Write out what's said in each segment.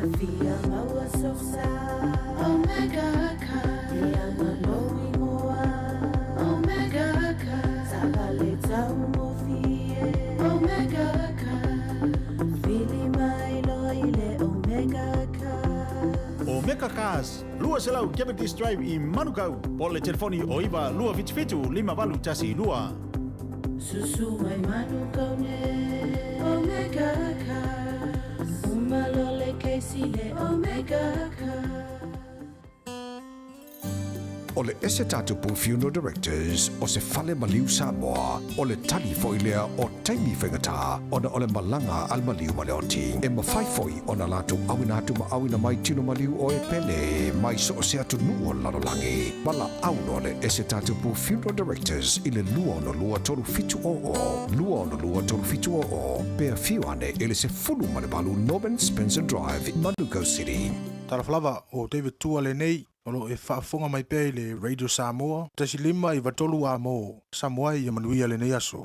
Fia maua sosa Omega ka Ia maloi moa Omega ka Savale tau mo fie Omega ka Fili mai lo ile Omega ka Omega Cars, 200 Cavendish Drive i Manukau. Po le telefoni o 9 277 5812. Susu mai Manukau ne Omega Cars Umalole keisi le Omega Cars. O le ese tatupu Funeral Directors o se fale maliu Samoa, o le tali foi lea o taimi faigata ona o le malaga a le maliu ma le oti. E mafai foi ona latou auina atu ma auina mai tino maliu o e pele mai so o se atunuu o le lalolagi. Valaau loa le ese tatupu Funeral Directors i le 262 3700, 262 3700, pe afio ane i le 18 Norman Spencer Drive, Manukau City. Talofa lava, o David Tua lenei, o lo o e faafofoga mai pea i le Radio Samoa, 1 5 93 A mo Samoa ia manuia lenei aso.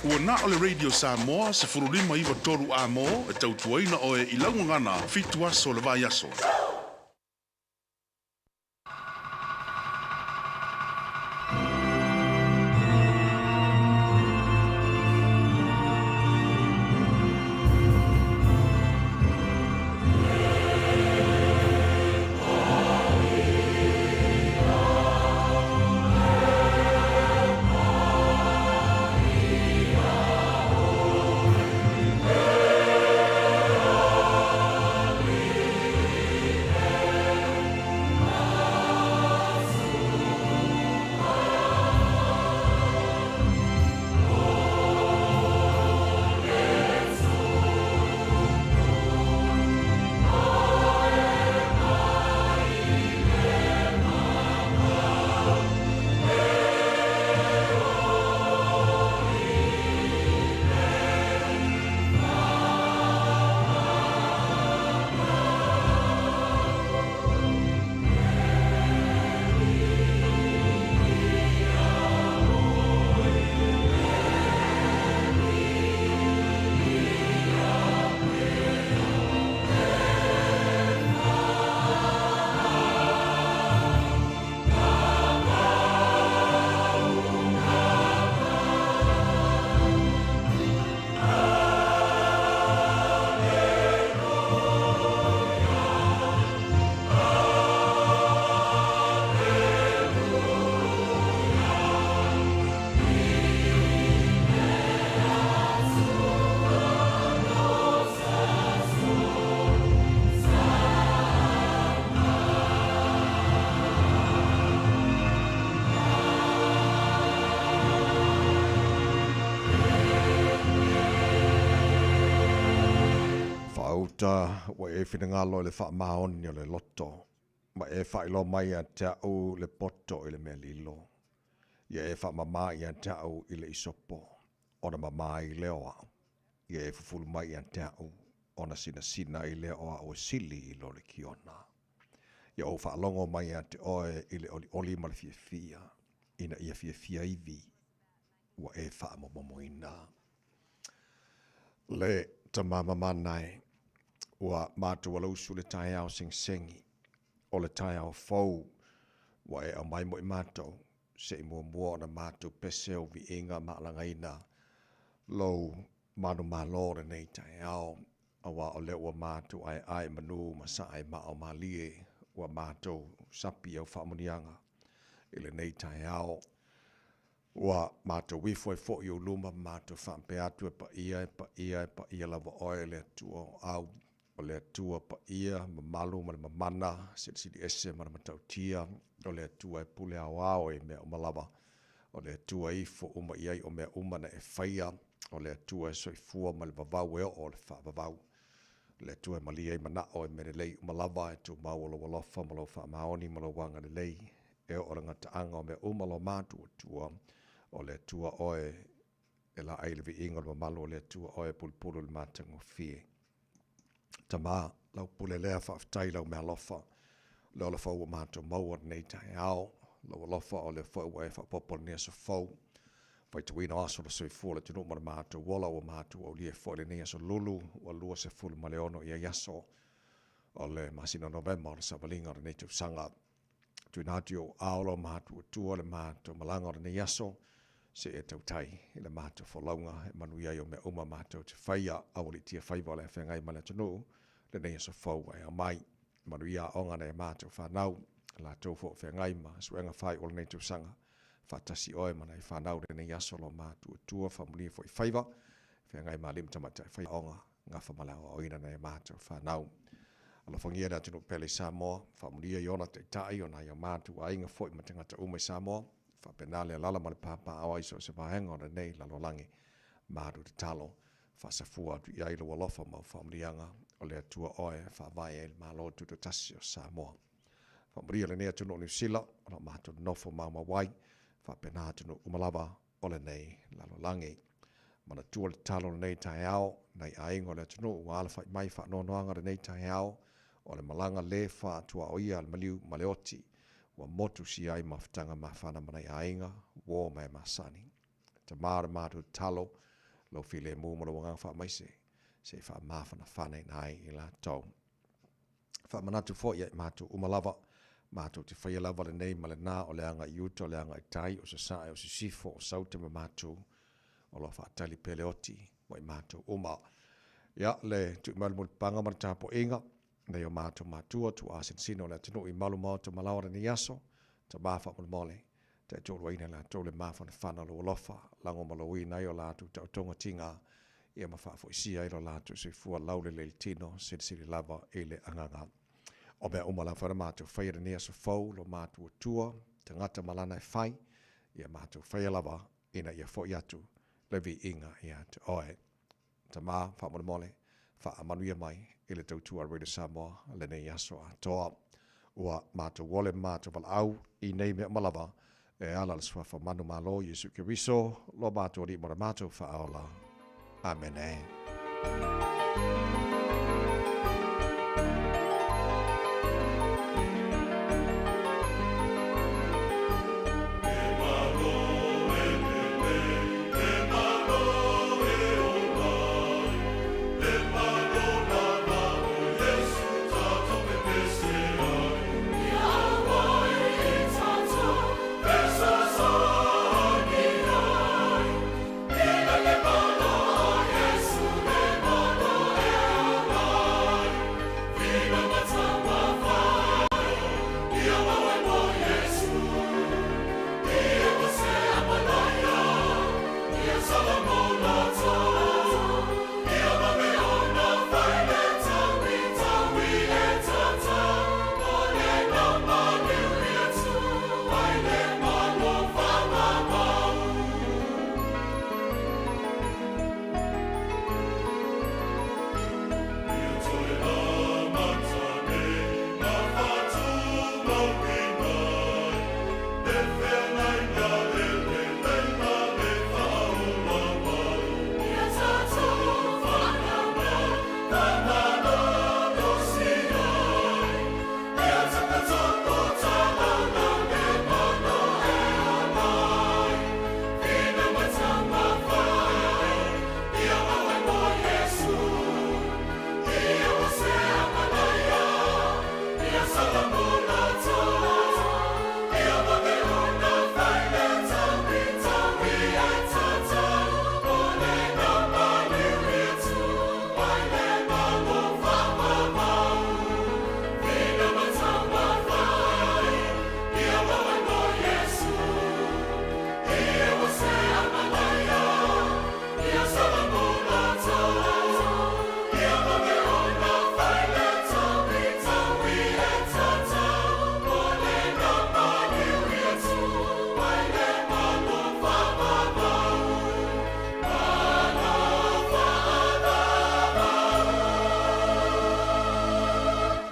Ua na o le Radio Samoa 1593 amo e tautuaina oe i laugagana 7 aso le vaiaso. Faauta ua e finagalo i le faamaoni o le loto, ma e faailoa mai ia te au le poto i le mea lilo. Ia e faamama ia te au i le isopo, ona mama ai lea o au. Ia e fufulu mai ia te au, ona sinasina ai lea o au e sili i lo le kiona. Ia ou faalogo mai ia te oe i le olioli ma le fiafia, ina ia fiafia ivi ua e faamomomoina. Le tamamamana e, ua matou alausu le taeao segisegi, o le taeao fou, ua e aumai mo i matou, se i muamua ona matou pese o viiga ma alagaina lou manumalo lenei taeao, aua o lea ua matou aeae manu ma sae maa o malie, ua matou sapi au faamuniaga i lenei taeao. Ua matou ifo ai foi i ou luma ma matou faapea atu, e paia, e paia, e paia lava oe le Atua o au, o le Atua paia, mamalu ma le mamana, silisili ese ma le matautia, o le Atua e pule aoao i mea uma lava, o le Atua e ifo uma i ai o mea uma na e faia, o le Atua e soifua ma le vavau e oo o le faavavau, le Atua e malie ai manao i mea lelei uma lava, e tumau o lou alofa ma lou faamaoni ma lou agalelei, e oo le gataaga o mea uma lo matou Atua, o le Atua oe e laai i le viiga o le mamalu o le Atua oe e pulupulu i le matagofie. Tama, lau pule lea faafetai lau mealofa, le ola fou ua matou maua lenei taeao, lou alofa o lea foi ua e faaopoopo lenei aso fou, faitauina o aso o le soifua o le atunuu ma le matou ola ua matou aulia foi lenei aso lulu ua 26 i ai aso o le masina o Novema o le savaliga o lenei tausaga. Tuuina atu i ou ao lo matou Atua le matou malaga o lenei aso, se e tautai i le matou folauga e manuia ai o mea uma matou te faia, aualiitia faiva o le afeagai ma le atunuu, lenei aso fou ua e aumai. Manuia aoga nai a matou fanau, latou foi o feagai ma suega fai o lenei tausaga. Faatasi oe ma nai fanau lenei aso lo matou Atua, faamanuia foi faiva, feagai ma alii ma tamaitai fai aoga, gafa ma le aoaoina nai a matou fanau. Alofagia le atunuu pele i Samoa, faamanuia i ona taitai, o nai o matou aiga foi ma tagata uma i Samoa, faapena le alala ma le papaaao ai so o se vaega o lenei lalolagi. Malu tatalo, faasafua atu i ai lou alofa ma au faamanuiaga, o le Atua oe e faavae ai le Malo Tutoatasi o Samoa. Faamanuia lenei atunuu o Niu Sila, o lo o matou nonofo maumau ai, faapena atunuu uma lava o lenei lalolagi. Manatua le tatalo o lenei taeao, nai aiga o le atunuu ua alafai mai faanoanoaga lenei taeao, o le malaga le faatuaoia a le maliu ma le oti, ua motu sia ai mafutaga mafana ma nai aiga, uo ma e masani. Tama o le matou tatalo, Lou filemu ma lou agaga faamaise, se i faamafanafanaina ai i latou. Faamanatu foi ia i matou uma lava, matou te faia lava lenei ma lena o le aga i uta, o le aga i tai, o sasae, o sisifo, o saute ma matou, o lo o faatali pea le oti mo i matou uma. Ia, le tui mai o le mulipapaga ma le tapuaiga, nei o matou matua, tuaa sinosino o le atunuu i malu maota ma laoa lenei aso, tama faamolemole, taitoaluaina i latou le mafanafana o lou alofa, lago ma louina ai o latou taotoga tiga, ia ma faafoisia ai lo latou soifua laulelei i le tino, silisili lava i le agaga. O mea uma lava na matou faia i lenei aso fou, lo matou Atua, tagata ma lana e fai, ia matou faia lava ina ia foi atu le viiga ia te oe. Tama, faamolemole, faamanuia mai i le tautua a Radio Samoa lenei aso atoa. Ua matou ole ma matou valaau i nei mea uma lava e ala le suafa manumalo Iesu Keriso, lo matou Alii ma le matou Faaola. Amene.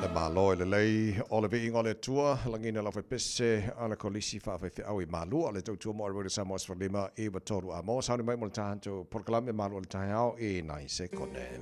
Le Malo e lelei o le viiga o le Atua, lagina lau faipese a le Kolisi Faafaifeau i Malua, le tautua mo le Radio Samoa 15 93 a mo sauni mai mo le tatou polokalame Malua le taeao i nai sekone.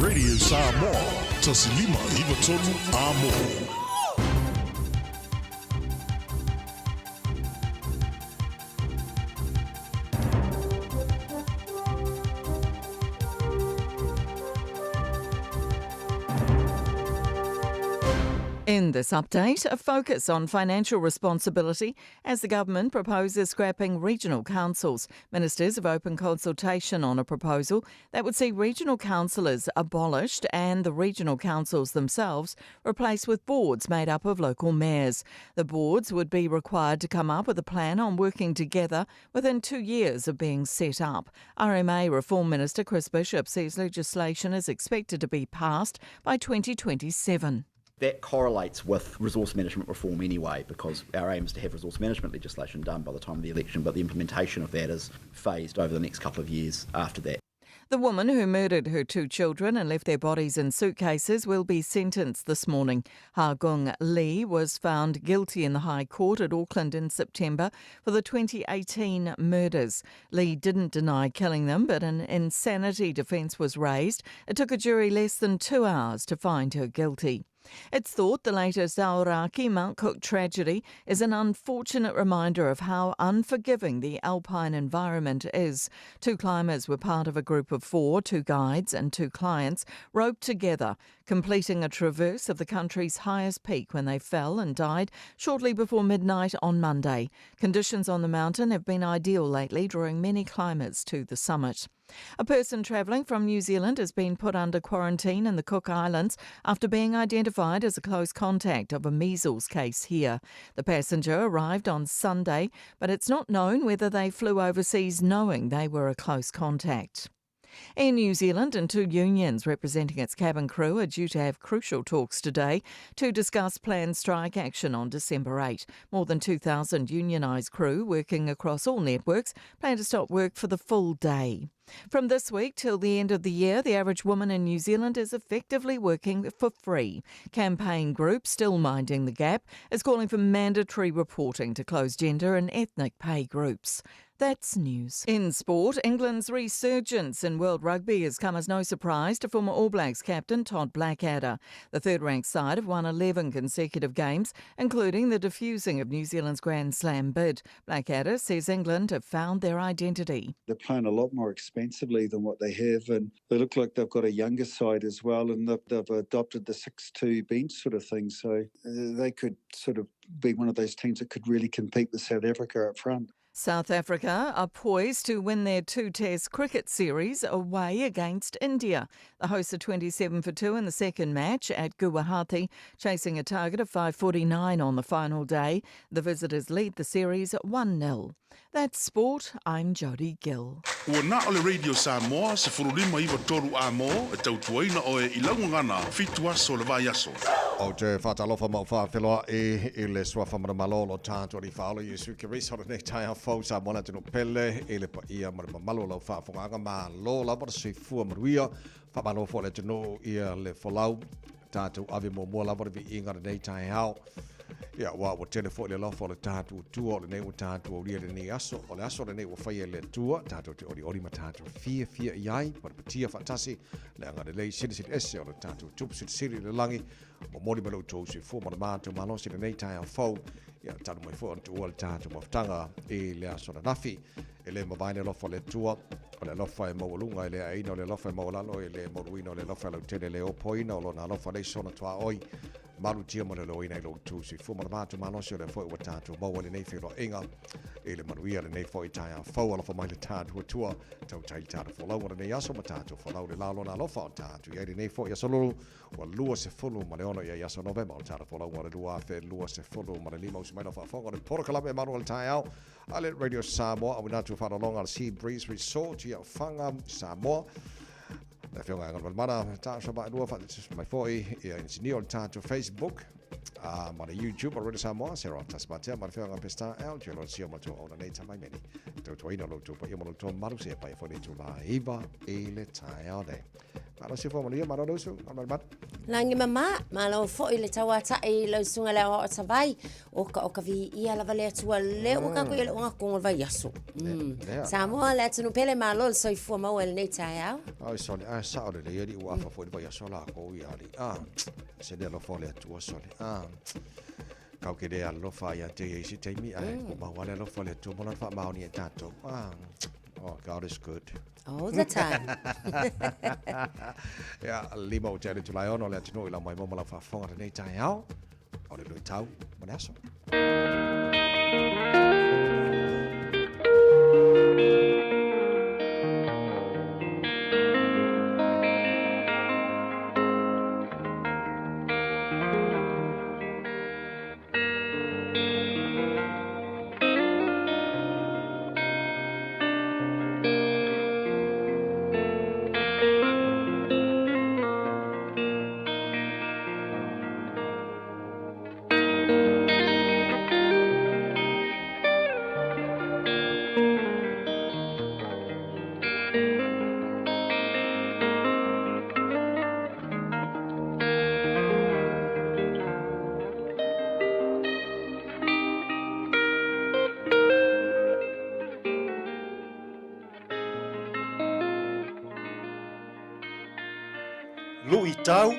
Radio Samoa, 1593 Amo. In this update, a focus on financial responsibility as the government proposes scrapping regional councils. Ministers have opened consultation on a proposal that would see regional councillors abolished and the regional councils themselves replaced with boards made up of local mayors. The boards would be required to come up with a plan on working together within two years of being set up. RMA Reform Minister Chris Bishop says legislation is expected to be passed by 2027. That correlates with resource management reform anyway, because our aim is to have resource management legislation done by the time of the election, but the implementation of that is phased over the next couple of years after that. The woman who murdered her two children and left their bodies in suitcases will be sentenced this morning. Hagung Lee was found guilty in the High Court at Auckland in September for the 2018 murders. Lee didn't deny killing them, but an insanity defence was raised. It took a jury less than two hours to find her guilty. It's thought the latest Aoraki Mount Cook tragedy is an unfortunate reminder of how unforgiving the alpine environment is. Two climbers were part of a group of four, two guides and two clients, roped together, completing a traverse of the country's highest peak when they fell and died shortly before midnight on Monday. Conditions on the mountain have been ideal lately, drawing many climbers to the summit. A person travelling from New Zealand has been put under quarantine in the Cook Islands after being identified as a close contact of a measles case here. The passenger arrived on Sunday, but it's not known whether they flew overseas knowing they were a close contact. Air New Zealand and two unions representing its cabin crew are due to have crucial talks today to discuss planned strike action on December 8. More than 2,000 unionised crew working across all networks plan to stop work for the full day. From this week till the end of the year, the average woman in New Zealand is effectively working for free. Campaign group Still Minding the Gap is calling for mandatory reporting to close gender and ethnic pay groups. That's news. In sport, England's resurgence in world rugby has come as no surprise to former All Blacks captain Todd Blackadder. The third ranked side have won 11 consecutive games, including the defusing of New Zealand's Grand Slam bid. Blackadder says England have found their identity. They're playing a lot more expansively than what they have, and they look like they've got a younger side as well, and they've, they've adopted the 6 2 bench sort of thing. So uh, they could sort of be one of those teams that could really compete with South Africa up front. South Africa are poised to win their two Test cricket series away against India. The hosts are 27 for 2 in the second match at Guwahati, chasing a target of 549 on the final day. The visitors lead the series 1 0. That's sport. I'm Jodie Gill. Ua na o le Radio Samoa 1593 amo e tautuaina oe i laugagana fitu aso o le vaiaso. Ou te whātalofa mau whāwheloa e i le suafa mana malo lo tātou ali whaolo Iesu Keriso le nei tai a fau sa mona tino pele i le paia ma le mamalo lau whaafonganga ma lo lava le soifua manuia whamalo fo le tino ia le folau tātou ave muamua lava le viiga lenei taeao. Ia, ua ua tele foi le alofa o le tatou Atua o lenei ua tatou aulia i lenei aso. O le aso lenei ua faia e le Atua, tatou te olioli ma tatou fiafia i ai, patipatia faatasi le agalelei silisili ese o le tatou Tupu Silisili i le lagi. Momoli mai lo outou soifua ma le matou malosi i lenei taeao fou. Ia, talu mai foi ona tuua le tatou mafutaga i le aso ananafi. E le mavae le alofa o le Atua, o le alofa e maualuga e le aeaina, o le alofa e maualalo e le maualuina, o le alofa e lautele e le opoina, o lona alofa leai sona tuaoi, malutia ma le loina i lou tu soifua ma le matou malosi o lea foi ua tatou maua i lenei feiloaiga i le manuia lenei foi taeao fou. Alofa mai le tatou Atua, tautai le tatou folau o lenei aso ma tatou folau le la o lona alofa o tatou i ai lenei foi aso lulu ua 26 ia i aso Novema o le tatou folau o le 2025. Usu mai lau faafofoga o le polokalame malu o le taeao a le Radio Samoa auina atu faaaloaloga a le Sea Breeze Resort i Ofaga, Samoa. Le afioga ia Galumalemana, Taoso Vaaelua, faatasi mai foi ia inisinia o le tatou Facebook ma le YouTube o Radio Samoa, Sarah Tasimatea ma le afioga Pestar L, Gerald Sio ma tua ona nei tamai meni. Tautuaina lo outou paia ma lo outou mamalu seia paia foi le itula 9 i le taeao nei. Malo soifua manuia, malo le usu, Galumalemana. Lagi mama, malo foi le tauata'i i lau susuga i le aoao Tavai, oka oka viia lava le Atua lea ua tatou i ai le ogakogo o le vaiaso. Samoa le atunuu pele, malo le soifua maua i lenei taeao. Ai sole, ai sao lelei alii ua afa foi le vaiaso lakou ia alii. Ah, se le alofa o le Atua sole. Ah, kau ke le alofa ia te ia isi taimi, ai ua maua le alofa o le Atua mo lana faamaoni e tatou. Ah, oh, God is good. All the time. Ia, lima o te ale Tulae ono le atunuu i lau mai mo ma lau faafofoga lenei taeao. O le luitau mo le aso. Tau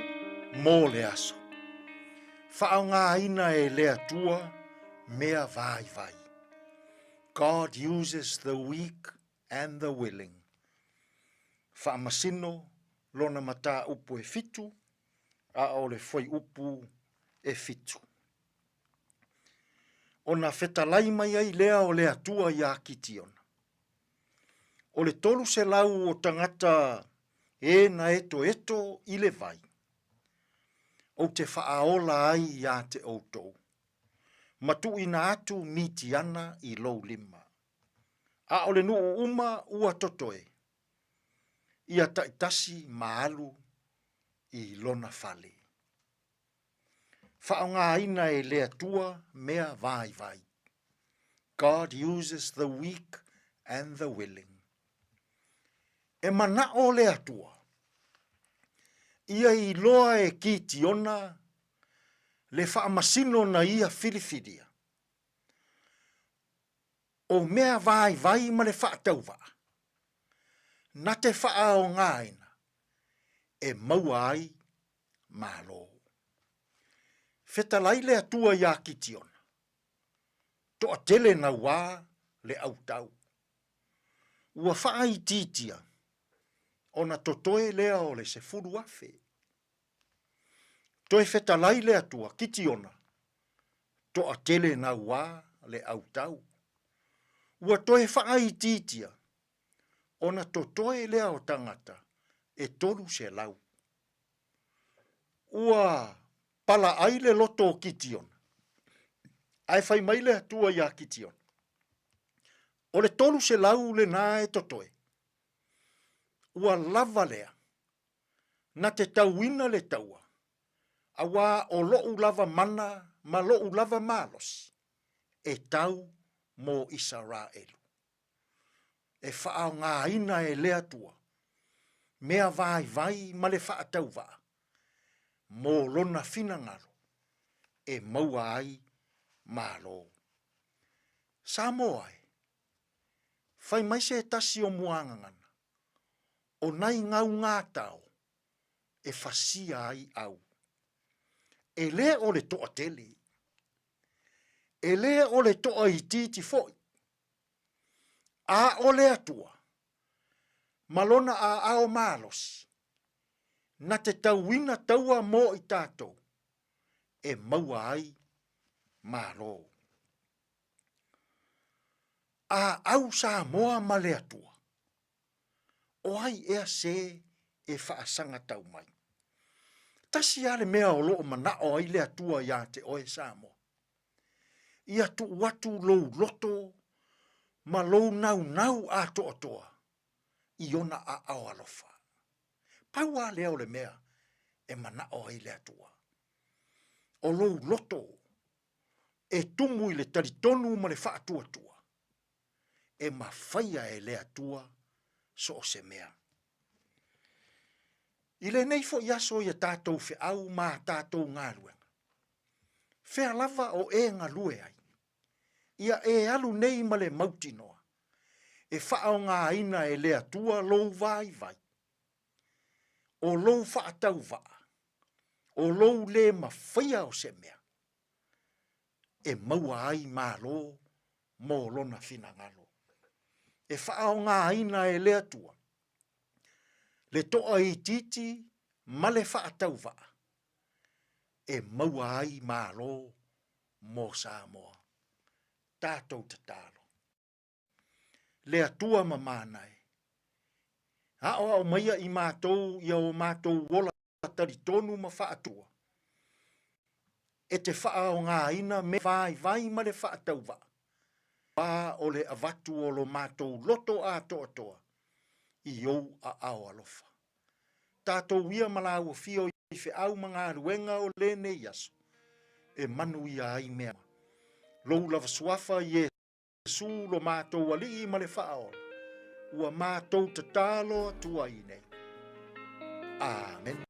mo le aso. Faaaogaina e le Atua mea vaivai. God uses the weak and the willing. Faamasino lona mataupu e fitu, a o le fuaiupu e fitu. Ona fetalai mai ai lea o le Atua iā Kitiona. O le 300 o tagata e na etoeto i le vai, ou te faaola ai iā te outou, ma tuuina atu Mitiana i lou lima. A o le nuu uma ua totoe, ia taitasi ma alu i lona fale. Faaaogaina e le Atua mea vaivai. God uses the weak and the willing. E manaʻo le Atua, ia iloa e Kitiona le faamasino na ia filifilia, o mea vaivai ma le faatauvaa, na te faaaogaina e maua ai Malo. Fetalai le Atua iā Kitiona, toatele nauā le autau. Ua faaitiitia ona totoe lea o le 10,000. Toe fetalai le Atua, Kitiona, toatele nauā le autau. Ua toe faaitiitia ona totoe lea o tagata e 300. Ua palaai le loto o Kitiona, ae fai mai le Atua iā Kitiona, O le 300 lenā e totoe, ua lava lea, na te tauina le taua, auā o loʻu lava mana ma loʻu lava malosi e tau mo Isaraelu. E faaaogaina e le Atua mea vaivai ma le faatauvaa mo lona finagalo e maua ai Malo. Samoa e, fai mai se tasi o Muagagana, o nai gaugātao e fasia ai au. E le o le toatele, e le o le toa itiiti foi, a o le Atua ma lona aao malosi, na te tauina taua mo i tatou e maua ai Malo. A au Samoa ma le Atua, o ai ea se e faasagatau mai? Tasi lava le mea o lo o manao ai le Atua iā te oe Samoa, ia tuu atu lou loto ma lou naunau atoatoa i ona aao alofa. Pau lava lea o le mea e manao ai le Atua. O lou loto e tumu i le talitonu ma le faatuatua, e mafaia e le Atua so o se mea. I lenei foi aso i a tatou feau ma a tatou galuega, fea lava o e galue ai, ia e alu nei ma le mautinoa, e faaaogaina e le Atua lou vaivai, o lou faatauvaa, o lou lē mafaia o se mea, e maua ai Malo mo Lona finagalo. E faaaogaina e le Atua le toa itiiti ma le faatauvaa e maua ai Malo mo Samoa. Tatou tatalo. Le Atua mamana e, aoao maia i matou ia o matou ola talitonu ma faatua, e te faaaogaina mea vaivai ma le faatauvaa, a o le avatu o lo matou loto atoatoa i ou aao alofa. Tatou ia ma lāua fio i feau ma galuega o lenei aso, e manuia ai mea. Lou lava suafa Iesu lo matou Alii ma le Faaola, ua matou tatalo atu ai nei. Amene.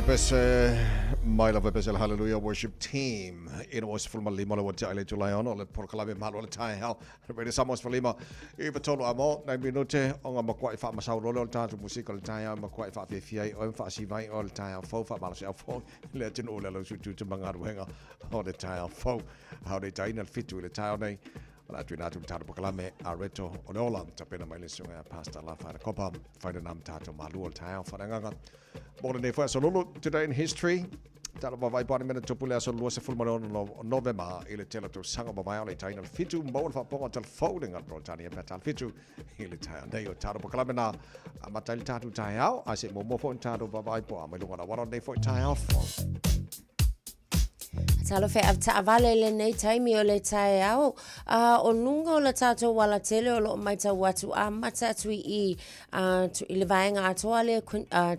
pese mai lava pese le Hallelujah Worship Team. Ina o se fulma lima le watia ile tulai ono le porokalame malo le tai hao. Ready Samoa se lima i patolo amo nai minute o ngā makua i whaamasau lole o le tātou musika le tai hao makua i whaafia i o whaasivai o le tai hao fau whaamalasi au fau le atinu o le lau su tū te mangaruhenga o le tai hao fau. Hao nei taina le fitu i le tai hao nei. O le atu ina atu le tātou pakalame a reto o le ola tapena mai le sunga a Pastor La Whaina Kopa whaina nā tātou malua o le tai hao whananganga. Mōna nei whai aso lulu, today in history, tala vavai pani mena tupu le aso lua se fulu mare ono Novema i le tela tausaga mavae o le taina le fitu maua le whaaponga tal fau le ngā Brotania pea tal fitu i le tai nei o tātou pakalame nā a matai le tātou tai ao a se mō mō tātou vavai po a mai lunga na waro nei fo tai ao fo. Talofa e taavale lenei taimi o le taeao, a o luga o le tatou alatele o loo maitau atu a mata atu i i a i le vaega atoa lea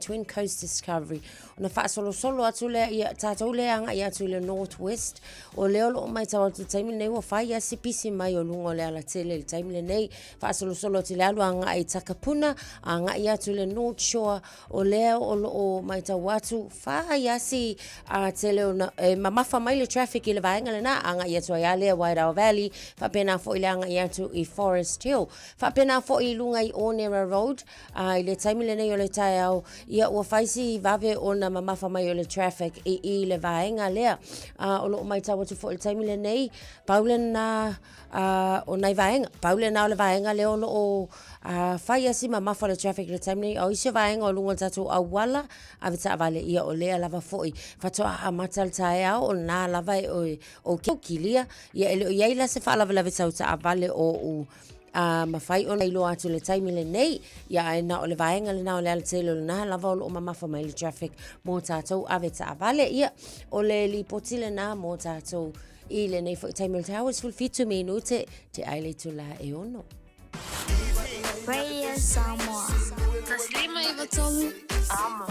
Twin Coast Discovery ona faasolosolo atu lea ia tatou le agai atu i le North West o lea o loo maitau atu i le taimi lenei ua fai a si pisi mai o luga o le alatele i le taimi lenei faasolosolo atu i le alu agai i Takapuna agai atu i le North Shore O lea o lo o matau atu, whai asi a tele ona, e mamafa mai le traffic i le vaega lena, agai atu ai a lea Wairau Valley, faapena foi le agai atu i Forest Hill. Faapena foi i lunga i Onera Road, a i le taimi lenei o le taeao, ia ua whai si vave ona mamafa mai o le traffic i i le vaega lea. A o lo o matau atu foi i le taimi lenei, pau lena a o nai vaega, pau lena o le vaega lea o lo o a fai asi mamafa o le traffic i le taimi nei, o isi vaega o luga o le tatou auala, ave taavale ia o lea lava foi faatoa amata le taeao o lena lava e oe o kilia, ia e le o i ai la se faalavelave tau taavale o u a mafai ona iloa atu le taimi lenei, ia ae na o le vaega lena o le alatele o lena lava o lo o mamafa mai le traffic mo tatou ave taavale, ia o le lipoti lena mo tatou i lenei foi taimi o le taeao e 17 minute te ai le itula e ono. Radio Samoa. 153 Amo.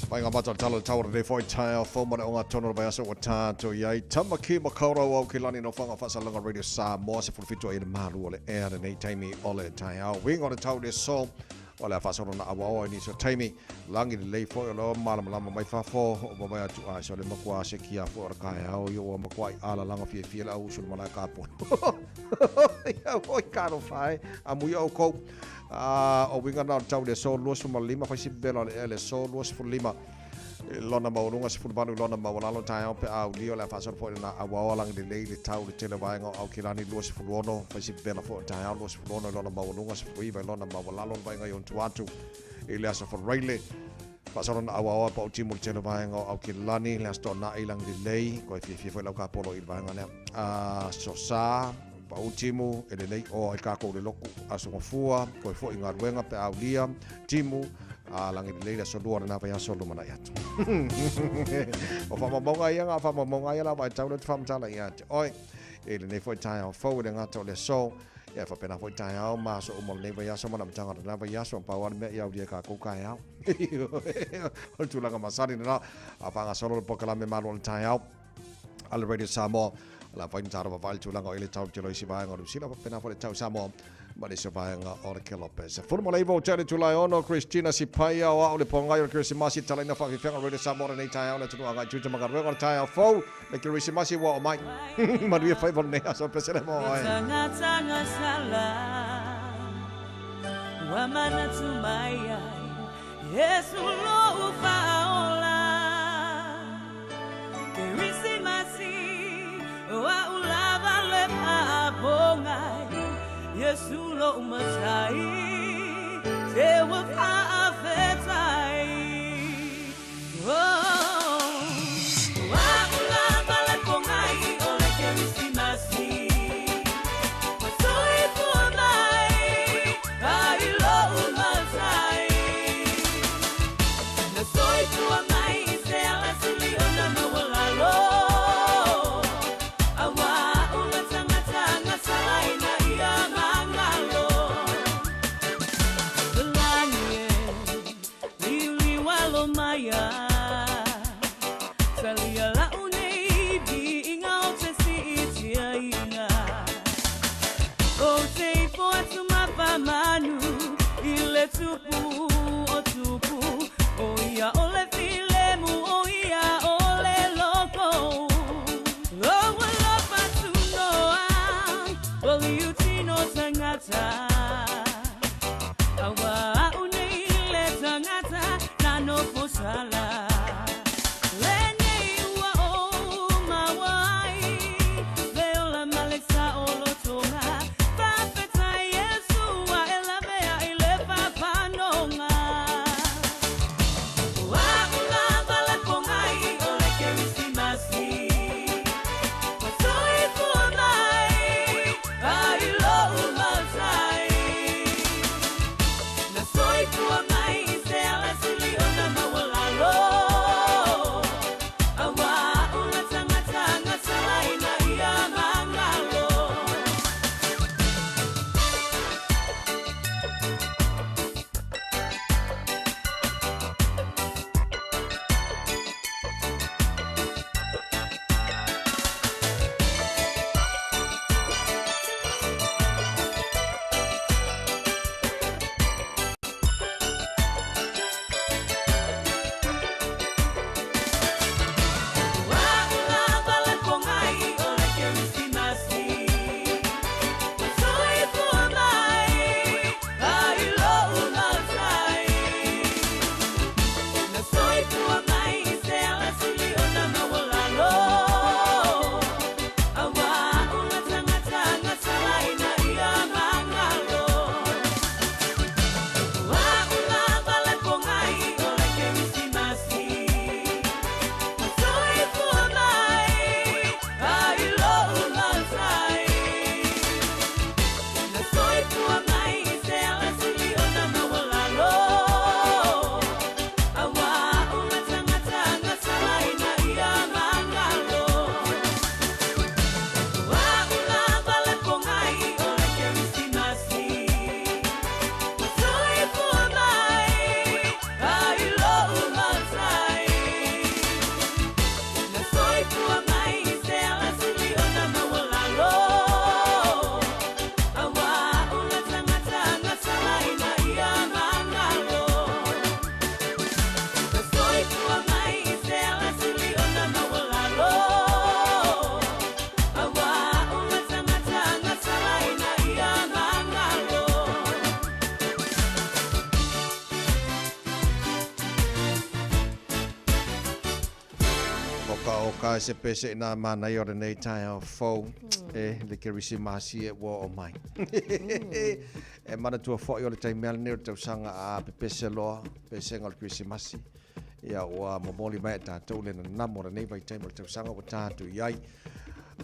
Mai ngā mata tala tau re foi tae o fōmana o ngā tono vai aso o tātou i ai. Tamaki makaurau au ki lani no whanga whasalanga Radio Samoa se fulfitu ai le malu o le ea le nei taimi o le tae au. Winga o le tau le so o le a faasolo na auaoa i nisi o taimi, lagi lelei foi o le malamalama mai fafo o mamae atu a se o le makuā se kia foi o le kaeao i ua makuaʻi alalaga fiafia le au usu le malae kapolo. Ia oi talofa e, amuia oukou. A o uiga na o le tau i le aso 25 fai si pepela o le ea i le aso 25 i lona maualuga 18 i lona maualalo taeao pe a aulia o le a faasolo foi lena auaoa lagi lelei le tau i le tele o vaega o Aukilani 26 fai si pepela foi o le taeao 26 i lona maualuga 19 i lona maualalo le vaega i ona tua atu i le aso Faraile faasolo na auaoa pa o timu le tele o vaega o Aukilani le aso Toonai lagi lelei koe fiafia foi lau kapolo i le vaega lea aso Sa pau timu e lelei oa i kākou le loku aso Gafua koe foi galuega pe a aulia timu a lagi lelei le aso Lua lena vaiaso lumanai atu. O faamaumauga ia ngā faamaumauga ia lava e tau le te faamatala ia te oe i lenei foi taeao fou e le gata o le aso ia faapena foi taeao ma aso uma o lenei vaiaso ma le amataga o lena vaiaso pau lava le mea ia aulia e kākou kaeao. O le tulaga masani lena a faagasolo le polokalame malo o le taeao a le Radio Samoa. O le a fai mataro vavae le tulaga o i le tau telo isi vaega o Niu Sila, faapena foi le tau Samoa ma le isi vaega o le Kelope. Se fulu ma le iva o tea le Tulae ono, Christina Sipaia o a'u le pogai o le Kerisimasi talaina faafefeaga Radio Samoa lenei taeao le atunuu agai tiute ma galuega o le taeao fou le Kerisimasi ua oo mai. Manuia faiva o lenei aso pesele mo oe. Ua manatu mai ai Iesu lou faaola Kerisimasi o a'u lava le faapogai Iesu lou matai Te ua faafetai Oh O a'u lava le pogai o le Kerisimasi Ua soifua mai ai lou matai Na soifua mai i se ala sili ona maualalo Auā ua tagataga salaina ia magalo Lani e liuliu alo mai a Talia la'u nei viiga o te siitiaina Ou te ifo atu ma faamanu i Oka oka e se pese i nā mānaia o lenei taeao fou e le Kerisimasi e ua oo mai. E manatua foi o le taimi lava lenei o le tausaga a pepese loa pesega o le Kerisimasi, ia ua momoli mai e tatou le nanamo o lenei vaitaimi o le tausaga ua tatou i ai.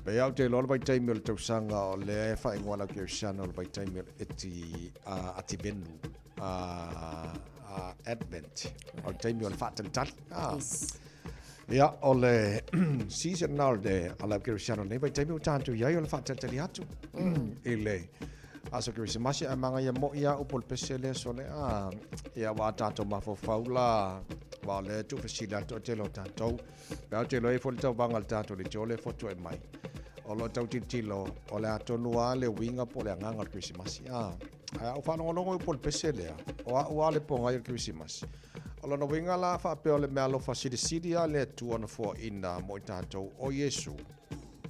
Pei lava ou te iloa le vaitaimi o le tausaga o lea e faaigoa lau kerisiano o le vaitaimi o le eti ativenu, Advent, o le taimi o le faatalitali. Yes. Ia, o le season na o le a lau kerisiano lenei vaitaimi ua tatou i ai o le faatalitali atu i le aso Kerisimasi, ae magaia moi lava upu o le pese lea sole a ia ua tatou mafaufau la aua o lea e tuufesili lava le toatele o tatou pe a ou te iloa e i ai foi le tauvaga a le tatou leitio lea e fotu ai mai o lo o tau tilotilo o le a tonu lava le uiga po o le agaga o le Kerisimasi a ae a ou faalogologo i upu o le pese lea o au lava le pogai o le Kerisimasi o lona uiga la faapea o le meaalofa silisili lava le Atua na foaina mo i tatou o Iesu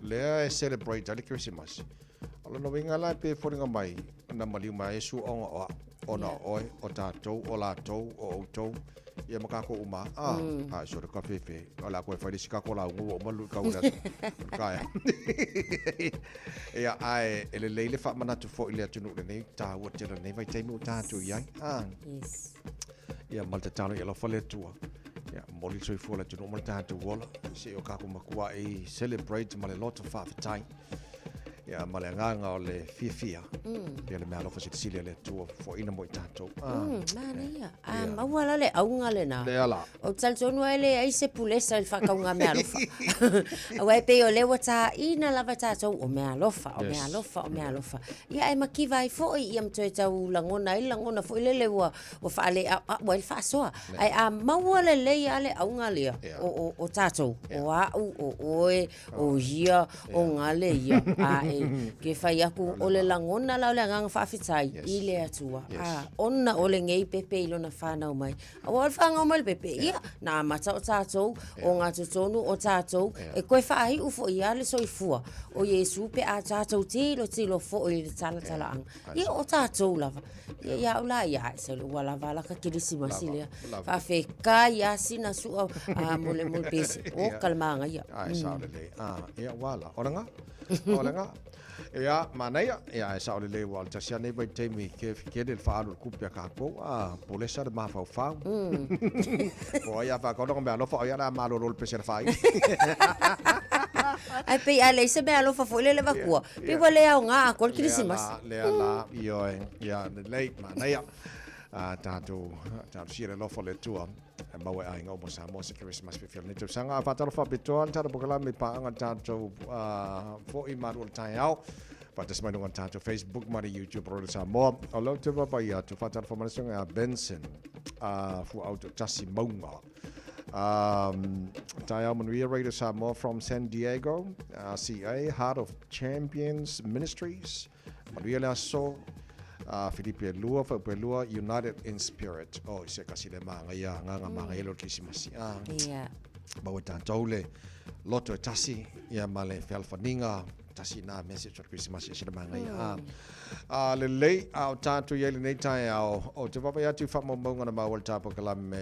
lea e celebrate ai le Kerisimasi. O lona uiga la e pei e foliga mai na maliu mai a Iesu ona o au, ona o oe, o tatou, o latou, o outou, ia ma kakou uma a. A sole ka fefe, o le a koe fai le isi kakou lauga ua uma luitau o le aso, o le taeao. Ia, ae e lelei le faamanatu foi i le atunuu lenei taua tele o lenei vaitaimi ua tatou i ai. A. Yes. Ia, ma le tatalo ia alofa le Atua. Ia, momoli le soifua o le atunuu ma le tatou ola. Se i o kakou matuai celebrate ma le loto faafetai. Ia, ma le agaga o le fiafia. Ia le meaalofa silisili a le Atua foaina mo i tatou. Ah. Manaia. A maua la le auga lena. Lea la. Ou te talitonu e leai se pulesa i le faatauga meaalofa. Aua e pei o lea ua taina lava tatou o meaalofa, o meaalofa, o meaalofa. Ia ae mativa ai foi ia ma toe tau lagona ai le lagona foi lele ua ua faaleauau ai le faasoa. Ae a maua lelei lava le auga lea o, o, o tatou, o au, o oe, o ia, o gale ia. A e ke fai aku, o le lagona la o le agaga faafetai i le Atua. A, ona o lenei pepe i lona whanau mai. Aua o le whanau mai le pepe, ia, na amata o tatou, o ngā totonu o tatou, e koe whaahiu fo i a le soifua o Iesu pe a tatou tilo tilo fo i le talatalaanga. Ia, o tatou lava. Ia, ia au la, ia, se ua lava la ka kerisimasi lea. Faafetai a sina sua a mo le mo le pese. O ka le māngaia. Ai, sao lelei. Ah, ia, ua la. O le ngā? O le ngā? Ia, manaia. Ia, e sao lelei ua o le tasi lava lenei vaitaimi ke kele le faaalu o le tupe a kākou. Ah, pulesa le mafaufau. Po o ai a faakauna ka meaalofa, o ia o le a malolo le pese a le fāili. Ae pei a leai se meaalofa foi lele avatua, pei ua le aoga atoa le kerisimasi. Lea la, ioe, ia, lelei, manaia. A tatou talosia le alofa o le Atua e maua e aiga uma o Samoa se Kerisimasi fiafia o lenei tausaga. A faatalofa faapitoa le tatou polokalame i paaga le tatou foi malu o le taeao. Faatasi mai luga o le tatou Facebook ma le YouTube o Radio Samoa. O lea ou te vaavaai atu, faatalofa mai le susuga ia Benson, Fuaau Toatasi Mauga. Taeao manuia Radio Samoa from San Diego, CA, Heart of Champions Ministries. Manuia le aso. Filipi e lua, Faupu e lua, United in Spirit. Oh, se kasi le māngaia, agaga māngaia le o le Kerisimasi. Yeah. Maua e tātou le loto e tasi, ia ma le fealofaniga, tasi nā message o le Kerisimasi e sila māngaia. A lelei, a o tātou i ai lenei taeao, ou te vaavaai atu i faamaumauga na maua i le tapokalame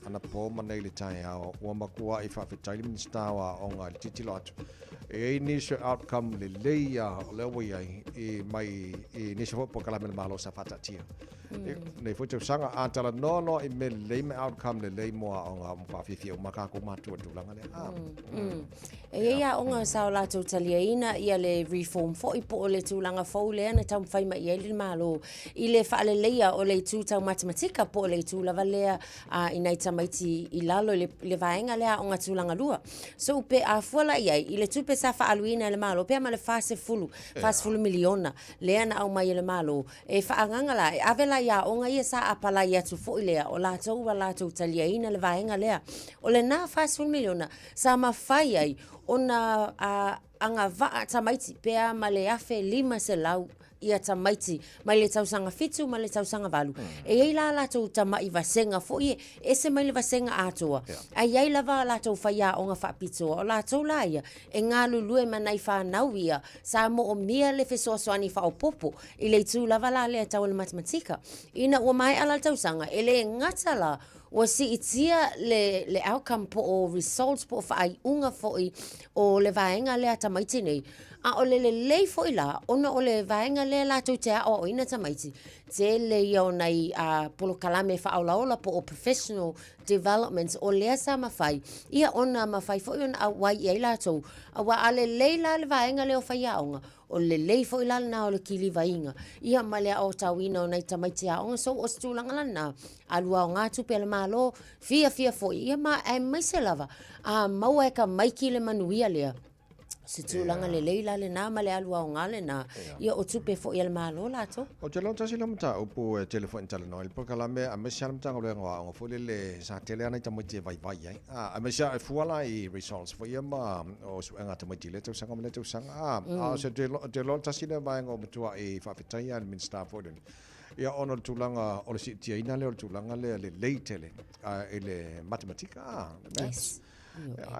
anapo ma nei le taeao, ua makuaʻi faafetai le Minisita o Aoga i le tilotilo atu. E i ai nisi o outcome lelei a o lea ua i ai i mai i nisi foi polokalame a le Malo sa faataatia. Nei foi tausaga a talanoa loa i mea lelei ma outcome lelei mo aoga ua faafiafia uma kākou matua i le tulaga lea. E i ai aoga sa o latou taliaina ia le reform foi po o le tulaga fou lea na taumafai mai i ai le Malo i le faaleleia o le itu tau matematika po o le itu lava lea a i nai tamaiti i lalo i le, le vaega lea aoga tulaga lua. So pe a fua la i ai i le tupe sa faaaluina e le Malo pea ma le 40, 40 miliona lea na aumai e le Malo e faaagaga la e ave la i aoga ia sa apalai atu foi lea o latou ua latou taliaina le vaega lea. O lena 40 miliona sa mafai ai ona a, agavaa tamaiti pea ma le 1500 ia tamaiti mai le tausaga fitu ma le tausaga valu. E i ai la latou tama'i vasega foi e ese mai le vasega atoa, ae i ai lava a latou faiaoga faapitoa. O latou la ia e galulue ma nai fanau ia sa moomia le fesoasoani faaopoopo i le itu lava la lea tau o le matematika. Ina ua maea la le tausaga, e le gata la. Ua siitia le, le outcome po o results po o faaiuga foi o le vaega lea a tamaiti nei. A o le lelei foi la, ona o le vaega lea latou te aoaoina tamaiti, tele ia o nai uh, polokalame faaolaola po o professional developments o lea sa mafai, ia ona mafai foi ona auai i ai latou. Aua a lelei la le vaega lea o faiaoga, O le lelei foi la lena o le kilivaina, ia ma le aotauina o nai tamaiti aoga. So o se tulaga la lena, alu aoga tupe a le Malo, fiafia foi, ia ma aemaise lava a maua e tamaiti le manuia lea, o se tulaga lelei la lena ma le alu aoga lena, ia o tupe foi a le Malo latou. Ou te iloa tasi lea mataupu e tele foi ina talanoa ai le polokalame aemaise lava le Matagaluega o Aoga foi lele sa tele lava nai tamaiti e vaivai ai. Aemaise lava e fua la i results foi ia ma o suega a tamaiti i lea tausaga ma lea tausaga. A, a o se te iloa tasi lea vaega ua matuai faafetaia e le Minisita foi lele, ia ona o le tulaga o le siitiaina lea o le tulaga lea lelei tele i le matematika, le maths. Yes.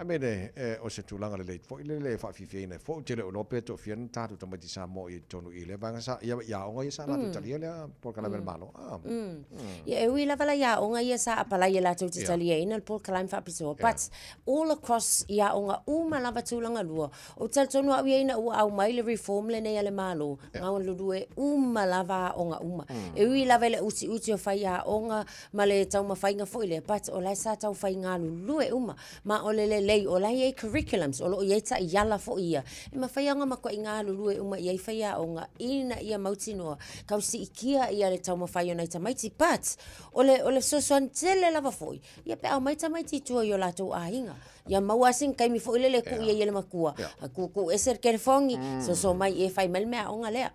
I mean, e, o se tulaga lelei foi lele e faafiafiaina ai foi. Ou te le o iloa pe toafia ni tatou tamaiti Samoa i totonu i lea vaega sa, ia, i aoga ia sa latou talia lea polokalame a le Malo. Ah. Ia, e ui lava la i aoga ia sa apalai e latou te taliaina le polokalame faapitoa, but all across i aoga uma lava tulaga lua. Ou te talitonu au ia ina ua aumai le reform lenei a le Malo, galulue uma lava aoga uma. E ui lava i le utiuti o faiaoga ma le taumafaiga foi lea, but o la e sa tau fai galulue uma. Ma o le lelei, o la e i ai curriculums, o lo o i ai taiala foi ia, e mafai ona matuai galulue uma i ai faiaoga ina ia mautinoa tau siitia ia le taumafai o nai tamaiti. But, o le, o le fesoasoani tele lava foi, ia pe a omai tamaiti i tua i o latou aiga. Ia maua lava sina taimi foi lele e tuu i ai e le matua, a tuutuu ese le telefoni, soso mai e fai mai le meaaoga lea.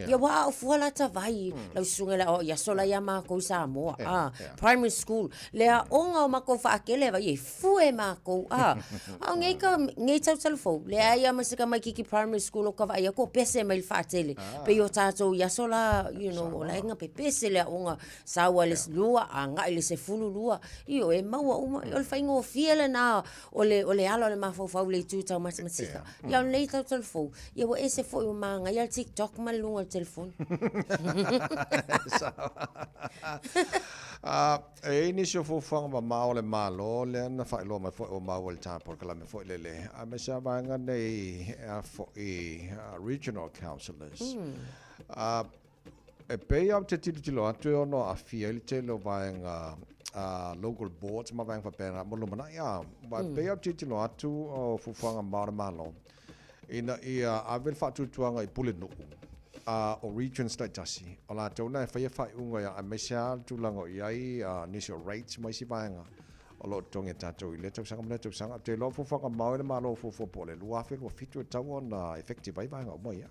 Ia aua a oo fua la ta vai, lau susuga i le aoao i aso la ia matou i Samoa, a, primary school, le aoga o matou faatele vai e fue matou, a. A o nei ka, nei tautala fou, leai lava ma se tamaititi primary school o ta vaai atu o pese mai i le faatele, pei o tatou i aso la, you know, o la e na pepese le aoga Sau a le 2, agai i le 12, ioe, e maua uma. O le faigofie lena o le, o le ala o le mafaufau i le itu tau matematika. Ia, o lenei tautala fou, ia ua ese foi ua manaia le TikTok ma le luga o le telefoni. E i ai nisi o fuafuaga mamao a le Malo lea na faailoa mai foi ua maua i le ta polokalame foi lele, aemaise lava vaega nei foi regional councillors. E pei lava ou te tilotilo atu e ono aafia ai le tele o vaega local boards ma vaega faapena mo le lumanai a. Aua e pei lava ou te tilotilo atu o fuafuaga mamao a le Malo ina ia ave le faatuatuaga i pulenuu o regions taitasi, o latou na e faia faaiuga aemaise lava le tulaga o i ai nisi o rates ma isi vaega o lo o totogi e tatou i lea tausaga ma lea tausaga. Ou te iloa o fuafuaga mamao e le Malo o fuafua po o le 2027 e tatau ona effective ai vaega uma ia.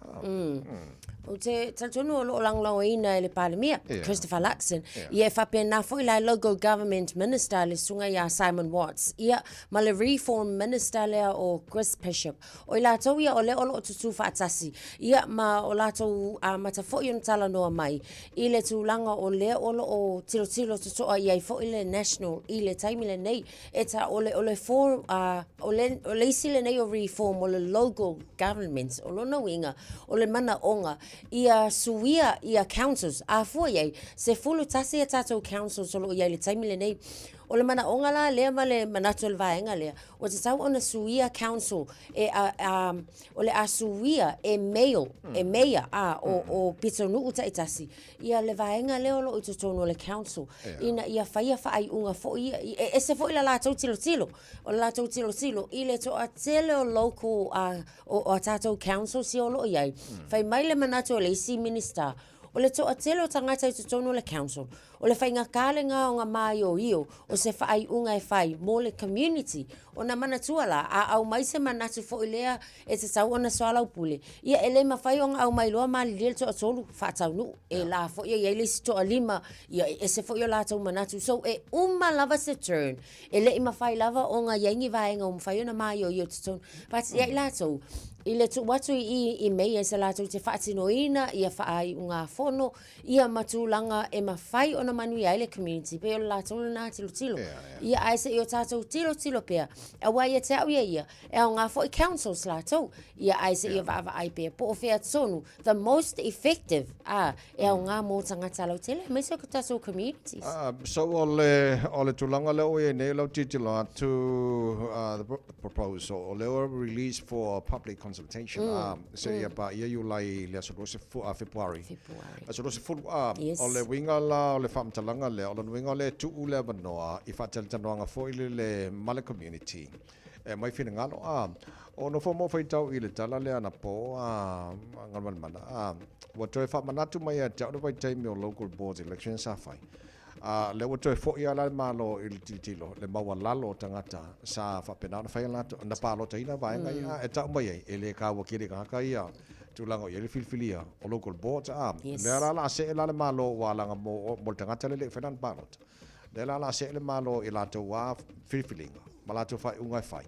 Ou te talitonu o lo o lagolagoina e le Palemia, Christopher Luxon, ia e faapena foi la Local Government Minister le susuga ia Simon Watts, ia ma le Reform Minister lea o Chris Bishop. O i latou ia o lea o lo o tutū faatasi, ia ma o latou amata foi ona talanoa mai i le tulaga o lea o lo o tilotilo totoa i ai foi le National i le taimi lenei. E ta, o le, o le for, uh, o le, o le isi lenei o reform o le local government, o lona uiga, o le manaoga ia suia ia councils. A fua i ai, 11 a tatou councils o lo o i ai i le taimi lenei. O le manaoga la lea ma le manatu o le vaega lea, ua tatau ona suia council e a, a, o le a suia e mail, e meia, a, o, o pitonuu taitasi, ia le vaega lea o lo o i totonu o le council, ina ia faia faaiuga foi ia, e ese foi la latou tilotilo, o le latou tilotilo i le toatele o local, a, o, o a tatou councils ia o lo o i ai, fai mai le manatu o le isi Minister, o le toatele o tagata i totonu o le council, O le faigata lena o na maioio o se faaiuga e fai mo le community. Ona manatua la, a aumai se manatu foi lea e tatau ona soalaupule, ia e le mafai ona aumai loa malilie le toatolu faataunuu. E la foi e i ai le isi toalima, ia e ese foi o latou manatu. So e uma lava se turn, e le i mafai lava ona i ai ni vaega ua mafai ona maioio i totonu. But ia i latou, i le tuu atu i i mayors latou te faatinoina ia faaiugafono, ia ma tulaga e mafai ona ona manuia ai le community, pei o le latou lena tilotilo. Ia, ae se i o tatou tilotilo pea, aua ia te au ia ia, e aoga foi councils latou, ia ae se i vaavaai pea po o fea tonu the most effective, a, e aoga mo tagata lautele, aemaise o tatou communities. So o le, o le tulaga lea ua i ai nei lau tilotilo atu, the proposal, o lea ua release for public consultation, seia paia Iulai i le aso 20 a Fepuari. Aso 20 a, Yes. o le uiga la o le faamatalaga lea, o lona uiga o lea e tuu le avanoa i faatalatalanoaga foi lele ma le community e aumai finagalo a. O nofo mo faitau i le tala lea anapo a Galumalemana a, ua toe faamanatu mai ia te au le vaitaimi o local boards elections sa fai. A lea ua toe foi lava la le Malo i le tilotilo, le maualalo o tagata sa faapena ona fai a latou, na palotaina vaega ia, e tau mai ai, e le kaua tele i tagata ia tulaga o i ai le filifilia o local boards. A lea la o le a see la le Malo ua alaga mo le tagata lea e le i fai lana palota. Lea la o le a see le Malo i latou lava filifiliga ma latou faaiuga e fai,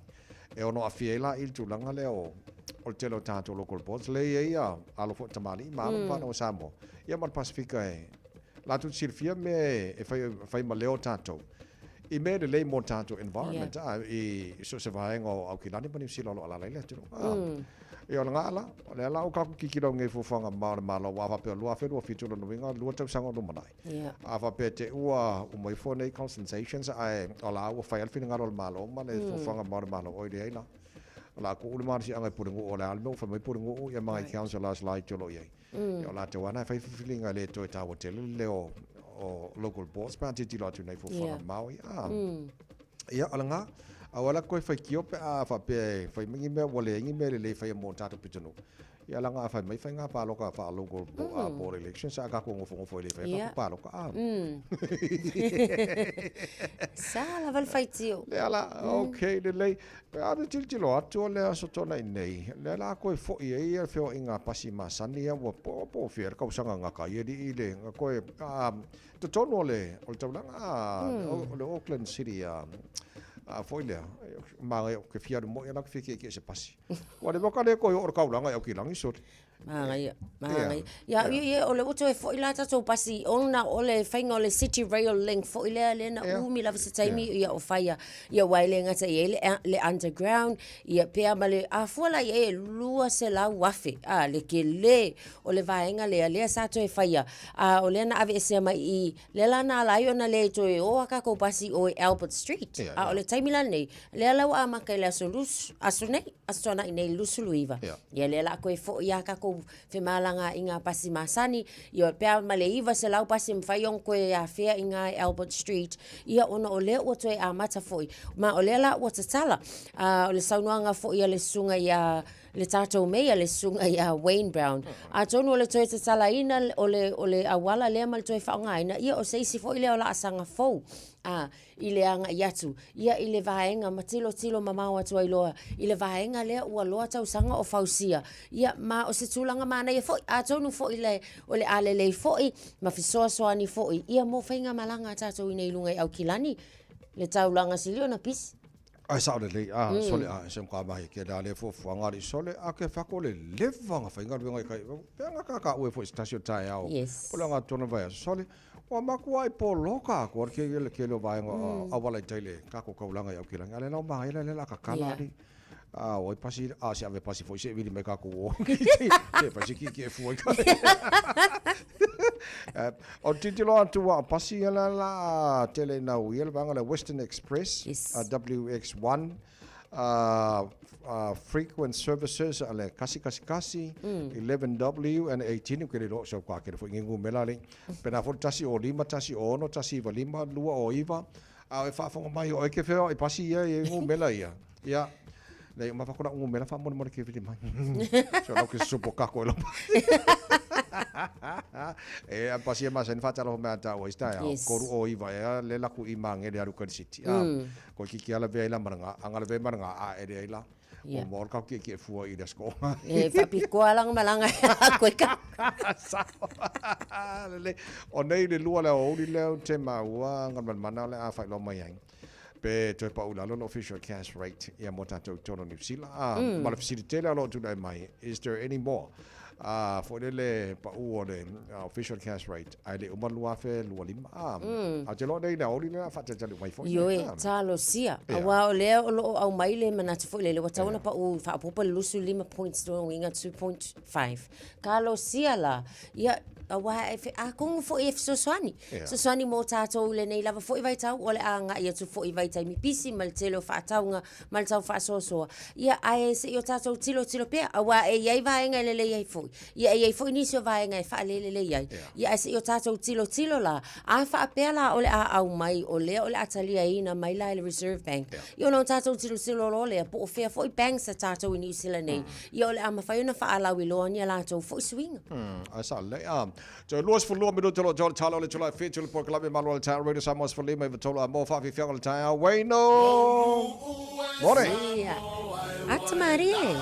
e ono aafia ai la i le tulaga lea o le tele o tatou local boards lea e i ai alo foi o tamalii ma alo ma fanau a Samoa, ia ma le Pasefika e latou te silafia mea e fai ma leo tatou i mea lelei mo tatou environment i so o se vaega o Aukilani ma Niu Sila o lo o alaala ai le atunuu. Ia o lena la, o lea la ua tatou tilotilo nei i fuafuaga mamao a le Malo aua a faapea o le 2027 lona uiga lua tausaga o lumanai. A faapea te i ua uma ifo nei consultations ae o la ua fai lava le finagalo o le Malo ma le fuafuaga mamao a le Malo, oi leai la. O le a tuu le malosiaga i Pulenuu o le a le mea ua fai mai Pulenuu ia ma nai councillors laiti o lo o i ai. Ia o latou lava na e fai filifiliga e le toe taua tele le leo o local boards pe a tilotilo atu nei fuafuaga mamao ia. Ia, o lena, aua la koe faitio pe a faapea e fai mai ni mea ua leai ni mea lelei e faia mo tatou pitonuu. Ia leaga a fai mai faiga palota faa-local board elections a tatou nofonofo e le faia tatou palota a. Sa lava le faitio. Lea la, okay, lelei. Pe a te tilotilo atu o le Aso Toonai nei, lea la koe foi ai le feoaiga pasi masani ia ua po po fia le kausaga gata ai alii le ga koe a totonu o le o le taulaga a o le Auckland City a a foi lea manaia ou te fia alu moi la ke fia kiekie i se pasi. Ua leva ka le koe oo le kaulaga i Aukilani sole. Manaia, manaia. Ia, ia, ia, o le ua toe foi la tatou pasi ona o le faiga o le City Rail Link foi lea, lea na umi lava se taimi ia o faia. Ia aua e le gata i ai le, le underground, ia pea ma le, a fua la i ai e 200,000, a, le tele o le vaega lea, lea sa toe faia. A, o lea na aveesea mai i i, lea la na ala ai ona le toe o a tatou pasi i o i Albert Street. A o le taimi la lenei, Lea la ua amata i le aso lus, aso nei, aso Toonai nei 29. Ia lea la koe foi a tatou femalagaaiga pasi masani, ia pe a ma le 900 pasi e mafai ona toe afea i nga i Albert Street, ia ona o lea ua toe amata foi. Ma o lea la ua tatala, o le saunoaga foi a le susuga ia le tatou Mayor, le susuga ia Wayne Brown. Atonu o le toe tatalaina o le, o le auala lea ma le toe faaaogaina, ia o se isi foi lea o laasaga fou. I le agai atu ia i le vaega ma tilotilo mamao atu ai loa i le vaega lea ua loa tausaga o fausia. Ia, ma o se tulaga manaia foi, atonu foi le, o le a lelei foi ma fesoasoani foi ia mo faigamalaga a tatou i nei i luga i Aukilani, le taulaga sili ona pisi. Ae sao lelei, a, sole a, se mka mahi ke la le fuafuaga alii sole, a ke whako le leva nga faigaluega i kai, pe anga ka ka ue foi se tasi o taeao, o le anga tona vai aso sole, Ua makuai poloka aku a ke le ke le vaega auala i tai le kako kaulanga i Aukilani. A le lau maha ila le la kakala ali. A oi pasi a se ave pasi foi se vili mai kako o. Se pasi ki ki e fua i ka. O titilo atu a pasi la la tele na ui le vaega le Western Express WX1 frequent services a le kasi kasi kasi 11W and 18 ke le lo so ka ke foi ngi mela le pena fo tasi o lima tasi o ono tasi iva lima lua o iva a e faafofoga mai o e ke feo i pasi ia e ngu mela ia ia le ma fa kona ngu mela fa mo mo ke vili mai so lau ke supo kako e lo e a pasi e ma sen fa talo mea ta o ista ya koru o iva e le la ku i mangele aru ka city a Koe ki ki ala vea i la maranga, anga le vea maranga a ere ai la. O mo ka ki ki e fua i le sko. E whapikoa langa malanga koe ka. Sao. Lele. O nei le lua le o uli leo te maua ngā mana le a whai lo mai ai. Pe toe pa ula lo official cash rate ia mo tātou tono New Zealand. Ah, ma le facility le alo tūnai mai. Is there any more? Foi lele pa'u o le official cash rate, ae le i uma le 2025, a. Ae ou te iloa nei i le aoauli lea o le a faatalitali uma ai foi. Ioe, talosia. Aua o lea o lo o aumai le manatu foi lele ua tatau ona pa'u faaopoopo le 25 points, lona uiga 2.5. Talosia la, ia, aua e, atonu foi e fesoasoani. Fesoasoani mo tatou i lenei lava foi vaitau, o le a agai atu foi i vaitaimi pisi ma le tele o faatauga ma le tau faasoasoa. Ia, ae se i o tatou tilotilo pea, aua e i ai vaega e lelei ai foi, ia e i ai foi nisi o vaega e faalelelei ai. Ia, ae se i o tatou tilotilo la, a faapea la o le a aumai o lea o le a taliaina mai la e le Reserve Bank, ia ona o tatou tilotilo loa lea po o fea foi banks a tatou i Niu Sila nei, ia o le a mafai ona faalauiloa ni a latou foi suiga. Ae sao lelei. Toe 22 minute o lo o toa le tala o le itula e 7 o le polokalame Malu o le Taeao Radio Samoa 15 93 a mo faafiafiaga o le taeao. Wayno! Morning! Ia. Ata marie.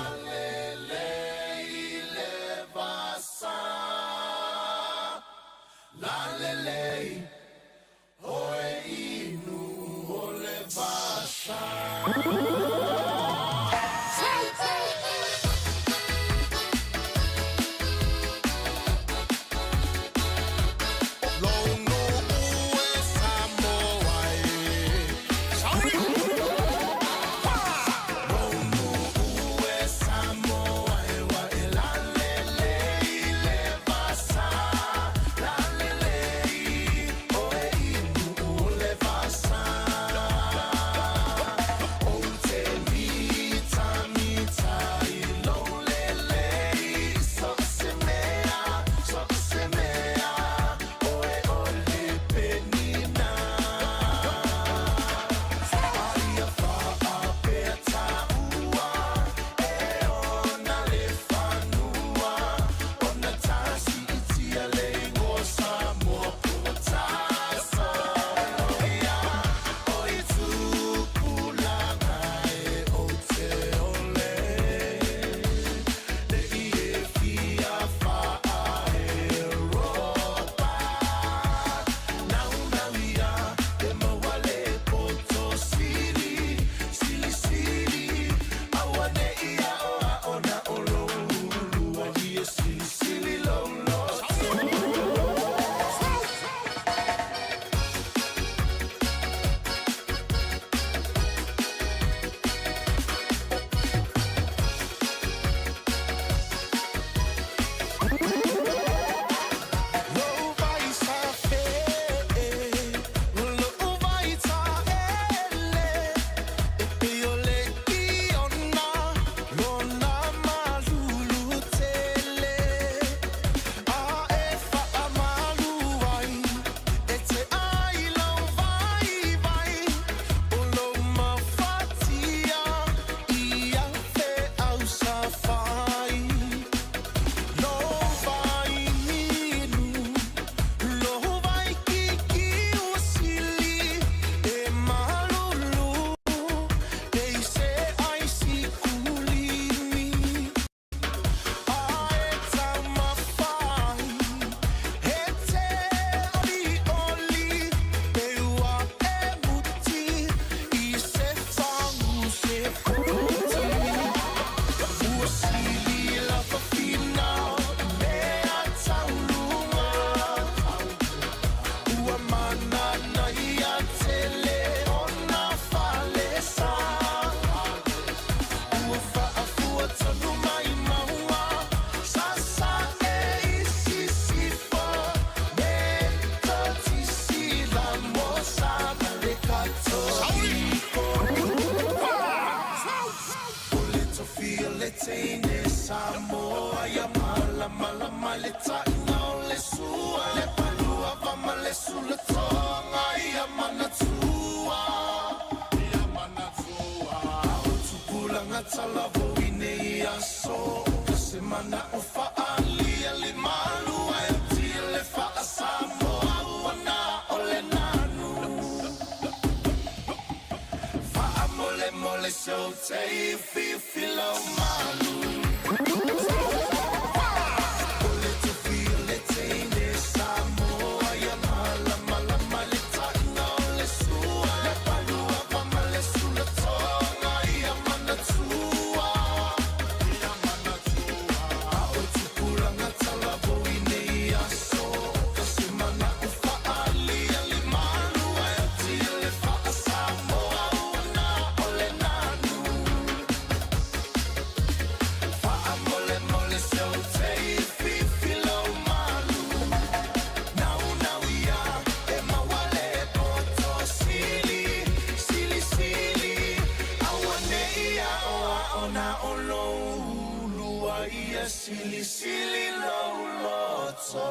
Silisili lou loto.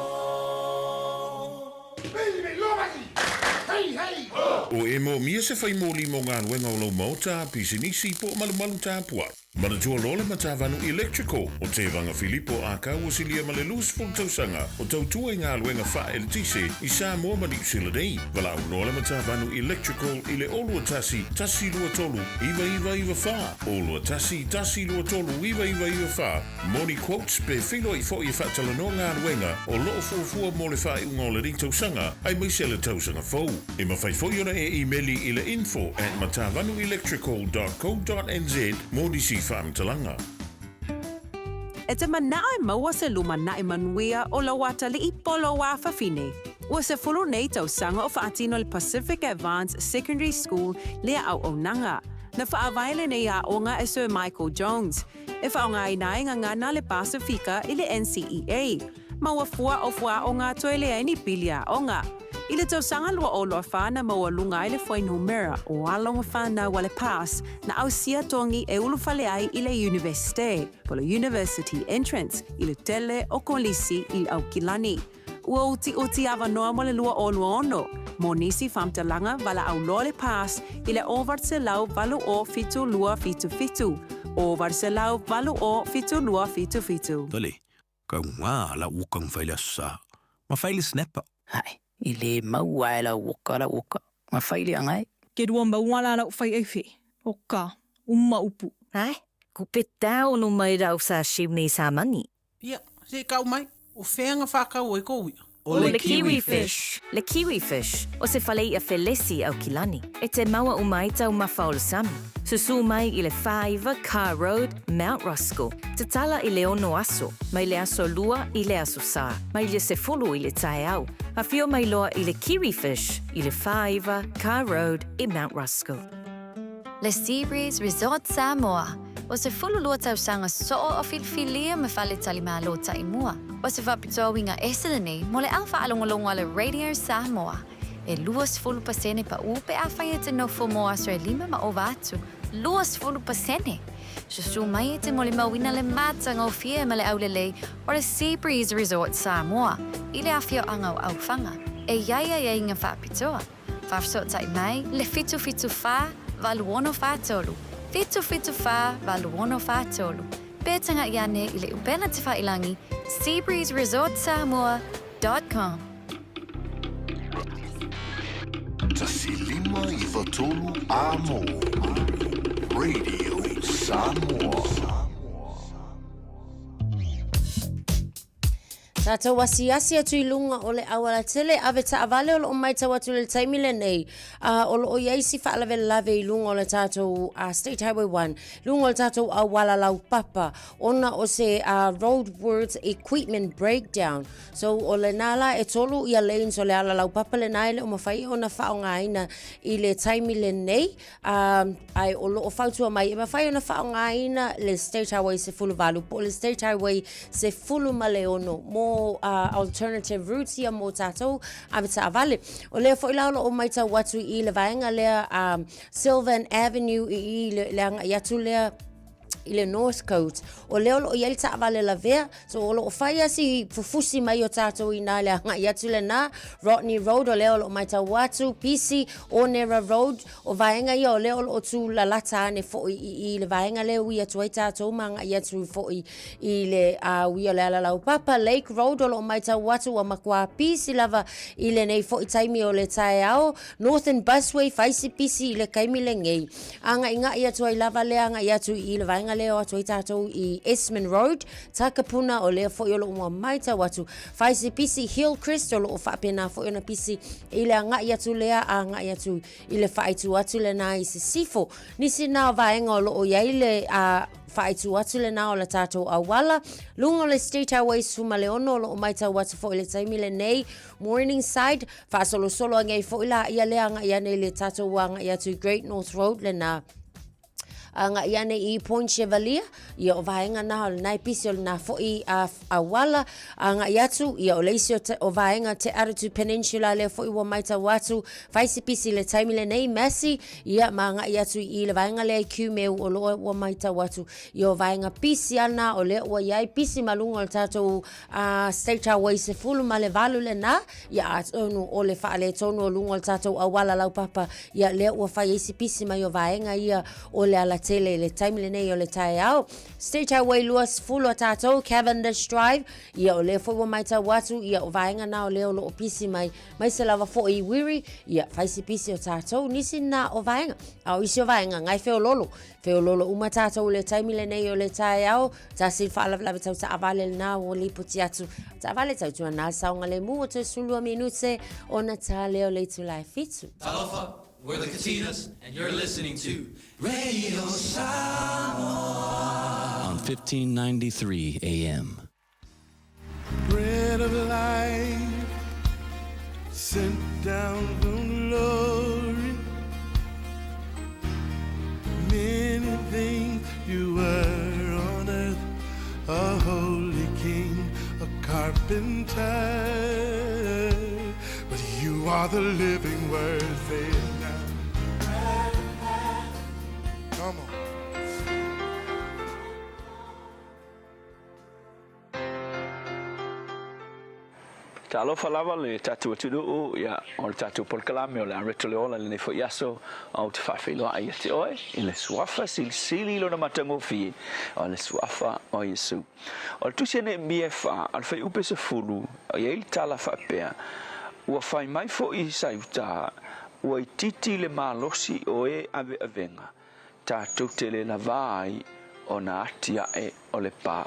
O e moomia se fai moli mo galuega o lou maota, pisinisi po o malumalu tapuai. Manatua loa le Matavanu Electrical o Tevaga Filipo Akau ua silia ma le 20 tausaga o tautua i galuega faaeletise i Samoa ma Niu Sila nei. Valaau loa le Matavanu Electrical i le 021 123 9994, 021 123 9994 mo ni quotes pe feiloai foi e faatalanoa galuega o lo o fuafua mo le faaiuga o lenei tausaga aemaise le tausaga fou. E mafai foi ona e imeli i le info at matavanuelectrical dot co dot nz mo nisi faamatalaga. E te manao e maua se lumanaʻi manuia o lou atalii po o lou afafine. Ua 10 nei tausaga o faatino le Pacific Advance Secondary School lea auaunaga. Na faavae lenei aoga e Sir Michael Jones. E faaaogaina ai gagana le Pasifika i le NCEA. Ma ua fua o fuaaoga toe leai ni pili aoga. I le tausaga 2024 na maualuga ai le fuainumera o alo ma whanau a le PASS na ausia togi e ulufale ai i le Iunivesite, po o le University Entrance, i le tele o kolisi i Aukilani. Ua utiuti avanoa mo le 2026, mo nisi faamatalaga valaau loa le PASS i le 808 7277, 808 7277. Tole, kau ngā la uka ngwhai le aso sa. Ma whai le snapper. Hae, i le maua e lau oka lau oka, ma whai le angai. Ke rua maua la lau whai eiwhi, o ka, uma upu. Hae, ku pe tau no mai rau sa shimni sa mani. Ia, se i kau mai, o whea nga whakau ai kou ia? O le kiwi fish. Le kiwi fish, o se fale i'a felesi Aukilani. E te maua uma ai taumafa o le sami. Susū mai i le 49 Carr Road, Mount Roskill. Tatala i le ono aso, mai le aso lua i le aso sa, mai le 10 i le taeao. Afio mai loa i le Kiwi Fish i le 49 Carr Road i Mount Roskill. Le Seabreeze Resort Samoa, o se 12 tausaga soo o filifilia ma faletalimalo taimua. O se faapitoa uiga ese lenei mo le au faalogologo a le Radio Samoa. E 20% paʻu pe afai e te nofo mo aso e lima ma ova atu, 20%! Susū mai e te molimauina le matagofie ma le aulelei o le Seabreeze Resort Samoa i le afioaga o Aufaga e i ai aiaiga faapitoa. Faafesootai mai le 774 8643, 774 8643, pe tagaʻi ane i le upega tefailangi seabreezeresortsamoa.com. 1593 Amo Radio Samoa. Tātou asiasi atu i luga o le aualatele, ave taavale o loo maitau atu i le taimi lenei, o loo i ai si faalavelave i luga o le tātou State Highway 1, luga o le tātou auala laupapa, ona o se road words equipment breakdown. So o lenā la e tolu ia lanes o le ala laupapa lenā e le o mawhai ona whaongaina i le taimi lenei, Ae o loo fautua mai e mafai ona faaaogaina le State Highway 18 po o le State Highway 16 mo alternative routes ia mo tātou avetaavale. O lea foi la o loo maitau atu i le vaega lea Sylvan Avenue i i le, le agai atu lea i le North Coast. O lea o loo i ai le taavale lavea, so o loo fai lava si fufusi mai o tātou inā le agai atu lenā. Rodney Road, o lea o loo maitau atu, pisi, Onera Road, o vaega ia o lea o loo tū lalata ane foi i i le vaega lea e ui atu ai tātou ma agai atu foi i le ui o le ala laupapa. Lake Road, o loo maitau atu ua matua pisi lava i lenei foi taimi o le taeao. Northern Busway, fai si pisi i le taimi lenei. Agaʻigaʻi atu ai lava lea agaʻi atu i le vaega lea o atu ai tātou i Esmond Road, Takapuna, o lea foi o loo ua maitau atu. Fai si pisi Hillcrest, o loo faapena foi ona pisi i le agaʻi atu lea agaʻi atu i le faaitu atu lenā i Sisifo. Nisi nā o vaega o loo i ai le faaitu atu lenā o le tātou auala. Luga o le State Highway 16 o loo maitau atu foi i le taimi lenei, Morningside, Faasolosolo ane ai foi la ia lea agaʻi ane i le tatou agaʻi atu i Great North Road lenā. Agai ane i Point Chevalier, ia o vaega na o lena e pisi o lena foi auala. Agai atu, ia o le isi o vaega Te Atatū Peninsula lea foi ua maitau atu, fai se pisi i le taimi lenei, Massey, ia ma agai atu i le vaega lea i Kumeu o lo o ua maitau atu, ia o vaega pisi lava na o lea ua i ai pisi ma luga o le tatou State Highway 18 lena, ia atonu o le faaletonu o luga o le tatou auala laupapa, ia lea ua fai ai si pisi mai o vaega ia o le alatele i le taimi lenei o le taeao. State Highway 20 a tatou, Cavendish Drive, ia o lea foi ua maitau atu, ia o vaega na o lea o lo o pisi mai, mai se lava foi i Wiri, ia fai si pisi o tatou, nisi na o vaega. A o isi o vaega, ngai feololo, Feoloolo uma tātou i le taimi lenei o le taeao. Tasi le faalavelave tau taavale lena ua lipoti atu. Taavale tau tuana le saogalemu o toe 12 minute ona tā lea o le itula e 7. Talofa, we're the Katinas and you're listening to Radio Samoa on 1593 AM. Bread of life sent down from glory. Many things you were on earth, a holy king, a carpenter. But you are the living word, say it now. Come on. Talofa lava le tatou atunuu, ia, o le tatou polokalame o le a reto le ola i lenei foi aso, a ou te faafeiloai ia te oe i le Suafa Silisili lona matagofie, o le Suafa o Iesu. O le tusi a Neemia e fa, o le fuaiupu e 10, e i ai le tala faapea, Ua fai mai foi Saiuta, ua itiiti le malosi o e aveavega, tatou te le lavā ai ona atiae o le pā.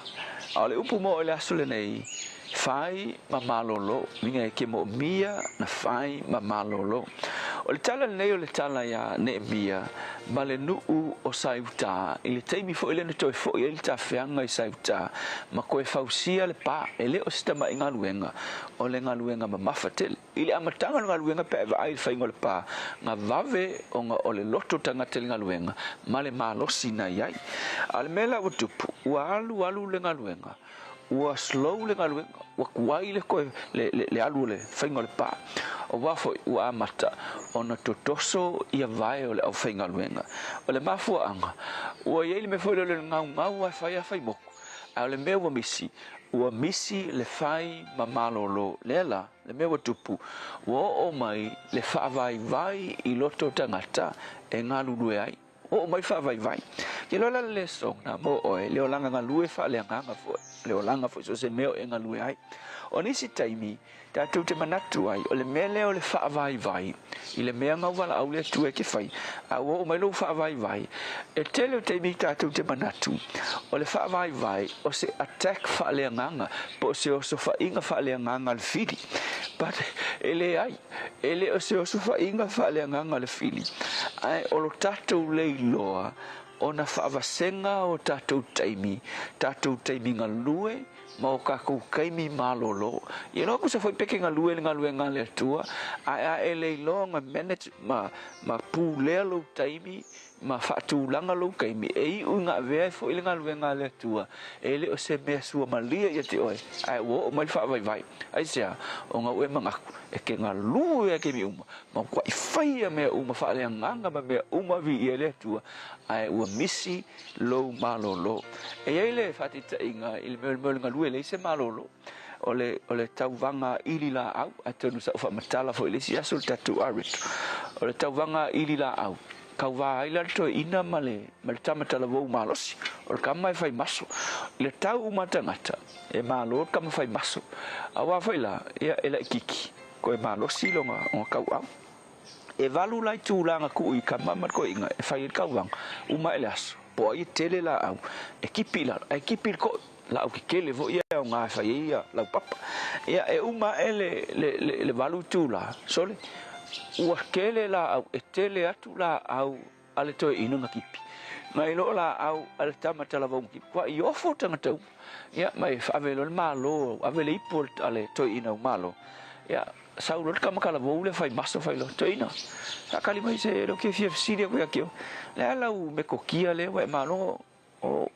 A o le upu mo i le aso lenei, fai ma malolo, uiga e ke moomia na fai ma malolo. O le tala lenei o le tala iā Neemia ma le nuu o Saiutā i le taimi foi lea na toe foi ai le tafeaga i Saiutā ma koe fausia le pā, e le o se tama'i galuega, o le galuega mamafa tele. I le amataga o le galuega pe a e vaai i le faiga o le pa, na vave ona o le loto tagata i le galuega ma le malosi na i ai. A o le mea la ua tupu, ua alu alu le galuega, ua slow le galuega, ua tuai le toe le, le, le alu o le faiga o le pa. Aua foi ua amata ona totoso ia vae o le aufaigaluega. O le mafuaaga, ua i ai le mea foi lea o le gaugau lava e fai a fai moku, a o le mea ua misi, ua misi le fai ma malolo. Lea la, Le mea ua tupu, ua oo mai le faavaivai i loto o tagata e galulue ai. Oo mai faavaivai. Ke loa la le lesoga na mo oe, le olaga galue faaleagaga foi, le olaga foi so o se mea o e galue ai. O nisi taimi, tatou te manatu ai, o le mea lea o le faavaivai i le mea na valaau le Atua e te fai, a ua oo mai lou faavaivai, e tele o taimi tatou te manatu, o le faavaivai o se attack faaleagaga, po o se osofaiga faaleagaga a le fili. But e leai, e le o se osofaiga faaleagaga a le fili, ae o lo tatou leiloa ona faavasega o tatou taimi, tatou taimi galue, ma o kakou taimi malolo. Ia loa kusa foi peke galue le galuega a le Atua, ae a e le iloa ona manage ma, ma pulea lou taimi, ma faatulaga lou taimi, e iu ina avea ai foi le galuega a le Atua, e le o se mea suamalie ia te oe, ae ua oo mai le faavaivai. Aisea? Ona ua e manatu, e te galue a taimi uma, ma matuai faia mea uma faaleagaga ma mea uma viia i le Atua, ae ua misi lou malolo. E i ai le faataitaiga i le mea o le galue e leai se malolo, o le, o le tauvaga ili laau, atonu sa ou faamatala foi i le isi aso i le tatou areto, o le tauvaga ili laau, tauva ai la le toeaina ma le, ma le tama talavou malosi, o le tama e fai maso. I le tau uma a tagata, e malo le tama fai maso, aua foi la, ia e laitiiti, toe malosi lona, lona tauau. E valu la itulā na tuu i kama ma le toeaina e fai ai le tauvaga, uma ae le aso, po o ai e tele laau e kipi i lalo, ae kipi i le toʻi, laau kekele foi ia e aoga e fai ai ia laupapa. Ia e uma ae le, le, le, le valu itulā, sole, ua tele laau, e tele atu laau a le toeaina na kipi, nai lo laau a le tama talavou na kipi. Kua i ofo tagata uma, ia ma e ave loa le malo, ave le ipu a le toeaina ua malo, ia, sau loa le tama talavou lea fai maso fai loa, Toeaina, taakali mai se le o ke fia fesili aku ia te oe, le a lau metokia lea ua e malogo o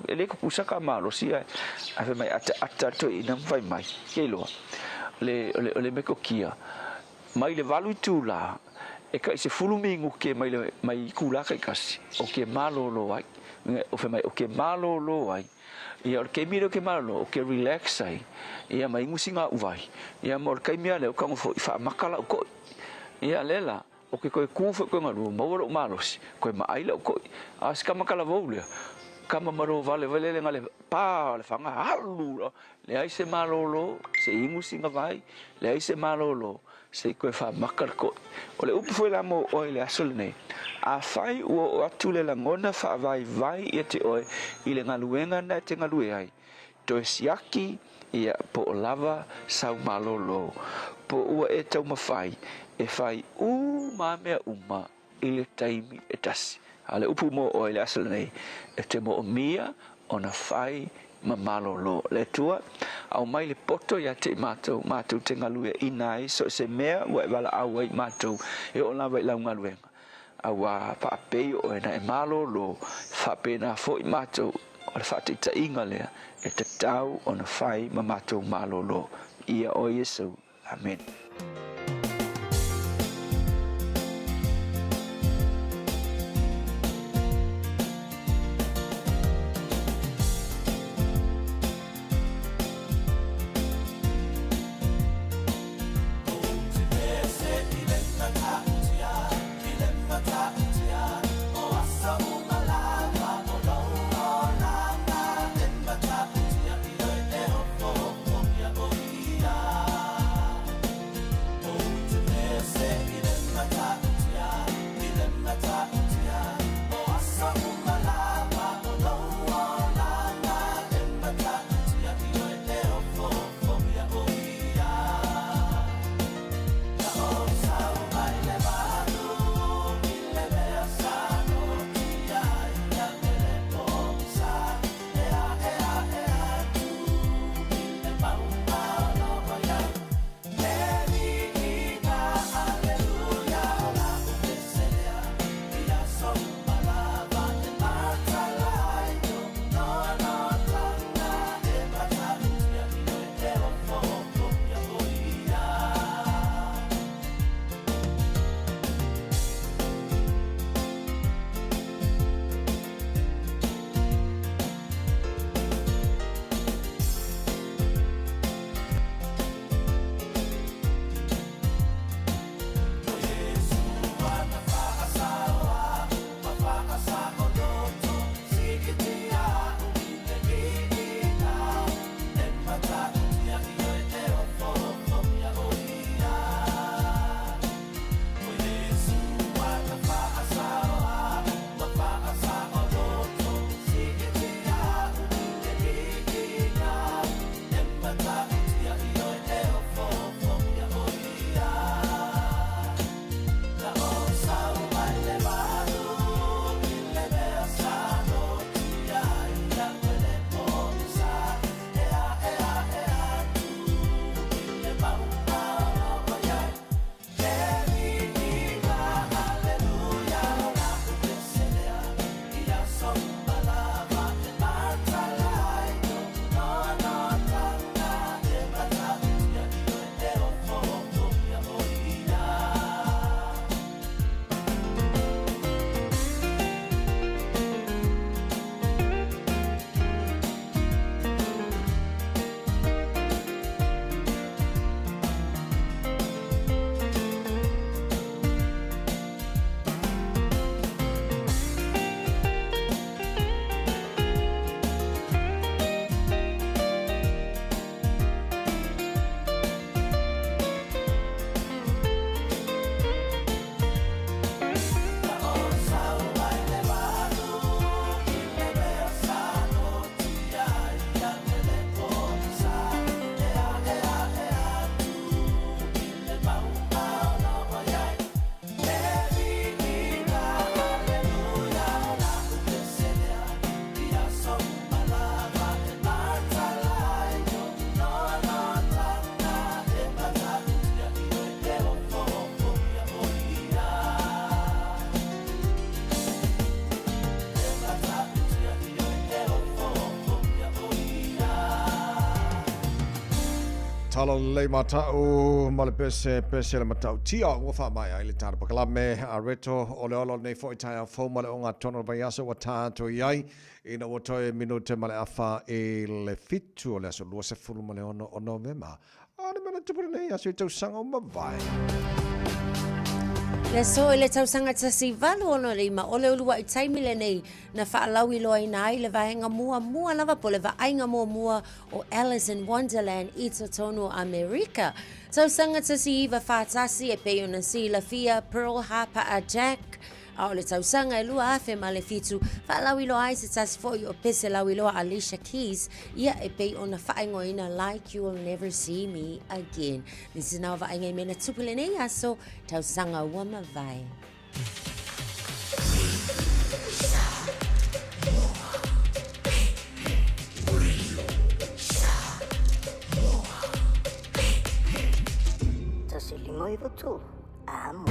e le tutusa ka malosi ae ae fai mai ataata le toeaina ma fai mai, ke iloa le o le metokia mai le 8 itula e tai 10 minute mai le mai itula taitasi o ke malolo ai, o fai mai o ke malolo ai. Ia, o le taimi lea ou te malolo, ou te relax ai, ia ma inu sina au vai, ia ma o le taimi lava lea ou tago foi faamata lau toi. Ia, lea la, ou te toe tu foi toe galue, maua lou malosi, toe maai lau toi. A o si tama talavou lea, tama malo vale vale lea na le pa o le faga, alu loa, leai se malolo, se inu sina vai, leai se malolo, Se i toe faamaka le toi. O le upu foi la mo oe i le aso lenei, afai ua oo atu le lagona faavaivai ia te oe i le galuega na e te galue ai, toe siaki ia po o lava sau malolo, po ua e taumafai e fai uma mea uma i le taimi e tasi. A o le upu mo oe i le aso lenei, e te moomia ona fai ma malolo. Le Atua, aumai le poto ia te i matou, matou te galueaina ai so o se mea ua e valaau ai i matou e oo lava i lau galuega. Auā faapei o oe na e malolo, faapena foi matou, o le faataitaiga lea e tatau ona fai ma matou malolo. Ia oe Iesu. Amene. Tala lelei mata'u ma le pese pese le mata'utia ua faamaea ai le tatou pakalame a Reto o le ola o lenei foi taeao fou ma le ogatotonu o le vaiaso ua tatou i ai ina ua toe minute ma le afa i le 7 o le aso 26 o Novema. A o le mea na tupu lenei aso i tausaga ua mavae. Le aso i le tausaga 1865, o le ulua'i taimi lenei na faalauiloaina ai le vaega muamua lava po o le vaaiga muamua o Alice in Wonderland i totonu o Amerika. Tausaga 1941 e pei ona silafia Pearl Harbour Attack, a o le tausaga e 2007, faalauiloa ai se tasi foi o pese lauiloa Alicia Keys, ia e pei ona faaigoaina Like You'll Never See Me Again. Nisi na o vaaiga i mea na tupu lenei aso, tausaga ua mavae. 153, amo.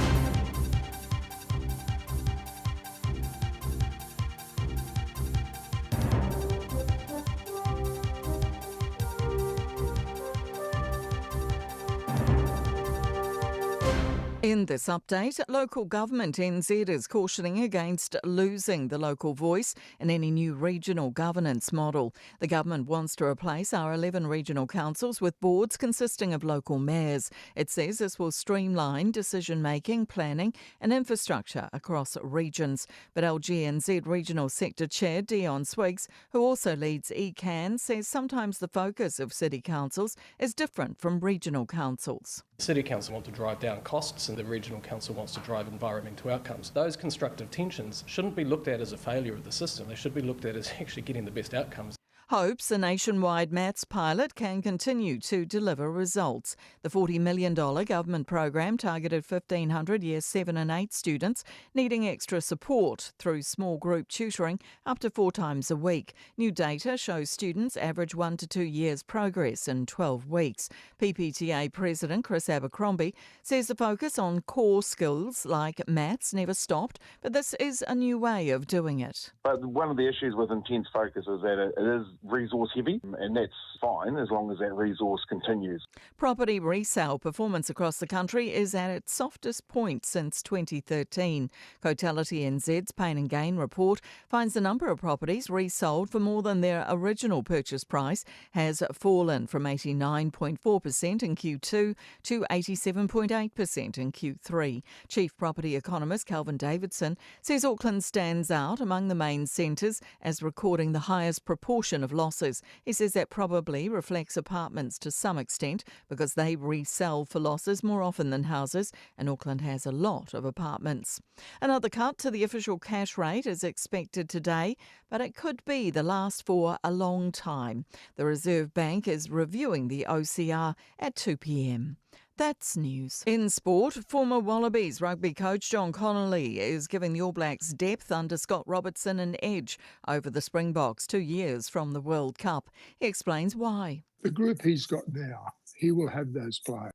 In this update, local government NZ is cautioning against losing the local voice in any new regional governance model. The government wants to replace our 11 regional councils with boards consisting of local mayors. It says this will streamline decision making, planning, and infrastructure across regions. But LGNZ Regional Sector Chair Dion Swiggs, who also leads ECAN, says sometimes the focus of city councils is different from regional councils. The City Council want to drive down costs and the Regional Council wants to drive environmental outcomes. Those constructive tensions shouldn't be looked at as a failure of the system. They should be looked at as actually getting the best outcomes. Hopes a nationwide maths pilot can continue to deliver results. The $40 million government program targeted 1,500 Year 7 and 8 students needing extra support through small group tutoring up to four times a week. New data shows students average 1 to 2 years progress in 12 weeks. PPTA President Chris Abercrombie says the focus on core skills like maths never stopped, but this is a new way of doing it. But one of the issues with intense focus is that it is resource heavy, and that's fine as long as that resource continues. Property resale performance across the country is at its softest point since 2013. Cotality NZ's Pain and Gain report finds the number of properties resold for more than their original purchase price has fallen from 89.4% in Q2 to 87.8% in Q3. Chief Property Economist Calvin Davidson says Auckland stands out among the main centres as recording the highest proportion of losses. He says that probably reflects apartments to some extent because they resell for losses more often than houses, and Auckland has a lot of apartments. Another cut to the official cash rate is expected today, but it could be the last for a long time. The Reserve Bank is reviewing the OCR at 2 p.m. That's news. In sport, former Wallabies rugby coach John Connolly is giving the All Blacks depth under Scott Robertson an edge over the Springboks 2 years from the World Cup. He explains why. The group he's got now, he will have those players.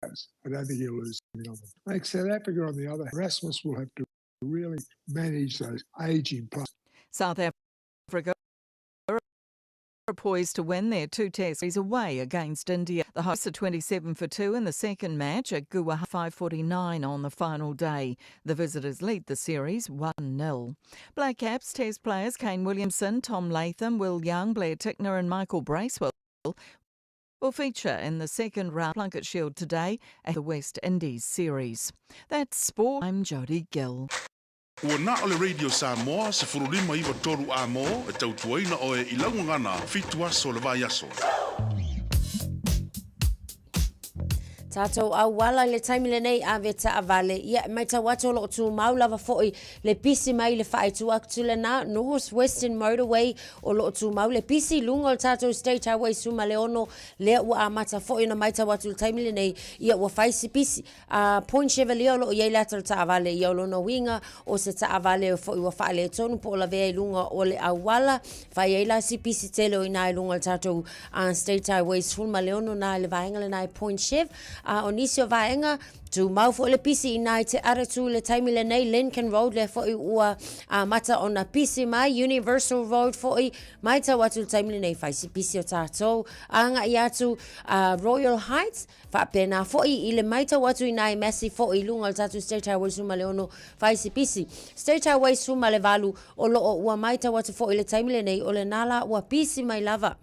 I don't think he'll lose any of them. Like South Africa, on the other, Rasmus will have to really manage those ageing players. South Africa are poised to win their two tests away against India. The hosts are 27 for 2 in the second match at Guwahati 5:49 on the final day. The visitors lead the series 1-0. Black Caps test players Kane Williamson, Tom Latham, Will Young, Blair Tickner and Michael Bracewell will feature in the second round Plunket Shield today at the West Indies series. That's sport. I'm Jodie Gill. Ua na o le Radio Samoa 1593 A-mo e tautuaina oe i lau gagana fitu aso o le vaiaso. Tātou auala i le taimi lenei ave taavale. Ia, e matau atu o loo tumau lava foi le pisi mai le faaitu atu lena North Western Motorway o loo tumau le pisi i luga o le tātou State Highway 16 lea ua amata foi ona matau atu i le taimi lenei ia ua fai si pisi A Point Chevalier o lo o i ai le ata o le taavale, ia o lona uiga, o se taavale foi ua faaletonu po o lavea i luga o le auala, fai ai la si pisi tele o i ina i luga o le tatou State Highway 16 na i le vaega lena i Point Chev. A o nisi o vaega, tumau foi le pisi inā i te aratū i le taimi lenei, Lincoln Road lea foi ua amata ona pisi mai, Universal Road foi, matau atu i le taimi lenei, fai si pisi o tatou agai atu a Royal Heights, faapena foi i le matau atu inā i Massey foi i luga o le tatou State Highway 16, fai si pisi. State Highway 18, o lo o ua matau atu foi i le taimi lenei, o lena la ua pisi mai lava.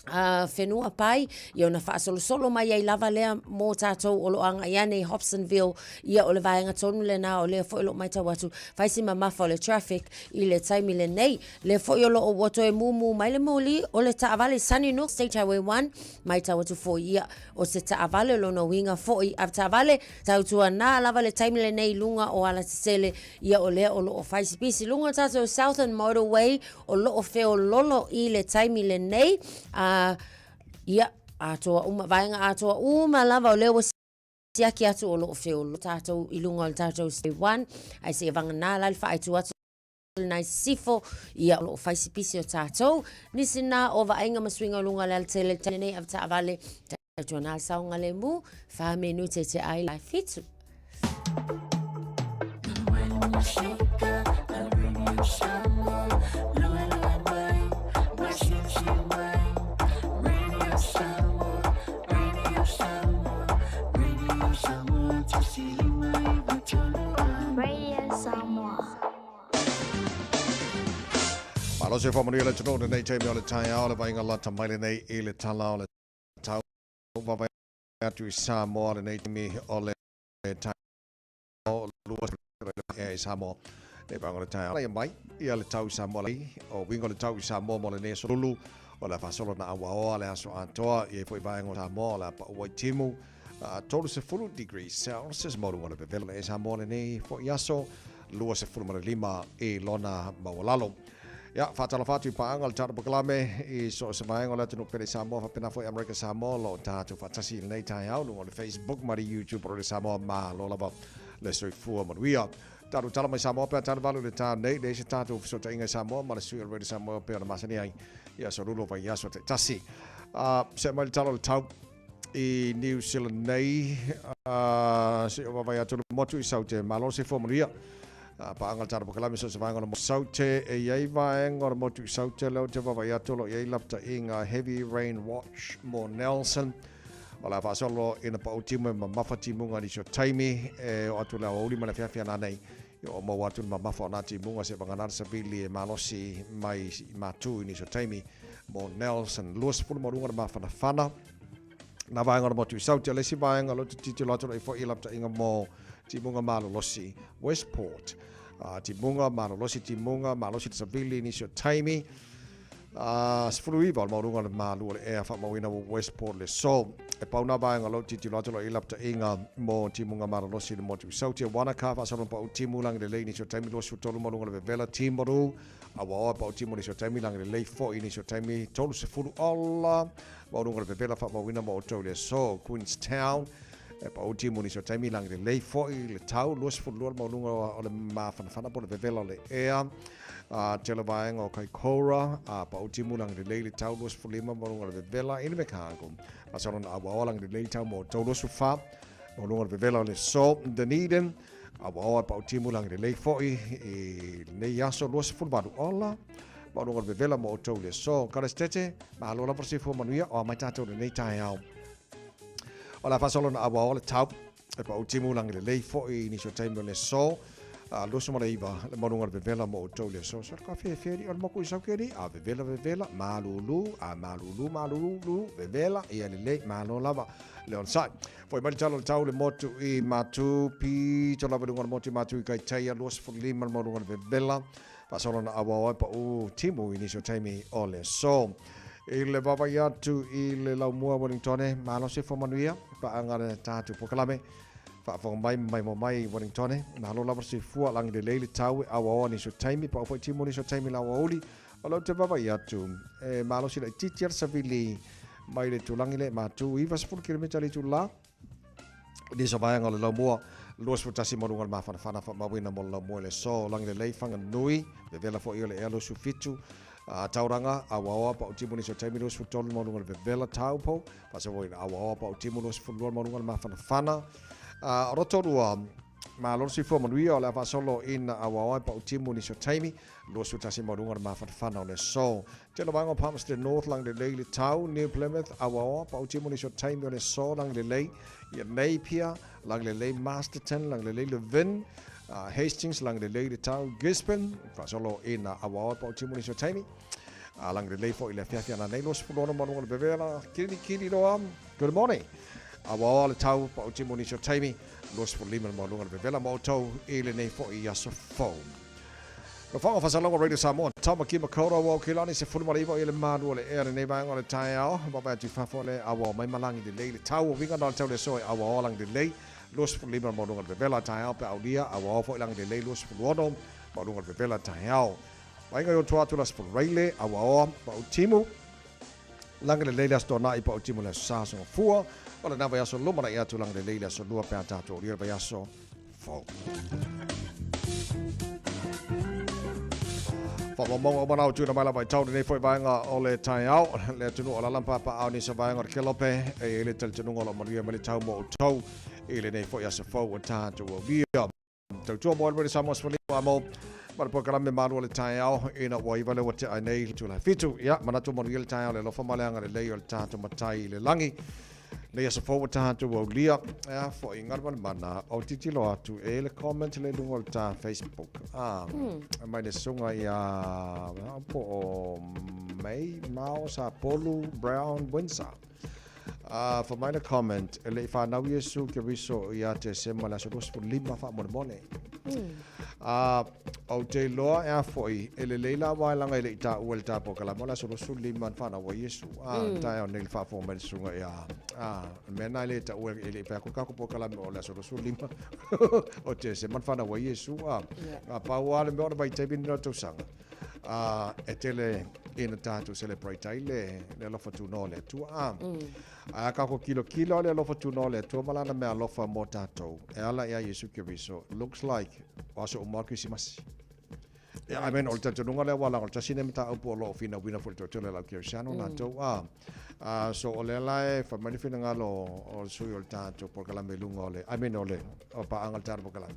a whenua pai, ia ona faasolosolo mai ai lava lea mō tātou o lo o agai ane i Hobsonville, ia o le vaega tonu lena o lea foi o lo o matau atu, fai si mamafa o le traffic i le taimi lenei. Lea foi o lo o ua toe mumu mai le moli o le taavale Sunnynook State Highway 1, matau atu foi ia o se taavale lona uiga foi avetaavale, tautuana lava le taimi lenei i luga o alatetele, ia o lea o lo o fai si pisi. Luga o tātou Southern Motorway, o lo o feololo i le taimi lenei, a, ia, atoa uma, vaega atoa uma lava o lea ua siaki atu o lo o feololo tātou i luga o le tātou State 1, ae seia vagana la le faaaitu atu lena i sisifo, ia, o lo o fai si pisi o tātou. Nisi na o vaaiga ma suiga o luga o le alatele lenei avetaavale, tautuana le saogalemu, fa minute te ai la fitu. Radio Samoa. Malo se whamanuia le tino lenei taimi o le taeao le vainga lata mai lenei i le tala o le tau vavae atu i Samoa lenei taimi o le taeao 20 i Samoa. Nei vaega o le taeao ia mai ia le tau i Samoa lei o winga o le tau i Samoa mo lenei aso lulu o le a faasolo na auaoa le aso atoa i ai foi vaega o Samoa o le a pau ai timu 30 degrees Celsius mo luga o le vevela e Samoa lenei foi aso 25 i lona maualalo. Ia, faatalofa atu i paaga o le tatou polokalame i so o se vaega o le atunuu pele Samoa faapena foi Amerika Samoa o lo o tatou faatasi i lenei taeao luga o le Facebook ma le YouTube o le Samoa malo lava le soifua manuia. Tatou tala mai Samoa pe a tala valu i le ta nei, leai se tatou fesootaiga i Samoa ma le sui o le Radio Samoa pei ona masani ai i aso lulu o vaiaso taitasi. Se mai le tala o le tau i New Zealand nei, se o vaavaai atu le motu i Saute. Malo le soifua manuia. Paaga le tatou polokalame so o se vaega o le motu Saute. E i ai vaega o le motu i Saute lea ou te vaavaai atu o lo o i ai lapataiga Heavy Rain Watch mo Nelson. O le a faasolo ina pau timu e mamafa timuga i nisi o taimi e oo atu le aoauli ma le afiafi ana nei. I oo maua atu le mamafa o nā timuga se vagana le savili e malosi mai i Matu i nisi o taimi mo Nelson. 20 ma luga le mafanafana. Nā vaega o le motu i Saute. O le isi vaega o lea ou te tilotilo atu i foi i lapataiga mo timuga malolosi Westport. Timuga malolosi, timuga malosi le savili i nisi o taimi. 19 o le maualuga o le malu o le ea faamauina ua Westport le so. E pau nā vaega o lou tilotilo atu i lapataiga mo timuga malolosi i le motu i Saute. Wanaka faasolo pau timu lagi lelei i nisi o taimi 23 maualuga o le vevela Timaru. Awaoa pau timu i nisi o taimi lagi lelei foi i nisi o taimi 30 ola maualuga o le vevela faamauina mo outou i le aso. Queenstown E pau timu nisi o taimi lagi lelei foi le tau 22 le maualuga o le mafanafana po o le vevela o le ea. A tele vaega o Kaikoura, a pau timu lagi lelei le tau 25 maualuga o le vevela i le Mekako. Masalo na auaoa lagi lelei le tau mo outou 24 maualuga o le vevela o le aso. Dunedin, auaoa e pau timu lagi lelei foi i lenei aso 28 ola maualuga o le vevela mo outou i le aso. Kalesitete, malo lava le soifua manuia o a mai tatou i lenei taeao. O le a faasolo na auaoa le tau e pau timu lagi lelei foi i nisi o taimi o le aso. 29 le maualuga o le vevela mo outou i le aso. So le kafe e o le moku i sau ke li, a vevela vevela, malulu, a malulu malulu, vevela, ia lelei, malo lava le onosai. Foi mai le tala o le tau le motu i Matu, pito lava i luga o le motu i Matu i Kaitaia, 25 le maualuga o le vevela. Faasolo na auao ai pau timu i nisi o taimi o le aso. I le vaavaai atu i le laumua Wellingtone, malo se fua manuia, paaga le tatou polokalame. Faafofoga mai ma maimoa mai i Wellingtone, malo lava le soifua, lagi lelei le tau e auaoa nisi o taimi, pau foi timu nisi o taimi la aoauli. O lea ou te vaavaai atu, e malosi laitiiti lava le savili mai le itulagi lea i Matu, 90 kilomita le itula. Nisi o vaega o le laumua, 21 ma luga o le mafanafana faamauina mo le laumua i le aso. Lagi lelei, Whanganui, vevela foi o le ea 27, Tauranga, Awaoa, Pautimu nisi o taimi 23 ma luga o le vevela Taupo, faasavoi i le Awaoa, Pautimu 22 ma luga o le mafanafana. Rotorua, Malo le soifua manuia o le a faasolo ina Awaoa e Pautimu nisi o taimi 21 ma luga o le mafanafana o le aso. Tele o vaega o Palmerston North, Lagilelei le tau, New Plymouth, Awaoa, Pautimu nisi o taimi o le aso, Lagilelei, ia Napier, Lagilelei Masterton, Lagilelei Levin, Hastings, Lagilelei le tau, Gisborne, faasolo ina Awaoa Pautimu nisi o taimi. Lagilelei foi le afiafi ananei 26 ma luga o le vevela, Kirikiriroa, good morning. Awaoa le tau, Pautimu nisi o taimi, 25 ma luga o le vevela ma outou i lenei foi aso fou. Lofaga Fasalaga Radio Samoa, Tamaki Makaurau o Aukilani, 19 i le malu o le ea lenei vaega o le taeao. Vaavaai atu i fafo le aoao mai malagi lelei le tau o uiga na o le tau le aso e aoao lagi lelei 25 maualuga le vevela taeao pe aulia aoao foi lagi lelei 26 maualuga le vevela taeao. Vaaiga i otua atu le aso Faraile aoaoa pautimu lagi lelei le aso Toanai pautimu le aso Sa aso Gafua o lena vaiaso lumanai atu lagi lelei le aso Lua pe a tatou aulia le vaiaso fou. Faamaumauga uma na o tuuina mai lava i tau lenei foi vaega o le taeao. Le atunuu o Lalampa paao nisi o vaega o le Kelope e i ai le talitonuga o lo o manuia mai le tau mo outou i lenei foi aso fou ua tatou aulia. Tautua mo Elwele Samoa Sefulima mo ma le polokalame malu o le taeao ina ua iva lea ua tea ai nei itula fitu. Ia, manatu manuia le taeao le alofa ma le agalelei o le tatou Matai i le lagi. Nei aso fou ua tatou aulia, ea foi galumalemana o tilotilo atu e le comment le luga o le ta Facebook. Ah, mai le susuga ia po o May Mao Sapolu Brown Windsor. Ah, fa mai le comment, e le i whanau Iesu Keriso ia Tesema le aso 25 faamolemole. Ah, ou te iloa ea foi, e lelei la waelaga e le i taua i le ta polokalame o le aso 25 na whanau ai Iesu. Ah, taeao nei le faafofoga mai le susuga ia, ah, o le mea lena e le taua e le i fai atu le tatou polokalame o le aso 25 o Tesema na whanau ai Iesu. Ah, na pau lava le mea o le vaitaimi lenei o le tausaga. Ah, e tele ina tatou celebrate ai le, le alofa tunoa o le Atua. Ah, A tatou tilotilo le alofa tunoa o le Atua ma lana mea alofa mo tatou, e ala ia Iesu Keriso, looks like o aso uma o le Kerisimasi. Yeah, I mean, o le talitonuga lea ua laga o le tasi lenei mataupu o lo o finauina foi i le toatele o le au kerisiano latou. Ah, so o lea la e fai mai le finagalo o le sui o le tatou polokalame i luga o le, I mean o le o paaga o le tatou polokalame.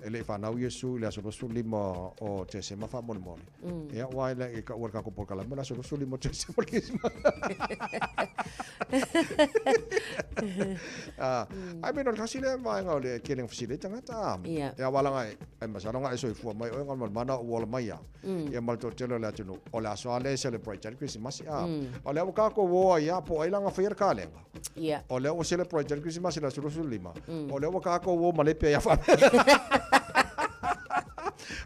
E le i fanau Iesu i le aso 25 o Tesema faamolemole. Ia, aua e le i taua i le tatou polokalame o le aso 25 o Tesema o le Kerisimasi. I mean, o le tasi lea vaega o le tele na fesili ai tagata. Ia. Ia, aua leaga e masalo na e soifua mai oe Galumalemana ua ola mai lava. Ia ma le toatele o le atunuu, o le aso lava lea e celebrate ai le Kerisimasi. O lea ua tatou o ai lava po o ai la na faia le kalenga. Ia. O lea ua celebrate ai le Kerisimasi i le aso 25. O lea ua tatou o malepe ai lava.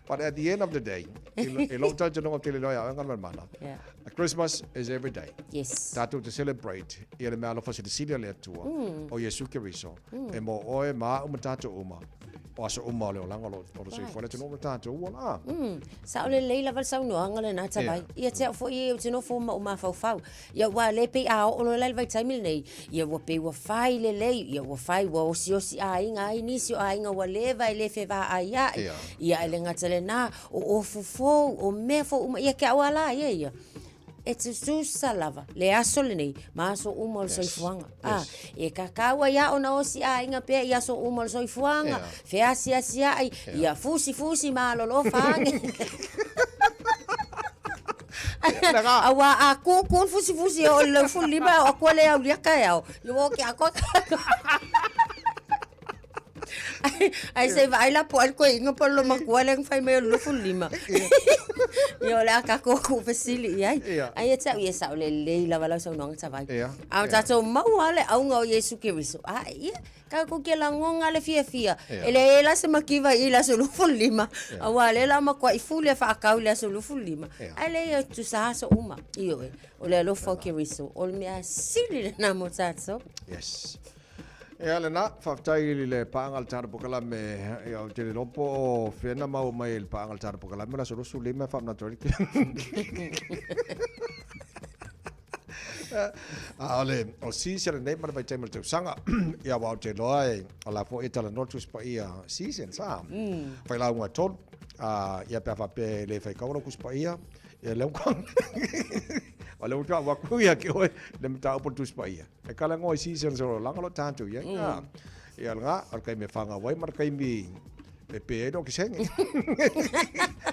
But at the end of the day, i lou talitonuga ou te le iloa ia oe Galumalemana, Christmas is every day. Yes. Tatou te celebrate ia le mea alofa silisili a le Atua, o Iesu Keriso, e mo oe ma a'u ma tatou uma, o aso uma o le olaga o lo o le soifua le atunuu ma tatou ua la. Sao lelei lava le saunoaga lenā Tavai. Ia te au foi ou te nofo ma ou mafaufau. Ia ua le pei a oo loa la i le vaitaimi lenei, ia ua pei ua fai lelei, ia ua fai ua osiosi aiga ai nisi o aiga ua leva e le fevaaia'i. Ia ae le gata i lenā, o ofu fou, o mea fou uma, ia ke au a la ia ia. E tutusa lava le aso lenei ma aso uma o le soifuaga. A, e kakau ai a ona osi aiga pea i aso uma o le soifuaga, feasiasia'i, ia fusifusi malolofa age. Auā a kūkū le fusifusi e oo i le 25 e oo atu ai le aulia taeao, ia ua oti atoa tatou. Ai se i vaai la po o ai le toeaina po o le loomatua lea na fai mai o le 25. Ia o le a tatou tuufesili i ai. Ai ia te au ia sao lelei lava lau saunoaga Tavai. A o tatou maua lava le auga o Iesu Keriso, a ia, tatou te lagona le fiafia. E leai ai la se mativa i i le aso 25, aua o lea la matuai fuli e faatau i le aso 25. Ae leai e tutusa aso uma. Ioe, o le alofa o Keriso, o le mea sili lena mo tatou. Yes. Ea lena, faafetai i le paaga a le tatou polokalame, ia ou te le iloa po o fea na maua mai ai le paaga a le tatou polokalame o le aso 25 e faamanatu ai le A o le o season lenei ma le vaitaimi o le tausaga, ia aua ou te iloa e, o la foi e talanoa le Tusi Paia seasons, a. Failauga e tolu. Ia pe a faapea e le faikaua lau Tusi Paia, ia lea ua o lea ua tau atu ia te oe le mataupu o le Tusi Paia. E talanoa i seasons o le olaga o lo o tatou i ai. Ia lena, o le taimi e fanau ai ma le taimi e pe ai le okesene.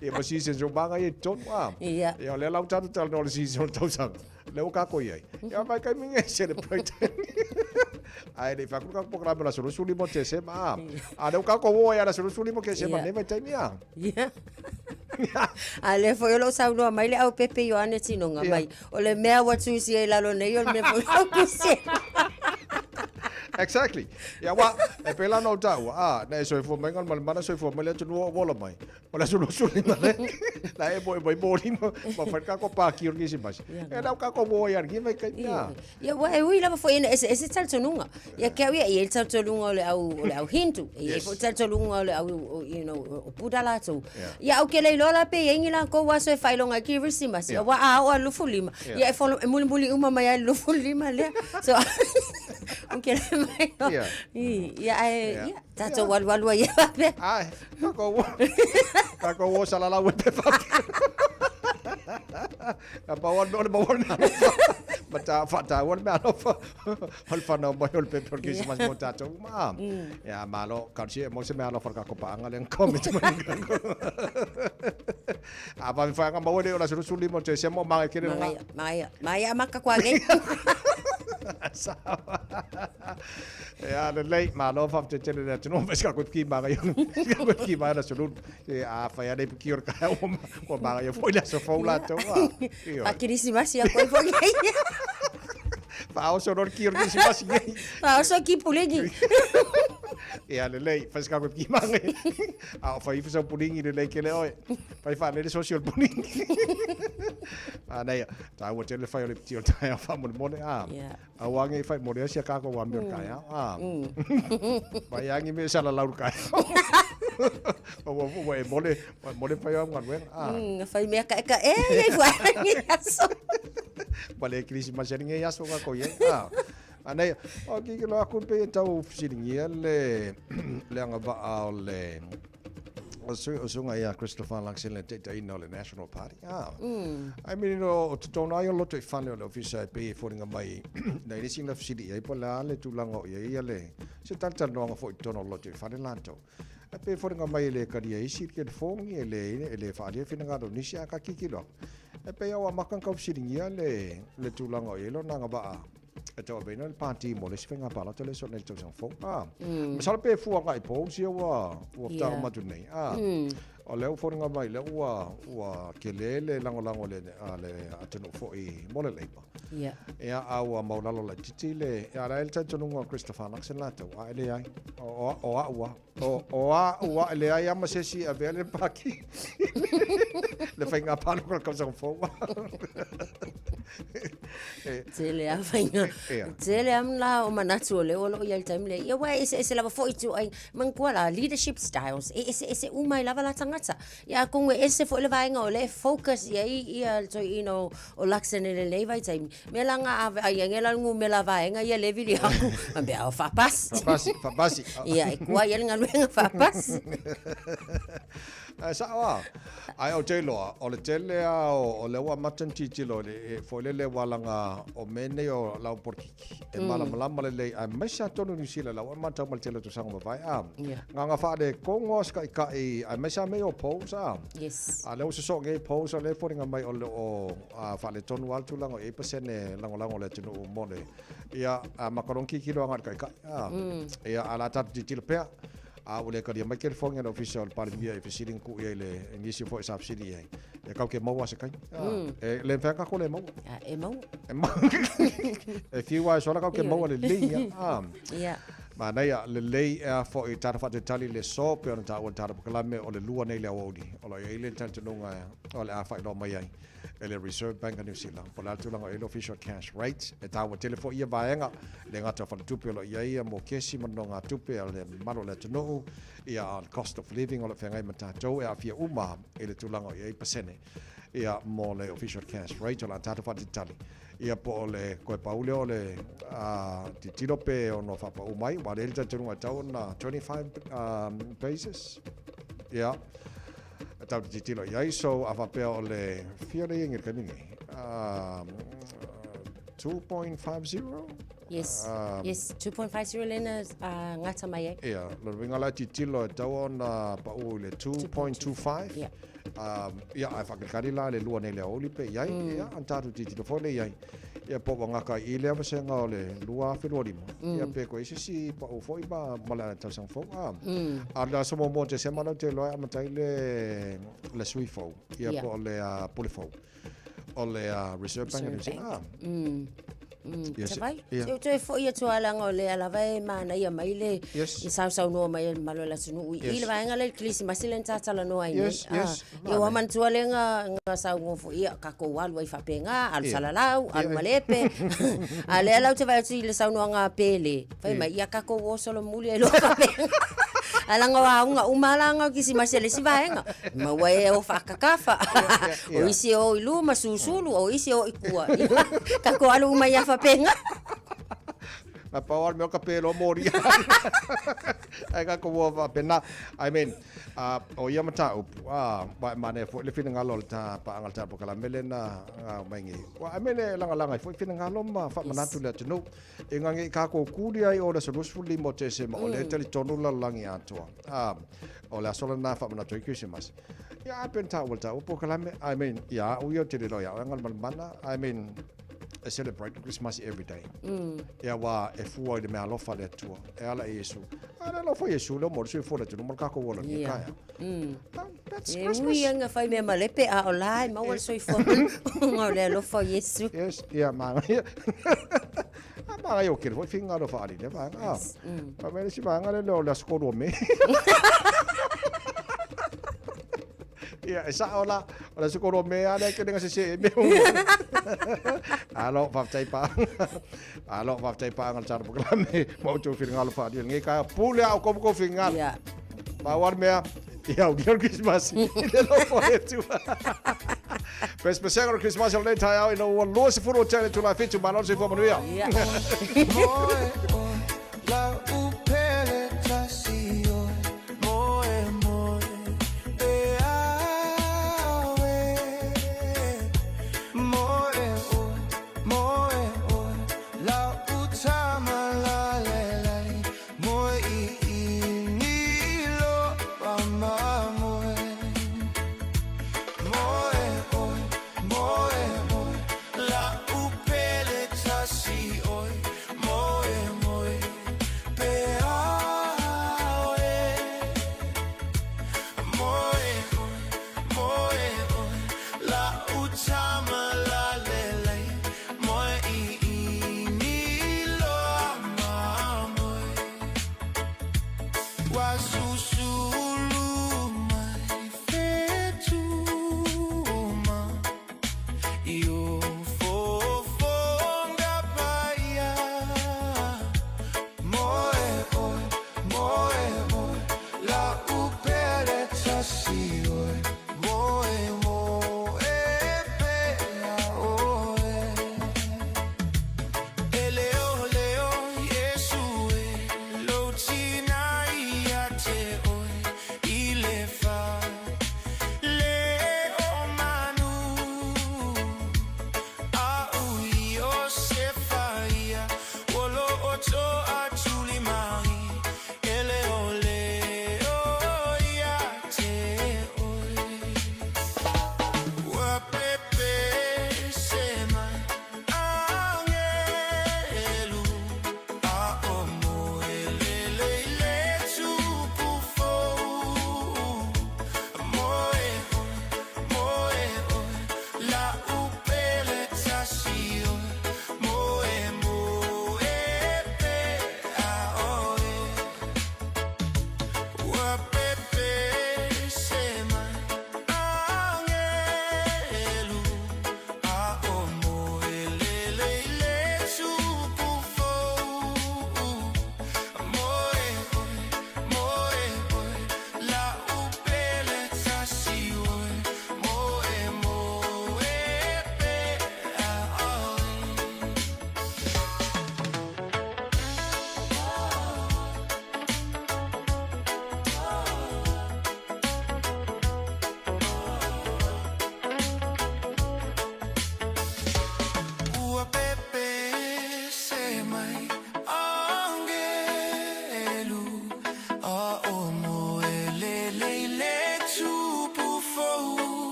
Ia ma seasons uma lava ia i totonu. Ia. Ia o lea la ua tatou talanoa i le season o le tausaga. Lea ua tatou i ai. Ia mai taimi nei e celebrate ai. Ae le i fai atu le tatou polokalame o le aso 25 o Tesema a. A o lea ua tatou o ai lava i le aso 25 o Tesema i lenei vaitaimi a. Ia. A lea foi o lo o saunoa mai le aupepe Ioane Tinoga mai, o le mea ua tusi ai i lalo nei o le mea foi ua tusi ai. Exactly. Ia aua, e pei la ona ou taua, a, na e soifua mai Galumalemana soifua mai le atunuu o ou ola mai. O le aso 25 le, la e moe mai moni ma, ma fai le tatou pāki o le Kerisimasi. E lau tatou moe ai i lenei vaitaimi a. Ia, ua e ui lava foi ina eseese talitonuga. Ia te au ia, e i ai le talitonuga o le au, o le au Hindu, e i ai foi le talitonuga o le au, o, you know, o Buddha latou. Ia ou te le iloa la pe i ai ni latou aso e faailoga ai Kerisimasi, aua a oo lava i le 25, ia e follow, e mulimuli uma mai lava i le 25 lea. So, ou te le mailoa. Ia, ae, ia, tatou alualu ai ia faapea. Ae, tatou, tatou o salalau e pe faapea. Na pau lava le mea o le maua o le meaalofa. Ma ta, faataua le meaalofa o le fanau mai o le pepe o le Kerisimasi mo tatou uma. A. Ia, malo, talosia e maua se meaalofa o le tatou paaga lea na comment mai. A vave whaanga maua le o la 25 o Tesema o magai kere Magaia, magaia, magaia maka kua nei. Sawa. Ia, lelei, malo faafetai tele le atunuu, ma se ka koe piki magai o ka koe piki magai la solulu. E a whai ane piki o le kai o ua magai foi le aso fou latou a. Ioe. A Kerisimasi a koe foi nei. Faaoso loa le ki o le Kerisimasi nei. Faaoso ki puligi. Ia, lelei, fai se ka koe piki magai. A o fai ifo sau puligi lelei kele oe. Fai whaalele sosi o le puligi. Manaia, tāua tele whai o le piti o le taeao whaamolemole. A, Yeah. aua nge i whai more asia kākou wā mea o le taeao. A, mai angi me sala lau le taeao. Ua ua e mole, ua e mole whai au galuega. A, Whai mea ka eka e e whaangi aso. ma le Kerisimasi ani ngei aso kākou i ai. A, Anei, o ki ki loa aku pe e tau fesiligia le, le agavaa o le, o susuga ia Christopher Luxon le taitaiina o le National Party. Ah. I mean, o totonu ai o loto i fale o le ofisa e pei e foliga mai na i le isi na fesili i ai po o le a le tulaga o i ai ia le se talatalanoaga foi i totonu o loto i fale latou. Ae pei e foliga mai e le talia e isi le telefoni, e le e le faaalia finagalo o nisi ae ka tilotilo atu. E pei a ua amata ona tau fesiligia le le tulaga o i ai lona agavaa e tauaveina le pāti mo le isi faiga palota lea e soo nei i le tausaga fou. Ah. Masalo pe fua agai polls ia ua ua yeah. atu nei. Ah. O lea ua foliga mai lea ua ua tele le lagolago le a le atunuu foi mo le Labour. Yeah. Ia a ua maulalo laitiiti le ia la e le talitonuga o Christopher Luxon latou a e leai. O o au a o o au a e leai lava ma se isi e avea le pāti le faiga palota o le tausaga fou. Tele a faiga. Tele a la o manatu o lea o lo o i ai i le taimi lea. Ia aua e eseese lava foi ituaiga. Manatua la, leadership styles, e eseese uma ai lava la tagata. Ia atonu e ese foi le vaega o lea e focus i ai ia le toeaina o, o Luxon i lenei vaitaimi. Mea la nga ave ai ange la le numera vaega ia le vili aku, a mea o faapasi. Faapasi, faapasi. Ia e kua ia le galuega faapasi. Ae sao a. Ae ou te iloa, o le tele a o, o lea ua amata ona tilotilo i le, e, foi lele ua laga o mea nei o lau polokiki. E malamalama lelei, aemaise lava totonu o Niu Sila, la ua e matau mai le tele o tausaga ua mavae, a. Gagana faaletonu lava se taitai, aemaise lava mea ia o polls, a. Yes. A lea ua sosoo nei polls, o lea e foliga mai o lo o faaletonu lava le tulaga o i ai pasene lagolago o le atunuu mo le, ia, a ma ka lona tilotilo agai i le taitai, a. Ia, a o le a tatou tilotilo pea. A ua le talia mai telefoni a le Ofisa o le Palemia i fesili na tuu i ai le nisi foi sa fesili i ai. E kau ke maua se taimi. E le mawhai tatou le maua. A, e maua. E maua. E whiu ai sola kau ke maua lelei ia. A. Ia. Manaia, lelei e a foi tata whaatetali le so pe ona tāua le tata pakalame o le lua nei le aoauli. O lo o i ai le talitonuga o le a whailoa mai ai e le Reserve Bank of New Zealand. Po o le a le tulaga o i ai le official cash rate, e taua tele foi ia vaega, le gata o faletupe o lo o i ai ia mo kesi ma nonogatupe a le mamalu o le atunuu, ia a le cost of living o lo o feagai ma tatou e aafia uma i le tulaga o i ai pasene ia mo le official cash rate o le a tatou faatalitali ia po o le toe pau lea o le tilotilo pe ono faapau mai aua o lea e i ai le talitonuga e tatau ona 25 basis ia. Tatou te tilotilo i ai, so a faapea o le fia le iengi i le taimi nei? 2.50? Yes, yes, 2.50 lena uh, gata mai ai. Ia, lona uiga la e tilotilo e tatau ona pau i le 2.25. Yeah. Um, ia, ae faakalikali la le lua nei le aoauli pe i ai, ia, ona tatou tilotilo foi lea i ai. Ia, po ua gata i i lea vasega o le 2025, ia, pe toe i ai se isi pau foi ma, ma le tausaga fou. A, a o le aso muamua o Tesema lea ou te iloa e amata ai le, le sui fou, ia, po o le uh, pule fou, o le uh, Reserve Bank of New Zealand. Ah. Ia, Se vai, se ou toe foi atu lava leaga o lea lava e manaia mai le Yes. i sausaunoa mai e le mamalu o le atunuu i Yes. i le vaega lea i le Kerisimasi lea na ta talanoa ai nei. Yes, yes. Ah, ia ua manatua lea nga nga saunoa foi ia takou alu ai faapena, alu Ia. salalau, alu Ia. malepe. A lea la ou te vaai atu i le saunoaga a Pele, fai mai ia takou o solomuli ai loa faapena. Ae leaga o auga uma lava la o Kerisimasi a le isi vaega, maua e o faakakafa. O isi e o i luma susulu, o isi e o i tua. Ia, takou alu uma ia faapena. Na pau lava le mea o ka pē loa molia. Ae ka ko ua faapena. I mean, uh, o ia mataupu, ah, wa e manaia foi le finagalo o le ta paaga o le ta polokalame lea na mai nei. Wa, I mean, e lagalaga ai foi finagalo ma faamanatu le atunuu. E ngange i kākou kūlia ai o le aso 25 o Tesema, o lea e talitonu le lalolagi atoa. Ah, o le aso lena e faamanatu ai Kerisimasi. Ia, a pe na taua i le taua polokalame, I mean, ia au ia ou te le iloa ia oe Galumalemana, I mean, e celebrate le Kerisimasi every day. Ia aua e fua i le meaalofa a le Atua, e ala i Iesu. A le alofa o Iesu lea ua maua ai le soifua o le atunuu ma le kākou ola nei, Ia. kaea. That's E Christmas. ui ia nga fai mea malepe a o la e maua le soifua ona o le alofa o Iesu. Yes, ia manaia. A manaia o kele foi finagalo faali lea vaega. Ah. Fai mai le isi vaega lea o le aso 3 o Me. Ia, e sao la, o le aso 3 o Me lava lea e kele gasese ai mea uma. Alo, faafetai paaga. Alo, faafetai paaga le tala polokalame ma outou finagalo faali o lenei taeao. Pule a outou ma tou finagalo. Ia. Pau lava le mea, ia aulia le Kerisimasi i le alofa o le Atua. Pesepesega o le Kerisimasi o lenei taeao ina ua 20 o tea i le itula e fitu. Malo le soifua manuia. Ia.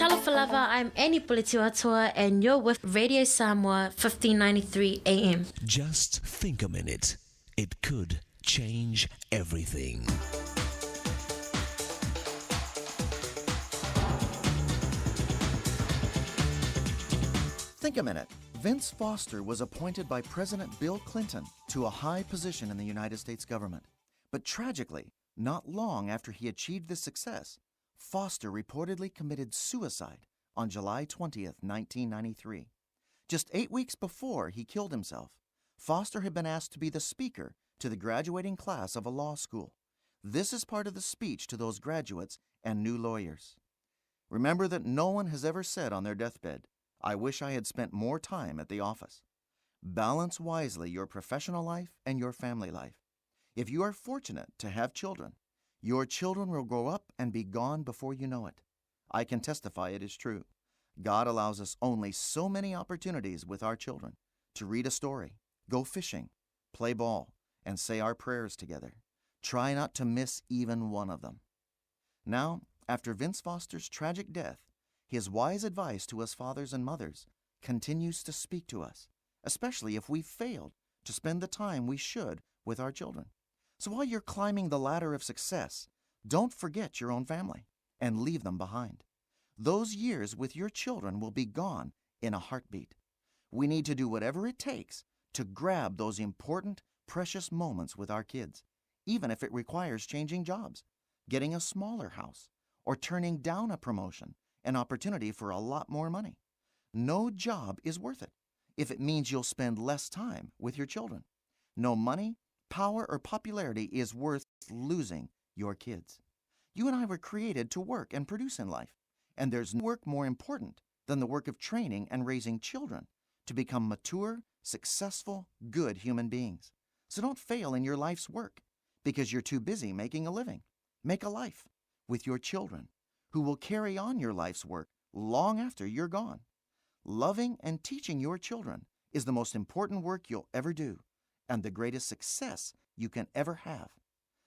Talofa lava, I'm Annie Puletiwatoa and you're with Radio Samoa 1593 AM. Just think a minute. It could change everything. Think a minute. Vince Foster was appointed by President Bill Clinton to a high position in the United States government. But tragically, not long after he achieved this success, Foster reportedly committed suicide on July 20th, 1993. Just eight weeks before he killed himself, Foster had been asked to be the speaker to the graduating class of a law school. This is part of the speech to those graduates and new lawyers. Remember that no one has ever said on their deathbed, I wish I had spent more time at the office. Balance wisely your professional life and your family life. If you are fortunate to have children, your children will grow up and be gone before you know it. I can testify it is true. God allows us only so many opportunities with our children to read a story, go fishing, play ball, and say our prayers together. Try not to miss even one of them. Now, after Vince Foster's tragic death, his wise advice to us fathers and mothers continues to speak to us, especially if we failed to spend the time we should with our children. So while you're climbing the ladder of success, don't forget your own family and leave them behind. Those years with your children will be gone in a heartbeat. We need to do whatever it takes to grab those important, precious moments with our kids, even if it requires changing jobs, getting a smaller house, or turning down a promotion, an opportunity for a lot more money. No job is worth it if it means you'll spend less time with your children. No money, power, or popularity is worth losing your kids. You and I were created to work and produce in life, and there's no work more important than the work of training and raising children to become mature, successful, good human beings. So don't fail in your life's work because you're too busy making a living. Make a life with your children who will carry on your life's work long after you're gone. Loving and teaching your children is the most important work you'll ever do and the greatest success you can ever have.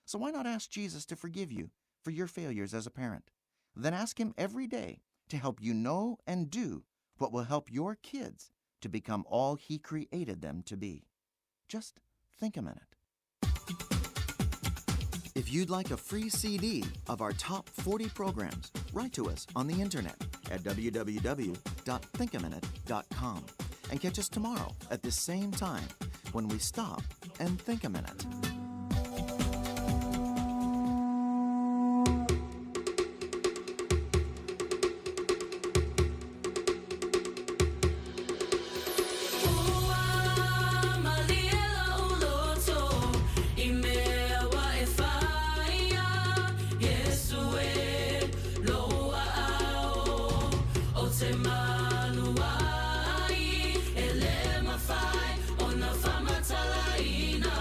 So why not ask Jesus to forgive you for your failures as a parent? Then ask Him every day to help you know and do what will help your kids to become all He created them to be. Just think a minute. If you'd like a free CD of our top 40 programs, write to us on the internet at www.thinkaminute.com and catch us tomorrow at this same time when we stop and think a minute. Ua malie lau loto i mea ua e whaia Iesu e lou aao o te malu ai E le mawhai o na whamatalaina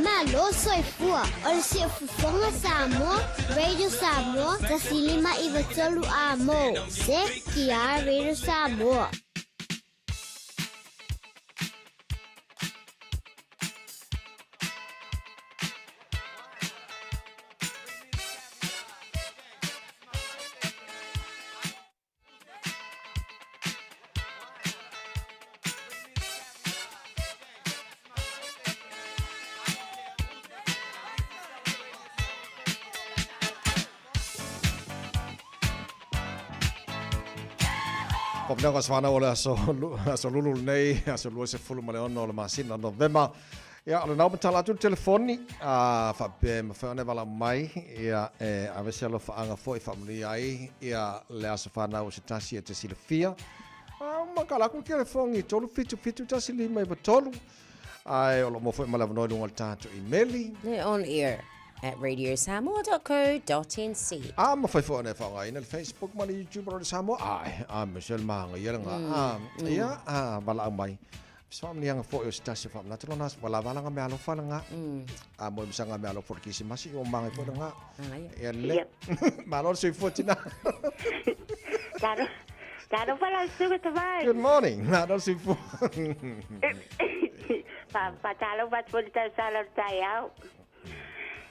Malo soifua o le siufofoga Samoa, Radio Samoa, 105 93 amo. CKR Radio Samoa. Faapena se whanau o le aso, aso lulu lenei, aso 26 o le masina Novema. Ia, o lenau matala atu le telefoni, a faapea e mafai ona e valaau mai, ia, e ave se alofaaga foi e faamanuia ai, ia, le aso fanau o se tasi e te silafia. A makala aku le telefoni 377 1593, ae o lo o maua foi ma le avanoa i luga o le tatou imeli. Le on air at radiosamoa.co.nz. A mafai foi ona e faaaogaina le Facebook ma le YouTube o Radio Samoa. Ae, a Michelle Maga ia le ga. A, ia, a valaau mai. Faamanuiaga foi o se tasi o faamanatu lona aso, ua lava langa meaalofa lena. A moe masaga meaalofa o le Kirisimasi, ua magai foi lena. Ia lelei. Malo le soifua tina. Talo, talofa lau susuga Tavai. Good morning. Malo le soifua. Fa, faatalofa atu foi i le tausaga o le taeao.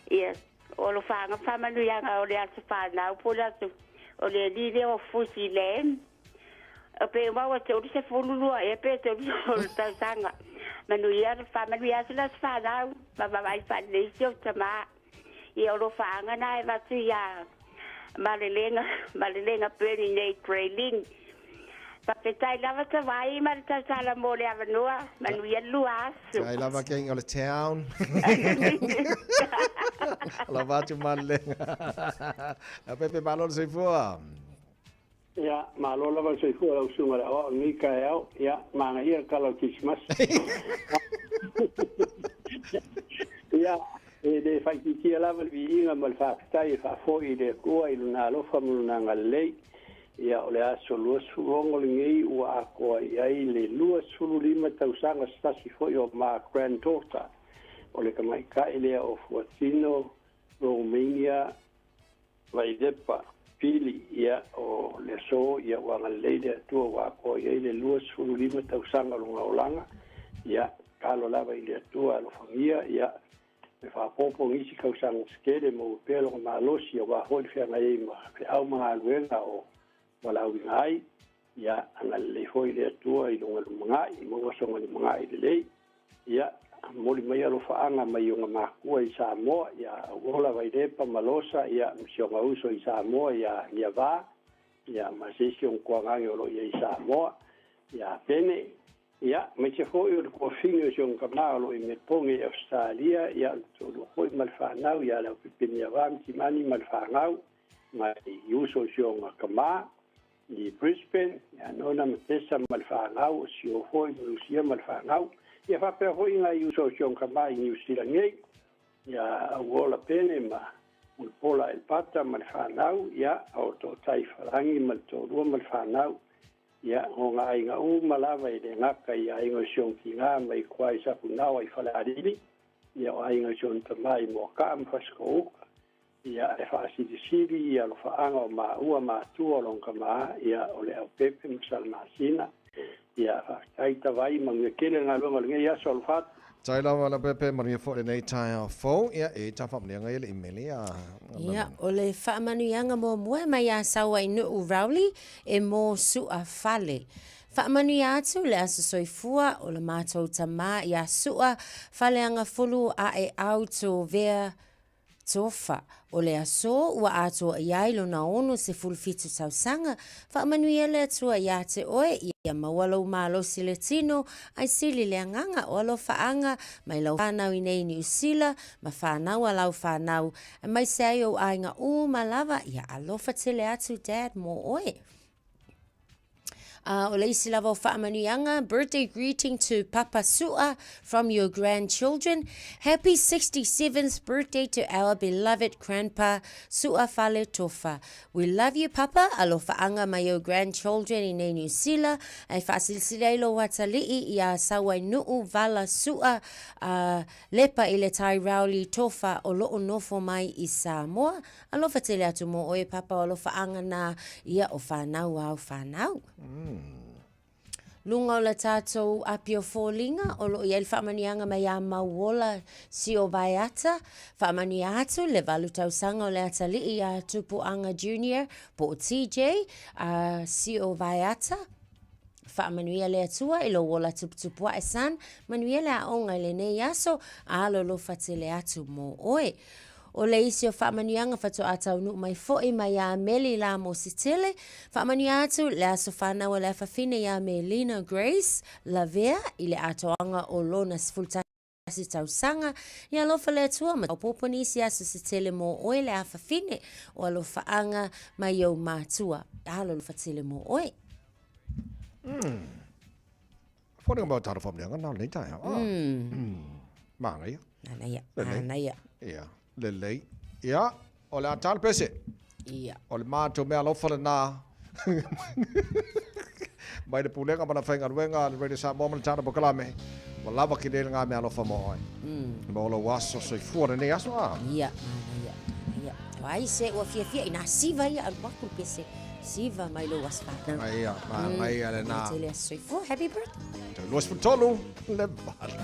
Ia, o alofaga faamanuiaga o le aso fanau po o le aso o le alii lea o Fusi Lam. Pe maua 32 ea pe 30 tausaga. Manuia, faamanuia atu le aso fanau ma vaavaai faalelei si ou tamā. Ia o alofaaga na e avatu iā Malelega, Malelega Bernie nei Grayling. Faafetai lava Tavai ma le tautala mo le avanoa. Manuia le lua aso. Tai lava keng o le town. Lava atu Malelega. Pepe malo le soifua. Ia, malo lava le soifua lau susuga i le aoao i lenei taeao. Ia, manaia le tala o le Kerisimasi. Ia, e le faaitiitia lava le viiga ma le faafetai e faafoi i le Atua i Lona alofa ma Lona agalelei. Ia, o le aso 26 lenei ua atoa i ai le 25 tausaga se tasi foi o ma granddaughter, o le tamaitai lea o Fuatino Romania Vailepa, Pili, ia, o le aso, ia, ua agalelei le Atua ua atoa i ai le 25 tausaga o lona olaga, ia, tatalo lava i le Atua alofagia, ia, e faaopoopo nisi tausaga se tele, maua pea lona malosi aua foi le feagai ai ma feau ma galuega o valaauina ai, ia, agalelei foi le Atua i lona lumanai, maua sona lumanai lelei. Ia, momoli mai alofaaga mai ona matua i Samoa, ia Auola Vailepa ma Losa, ia, ma si ona uso i Samoa ia Niava, ia, ma se isi ona tuagage o lo o i ai i Samoa, ia Pene, ia, aemaise foi o le tuafine o si ona tama o lo o i Melbourne i Ausetalia, ia, o le toalua foi ma le fanau ia Leaupepe Niava ma Timani ma le fanau, ma i uso o si ona tama i Brisbane, ia Nona ma Tessa ma le fanau, o Sio foi ma Lucia ma le fanau, ia faapea foi nai uso o si ona tama i Niu Sila nei, ia Auola Pene ma Mulipola Elpata ma le fanau, ia o Tootai Falagi ma le toalua ma le fanau, ia o ngā aiga uma lava e le gata i aiga o si ona tiga mai Kuai i Sapunaoa i Falealili, ia o aiga o si ona tama i Moakaa ma Fasitoouta, Ia, e faasilisili i alofaaga o maua matua o lona tama, ia, o Leaupepe ma Salamasina. Ia, faafetai Tavai, manuia tele le galuega o lenei aso, alofa atu. Tai lava Leaupepe, manuia foi lenei taeao fou. Ia, e ta faamanuiaga ia le imeli a. Ia, o le faamanuiaga muamua e mai ia Sauainuu Rowley e mo Su'a Fale. Faamanuia atu le aso soifua o le matou tama ia Su'a Faleagafulu Aeau Tovea Tofa, o le aso ua atoa i ai lona 67 tausaga, faamanuia le Atua iā te oe, ia maua lou malosi le tino, ae sili le agaga o alofaaga mai lau whanau i nei Niu Sila, ma whanau a lau whanau, aemaise ai ou aiga uma lava, ia alofa tele atu Dad mō oe. O le isi lava o faamanuiaga, birthday greeting to Papa Su'a from your grandchildren. Happy 67th birthday to our beloved grandpa Su'a Fale Tofa. We love you Papa, alofaaga mai ou grandchildren i nei Niu Sila, ae faasilasila ai lou atalii iā Sauainuu Vala Su'a a lepa i le tai Rowley Tofa o loo nofo mai i Samoa. Alofa tele atu mō oe Papa o alofaaga nā ia o whanau au whanau. Luga o le tatou api o foliga o loo iai le faamanuiaga mai ia Mauola Sio Vaeata, faamanuia atu le valu tausaga o le atalii ia Tupuaga Junior po o TJ a Sio Vaeata. Faamanuia le Atua i lou ola tuputupuae son, manuia le aoga i lenei aso, alolofa tele atu mō oe. O le isi o faamanuiaga faatoa taunuu mai foi mai ia Meli La Mositele, faamanuia atu le aso fanau a le afafine ia Melina Grace Lavea i le atoaga o lona 11 tausaga. Ia alofa le Atua ma maopoopo nisi aso se tele mō oe le afafine o alofaaga mai ou matua. Alolofa tele mō oe. Wharenga mau tāra whamneanga nā nei taea. Ah. Mānaia. Mānaia. Lelei. Mānaia. Ia. Lelei. Ia, o le a tāra pese. Ia. O le mātou mea alofa le nā. Mai le pulega ma na whaingaluenga le Radio Samoa ma le tāra pokalame. Wa lava ki reira ngā mea alofa mō oe. Mo lou aso soifua lenei aso a. Ia, mānaia, mānaia. Ai se ua fiafia inā siva ia alu atu le pese. Siva mai lou aso whanau. Ai ia, mānaia le nā. Tele aso soifua, happy birthday. Tau 23, le valu.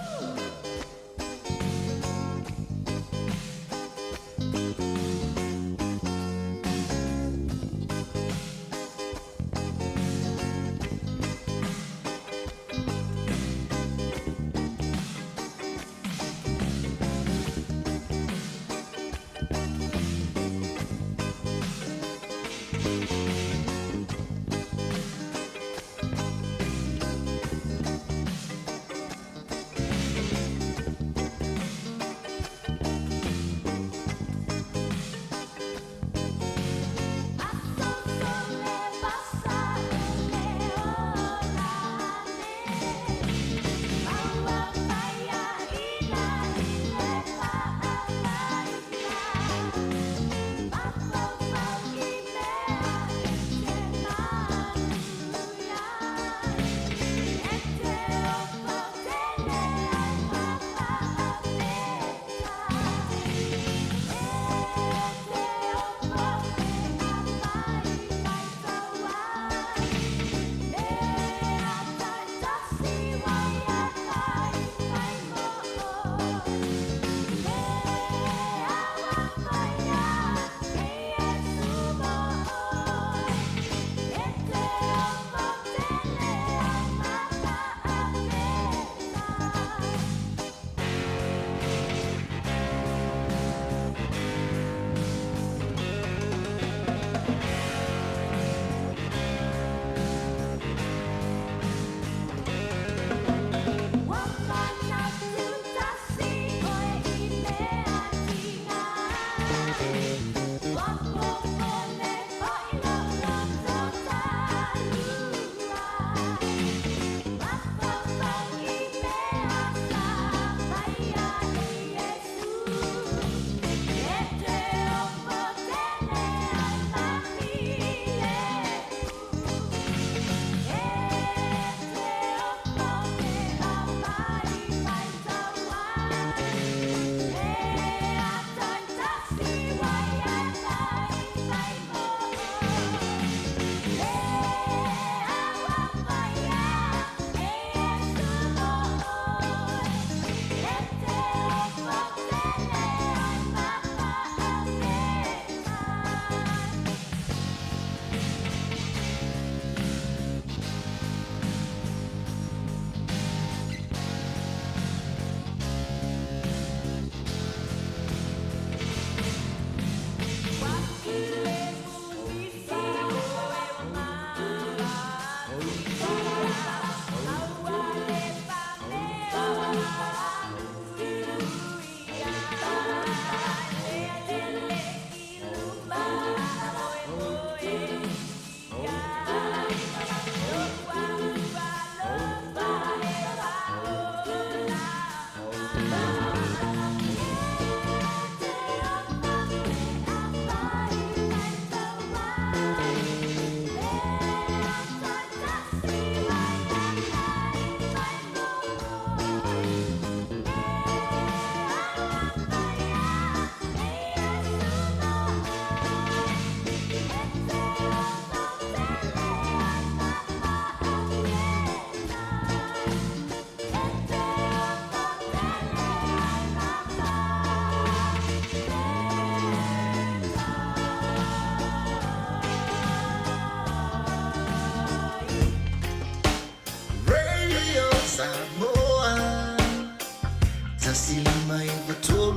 1 5 9 3.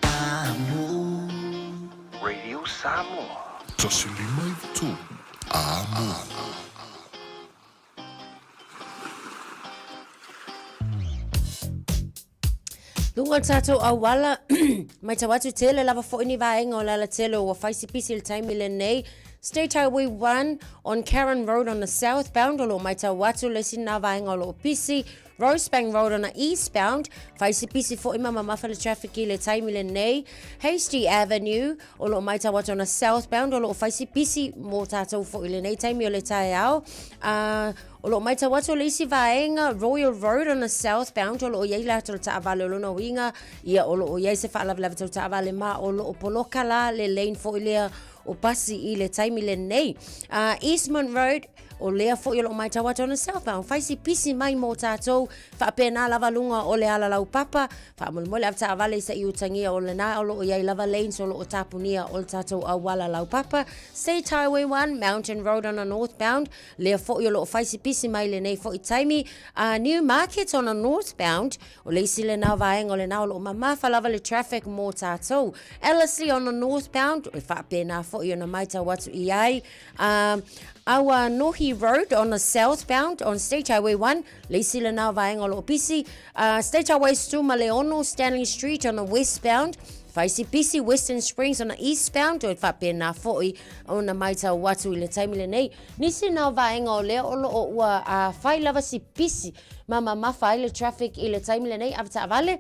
Amo. Radio Samoa. 1 5 9 3. Amo. Luga o le tatou auala, matau atu tele lava foi ni vaega o le alatele ua fai si pisi i le taimi lenei. State Highway 1 on Karen Road on the southbound o lo o matau atu le isi lena vaega o lo o pisi. Rosebank Road on the eastbound, fai si pisi foi ma mamafa le traffic i le taimi lenei. Hastie Avenue o lo o matau atu on the southbound o lo o fai si pisi mo tatou foi i lenei taimi o le taeao. O lo o matau atu o le isi vaega, Royal Road on the southbound, o lo o i ai latou le taavale o lona uiga, ia o lo o i ai se faalavelave tau taavale ma o lo o poloka la le lane foi lea o pasi i le taimi lenei. Eastmont Road, o lea foi o lo o matau atu on the southbound, fai si pisi mai mo tatou, faapena lava luga o le ala laupapa, faamolemole ave taavale se i utagia o lena o lo o i ai lava lanes o lo o tapunia o le tatou auala laupapa. State Highway 1, Mountain Road on the northbound, Lea foi o lo o fai si pisi mai lenei foi taimi a Newmarket on a northbound, o le isi lena vaega o lena o lo o mamafa lava le traffic mo tatou. Ellerslie on a northbound, e faapena foi ona maitau atu i ai. Awanohi Road on a southbound on State Highway 1, le isi lena vaega o lo o pisi. State Highway 2 ma le ono, Stanley Street on a westbound, Faisipisi, Western Springs ona eastbound, e faapena foi ona maitau atu i le taimi lenei. Nisi na o vaega o lea o lo o ua fai lava si pisi ma mamafa ai le traffic i le taimi lenei, ave taavale,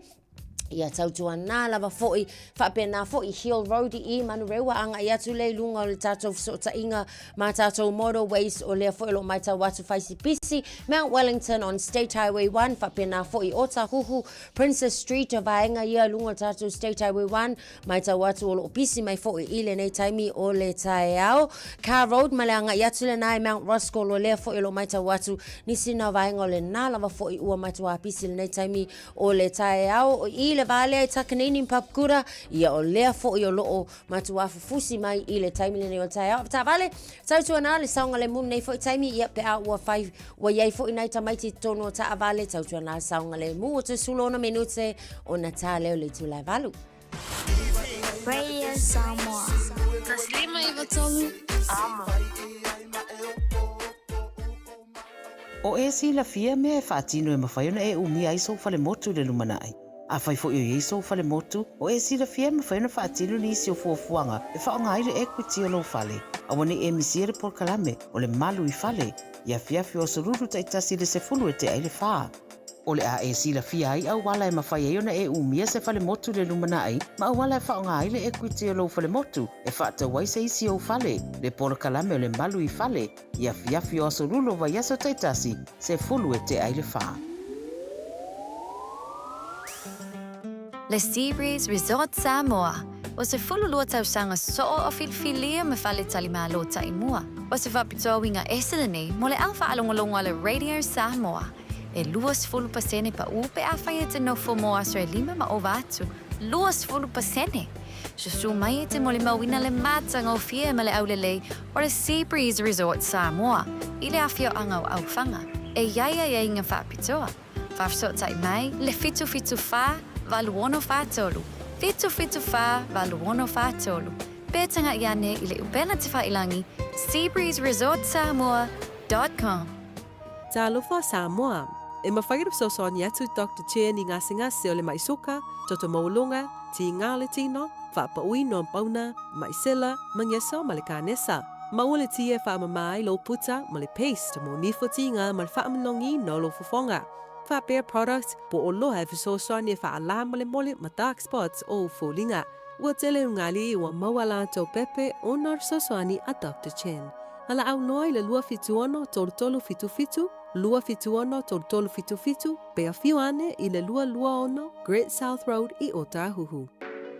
ia tautuana lava foi, faapena foi Hill Road i Manurewa agai atu lea i luga o le tatou fesootaiga ma tatou motorways o lea foi o lo o matau atu faisipisi, Mount Wellington on State Highway 1, faapena foi Otahuhu, Princess Street, o vaega ia i luga o le tatou State Highway 1, matau atu o lo o pisi mai foi i lenei taimi o le taeao. Carr Road ma le agai atu lena i Mount Roskill, o lea foi o lo o matau atu nisi na o vaega o lena lava foi ua matua pisi i lenei taimi o le taeao. I le va lea i Takanini ma Papakura, ia o lea foi o lo o matua fufusi mai i le taimi lenei o le taeao. Taavale, tautuana le saogalemu lenei foi taimi, ia pe a ua fai, ua i ai foi nai tamaiti i totonu o taavale, tautuana le saogalemu o te 16 minute ona tā lea o le itula e 8. Radio Samoa. 1 5 9 3. Amo. O e silafia mea e faatino e mafai ona e umia ai sou falemotu i le lumanai. Afai foi o i ai sou falemotu, o e silafia e mafai ona faatino nisi o fuafuaga e faaaoga ai le equity o lou fale. Aua ne i e misia le polokalame o le Malu i Fale i afiafi o aso Lulu taitasi i le 10 e tea i le fa. O le a e silafia ai auala e mafai ai ona e umia se falemotu i le lumanai ma auala e faaaoga ai le equity o lou falemotu e faatau ai se isi ou fale, le polokalame o le Malu i Fale i afiafi o aso Lulu o vaiaso taitasi, 10 e tea i le fa. Le Sea Breeze Resort Samoa, o se 12 tausaga soo o filifilia ma faletalimalo taimua. O se faapitoa uiga ese lenei mo le au faalogologo a le Radio Samoa. E 20% paʻū pe afai e te nofo mo aso e lima ma ova atu. 20%! Susu mai e te molimauina le matagofie ma le aulelei o le Sea Breeze Resort Samoa i le afioaga o Aufaga e i ai aiaiga faapitoa. Faafesootai mai le 774 8643, 774 8643, pe tagaʻi ane i le upega tafailagi seabreezeresortsamoa.com. Talofa Samoa! E mafai ona fesoasoani atu Doctor Chen i gasegase o le maʻi suka, toto maualuga, tiga o le tino, faapauina o pauna, maʻi sela, magiso ma le kanesa. Maua le tia e faamama ai lou puta ma le paste mo nifo tiga ma le faamanogiina o lou fofoga. Faapea product po o loa e fesoasoani e faalā molemole ma dark spots o ou foliga. Ua tele ugali ua maua latou pepe ona o le fesoasoani a Doctor Chen. Valaau loa i le 276 3377, 276 3377, pe afio ane i le 226 Great South Road i Otahuhu.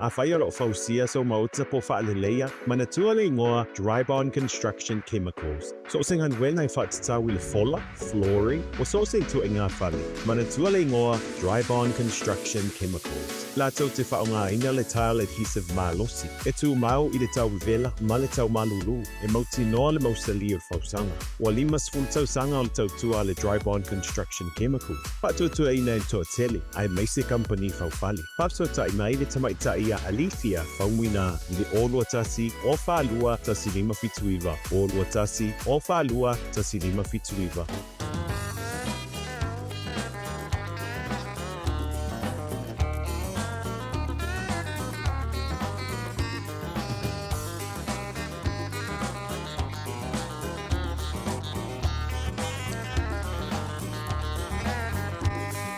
Afai o lo o fausia sou maota po o faaleleia, manatua le igoa Drybond Construction Chemicals. So o se galuega e faatatau i le fola, flooring, ua so o se ituaiga fale. Manatua le igoa Drybond Construction Chemicals. Latou te faaaogaina le tile adhesive malosi, e tumau i le tau vevela ma le tau malulu, e mautinoa le mausali o le fausaga. Ua 50 tausaga o le tautua a le Drybond Construction Chemicals, faatuatuaina e le toatele, aemaise kamupani faufale. Faafesootai mai le tamaitai ia Alethea Faumuina i le 0 21 0 42 1579, 0 21 0 42 1579.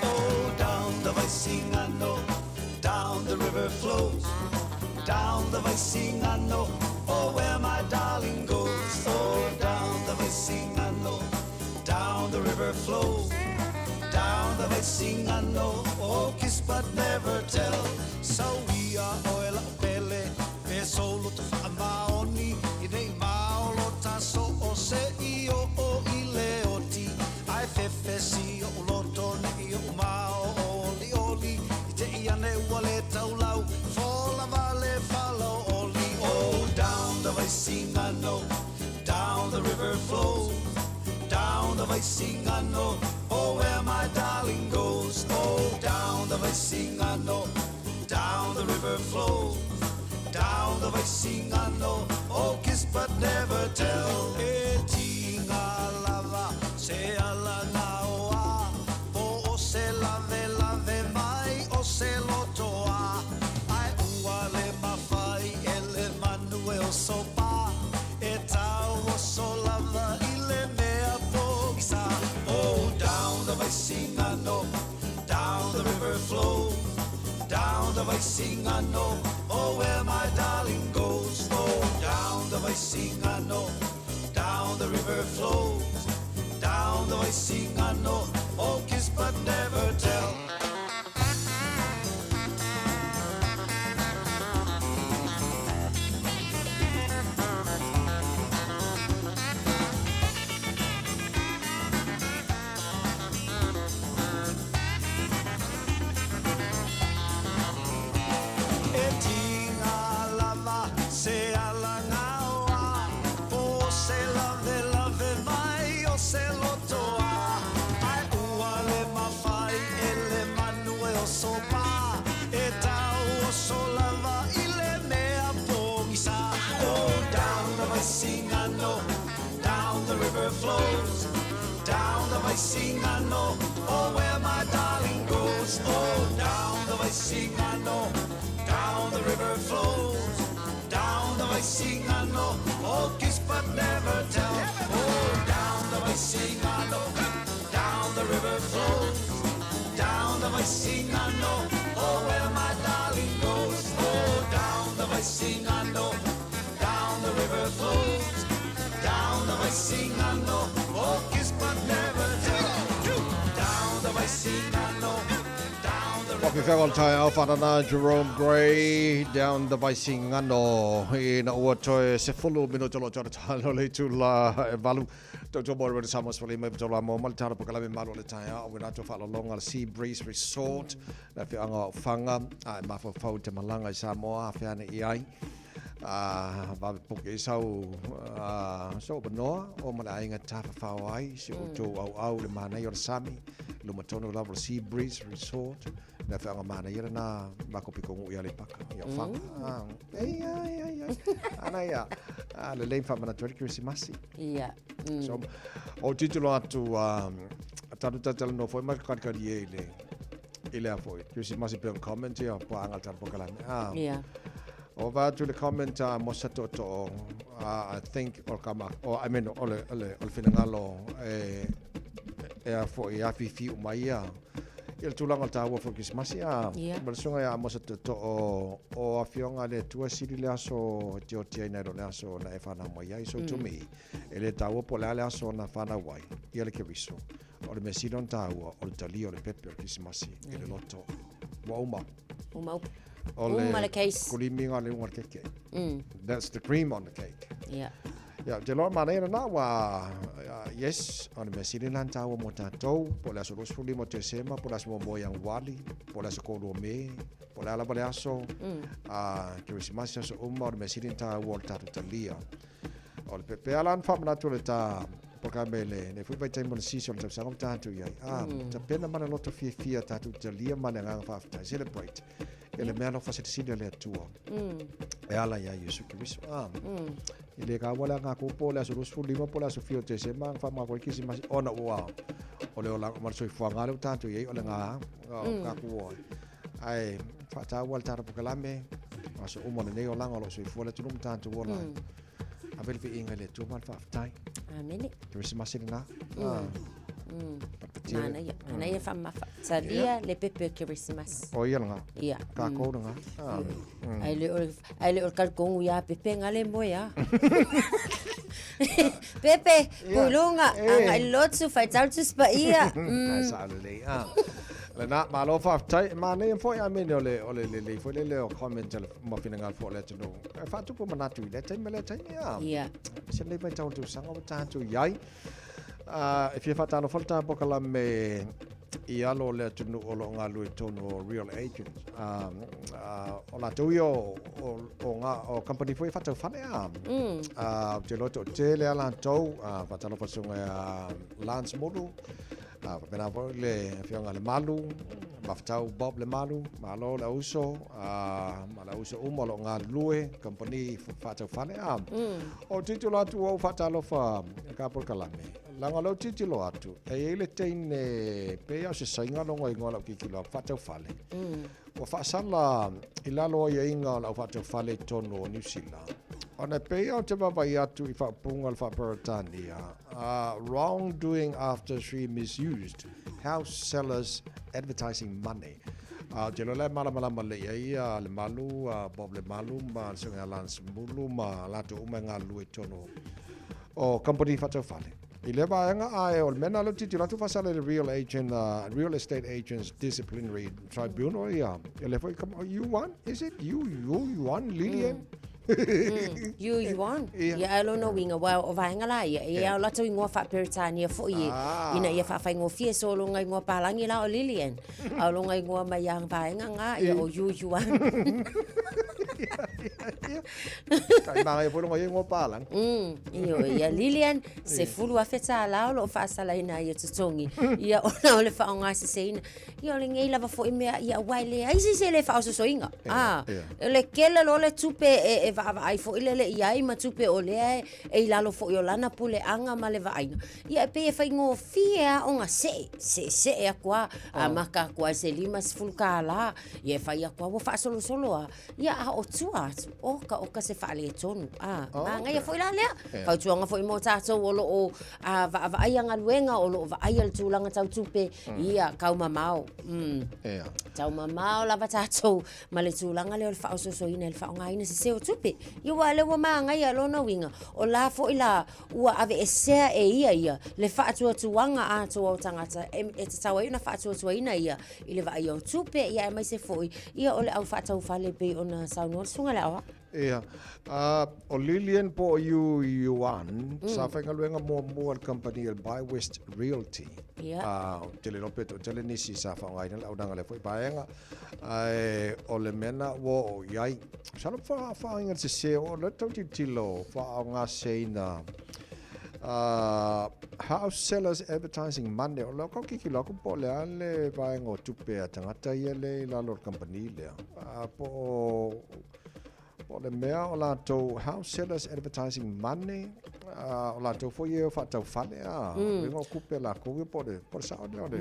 Oh, down the Vaisigano, down the river flows. Down the Vaisigano, oh, where my darling goes. Oh, down the Vaisigano, down the river flows. Down the Vaisigano, oh, kiss but never tell. So we are oil pele, pe solo te whaamaoni, i nei maolo taso o se i o o i le oti. Ai fefe si o loto ne i o mao o li oli, i te i ane ua le taulau, fola vale falo oli. Oh, down the Vaisigano, down the river flows. Down the Vaisigano, oh, where my darling goes. Oh, down the Vaisigano, down the river flows. Down the Vaisigano, oh, kiss but never tell. E tinga lava, se ala na oa, po o se lave lave mai o se lotoa. Ai ua le mawhai e le manu e o sopa, e tau o so lava i le mea pogisa. Oh, down the Vaisigano, down the river flows. Down the Vaisigano, oh, where my darling goes. Oh, down the Vaisigano, down the river flows. Down the Vaisigano, oh, kiss but never tell. E tinga lava se ala ngaoa, po se lave lave mai o se lotoa. Ai ua le mawhai e le manu e o sopa, e tau o so lava i le mea pogisa. Oh, down the Vaisigano, down the river flows. Down the Vaisigano, oh, where my darling goes. Oh, down the Vaisigano, down the river flows. Down the Vaisigano, oh, kiss but never tell. Oh, down the Vaisigano, down the river flows. Down the Vaisigano, oh, where my darling goes. Oh, down the Vaisigano, down the river flows. Down the Vaisigano, oh, kiss but never tell. Down the Vaisigano, down the Wapi whenga o tai au whanana Jerome Gray down the Vaisigano ina ua toe se fulu minuto lo tōna tālo le tu la e valu tau tō mōre wena Samoa swali mai patola mō mali tāra pakalame malo le tai au wena tō whaalolonga le Sea Breeze Resort na whianga o whanga a e mawhawhau te malanga i Samoa a whiane i ai a wawe poke i sau so manoa o mana ainga tāwhawhau ai si o tō au au le mānei o le sami luma tonu lava le Sea Breeze Resort na whianga mānei era nā mako piko ngu i ale paka i au whanga ei ai ai ai ana ia a le lei whamana tuari Krisimasi. Ia. So o titulo atu tanu tatala no foi mai karikari e i le a foi Krisimasi pe on comment ia pa anga tanu pokalame. Ia. O va atu le comment a Mosa Toto, I think o kama o I mean o le o le o le finangalo e e a foi a fifi o mai ia i le tulaga o le tāua foi Krisimasi a ma le susuga ia Mosa Toto o afioga le Atua sili le aso e tiotia ina le aso na e whanau mai ai. So to me, e le tāua po le a le aso na whanau ai ia le Keriso. O le mea sili ona tāua o le talia o le pepe o le Krisimasi i le loto. Ua uma. Uma upu. O le Uma le case. Kulimi nga le unga le keke. That's the cream on the cake. Ia. Ia, ou te iloa manaia lena, ua, yes, o le mea sili lena na taua mo tatou, po o le aso 25 o Tesema, po o le aso muamua o Ianuali, po o le aso 3 o Me, po o le a lava le aso, Kerisimasi, aso uma, o le mea sili na taua o le tatou talia. O le pea la na faamanatu o le ta polokalame i lenei foi vaitaimi o le sisi o le tausaga ua tatou i ai. Tapena ma le loto fiafia tatou talia ma le agaga faafetai, celebrate i le mea alofa silisili a le Atua e ala iā Iesu Keriso. E le kaua le aga po o le aso 25 po o le aso fia o Tesema na faamagalo ai Kerisimasi ona ua o le olaga ma le soifuaga lea ua tatou i ai o le ga o tatou o ai. Ae faataua le tatou polokalame aso uma o lenei olaga o lo o soifua le atunuu ma tatou ola ai. Ave le viiga i le Atua ma le faafetai. Amene. Kerisimasi lena. Manaia, manaia faamamafa. Talia le pepe o Kerisimasi. O ia lena. Ia. Kākou lena. Ai le o ai le o talitonu ia Pepe nga le moe a. Pepe, pulunga, agai i le lotu, faitau Tusi Paia. Ai sao lelei. Lena, malo faafetai. E manaia foi amene o le o le lelei foi lele o comment a le ma finagalo foi o le atunuu. E faatupu manatu i lea taimi ma lea taimi a. Ia. Se lenei vaitau o le tausaga ua tatou i ai. E fia faatalofa le ta polokalame i alo o le atunuu o lo o galulue i totonu o Real Agents. O latou ia o, o, o, ngā, o company foi e faatau fale a. Ou te iloa toatele a latou, faatalofa i le susuga ia Lance Mulu, faapena foi le afioga ia Lemalu, Mafetau Bob Lemalu, malo le auso, ma le auso uma o lo o galulue, company faatau fale a. Ou tilotilo atu ua ou faatalofa i ka polokalame, leaga o lea ou tilotilo atu, e i ai le teine, pei lava o se Saina lona igoa i lau tilotilo atu, faatau fale. Ua faasala i lalo o aiaiga o le au faatau fale i totonu o Niu Sila, ona e pei lava ou te vaavaai atu i faaupuga o le faa-Peretania, wrongdoing after she misused house sellers advertising money. Ou te iloa la e malamalama lelei i ai ia Lemalu, Bob Lemalu ma le Susuga ia Lance Mulu ma latou uma e galulue i totonu o kamupani faatau fale. I lea vaega, ae o le mea lena lea ou te tilotilo atu faasala i le Real Agent, Real Estate Agents Disciplinary Tribunal, ia, lea foi, Yuan, is it? Yu, Yu, Yuan, Lilian? Yu Yuan. Ia, ae lona uiga, aua o vaega la ia, e i ai o latou igoa faa-Peretania foi e, ina ia faafaigofie. So, o lona igoa palagi la o Lilian, a o lona igoa mai ia vaega na, ia o Yu Yuan. Tai manaia foi lona igoa palagi. Ioe, ia Lilian, $10,000 o lo o faasalaina ai e totogi, ia ona o le faaaogaseseina. Ia o lenei lava foi mea, ia aua e leai se isi e le faaososoina. A, o le tele loa le tupe e, e vaavaai foi lele i ai ma tupe o lea e, e i lalo foi o lana puleaga ma le vaaiga. Ia e pei e faigofie lava ona see, seesee atu lava, amata atu lava i se $50, ia e fai atu lava ua faasolosolo lava. Ia a o tua atu, oka oka se faaletonu. A, oh, manaia okay. foi la lea. Yeah. Fautuaga foi mo tatou o lo o vaavaaia galuega, o lo o vaaia le tulaga tau tupe, ia taumamao. Yeah. Taumamao lava tatou ma le tulaga lea o le faaososoina i le faaaogaina sese o tupe. Ia aua o lea ua manaia lona uiga, o la foi la ua aveesea e ia ia le faatuatuaga atoa o tagata e, e tatau ai ona faatuatuaina ia i le vaaia o tupe, ia aemaise foi ia o le au faataufale e pei ona saunoa le Susuga i le Aoao. Ia, o Lilian po o Yu Yuan, sa faigaluega muamua i le kamupani o le Buy West Realty. Ia. Ou te le iloa pe toatele nisi sa faaaogaina le auaunaga i lea foi vaega, ae o le mea lena ua oo i ai. Masalo pe faaaogaina i le sese, o lea tau tilotilo faaaogaseseina House sellers advertising money, o lau tilotilo atu po o le a le vaega o tupe a tagata ia lea i lalo o le kamupani lea, po o o le mea o latou house sellers advertising money, o latou foi ia e faatau fale a, uiga o tupe a latou ia po o le, po o le sao lea o le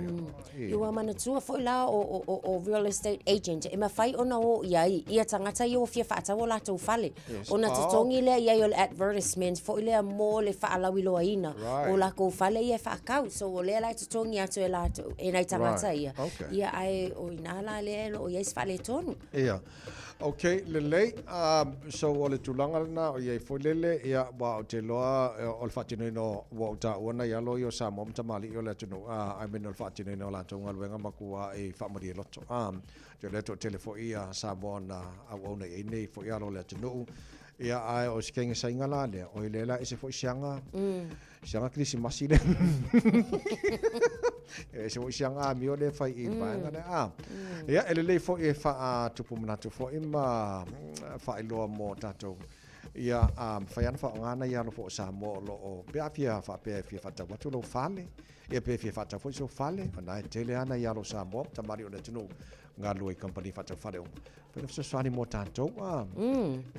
Ia ua manatua foi la o, o, o real estate agent e mafai ona o i ai ia tagata ia ua fia faatau o latou fale. Yes. Ona totogi lea i ai o le advertisement foi lea mo le faalauiloaina o lakou fale ia e faatau. So o lea la e totogi atu e latou, e nai tagata ia. Okay. Ia ae o i ina la lea o lo o i ai se faaletonu. Ia. Ok, lelei. So o le tulaga lena o i ai foi lele, ia, aua ou te iloa o le faatinoina o, ua ou taua nai alo ia o Samoa ma tamalii o le atunuu, I mean o le faatinoina o latou galuega matuai faamalie loto. Te lea toatele foi ia Samoa na auauna i ai nei foi alo o le atunuu. Ia, ae o se kaigasaiga la lea, oi lea la ese foi siaga, siaga kerisimasi lea. Ese foi siaga amio lea e fai i le vaega lea. Ah. Ia, e lelei foi e faatupu manatu foi ma faailoa mo tatou. Ia, a mafai lava ona faaaoga nai alo foi o Samoa o lo o, pe a fia faapea e fia faatau atu lou fale, ia pe fia faatau foi sou fale, o na e tele lava nai alo o Samoa, tamalii o le atunuu, galulue i kamupani faatau fale uma. Fai na fesoasoani mo tatou. Ah.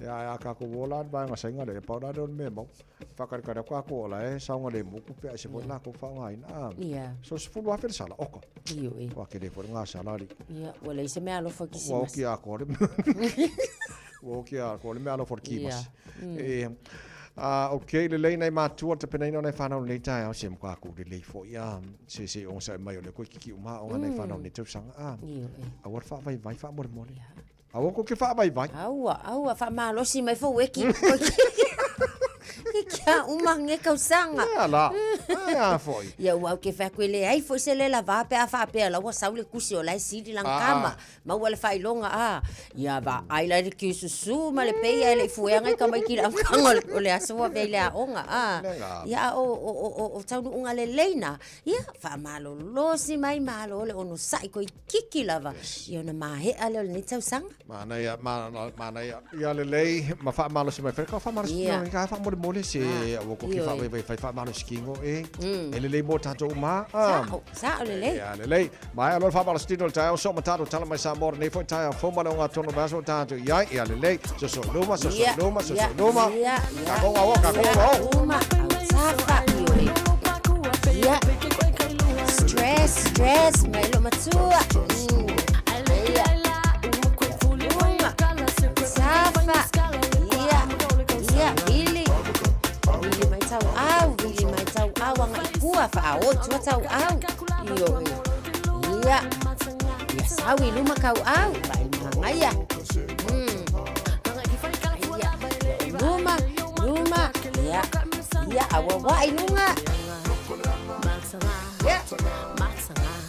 Ia, ae a tatou o la i le vaega saina lea, pau la lea o le mea e maua. Faakarekare atu tatou o la e saogalemu tupe ae se foi latou faaaogaina. Ah. Yeah. So 10,000 le sala, oka. Ioe. Ua tele foi le gasala alii. Ia, ua leai se mea alofa i Ua Kisimasi. oki atoa le Ua oki atoa le mea alofa o le Kimasi. Yeah. E, ah, ok, lelei nai matua le tapenaina o nai whanau lenei taeao, se matua kū lelei foi, ah, se se ogasai mai o lea koe kiki uma aoga nai whanau lenei tausaga, ah, Ioe. aua le whaavaivai whaamolemole. Aua ko ke whaavaivai. Aua, aua, whaamalosi mai fou e ki. Ke kia uma nge kausaga. Ea la, ai a foi. Ia ua au ke whea koe le ai foi se le lava pe a whaapea la ua sau le kusi o la e sili lang kama. Maua le faailoga a ia vaai la le kiususu ma le peia e le i fueaga i tamaiti i le amataga o le aso ua avea i le aoga a ia a o o o o taunuuga lelei na ia faamalolosi mai malo le onosai toeititi lava ia ona maea lea o lenei tausaga. Manaia, manaia. Ia lelei, ma faamalosi mai. Ka faamalosi Ia. ka faamolemole se aua ko ke Ioe. faavaivai fai faamalosi kino e. E lelei mo tatou uma. Ah. Sa'o, sa'o lelei. Ia lelei. Ma e alofa faamalosi tino le taeao so ma tatou tala mai Samoa lenei foi taeao fou ma le ogatotonu o le vaiaso ua tatou i ai. Ia lelei. Soso i luma, soso i luma, soso i luma. Ia, ia, Kakou au, kakou ia, au. uma, autafa, ioe. Ia. Stress, stress, mai lo matua. Ia. Uma, autafa. Ia, ia, vili. Vili mai tauau, vili mai tauau, agaʻi tua, faaoo i tua tauau. Ioe. Ia. Ia sau i luma tauau, vaai le magaia. Ia. Luma, luma, ia. Ia, auauai luga. Ia.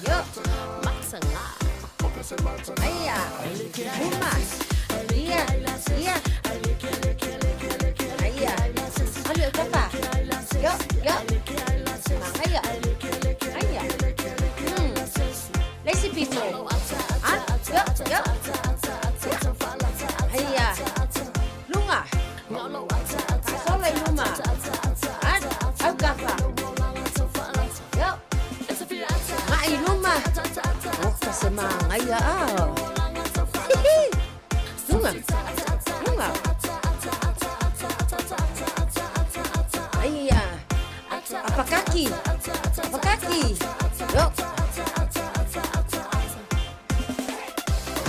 Io. Aia. Luma. Ia, ia. Aia. Alu e tapa. Io, io. Magaia. Aia. Le isi pito. Ah, io, io. Aia. Luga. Faasolo i luma. Ah, aukafa. Io. Agai i luma. Oka se magaia a. Hihi. Luga. Luga. Aia. Apakaki. Apakaki. Io.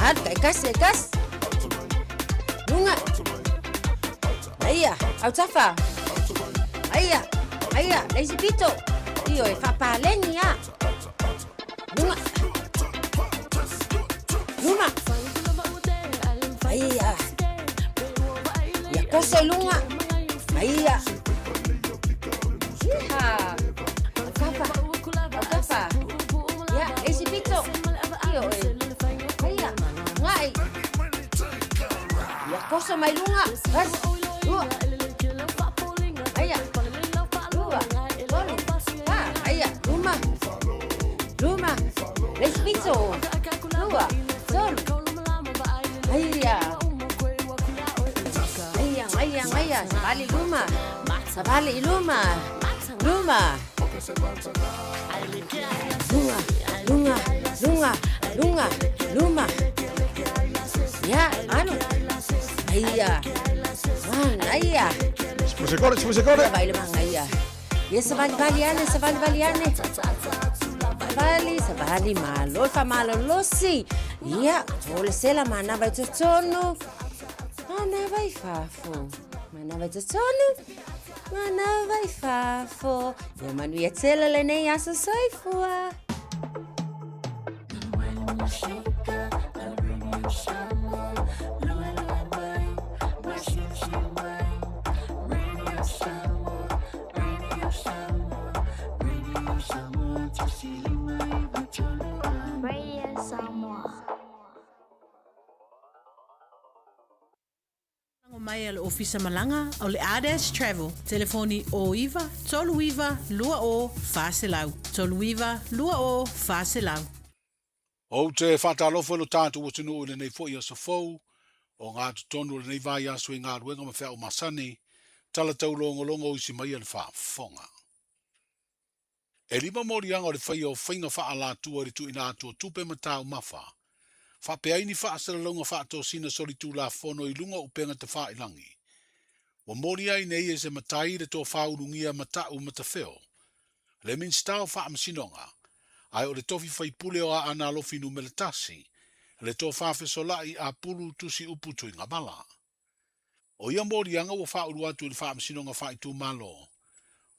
Alu taikasi taikasi. Luga. Aia, autafa. Aia, aia, le isi pito. Ioe, faapaleni a. Luga. Luma. Aia. Ia koso i luga. Aia. Iha. Aukafa. Aukafa. Ia, le isi pito. Ioe. Aia, agai. Ia koso mai luga. Tasi, lua. Aia. Lua, tolu, fa. Aia, luma. Luma. Le isi pito. Lua, tolu. Aia. Aia, aia, aia. Savali luma. Savali i luma. Luma. Luga, luga, luga, luga, luma. Ia, alu. Aia. Magaia. Spusekore, spusekore. Ia, vai le magaia. Ia, savalivali ane, savalivali ane. Savali, savali, malo, le faamalolosi. Ia, o le sela manava i totonu. Manava i fafo. Manava i totonu. Manava i fafo. Ia manuia tele lenei aso soifua. mai a le Ofisa Malaga o le Ardash Travel, telefoni 09 39 20 400, 39 20 400. Ou te faatalofa i lo tatou atunuu i lenei foi aso fou, o ngā totonu o lenei vaiaso i galuega ma feau masani, tala taulogologo o isi mai a le faafofoga. E lima moliaga o le faia o faiga faaalatua i le tuuina atu o tupe ma taumafa, faapea ai ni faasalalauga faatosina solitulafono i luga o upega tafailagi. Ua molia ai nei e se matai le tofa ulugia Mata'u Matafeo, le Minisita o Faamasinoga, ae o le tofi faipule o Aana Alofi Numera tasi, le tofa fesola'i Apulu Tusiupu Tuigamala. O ia moliaga ua faaulu atu i le Faamasinoga Faaitumalo,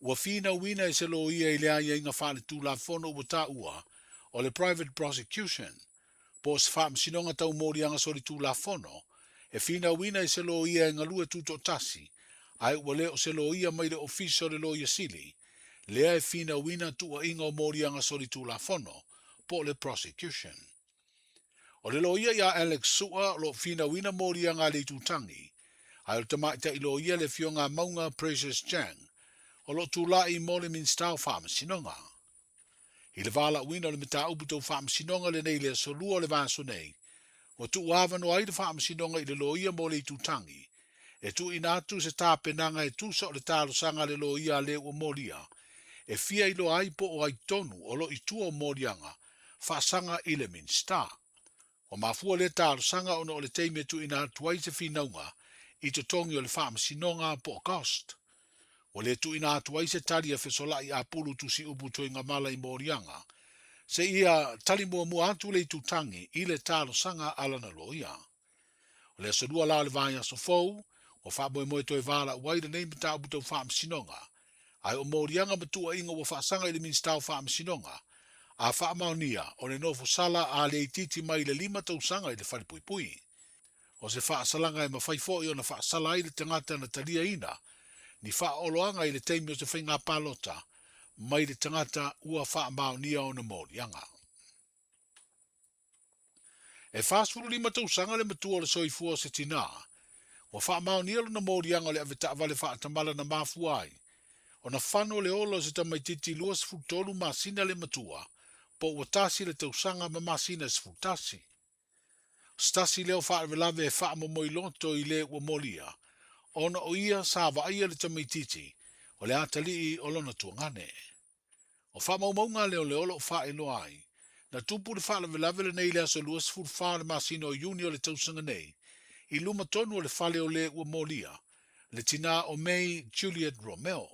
ua finauina e se loia i le aiaiga faaletulafono ua taua o le private prosecution, po o se faamasinoga tau moliaga solitulafono e finauina e se loia e galue tutoatasi ae ua le o se loia mai le Ofisa o le Loia Sili lea e finauina tuuaiga o moliaga solitulafono po o le prosecution. O le loia ia Alex Su'a o lo o finauina moliaga a le itutagi, ae o le tamaitai loia le Afioga a Mauga Precious Chang o lo o tula'i mo le Minisita o Faamasinoga. I le valaauina o le mataupu tau faamasinoga lenei i le aso Lua o le vaiaso nei, ua tuuavanoa ai le faamasinoga i le loia mo le itutagi e tuuina atu se tapenaga e tusa o le talosaga a le loia a le ua molia e fia iloa ai po o ai tonu o lo i tua o moliaga faasaga i le Minisita. Ua mafua lea talosaga ona o le taimi e tuuina atu ai se finauga i totogi o le faamasinoga po o cost. Ua le tuuina atu ai se tali a Fesola'i Apulu Tusiupu Tuigamala i moliaga, seia tali muamua atu le itutagi i le talosaga a lana loia. O le aso Lua la o le vaiaso fou, ua faamoemoe toe valaau ai lenei mataupu tau faamasinoga, ae o moliaga ma tuuaiga ua faasaga i le Minisita o Faamasinoga, a faamaonia, o le nofo sala a le itiiti mai le lima tausaga i le falepuipui. O se faasalaga e mafai foi ona faasala ai le tagata na taliaina ni faaoloaga i le taimi o se faiga palota mai le tagata ua faamaonia ona moliaga. E 45 tausaga le matua o le soifua o se tinā, ua faamaonia lona moliaga o le avetaavale faatamala na mafua ai ona fano le ola o se tamaitiiti 23 masina le matua, po ua tasi le tausaga ma masina e 11. O se tasi lea o faalavelave e faamomoiloto i le ua molia, ona o ia sa vaaia le tamaitiiti o le atalii o lona tuagane. O faamaumauga a leoleo o lo o faailoa ai, na tupu le faalavelave lenei i le aso 24 o le masina o Iuni o le tausaga nei, i luma tonu o le fale o le ua molia, le tinā o May Juliet Romeo.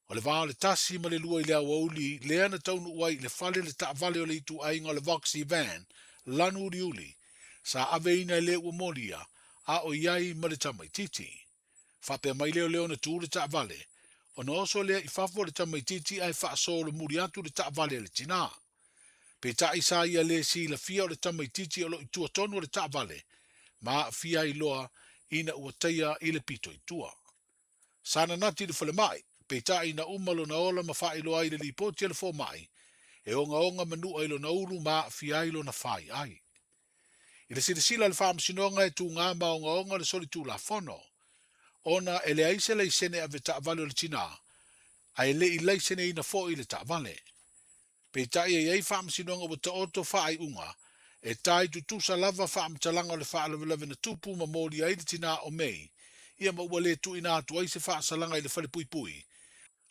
O le va o le tasi ma le lua i le aoauli lea na taunuu ai i le fale le taavale o le ituaiga o le Voxy Van lanu uliuli, sa aveina e le ua molia a o i ai ma le tamaitiiti. Faapea mai leoleo na tu le taavale, ona oso lea i fafo o le tamaitiiti ae faasolomuli atu le taavale a le tinā. Peitai sa ia le silafia o le tamaitiiti o lo o i tua tonu o le taavale ma aafia ai loa ina ua taia i le pito i tua. Sa nanati i le falemai, peitai na uma lona ola ma faailoa ai le lipoti a le fomai, e ogaoga manua i lona ulu ma aafia ai lona faiai. I le silasila a le Faamasinoga e tugā ma ogaoga le solitulafono, ona e leai se laisene ave taavale o le tinā, ae le i laiseneina foi le taavale. Peitai e i ai faamasinoga ua taoto faaiuga e tai tutusa lava faamatalaga o le faalavelave na tupu ma molia ai le tinā o May ia ma ua le tuuina atu ai se faasalaga i le falepuipui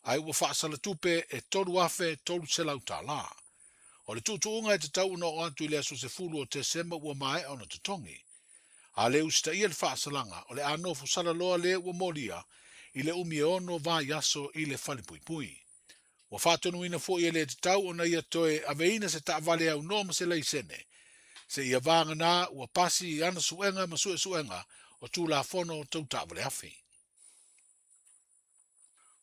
ae ua faasala tupe e $3,300. O le tuutuuga e tatau ona oo atu i le aso 10 o Tesema ua maea ona totogi. A le usitaia le faasalaga, o le a nofo sala loa le ua molia i le umi e ono vaiaso i le falepuipui. Ua faatonuina foi e le tatau ona ia toe aveina se taavale aunoa ma se laisene, seia vagana ua pasi i ana suega ma suesuega o Tulafono Tau Taavaleafi.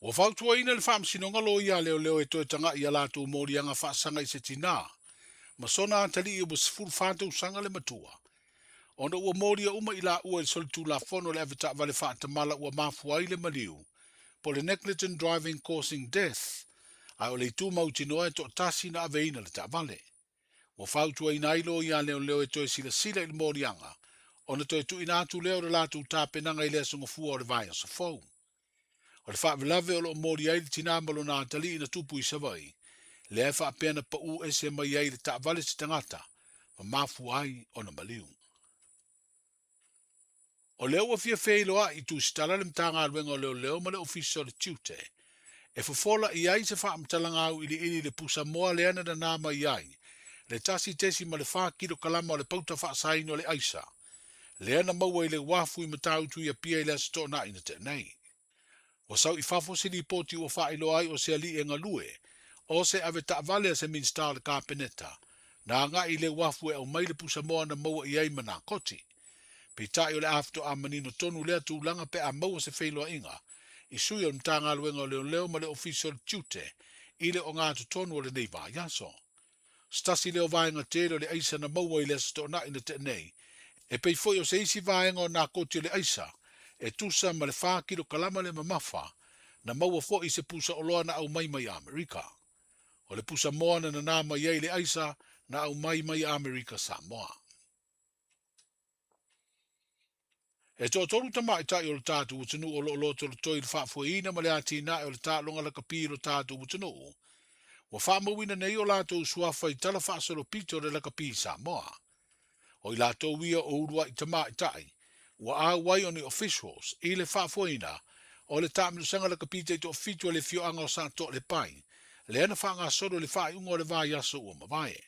Ua fautuaina le Faamasinoga Loia a Leoleo e toe taga'i i a latou moliaga faasaga i se tinā ma sona atalii ua 14 tausaga le matua, ona ua molia uma i laua i le solitulafono o le avetaavale faatamala ua mafua ai le maliu, po o le negligent driving causing death, ae o le itu mautinoa e toatasi na aveina le taavale. Ua fautuaina ai loia a leoleo e toe silasila i le moliaga, Ona toe tuuina atu lea o le latou tapenaga i le Aso Gafua o le vaiaso fou. O le faavelave o lo o moli ai le tinā ma lona atalii na tupu i Savaii, lea e faapea na paū ese mai ai le taavale se tagata ma mafua ai ona maliu. O lea ua fia feiloai i Tusitala le Matagaluega o Leoleo ma le Ofisa o le Tiute e fofola i ai se faamatalaga auiliili i le pusa moa lea na nanā mai ai le 1.4 kilokalama o le pauta faasaina o le aisa lea na maua i le uafu i Matautu i Apia i le Aso Toonai na tea nei. Ua sau i fafo se lipoti ua faailoa ai o se alii e galue o se ave taavale a se Minisita o le Kapeneta na agai i le uafu e aumai le pusa moa na maua i ai ma nakoti. Peitai o le a faatoa manino tonu lea tulaga pe a maua se feiloaiga i sui o le Matagaluega o Leoleo ma le Ofisa o le Tiute i le ogatotonu o lenei vaiaso. Se tasi lea o vaega tele o le aisa na maua i le Aso Toonai na tea nei, e pei foi o se isi vaega o nakoti o le aisa e tusa ma le fa kilokalama le mamafa, na maua foi i se pusa oloa na aumai mai Amerika. O le pusa moa na nanā mai ai le aisa na aumai mai Amerika Samoa. E toatolu tamaitai o le tatou atunuu o lo o lotolotoi i le faafoeina ma le atinae o le taaloga lakapi i lo tatou atunuu, ua faamauina nei o latou suafa i tala faasolopito o le lakapi i Samoa. O i latou ia o uluai tamaitai ua auai o ni officials i le faafoeina o le taamilosaga lakapi taitoafitu a le afioaga o Satoa Lepai, lea na faagasolo i le faaiuga o le vaiaso ua mavae.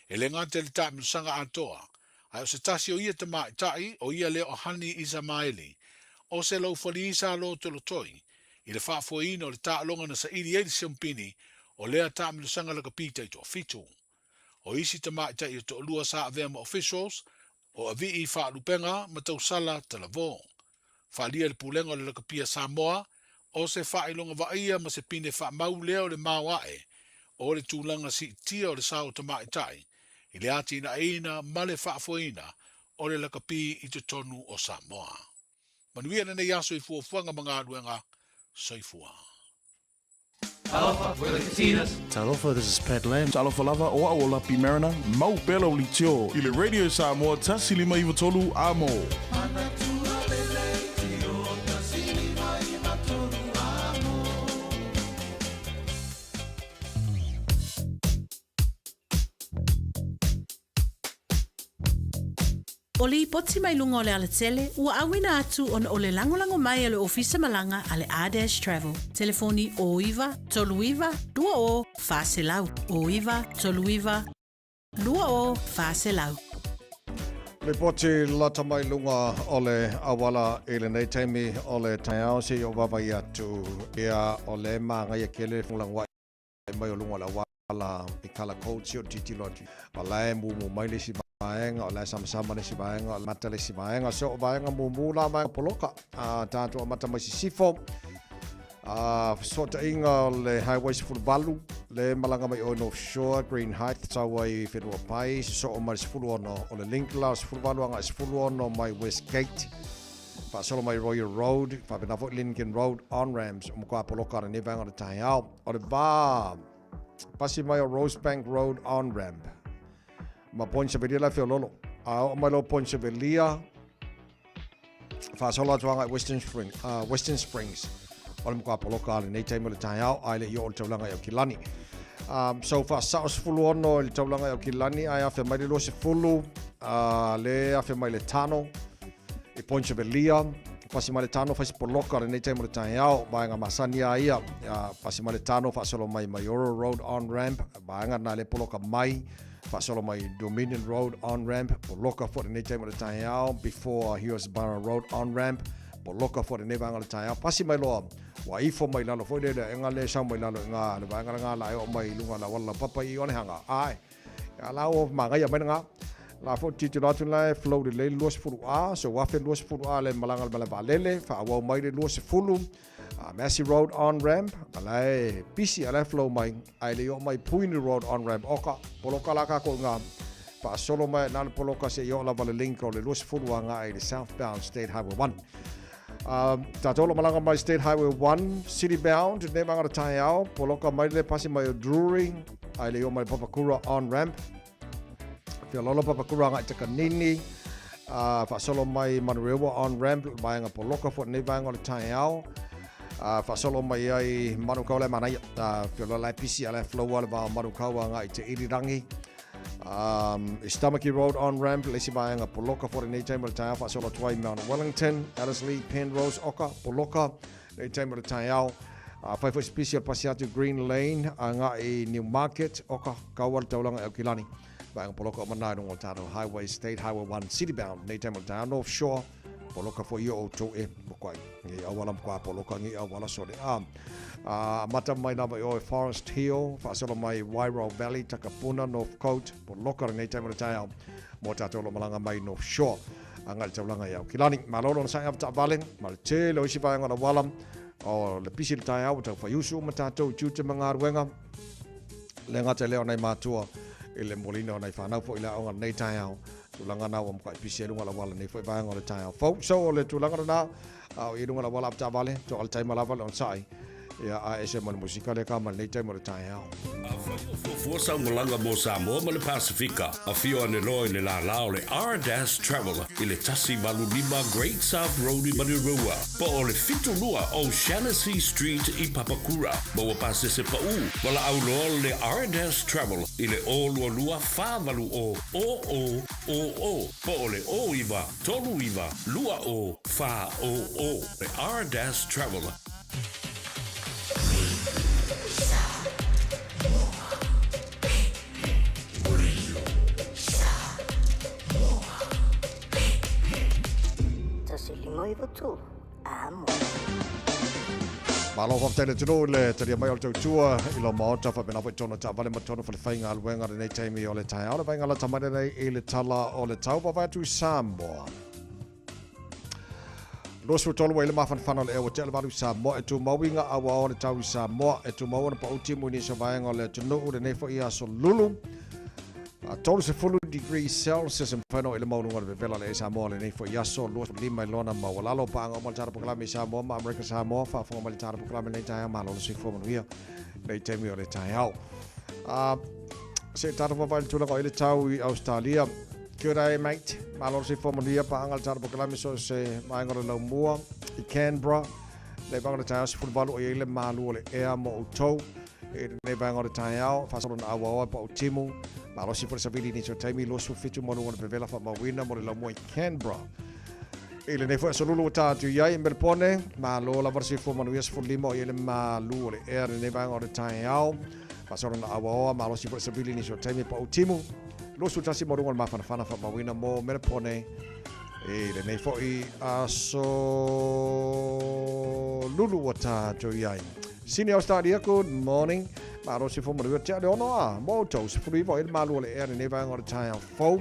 E le gata i le taamilosaga atoa, ae o se tasi o ia tamaitai, o ia lea o Hani Isamaeli, o se laufali sa lotolotoi i le faafoeina o le taaloga na saili ai le siompini o lea taamilosaga lakapi taitoafitu. O isi tamaitai e toalua sa avea ma officials, o Avii Faalupega ma Tausala Talavou. Faaalia le Pulega o le Lakapi a Samoa, o se faailoga vaaia ma se pine faamau lea o le maoae o le tulaga siitia o le sao tamaitai i le atinaeina ma le faafoeina o le lakapi i totonu o Samoa. Manuia lenei aso i fuafuaga ma galuega. Soifua. Talofa, we're the Katinas. Talofa, this is Pat Lam. Talofa lava, o au o Lapi Mariner, mau pea lau litio i le Radio Samoa 1593 Amo. O lipoti mai luga o le alatele, ua auina atu ona o le lagolago mai a le Ofisa Malaga a le R-Dash Travel. Telefoni 09 39 20 400, 09 39 20 400. Lipoti lata mai luga o le auala i lenei taimi o le taeao seia ou vaavaai atu ia o le magaia tele le mai o luga o le auala i kala coat si o titilo atu. O la e mumu mai le isi vaega, o la e samasama le isi vaega, o mata le isi vaega. So o vaega mumu la vaega poloka. A tātou amata mai sisifo. A fesootaiga o le Highway 18, le malaga mai oe North Shore, Green Heights, sau ai whenua pai, sosoo mai le 16 o le link la o 18 anga i 16 mai Westgate. Faasolo mai Royal Road, faapena foi Lincoln Road, on-ramps o matua poloka lenei vaega o le taeao. O le va pasi mai o Rosebank Road on-ramp ma Point Chevalier la feololo. A oo mai loa Point Chevalier, faasolo atu agai Western, Spring, Western Springs o le matua poloka lenei taimi o le taeao, ae le i oo le taulaga i Aukilani. So faasao 16 i le taulaga i Aukilani, ae afe mai le 20, le afe mai le Tano, I Point Chevalier, pasi mai le tano fai se poloka lenei taimi o le taeao, vaega masani a ia, pasi mai le tano faasolo mai Maioro Road on ramp, vaega na le poloka mai, faasolo mai Dominion Road on ramp, poloka foi lenei taimi o le taeao, before Hillsborough Road on ramp, poloka foi lenei vaega o le taeao, pasi mai loa, ua ifo mai lalo foi le le enga le sau mai lalo i ngā, le vaega ngā la e o mai lunga la wala papa i Onehanga, ai. A la ua magaia mai ngā. La fo titilo atu la e flow le le 20 A, so 1020 A le malaga le mala vaalele, faaauau mai le 20, Massey Road on ramp, a la e pisi a la e flow mai, ae le i oo mai Puini Road on ramp, oka, poloka la kākou i ngā, faasolo mai na le poloka se i oo lava le link o le 20 a ngā i le southbound State Highway 1. Tātou lo malaga mai State Highway 1, city bound, ne mangara taeao, poloka mai le pasi mai o Drury, ai le i o mai Papakura on ramp. Whia lolo Papakura ngai te kanini, Faasolo mai Manurewa on ramp vaega poloka fo nei vaega o le taeao. Faasolo mai ai Manukau le manaia. Whiola lai pisi a lai flow le vao Manukau a ngai te irirangi. Stomachy Road on ramp le isi vaega poloka fo nei taimi o le taeao. Faasolo atu ai Mount Wellington, Ellerslie, Penrose, Oka, poloka nei taimi o le taeao. Whai foi pisi o le pasi atu Green Lane a ngai Newmarket, Oka, kaua le taulaga i Aukilani. Vaega poloka o mana i runga o tātou Highway State Highway 1 City Bound nei taimi o le taeao North Shore poloka foi o outou e mokoai ngi auala mokoa poloka ngi auala sole a a mata mai lava i oe Forest Hill faasolo mai Wairau Valley Takapuna North Coast poloka lenei taimi o le taeao mo tātou lo malanga mai North Shore a ngai le taulaga i Aukilani. Malo lona sae avataavale ma le tele o isi vaega o le auala o le pisi le taeao ua tau whaiusu uma tātou i tiute ma galuega. Le gata lea o nai mātua i le molina o nai whanau fo i le aoga nei taeao. Tulaga na ua makai pisi e lunga la wala nei foi vaega o le taeao fou. So o le tulaga na a o i lunga la wala avataavale to al taima lava le on sai. Ia a ese ma le musika le ka ma lenei taimi o le taeao. Afai o fuafua sau malaga mo Samoa ma le Pasifika, afio ane loa i le lālā o le R-Dash Travel i le 185 Great South Road i Manurewa, po o le 72 O'Shannessy Street i Papakura. Maua pasese paʻū, valaau loa le R-Dash Travel i le 022 480 0000 po o le 09 39 20 400. Le R-Dash Travel. Malo faafetai le atunuu i le talia mai o le tautua i lo maota faapena foi tonu taavale ma tonu falefaigaluega lenei taimi o le taeao le vaega lata mai lenei i le tala o le tau vaavaai atu i Samoa. 23 ua i le mafanafana o le ea ua tea le valu i Samoa e tumau i ngā auao o le tau i Samoa e tumau ona paʻu timu i nisi o vaega o le atunuu lenei foi aso lulu. 30 degrees Celsius e mafai ona oo i le maualuga o le vevela o le ea i Samoa lenei foi aso 25 i lona maualalo. Paaga uma le tatou polokalame i Samoa ma Amerika Samoa. Faafofoga mai le tatou polokalame lenei taeao. Malo le soifua manuia nei taimi o le taeao. Se tatou vaavaai i le tulaga o i le tau i Australia. Kia ora e mate. Malo le soifua manuia paaga le tatou polokalame so se vaega o le laumua i Canberra. Nei vaega o le taeao 18 o i ai le malu o le ea mo outou. I lenei vaega o le taeao, faasolo na auaoa e pau timu. Malosi foi le savili i nisi o taimi, 27 manu o le vevela faamauina mo le laumua i Canberra. I lenei foi aso lulu ua ta atu i ai i Melbourne, malo lava le soifua manuia 15 o i ai le malu o le ea i lenei vaega o le taeao. Faasolo na auaoa, malosi foi le savili i nisi o taimi e pau timu. 21 manu o le mafanafana faamauina mo Melbourne i lenei foi aso lulu ua ta atu i ai. Sini Australia, good morning. Malo se fo manuia tea le ono a. Mo outou, 19 o i le malu o le ea lenei vaega o le taeao fou.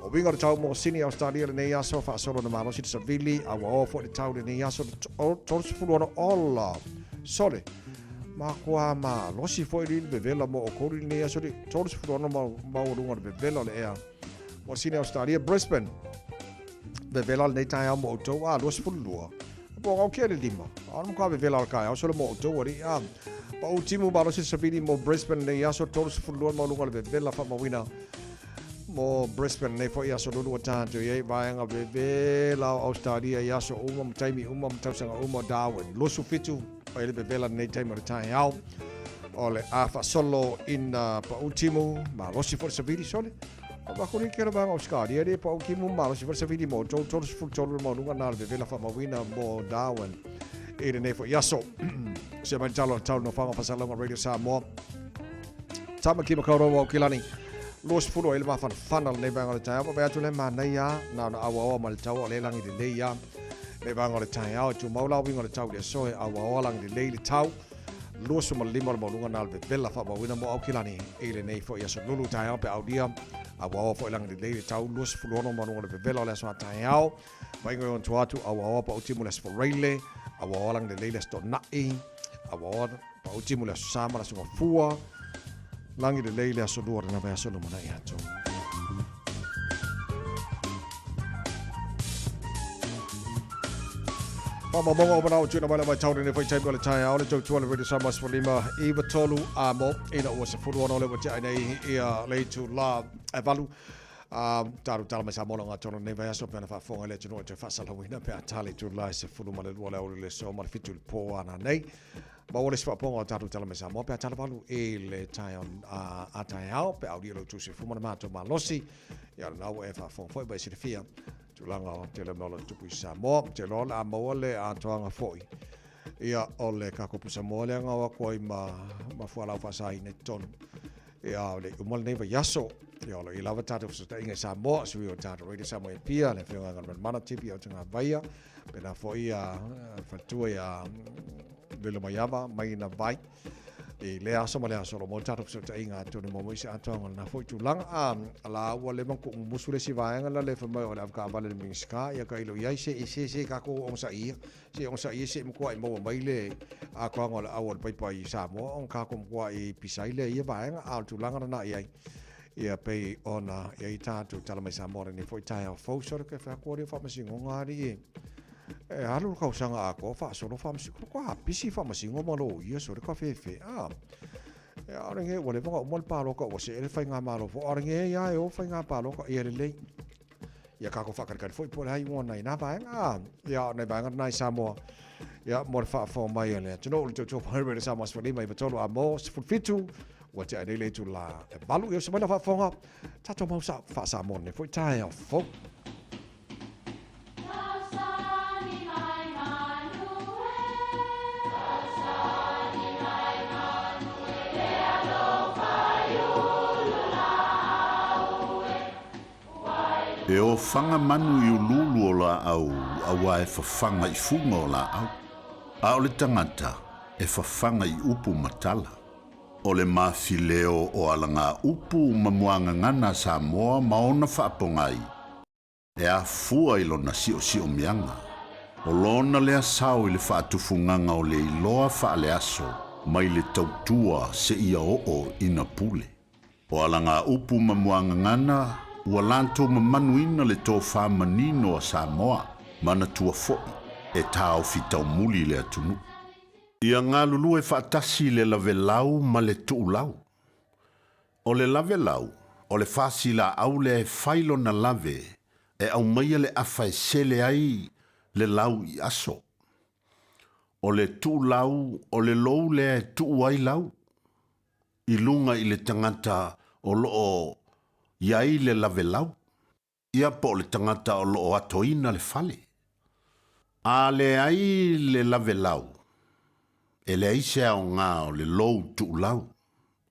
O uiga o le tau mo Sini Australia lenei aso faasolo na malosi le savili, a ua oa foi le tau lenei aso le 36 ola. Sole, makuā malosi foi le vevela mo outou lenei aso le 36 maualuga o le vevela o le ea. Mo Sini Australia, Brisbane, vevela lenei taeao mo outou a 22. Po ngau kia le lima. A no ka vevela o le kaeao sole mo outou ali a. Pa u timu malosi le savili mo Brisbane nei aso 32 maualuga o le vevela faamauina mo Brisbane nei foi aso lulu ua tatou i ai vaega vevela o Australia i aso uma ma taimi uma ma tausaga uma o Darwin. 27 o i le vevela nei taimi o le taeao o le a faasolo ina pau timu malosi foi le savili sole. O makuli ke le vaega o Australia le pau timu malosi foi le savili mo 33 le maualuga na le vevela faamauina mo Darwin i lenei foi aso. Se mai talo tau no whanga whasalonga Radio Samoa. Tāmaki Makaurau o Aukilani. 20 o i le mafanafana lenei vaega o le taeao. Vaavaai atu le manaia na ona auaoa ma le tau o le langi lelei ia. Lenei vaega o le taeao e tumau la uiga o le tau i le aso e auaoa langi lelei le tau. 25 o le maualuga na le vevela faamauina mo Aukilani i lenei foi aso lulu taeao pe aulia. Auaoa foi langi lelei le tau 26 maualuga o le vevela o le aso a taeao. Vainga i ona tua atu auaoa pau timu le aso Foreile. Auaoa langi lelei le aso Tona'i. Auaoa pau timu le aso Sa ma le aso Gafua. Langi lelei le aso lua lena vaiaso lumanai atu. Faamaumauga o manao tuuina mai le vaitau lenei foi taimi o le taeao le tautua le Radio Samoa 15 iva tolu a mo ina ua 16 o le ua tea ai nei ia le itulā e valu. Tatou tala mai Samoa lo ngatolo nei vaiaso pe ana faafofoga i le atunuu e toe faasalauina pe a tali itula e 12 o le aoauli o le aso ma le 7 i le po a nanei. Maua le isi faaopooga o tatou tala mai Samoa pe a tala valu i le taeao a taeao pe a aulia lo outou soifua ma le matou malosi. Ia o lena ua e faafofoga foi ma e silafia tulaga o tele o mea o lo o tutupu i Samoa. Ou te iloa o le a maua le atoaga foi ia o le kako pusamoa lea gao atu ai ma, ma fualaau faasaina i totonu. Ia o le uma lenei vaiaso. Ia o lo i lava tatou fesootaiga i Samoa, sui o tatou Radio Samoa i Apia, le afioga ia Galumalemana Tipi o Tagavaia, pēlā foi ia faletua ia Lilomaiava mai na vai i lea aso ma lea aso o lo o maua le tatou fesootaiga atonu e maua mai se atoaga o lena foi tulaga. A la ua leva ona tuumumusu le isi vaega la le fai mai o le avetaavale a le Minisita ia tailo i ai se i se se tatou onosai ia se i onosai ia se i matuai maua mai le atoaga o le au o le paipa i Samoa ona tatou matuai pisa ai lea i ia vaega a o le tulaga lena i ai ia pei ona i ai tatou tala mai Samoa lenei foi taeao fou sore ke whea kua leo whamasingo ngā ri e e alu le kausaga atoa faasolo faamasino kua pisi faamasino ma loia sore ka fefe a e aole nge ua leva ona uma le paloka ua see le faigamalo fou aole nge ia e o faiga paloka ia lelei ia kako faakalikali foi po o le a iuga nai nā vaega a ia o nai vaega na i Samoa ia mo le faafofoga mai a le atunuu le tautua mai Radio Samoa 15 i a mo 17 ua tea nei le itula e 8 ia uso mai lau faafofoga tatou mau sa faa-Samoa nei foi taeao fou. E ofaga manu i uluulu o laau auā e fafaga i fuga o laau, a o le tagata e fafaga i upu ma tala. O le mafileo o alagaupu ma muagagana a Samoa ma ona faapogai, e afua i lona siosiomiaga. O lona lea sao i le faatufugaga o le iloa faaleaso mai le tautua seia oo ina pule. O alagaupu ma muagagana ua latou mamanuina le tofa manino a Samoa, manatua foi e taofi taumuli le atunuu. Ia galulue faatasi le lavelau ma le tuulau. O le lavelau, o le fasi laau lea e fai lona lave e aumaia le afa e sele ai le lau i aso. O le tuulau, o le lou lea e tuu ai lau i luga i le tagata o loo i ai le lavelau. Ia po o le tagata o lo o atoina le fale. A leai le lavelau, e leai se aoga o le lou tuulau.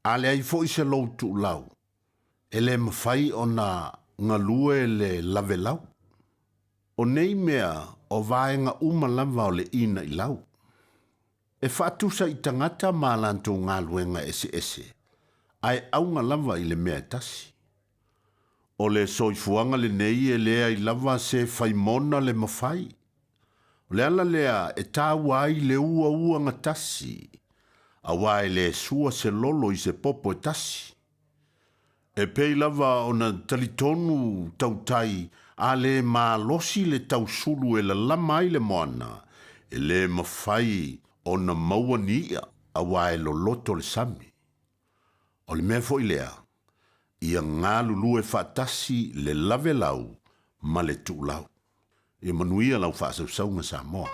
A leai foi se lou tuulau, e le mafai ona galue le lavelau. O nei mea o vaega uma lava o le inailau. E faatusa i tagata ma a latou galuega eseese, ae auga lava i le mea e tasi. O le soifuaga lenei e leai lava se faimona le mafai. O le ala lea e taua ai le uauaga tasi, auā e le sua se lolo i se popo e tasi. E pei lava ona talitonu tautai a le malosi le tausulu e lalama ai le moana, e le mafai ona maua ni i'a auā e loloto le sami. O le mea foi lea, ia galulue faatasi le lavelau ma le tuulau. Ia manuia lau faasausauga Samoa.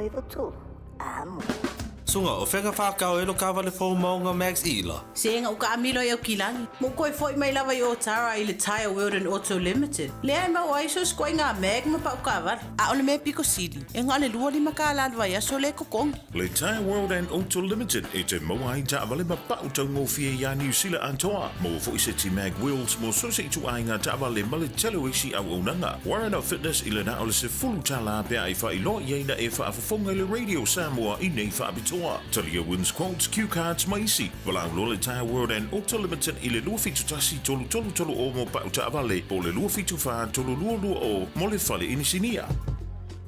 293 Amo. Suga, o fea ka whākau e lo kāwale fou maunga Max Ila? Sega u kaamilo i Aukilani. Mo koe foi mai lava i Otara i le Tyre World and Auto Limited. Lea e maua ai so ikoaiga mag ma pau kaavale. A o le mea piko sili, e na o le 25 kālā le vaiaso lea e totogi. Le Tyre World and Auto Limited e te maua ai taavale ma pau taugofie iā Niu Sila atoa. Maua foi seti mag wheels mo so o se ituaiga taavale ma le tele o isi auaunaga. Warren of Fitness i le na o le $10 pe a e faailoa i ai na e faafofoga i le Radio Samoa i nei faapitoa. Talia wins quotes, cue cards ma isi. Valaau loa le Tyre World and Auto Limited i le 271 3330 mo pau taavale po o le 274 3220 mo le fale inisinia.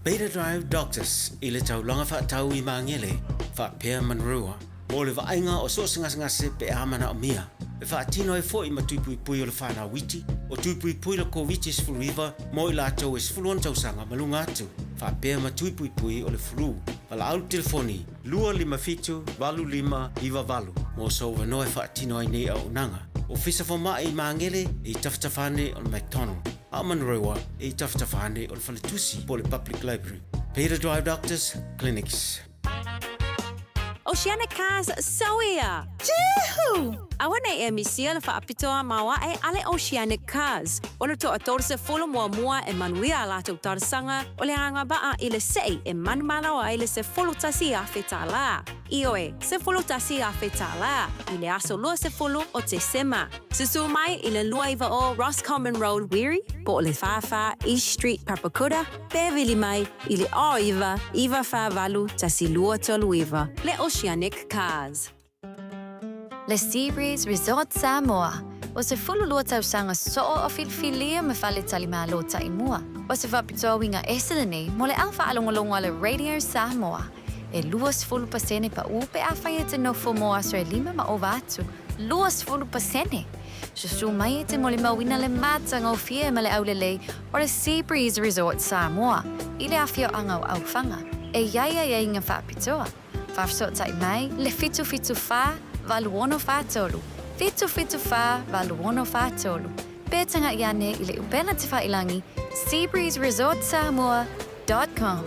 Beta Drive Doctors i le taulaga faatau i Magele, faapea Manurewa, mo le vaaiga o so o se gasegase pe a manaomia. E faatino ai foi ma tui puipui o le fanau iti, o tui puipui le Koviti-19 mo i latou e 16 tausaga ma luga atu, faapea ma tui puipui o le flu. Valaau le telefoni 257 8598 mo sou avanoa e faatino ai nei auaunaga. Ofisa Fomai i Magele e i tafatafa ane o le McDonald, a o Manurewa e i tafatafa ane o le Faletusi po o le Public Library. Peter Drive Doctors Clinics. Oceanic Cars Soia! Juhu! Aua nei e misia le faapitoa maoae a le Oceanic Cars. O le toa 30 muamua e manuia a latou talosaga o le agavaa i le sei e manumalo ai le $11,000. Ioe, $11,000 i le aso 20 o Tesema. Susu mai i le 29 Roscommon Road, Wiri, po o le 44 East Street, Papakura, pe vili mai i le 09 948 1239, le Oceanic Cars. Le Seabreeze Resort Samoa, o se 12 tausaga soo o filifilia ma faletalimalo taimua. O se faapitoa uiga ese lenei mo le au faalogologo a le Radio Samoa. E 20% paʻu pe afai e te nofo mo aso e lima ma ova atu. 20%! Susu mai e te molimauina le matagofie ma le aulelei o le Sea Breeze Resort Samoa i le afioaga o Aufaga e i ai aiaiga faapitoa. Faafesootai mai le 774 8643, 774 8643, pe taga'i ane i le upega tafailagi seabreezeresortsamoa.com.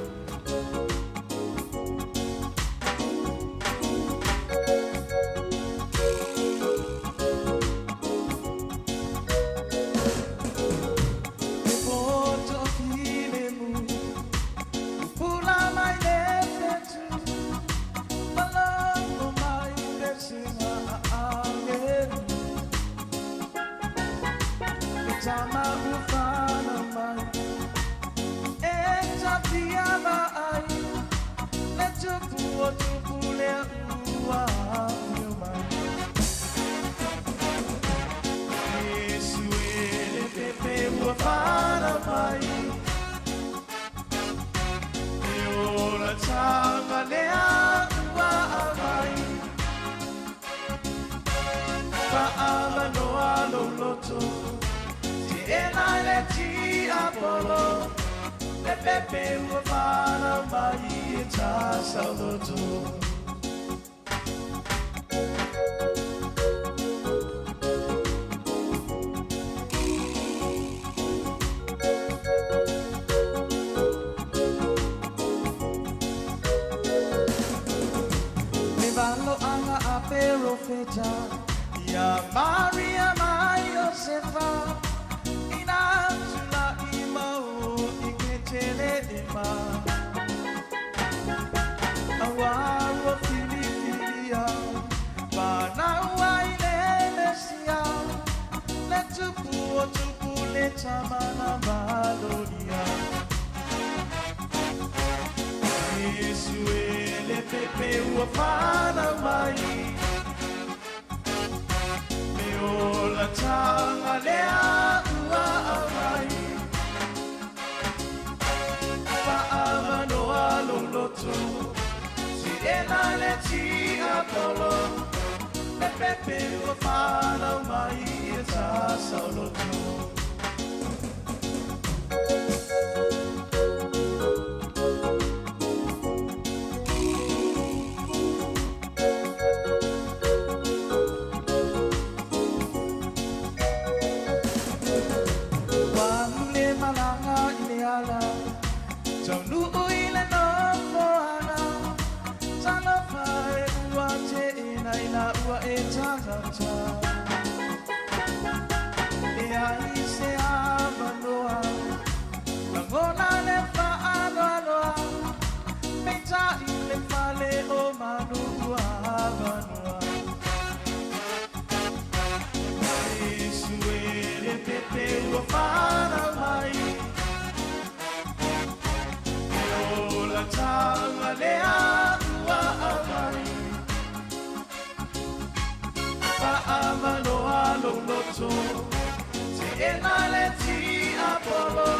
Apollo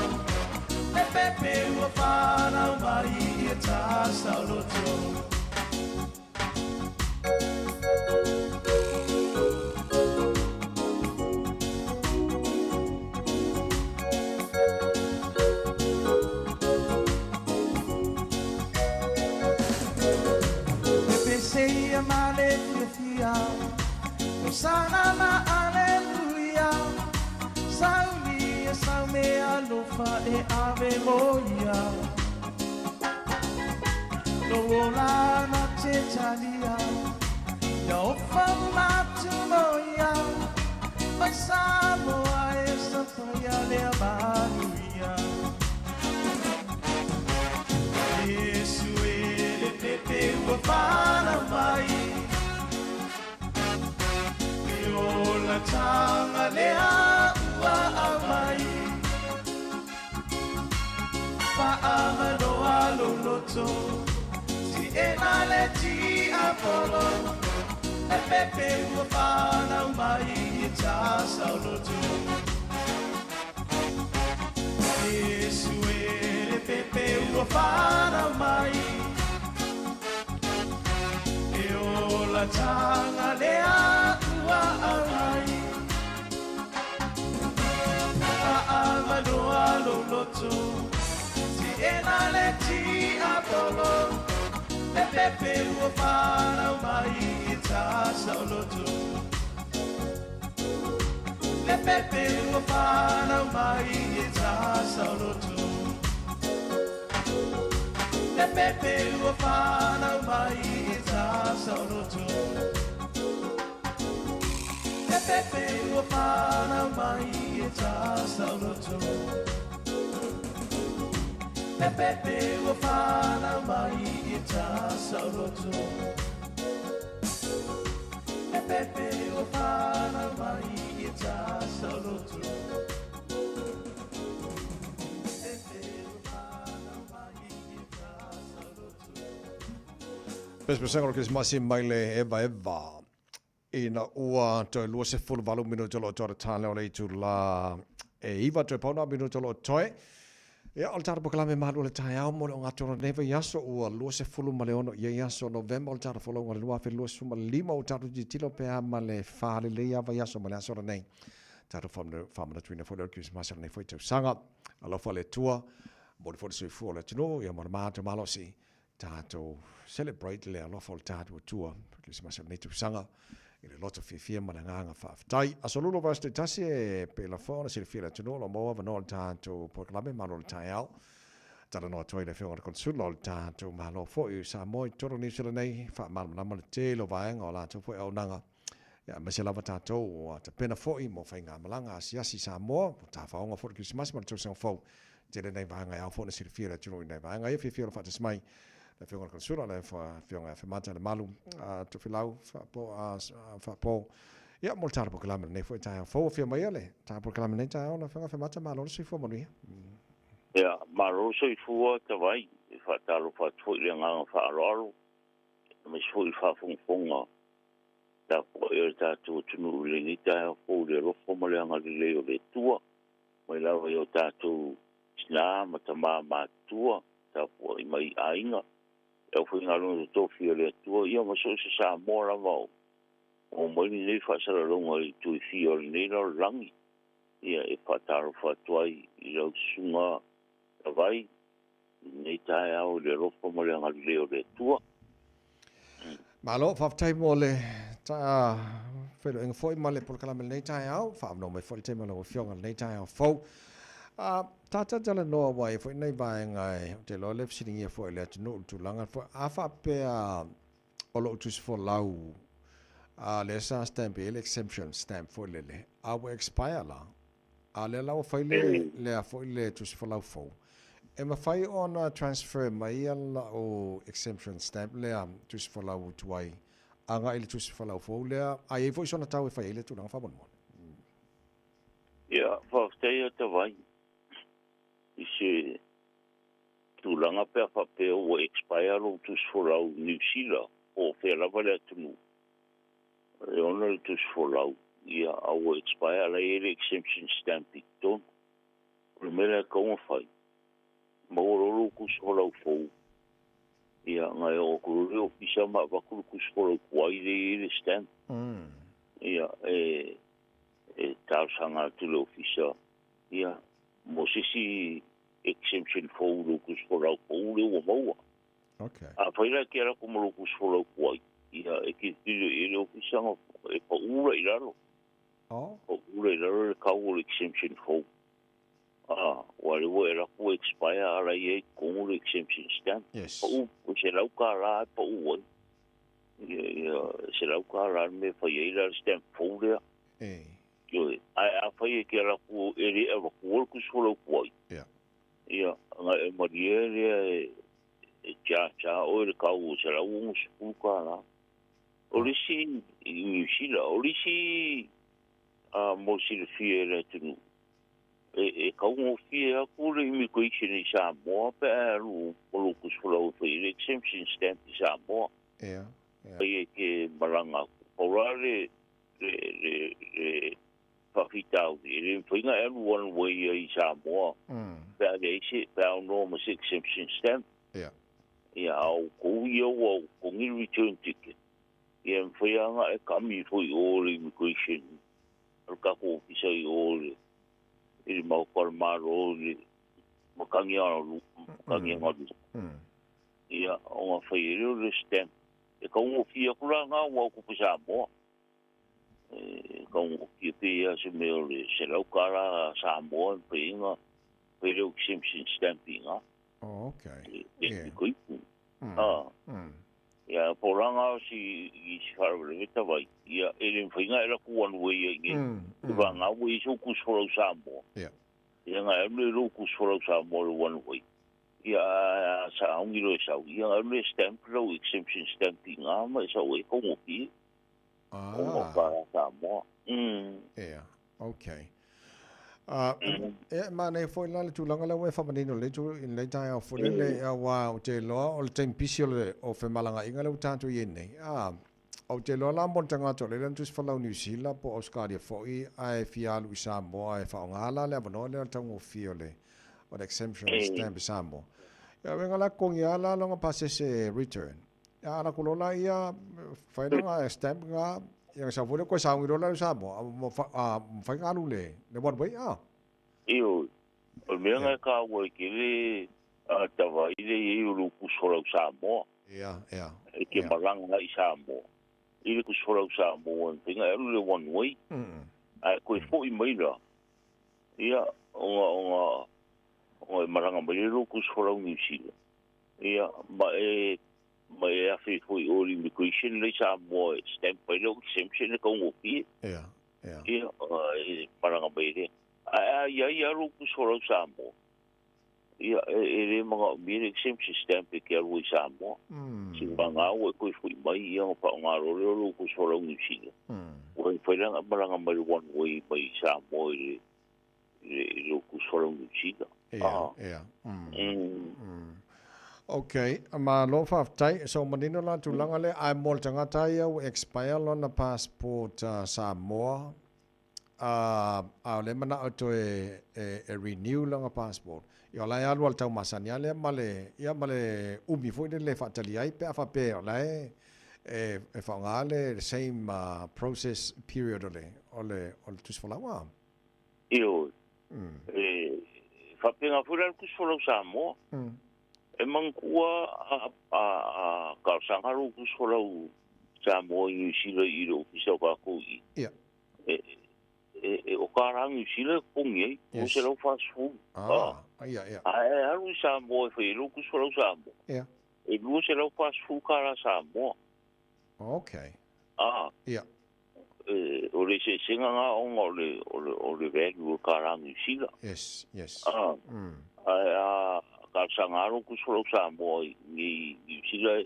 Le pepe ua whanau mai i tā sauloto. Pepe seia ma le fiafia, Hosana ma aleluia, Sauli e sau me alofa e ave moia. No ola na te talia, ia ofa matu moia, Mai Samoa e sapaia lea manuia. Yesu e le pepe ua whanau mai, E ola tanga lea ua aumai, Faamanoa loloto, Si ena le ti Apollo, Le pepe ua whanau mai i tā sauloto. Yesu e le pepe ua whanau mai, E ola tanga lea ua aumai, Faamanoa loloto, Si ena le ti Apollo, Le pepe ua whanau mai i tā sauloto. Le pepe ua whanau mai i tā sauloto. Le pepe ua whanau mai i tā sauloto. Le pepe ua whanau mai i tā sauloto. Le pepe ua whanau mai i tā sauloto. Le pepe ua whanau mai i tā sauloto. Pespesenga o le Krisimasi mai le eva eva. Ina ua toe 28 minuta o lo o toe tale o le itu la e 9 toe pauna minuta o lo o toe. Ia, o le tatou polokalame malu o le taeao mo le o gatoro nei vaiaso ua 26 ia i aso Novema o le tatou folauga o le 2025 o tatou tilotilo pe a ma le faalelei a vaiaso ma le aso lenei. Tatou faamanatuina foi le o le Krisimasi o lenei foi tausaga. Alofa le Atua, momoli foi le soifua o le atunuu, ia ma le matou malosi. Tatou celebrate le alofa o le tatou Atua, Krisimasi o lenei tausaga, i le loto fiafia ma le agaga faafetai. Aso Lulu o vaiaso taitasi e pei foi ona silafia e le atunuu o lo o maua avanoa o le tatou polokalame Malo o le Taeao. Talanoa atu ai le Afioga i le Konesula o le tatou Malo foi o Samoa i totonu o Niu Sila nei, faamalamalama le tele o vaega o latou foi auaunaga. Ia, aemaise lava tatou ua tapena foi mo faigamalaga asiasi i Samoa, mo tafaoga foi le Kerisimasi ma le tausaga fou. Tele nai vaega e ao foi ona silafia e le atunuu i nai vaega ia. Fiafia o le faatasi mai le Afioga i le Konesula, le Afioga ia Femata Lemalu Tofilau Faapo. Ia, mo le tala polokalame lenei foi taeao fou. Afio mai ia le tala polokalame lenei taeao, le Afioga Femata, malo le soifua manuia. Ia, malo le soifua Tavai, e faatalofa atu foi i le agaga faaaloalo, aemaise foi i le faafogafoga tapuai o le tatou atunuu i lenei taeao fou i le alofa ma le agalelei o le Atua, mai lava i o tatou tinā ma tamā matutua, tapuai mai i aiga, e aufaigaluega totofi a le Atua, ia ma so o se Samoa lava o o mai lenei faasalalauga i itu e fia o lenei lalolagi, ia e faatalofa atu ai i lau susuga Tavai i lenei taeao i le alofa ma le agalelei o le Atua. Malo, faafetai mo le feiloaiga foi ma le polokalame lenei taeao. Faamanoa mai foi le taimi o lau Afioga lenei taeao fou. Tata talanoa ua i ai foi nai vaega e, ou te iloa le fesiligia foi e le atunuu i le tulaga foi, a faapea o lou tusi folau lea sa stamp i ai le exemption stamp foi lele, a ua expire la, a lea la ua fai le, lea foi le tusi folau fou, e mafai ona transfer mai ia lau exemption stamp lea tusi folau tuai agai i le tusi folau fou lea, a i ai foi sona tau e fai ai le tulaga faamolemole? Ia, faafetai ia Tavai i se tulaga pe a faapea ua expire lou tusi folau i Niu Sila po o fea lava le atunuu e ona le tusi folau, ia, a ua expire la e i ai le exemption stamp i totonu. O le mea lea e tatau ona fai, maua loa lou tusi folau fou, ia, ona e oo atu loa i le ofisa ma avatu le tusi folau tuai lea e i ai le stamp. Ia, e, e talosaga atu i le ofisa, ia, mo se isi exemption fou i lou tusi folau fou lea ua maua. Okay. Afai la e te alu atu ma lou tusi folau tuai, ia, e tilotilo i ai le ofisa, e pau la i lalo. Oh. Pau la i lalo le kau o le exemption fou. Ah, ua lea ua e alu atu ua expire a o la e i ai i totonu le exemption stamp. Yes. Pau, $100 e pau ai. Ia, ia, $100 le mea e fai ai la le stamp fou lea. E. Ioe, ae afai e te alu atu e le avatua le tusi folau tuai. Ia. Ia, ona e malie lea e charge lava oe le kau o $160. O le isi i Niu Sila, o le isi mo le silafia e le atunuu, e taugofie atu le immigration i Samoa pe a e alu ma lou tusi folau e fai ai le exemption stamp i Samoa. Ia, ia. Ai e te malaga atu. Pau la le, le, le, le faafitauli, e le mafai ona e alu one way ai i Samoa pe a leai se, pe a aunoa ma se exemption stamp. Ia. Ia, a o outou ia ua totogi le return ticket, ia e mafai lava ona e kami foi i o i le immigration a le tatou ofisa i o i le i le Maota o le Malo i le matagi a matagi galu. Ia, ona fai ai lea o le stamp. E taugofie atu la lena aua o tupe Samoa. E taugofie pei lava se mea o le $100 Samoa e mafai ai ona fai le exemption stamp i ina. Oh, okay. E koipu. Ah. Ia, po o lana o si, i si faalavelave tawai, ia, e le mafai ona e alu atu one way ai nei. E vagana ua i ai sou tusi folau Samoa. Ia. Ia, na e alu lea i lou tusi folau Samoa i le one way. Ia, a saogi loa e sau, ia, na alu lea e stamp lau exemption stamp i ina ma e sau ai e taugofie. Ah. O ka Samoa. Ia, okay. E manaia foi la le tulaga lea ua e faamanino i lenei taeao foi lele, aua ou te iloa o le taimi pisi o le o femalagaaiga lea ua tatou i ai nei. Ou te iloa la mo le tagata o lea e le o ni tusi folau Niu Sila po o Ausetalia foi ae fia alu i Samoa e faaaoga la le avanoa lea o le taugofie o le o le exemption stamp i Samoa. Ia uiga la totogi lava la lona pasese return. Ia ala atu loa laia fai lana stamp lena, ia ona sau foi lea toe sauni loa la i Samoa, mafai ona alu le one way a. Ioe, o le mea lena e taua ai tele a tavai le i ai o lou tusi folau Samoa. Ia, ia. E te malaga i Samoa, i le tusi folau Samoa e mafai ona e alu le one way. Ae toe foi mai la, ia, ona, ona, ona e malaga mai lea i lou tusi folau Niu Sila. Ia, ma e, ma e afe foi i o i le immigration lea i Samoa e stamp ai lau exemption e taugofie. Ia, ia. Ia, e malaga mai lea. Ae a i ai lava lou tusi folau Samoa, ia, e, e le manaomia le exemption stamp e te alu ai i Samoa. Seiavagana ua e toe foi mai, ia, ona faaaoga loa lea o lou tusi folau Niu Sila. Ua mafai la ona e malaga mai le one way mai Samoa i le, i le, i lou tusi folau Niu Sila. Ia, ia. Ok, malo faafetai. So manino la tulaga lea, ae mo le tagata ia ua expire lona passport Samoa, a o lea e manao e toe e renew lona passport, ia o la e alu lava i le tau masani lava lea ma le, ia ma le umi foi lele e faatali ai pe a faapea o la e e faaaoga le same process period o le o le o le tusi folau a. Ioe. E faapena foi la le tusi folau Samoa. E manatua a talosaga lou tusi folau Samoa i Niu Sila i le ofisa o tatou i i. Ia. E, o kālā Niu Sila e totogi ai, 240. Ah, ia, ia. A e alu i Samoa e fai ai lou tusi folau Samoa. Ia. E 240 kālā Samoa. Okay. Ah. Ia. O le eseesega lena ona o le, o le, o le value o le kālā Niu Sila. Yes, yes. Ah. Ae a talosaga lava lou tusi folau Samoa i Niu Sila,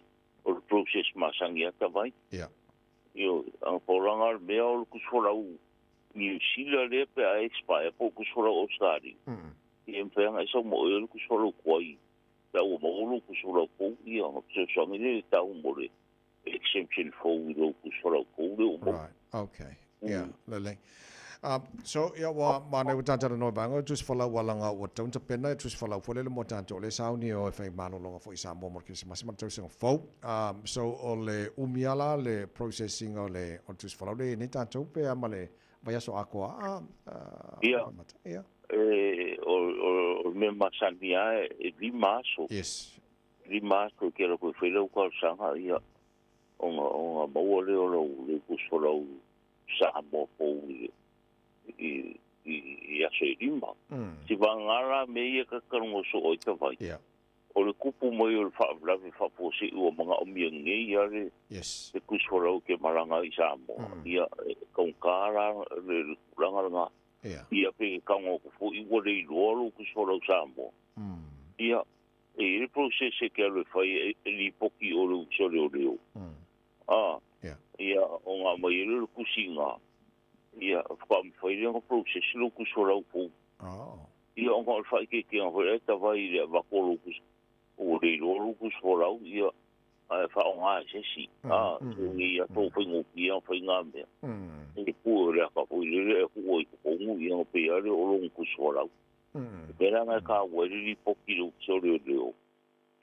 o le process masani lava tavai. Ia. Ioe, a pau la lena o le mea o le tusi folau Niu Sila lea pe a expire po o le tusi folau Australia. Ia e mafai lava ona e sau ma oe le tusi folau tuai pe a ua maua lou tusi folau fou, ia ona fesoasoani lea i le tau mo le exemption fou i lou tusi folau fou lea ua maua. Right, okay. Ia, lelei. So ia ua mānaia ua tatalanoa i vaega o le tusi folau alaga ua tatau ona tapena le tusi folau foi lele mo tatou o lea e sauni e o e fai malologa foi i Samoa mo le Kerisimasi ma le tausaga fou. So o le umi lava la le process ina o le o le tusi folau lea e i ai nei tatou pe a ma le vaiaso atoa a Ia, mata. Ia. E, o, o, o le mea masani lava e 5 aso. Yes. 5 aso e te alu atu e fai lau talosaga, ia, ona, ona maua lea o lau, lau tusi folau Samoa fou i, i, i, i aso e 5. Si vagana la mea ia ka talanoa soo ai Tavai. Yeah. O le tupu mai o le faalavelave faafuasei ua manaomia nei lava le, yes. le tusi folau e te malaga ai i Samoa. Ia, e taugata la le, le tulaga lena. Yeah. Ia pe tago atu foi ua le iloa lou tusi folau Samoa. Ia, e i ai le process e te alu e fai e, e lipoti i o le Ofisa o Leoleo. Ah, Yeah. Ia, ona aumai ai lea o le tusiga, ia, faatoa mafai lea ona process lou tusi folau fou. Oh. Ia, ona o le faaeteetega foi lea tavai i le avatu o lou tusi, ua le iloa lou tusi folau, ia, ae faaaoga e se isi. Ah, i aso faigofie ona fai ngā mea. E pue o le aka foi lele e tuu ai i totonu, ia, ona pei lava lea o lona tusi folau. E pei la na e kāua ai le lipoti i le Ofisa o Leoleo,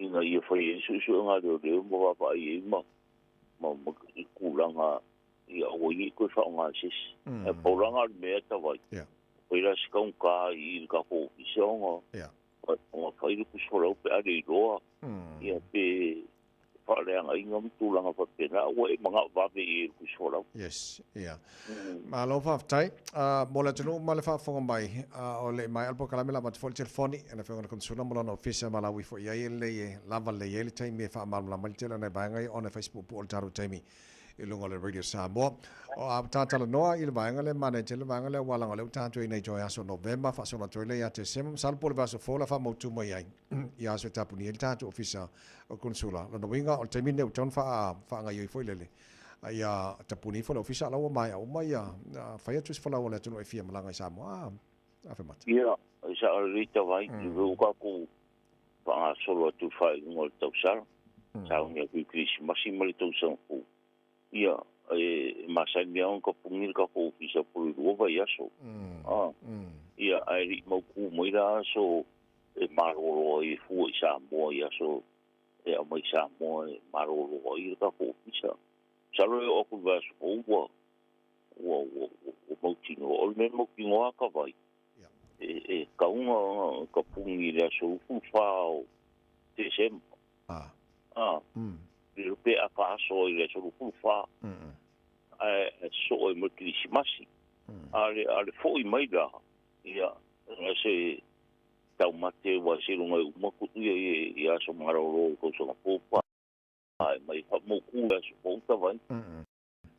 ina ia fai ai suesuega a leoleo ma vaavaai ai ma, ma, ma i tulaga ia aua ai ne i toe faaaoga e se isi. Ae pau la na o le mea tavai. Yeah. Pei la se taugata i le tatou ofisa ona, Yeah. ona fai le tusi folau pe a le iloa. Ia pe faaleagaina ma tulaga faapena, ua e manao vave i ai i le tusi folau. Yes, ia. Malo faafetai. Mo le atunuu ma le faafofoga mai, o le i maea le polokalame la avatu foi le telefoni i le Afioga i le Konesula ma lona ofisa ma laui foi i ai e lelei e lava lelei ai le taimi e faamalamalama ai le tele o nai vaega ia ona e fai se puupuu o le tatou taimi i luga o le Radio Samoa. O a ta talanoa i le vaega lea, manaia tele le vaega lea aua leaga o lea ua tatou i ai nei toe aso Novema faasolo atu ai lea ia Tesema, masalo po o le vaiaso fou la faamautu mai ai i aso e tapunia ai le tatou ofisa o Konesula. Lona uiga o le taimi lenei ua tatau ona faagaoioi foi lele a ia tapuni ifo le ofisa a o la ua maea uma ia fai atu se folau a le atunuu e fia malaga i Samoa. A Afemata. Ia, e sao lelei Tavai, i le ua tatou faagasolo atu i le faaiuga o le tausaga, sauni atu i Kerisimasi ma le tausaga fou. Ia, e masani lava ona tapuni le tatou ofisa po o le 2 vaiaso. Ia, ae le i mautū mai la aso e malolo ai e fua i Samoa i aso e aumai i Samoa e malolo ai le tatou ofisa. Masalo e oo atu i le vaiaso fou ua, ua, ua, ua mautinoa. O le mea mautinoa lava Tavai, e, e tatau ona tapuni i le aso 24 o Tesema. Le pe a faaso ai i le aso 24. Ae sosoo ai ma le Kerisimasi. A le, a le foi mai la, ia, na se taumate ua seiloga e uma atu ia i aso malolo o le tausaga fou pa e mai faamautū le aso fou Tavai.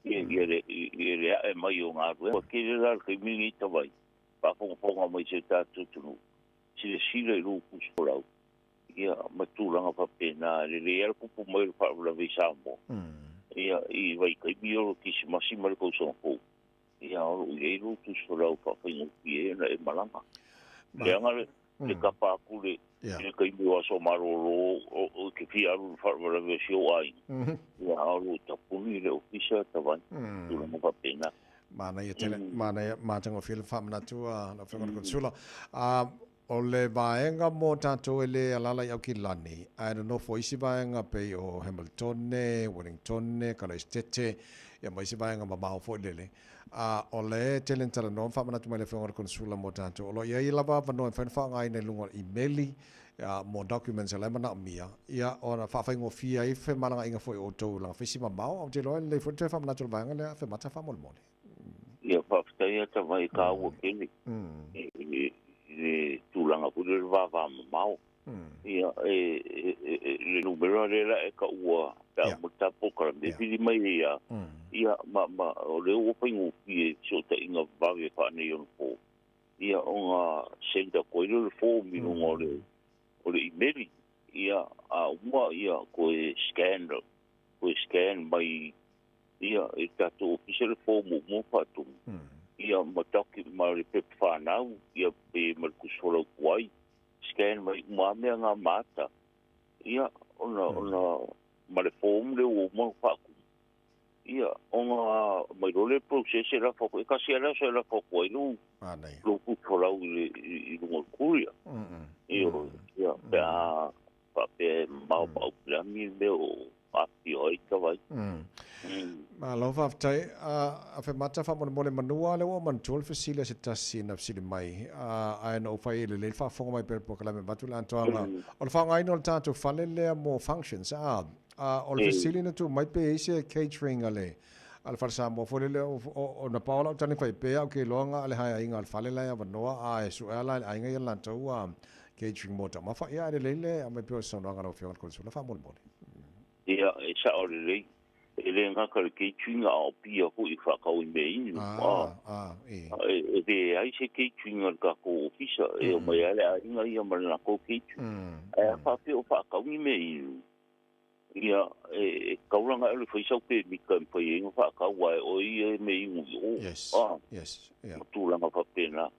Ia, ia le, ia le ae mai o galuega. Ua tele la le taimi lenei Tavai, faafogafoga mai si o tatou atunuu, silasila i lou tusi folau, ia, ma tulaga faapena, e lelei lava le tupu mai o le faalavelave i Samoa. Ia, i vaitaimi o le Kerisimasi ma le tausaga fou, ia, o lo o i ai lou tusi folau e faafaigofie ai ona e malaga. Leaga le, le kapa atu le, i le taimi o aso malolo o, o te fia alu i le faalavelave o si ou aiga, ia, a o lo o tapuni le ofisa Tavai, tulaga faapena. Manaia tele, manaia, matagofie le faamanatu a lau Afioga i le Konesula. O le vaega mo tatou e le alaala i Aukilani, ae nonofo i isi vaega pei o Hamiltone, Wellingtone, Kalaesetete, ia ma isi vaega mamao foi lele. A o le tele na talanoa ma faamanatu mai le Afioga i le Konesula mo tatou, o lo o i ai lava avanoa e mafai ona faaaogaina i luga o imeli, ia, mo documents o la e manaomia, ia, ona faafaigofie ai femalagaaiga foi o outou i lagafaisi mamao, ae ou te iloa e lelei foi le toe faamanatu o le vaega lea, Afemata faamolemole. Ia, faafetai lava Tavai, e taua tele i le tulaga foi lea o le vavamamao. Ia, e, le numera lea la e taua pe a uma le tatou polokalame, e vili mai ai lava, ia, ma, ma, o lea ua faigofie i fesootaiga vave faaneionapo, ia, ona send atu ai lea o le form i luga o le, o le imeli, ia, a uma, ia, toe scan, toe scan mai, ia, i le tatou ofisa le form ua uma ona faatumu, ia, ma docu, ma le pepa fanau, ia, pe ma le tusi folau tuai, scan mai uma lava mea na ma ata, ia, ona, ona, ma le form lea ua uma ona faatumu. Ia, ona mai loa lea process e lafo atu, e tasi lava le aso e lafo atu ai lou, lou tusi folau i le, i luga o le courier. Ioe, ia, pe a faapea e mamao ma Aupilani le mea o afifio ai Tavai. Malo faafetai. Afemata faamolemole manua lea ua ou manatua le fesili a se tasi na fesili mai, ae na ou fai e lelei le faafofoga mai pea i le polokalame avatu le atoaga o le faaaogaina o le tatou fale lea mo functions. A, o le fesili na tuu mai pe i ai se catering a le a le Fale Samoa foi lele, o na pau lau tali fai pea au ke iloa nga le haeaiga a le fale la e avanoa, a e sue ala e le aiga ia latou catering mo taumafa. Ia, ae lelei le aumai pea o se saunoaga a lau Afioga i le Konesula faamolemole. Ia, e sao lelei. E le gata i le catering a o pia foi e faatau i mea inu. E leai se catering a le tatou ofisa, e omai lava le aiga ia ma le latou catering. Ae a faapea o faatau ni mea inu, ia, e tatau la ona e alu e fai sau pemita e mafai ai ona faatau, aua e oe ia e mea inu i o. Ma tulaga faapena.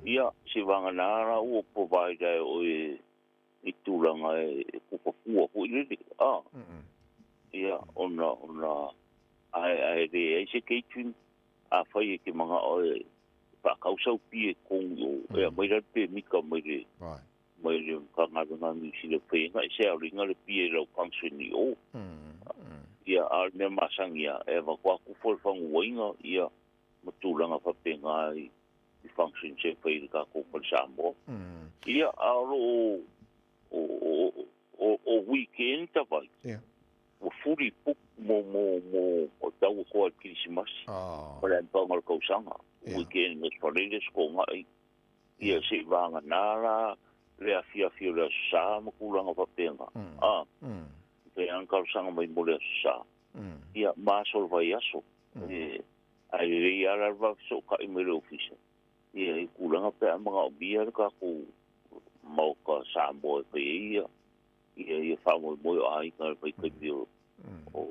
Ia, se vagana la ua provide e oe i tulaga e kuka fua foi lele, a. Ia, ona, ona, ae, ae leai se catering, afai e te manao e faatau sau pia i totonu i o, e aumai la le pemita mai le, mai le Matagaluega a Niu Sila e fai ai na e sell ina le pia i lau function i o. Ia, a o le mea masani lava, e avatu atu fua le fanuaina, ia, ma tulaga faapena i i functions e fai i le tatou Fale Samoa. Ia, a o lo o, o, o, o weekend tavai, ua fully booked mo, mo, mo, o tau atoa i le Kerisimasi, ma le amataga o le tausaga. Weekend e fale le aso Toonai, ia se i vagana la le afiafi o le Aso Sa ma tulaga faapena. A, e pei lava ona talosaga mai mo le Aso Sa, ia, ma aso o le vaiaso. E, Ae lelei lava la le va fesootai mai le ofisa ia i tulaga pe a manaomia le tatou Maota Samoa e fai ai ia ia ia faamoemoe o aiga i le vaitaimi o o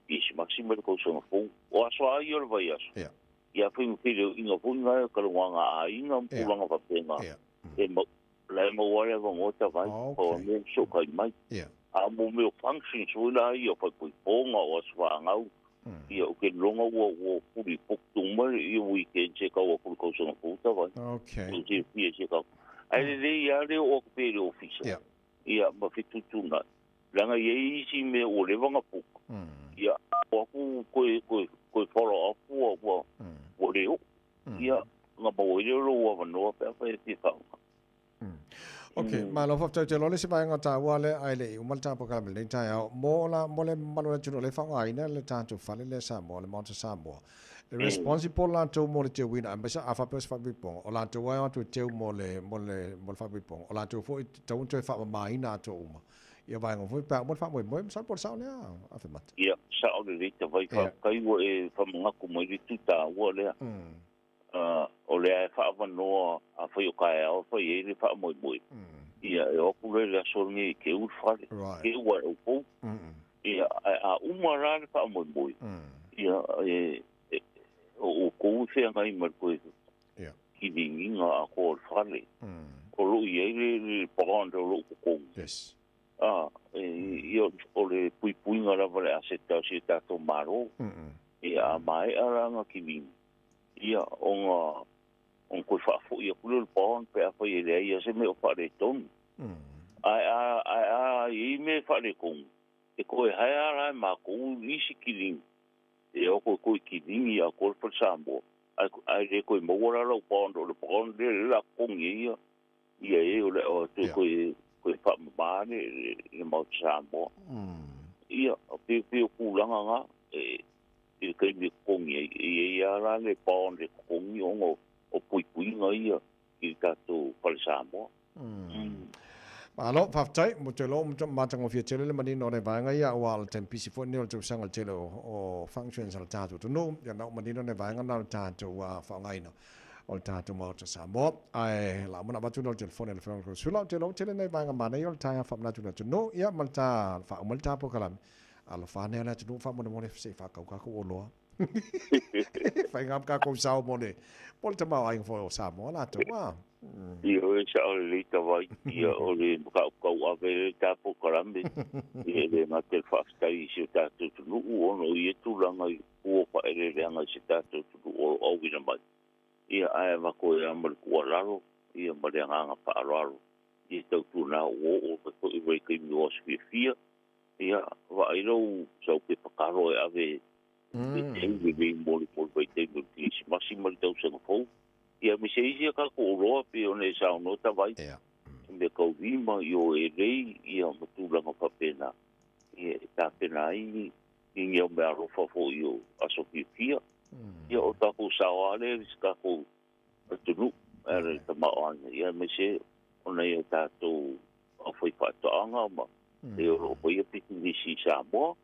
Kerisimasi ma le tausaga fou. O aso lava ia o le vaiaso, ia faigofeleoiga foi na talanoaga a aiga ma tulaga faapena e mau la e maua ai le avanoa tavai o mea e fesootai mai. A o mo mea o functions foi la ia o faaipoipoga o aso fanau Ia, ou te iloga ua ua fully booked uma ia weekends e tau atu i le tausaga fou tavai. Okay. Ua silafia e se tau. Ae lelei lava le oo atu pea i le ofisa. Yeah. Ia, ma fetuutuunai. Leaga e i ai isi mea ua leva ona book. Ia, o aku toe, toe, toe follow up ua, ua, ua le oo. Ia, ona maua ai lea o lou avanoa pe afai e fia faaaoga. Ok, malo faafetai. Ou te iloa le isi vaega taua lea ae le i uma le ta polokalame i lenei taeao, mo la, mo le mamalu o le atunuu o lea e faaaogaina le tatou fale lea Samoa, le Maota Samoa. E responsible latou mo le teuina, aemaise a faapea o se faaipoipoga, o latou lava e o atu e teu mo le, mo le, mo le faaipoipoga, o latou foi e tatau ona toe faamamaina atoa uma ia vaega foi pe a uma le faamoemoe. Masalo po o le sao lea, Afemata. Ia, sao lelei Tavai, faafetai ua e faamanatu mai le itu taua lea. O lea e faaavanoa afai o taeao e fai ai le faamoemoe, ia e o atu loa i le aso lenei e teu le fale, teu ai outou. Ia, ae a uma la le faamoemoe, ia e, o outou e feagai ma le toe kiliniga atoa o le fale. O lo o i ai le bond o lo o totogi. Yes. A, e, ia, o le puipuiga lava o le aseta o si o tatou Malo. Ia, a maea la ona kilini, Ia, ona, ona toe faafoi atu lea o le bond pe afai e leai lava se mea o faaletonu. Ae a, ae a i ai mea e faaletonu, e toe haea lava la e matou isi kilini, e o atu e toe kilini atoa le Fale Samoa, ae, ae le toe maua la lau bond, o le bond lea lea o le a totogi ai ia, ia e o le a toe, toe, toe faamama le, le, le Maota Samoa. Ia, pei, pei o tulaga na, e, i le taimi e totogi ai, e i ai lava la le bond e totogi ona o puipuiga ia i le tatou Fale Samoa. Malo, faafetai. Mo te iloa ua matagofie tele le manino o le vaega ia aua o le taimi pisi foi lenei o le tausaga i le tele o functions a le tatou atunuu. Ia na ua manino le vaega lena o le tatou faaaogaina o le tatou Maota Samoa. Ae la uma ona avatu lea o le telefoni a le Afioga i le Konesula. Ou te iloa ua tele nai vaega manaia o le taeao faamanatu i le atunuu ia ma le ta faauma le ta polokalame. Alofa ane le atunuu faamolemole se i faatau tatou oloa. Fai ngā tatou sao mo le, mo le tamaoaiga foi o Samoa latou. Ia o e sa'o lelei Tavai, ia o le mataupu tauave lea i ta polokalame, ia e le gata i le faafetai i si o tatou atunuu ona o ia tulaga i fua o faaeleeleaga i si o tatou atunuu o lo o auina mai, ia ae avatu ai lava ma le tuualalo ia ma le agaga faaaloalo ia tautuana ua oo mai foi i vaitaimi o aso fiafia, ia vaai lou sau pepa talo e ave e teu lelei mo le mo le vaitaimi o le Kerisimasi ma le tausaga fou. Ia aemaise isi a tatou oloa pei ona e saunoa Tavai, i mea tau lima, i o elei, ia ma tulaga faapena, ia e tapena ai ni ni ni au meaalofa foi o aso fiafia. Ia o tatou sao lava lea i si tatou atunuu e ala i le tamaoaiga, ia aemaise o nai o tatou aufaifaatoaga ma e o lo o faia pisinisi i Samoa.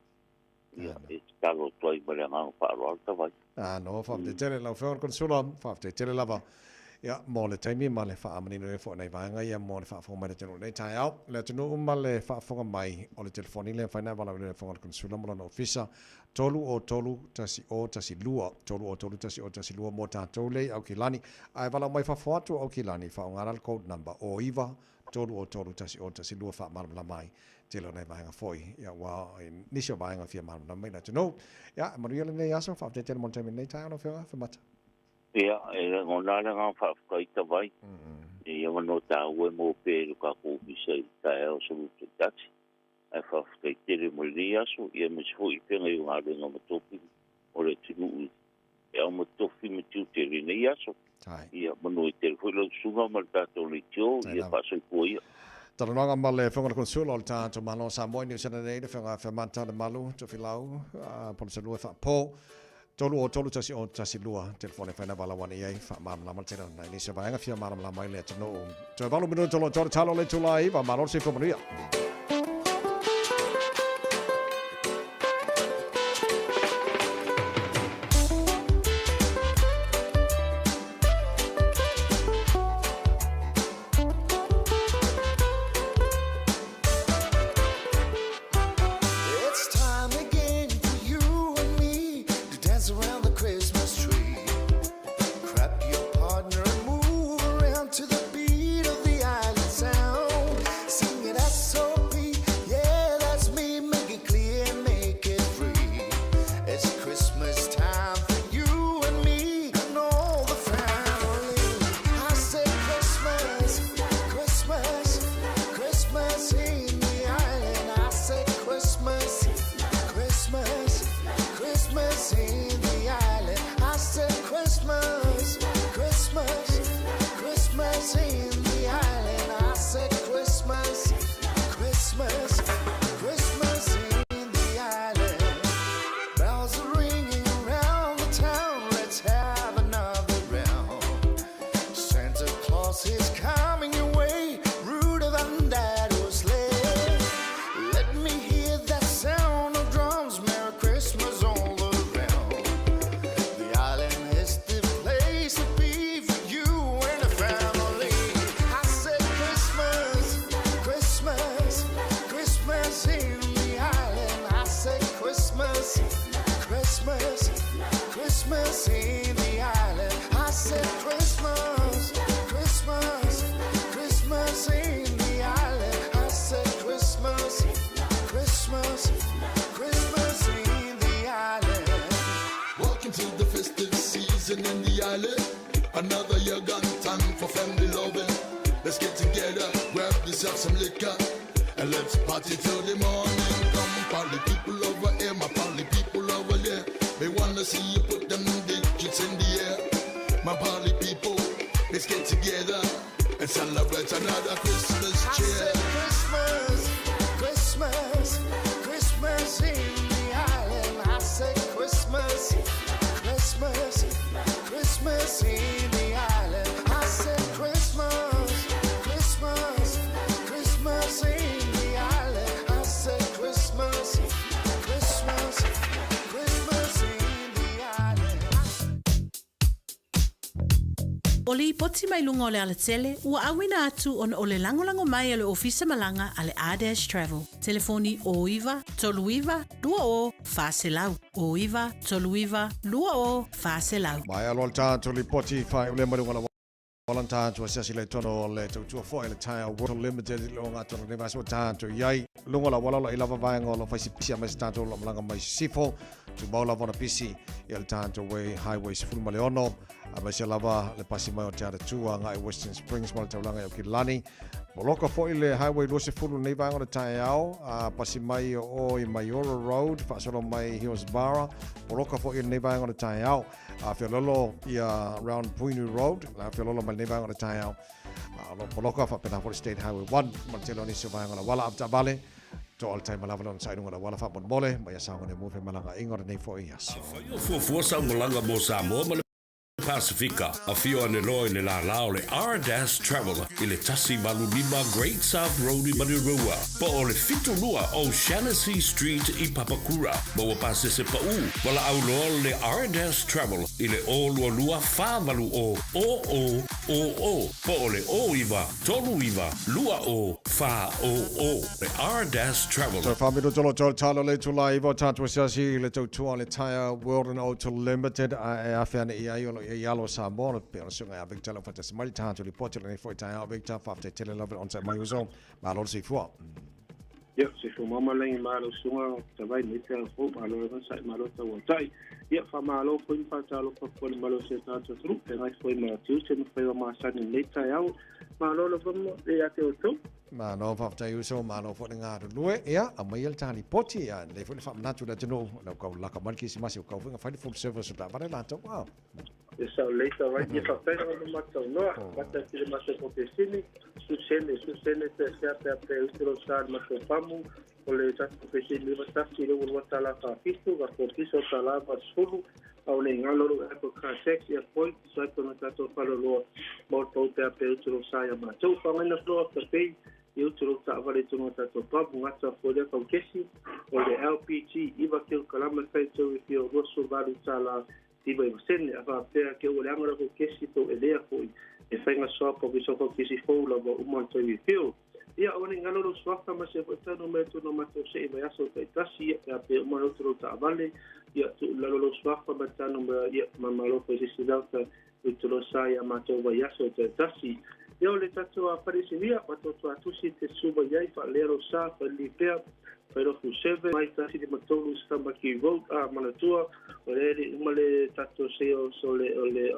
Ia, e tatalo atu ai ma le agaga faaaloalo Tavai. Ano, faafetai tele lau Afioga i le Konesula, faafetai tele lava ia mo le taimi ma le faamanino ai foi o nai vaega ia mo le faafofoga mai le atunuu i lenei taeao. Le atunuu ma le faafofoga mai o le telefoni lea e mafai ona e valaauina i le Afioga i le Konesula ma lona ofisa, 303 1012, 303 1012 mo tatou lea i Aukilani. A e valaau mai fafo atu o Aukilani, faaaoga la le code number 09 303 1012 faamalamalama ai tele o nai vaega foi, ia aua nisi o vaega fia malamalama i le atunuu. Ia, e manuia lenei aso, faafetai tele mo le taimi i lenei taeao lau Afioga Femata. Ia, e lagona lava le agaga faafetai Tavai i avanoa taua e maua pea i lo tatou ofisa i le taeao o 11, ae faafetai tele mo lenei aso, ia aemaise foi le feagai o galuega ma tofi o le atunuu e ao ma tofi ma tiute i lenei aso. Ia manuia tele foi lau susuga ma le tatou leitio, ia faasoifua ia. Talanoaga ma le Afioga i le Konesula o le tatou Malo o Samoa i Niu Sila nei, le Afioga Feamata Lemalu Tofilau, Polosalua e faapo 303 1012, telefone e fai na valaau ane i ai, faamalamalama le tele o nai nisi o vaega fia malamalama ai le atunuu. Toe 8 minute o lo o toa le talo o le itula e 9, malo le soifua manuia. It's time again for you and me to dance around the Christmas tree. Grab your partner and move around to the beat of the island sound. Sing it S-O-P, yeah, that's me. Make it clear and make it free. It's Christmas time for you and me and all the family. I said Christmas, Christmas, Christmas in the island. I said Christmas, Christmas, Christmas in the island. I said Christmas, Christmas, Christmas in the island. I said Christmas, Christmas, Christmas in the island. Bells are ringing around the town. Let's have another round. Santa Claus is coming your way. Rudolph and that sleigh. Let me hear that sound of drums. Merry Christmas all around. The island is the place to be for you and the family. I said Christmas, Christmas, Christmas in the island. I said Christmas, Christmas, Christmas in the island. I said Christmas, Christmas, Christmas in the island. I said Christmas, Christmas, Christmas in the island. Welcome to the festive season in the island. Another year gone, time for family loving. Let's get together, grab yourself some liquor, and let's party till the morning. Come, party people over here, my party people over there. They wanna see you put them digits in the air. My party people, let's get together and celebrate another Christmas I cheer. said Christmas, Christmas, Christmas in the island. I said Christmas, Christmas, Christmas in the island. I said Christmas, Christmas, Christmas in the island. I said Christmas, Christmas, Christmas in the island. O lipoti mai luga o le alatele, ua auina atu ona o le lagolago mai a le Ofisa Malaga a le R-Dash Travel. Telefoni 09 39 20 400, 09 39 20 400. Maea loa le tatou lipoti faaiulea mai luga o le. Wala tātou asiasi le tono o le tautua foi le Tyre World Limited i le o ngā tono nei vaso tātou iai. Lunga la wala la i lava vaenga o lo whaisi pisi a mai se tātou lo malanga mai sifo. Tu mau lava ona pisi i le tātou way highway 16. A mai se lava le pasi mai o te ara tua ngai Western Springs ma le taulanga i Okilani. Moloka foi le highway 20 nei vaenga o le taeao, a pasi mai o i Maiora Road, faasolo mai Hillsborough. Moloka foi lenei vaenga o le taeao. A fiololo ia round Puinu Road, la fiololo mai lenei vaenga o le taeao. A lo poloka faapena foi le State Highway 1, ma le tele o nisi o vaenga o le auala avetaavale. To all time lava lona sailunga o le auala faamolemole, ma ia saogalemu le femalagaaiga o lenei foi aso. Afai o fuafua sau malaga mo Samoa ma le Pasefika, afio ane loa i le lālā o le R-Dash Travel i le 185 Great South Road i Manurewa, po o le 72 O'Shannessy Street i Papakura. Maua pasese paʻū, valaau loa le R-Dash Travel i le 022 480 0000 po o le 09 39 20 400. Le R-Dash Travel. Toe faamiloto lo tau talo le itula iva o tātou asiasi i le tautua o le Tyre World and Auto Limited a e afe ane i ai o lo i ai alo Samoa o pe ona suinga ia Victor lau whatasi mai le tātou lipoti o lenei foi taeao Victor whawhtai tele love on site mai uso malo le soifua. Ia, soifua mamalagi ma lau susuga Tavai nei te au fou, malo le onosai, malo tauatai. Ia, faamalo foi ma faatalofa foi i le malo o si o tatou atunuu, feagai foi ma tiute ma faiva masani i lenei taeao. Malo lava ma le ia te outou. Malo faafetai uso, malo foi le galulue. Ia, aumaia le ta lipoti, ia, lelei foi le faamanatu i le atunuu, ina ua tau laka mai le Kerisimasi, ua tau foi ona fai le full service o le taavale latou. Ah. E sao lelei Tavai, ia faafetai lava mo mataunoa, mata atu i le matou kokesini, susene, susene pe sea pe a pe utu lou sa i le matou pamu, o le tatou kokesini 91 i le $62.47, ka kopisa o tala 80, a o le galo lou Apple Car Tax ia point, so ai pona tatou faloloa mo le pau pe a pe utu lou sa ia matou. Faagaina floor after pay, i utu lou taavale i tonu o tatou pamu, gata foi lea kaukesi, o le LPG 9 kilokalama e fai tou i fia o $28 99 sene, a faapea ke ua leaga lau kesi tou elea foi e faiga soa po ki sofa kesi fou lava uma le taimi feo. Ia aua nei galo lou suafa ma se foi tanu mai tonu matou se i vaiaso taitasi, ia pe a pe uma le utu lou taavale, ia tuu i lalo lou suafa ma tanu ma ia ma malo foi se isi lauta i utu lou sa ia matou vaiaso taitasi. Ia o le tatou a Faleseria, matou tuatusi te suva i ai faalea lou sa failili pea Failofu 7, mai 153 Stamaki Road, a manatua, o le le uma le tatou sales o le, o le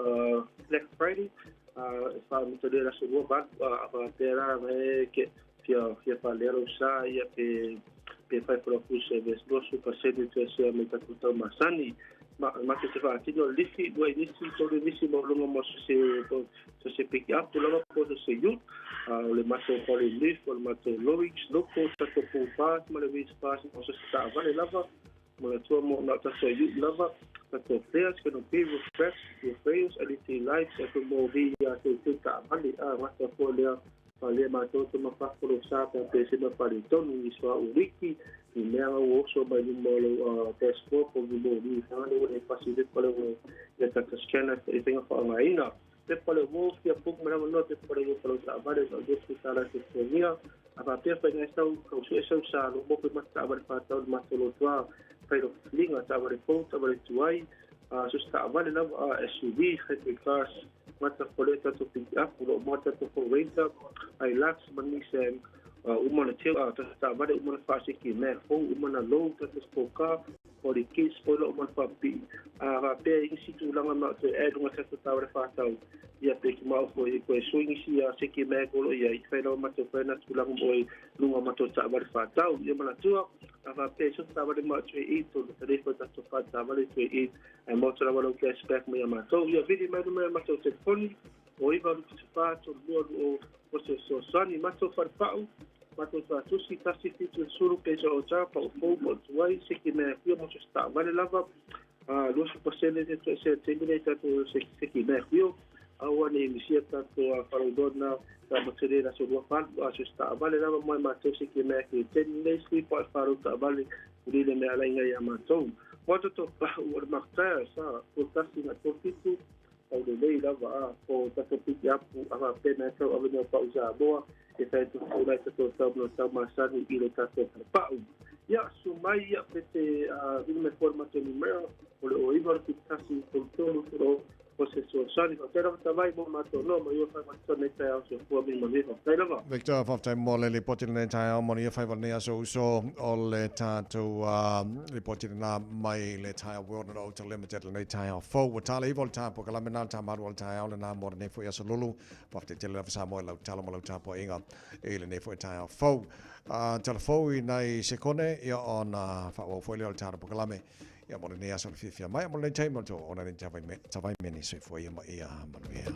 Black Friday, e whaamatalia la aso lua valu, a whapea rā ngai e ke fia, fia whaalea lau sa ia pe, pe whai full service, 20% te sea mai tatou tau masani. Ma, ma te te whaatino lifi, ua i nisi, tolu nisi maulunga mo se, se, se pick up lava po se se youth, o le matou Holy Leaf, o le matou Lorix, Loco, tatou Pool Pass ma le Reach Pass, o se taavale lava, manatua mo na tatou youth lava, tatou players, canopy, refresh, refresh, LED lights, e mo vi ia te te taavale, a ngata fo lea, fa lea matou te mafafo lo sa pe pe se ma fale tonu i soa uriki, i mea ngau oso mai luma o lau dashboard po vi mo vi whangane o le pasi le pale o le tata scanner e whenga whaangaina. Te pale wo fia puk manawa noa te pale wo palo taavale o le te tala te tuangia. A whapea whai ngai sau, kau sue sau sa lo mo pe mata taavale whātau le matou lo tua, whai lo whilinga taavale fou, taavale tuai, a so se taavale lava a SUV, hybrid cars, ngata fole tatou pick up, o lo moa tatou Ford Ranger, Hilux, ma Nissan, uma na teu, tatou taavale uma na whaasiki mea fou, uma na low, tatou sport car, o le kids spoiler uma na whapii. A whapea i ngisi tūlanga ma te e runga tatou taavale whātau, ia pe ki mao foi koe sui ngisi a seki mea kolo ia i whai rawa matou whai na tūlanga mo e runga matou taavale whātau. Ia manatua, a whapea i so taavale ma tue i tō te rewha tatou whātavale tue i e moto rawa lau cash back mai a matou. Ia vili mai runga e matou telefoni o 9 2 4 3 2 o o se fesoasoani matou wharepa'u, matou tuatusi, 1 7 sulu peisa o tā, pa'u fou, pa'u tuai, seki mea kuia mo se taavale lava, a 20% te toe se taimi nei tatou seki mea kuia, aua nei misia tatou a wharauloa na matere la so lua whalu, a se taavale lava mai matou seki mea kuia taimi nei sui pa'u wharau taavale, uri le mea alainga ia matou. Mo tatou pa'u o le makataia sa, ko tasi nga tō fitu, au lelei lava a ko tatou piki apu a whapea mea tau awe neo pa'u Samoa e tae tu fa'ulai tatou tau mo tau masani i le tatou pa'u. Ia, su mai ia pe te vili mai fua le matou numera o le o iva le fitu tasi tolu tolu tolu O se fesoasoani. Faafetai lava Tavai mo le matou noa ma ia faiva i lenei taeao. Soifua ma ia manuia. Faafetai lava. Victor, faafetai mo le lipoti i lenei taeao, manuia faiva i lenei aso uso o le tatou lipoti lena mai le Tyre World and Auto Limited lenei taeao fou. Ua tala iva o le ta polokalame na le ta malu o le taeao lena mo lenei foi aso lulu. Faafetai tele lava Samoa i lau talo ma lau tapuaiga i lenei foi taeao fou. Tala fou i nai sekone ia ona faaauau foi lea o le tatou polokalame. Ia mo lenei aso le fiafia mai, mo lenei taimi o le tou ona nei tavai meni soifua ia ma ia manuia.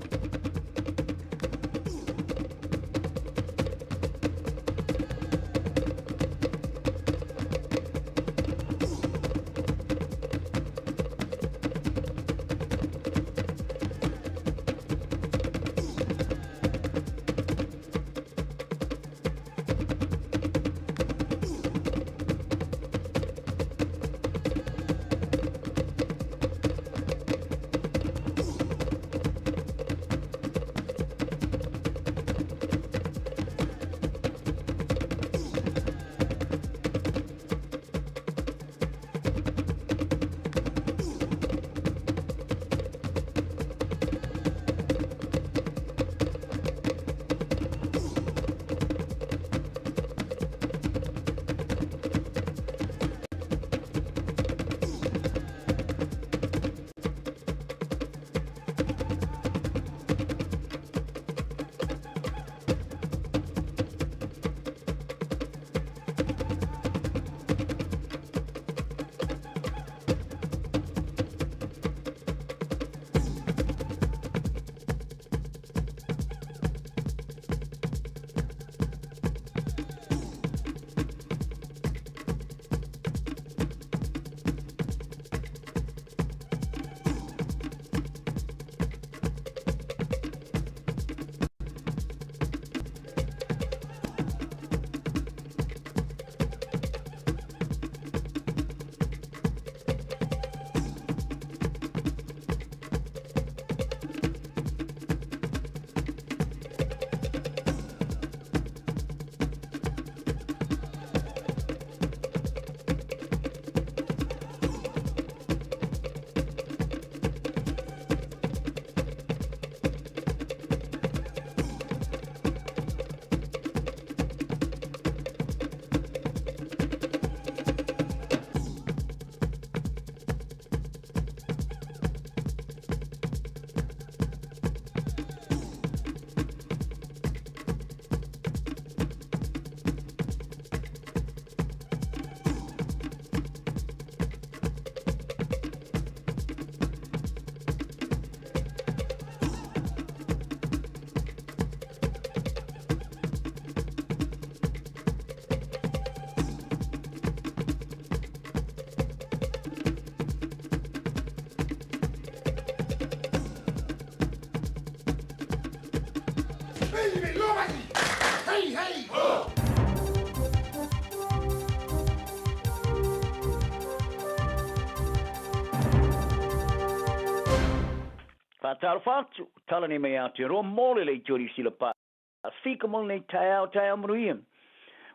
Faatalofa atu, tala nei mai Aotearoa mo le Leitio Niu Sila Pasifika mo lenei taeao, taeao manuia.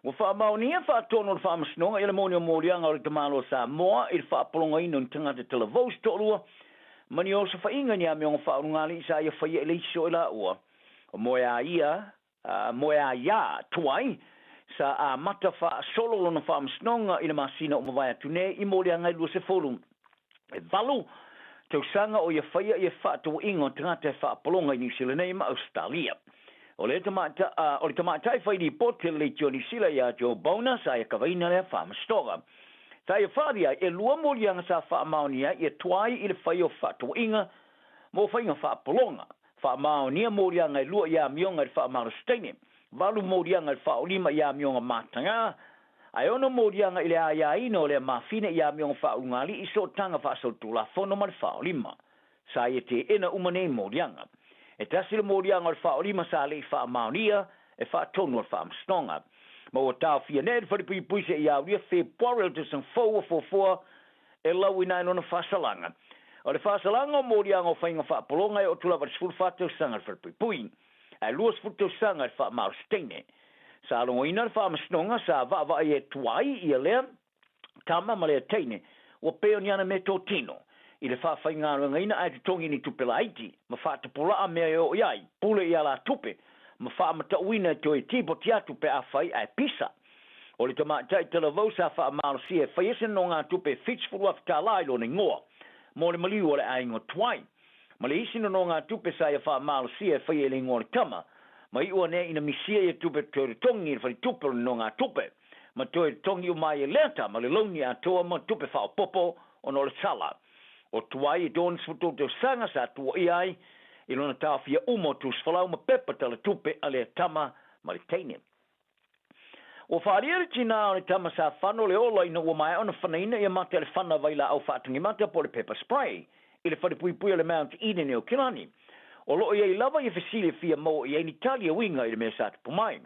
Ua faamaonia faatonu o le Faamasinoga i le moni o moliaga o le Tamalo o Samoa i le faapologaina o ni tagata talavou se toalua ma ni osofaiga i ni amioga faaulugalii sa ia faia i le iso i laua o Moeaia Moeaia Tuai sa amata faasolo lona faamasinoga i le masina ua mavae atu nei i moliaga e 28 tausaga o ia faia ia faatauaiga o tagata e faapologa i Niu Sila nei ma Ausetalia. O le o le tamaitai fai lipoti a le Leitio Niu Sila ia Joe Bonar sa ia kavaina lea faamasinoga. Sa ia faaali ai e lua moliaga sa faamaonia ai ia Tuai i le faia o faatauaiga mo faiga faapologa. Faamaonia moliaga e lua i amioga i le faamalositaine, valu moliaga i le faaolima i amioga matagā, ae ono moliaga i le aiaina o lea mafine i amioga faaulugalii i sootaga faasolitulafono ma le faaolima. Sa ia teena uma nei moliaga. E tasi le moliaga o le faaolima sa le i faamaonia e faatonu a le Faamasinoga. Ma ua taofia nei le falepuipui seia aulia Fepuari o le tausaga fou ua fuafua e lauina ai lona faasalaga. O le faasalaga o moliaga o faiga faapologa e oo atu lava i le 14 tausaga i le falepuipui, ae 20 tausaga i le faamalositaine. Sa logoina le faamasinoga sa vaavaai e tuai ia lea tama ma lea teine ua pei o ni ana meatotino. i le faafaigaluegaina ae totogi ni tupe laiti, ma faatapulaa mea e oo i ai, pule i alatupe, ma faamatauina e toe tipoti atu pe afai ae pisa. O le tamaitai talavou sa faamalosia e faia se nonogatupe e $70,000 i lona igoa mo le maliu o le aiga o Tuai, ma le isi nonogatupe sa ia faamalosia e faia i le igoa o le tama, ma iu ane ina misia ia tupe toe totogi i le faletupe o le nonogatupe, ma toe totogi uma ai e lea tama le louni atoa ma tupe faaopoopo ona o le sala. O Tuai e 63 tausaga sa tuuaia ai i lona taofia uma o tusifolau ma pepa talatupe a lea tama ma le teine. Ua faaalia le tinā o le tama sa fano le ola ina ua maea ona fanaina ia mata i le fana vailaau faatagimata po o le pepper spray i le falepuipui o le Mount Eden i Aukilani. O lo o i ai lava ia fesili e fia maua i ai ni tali e uiga i le mea sa tupu mai.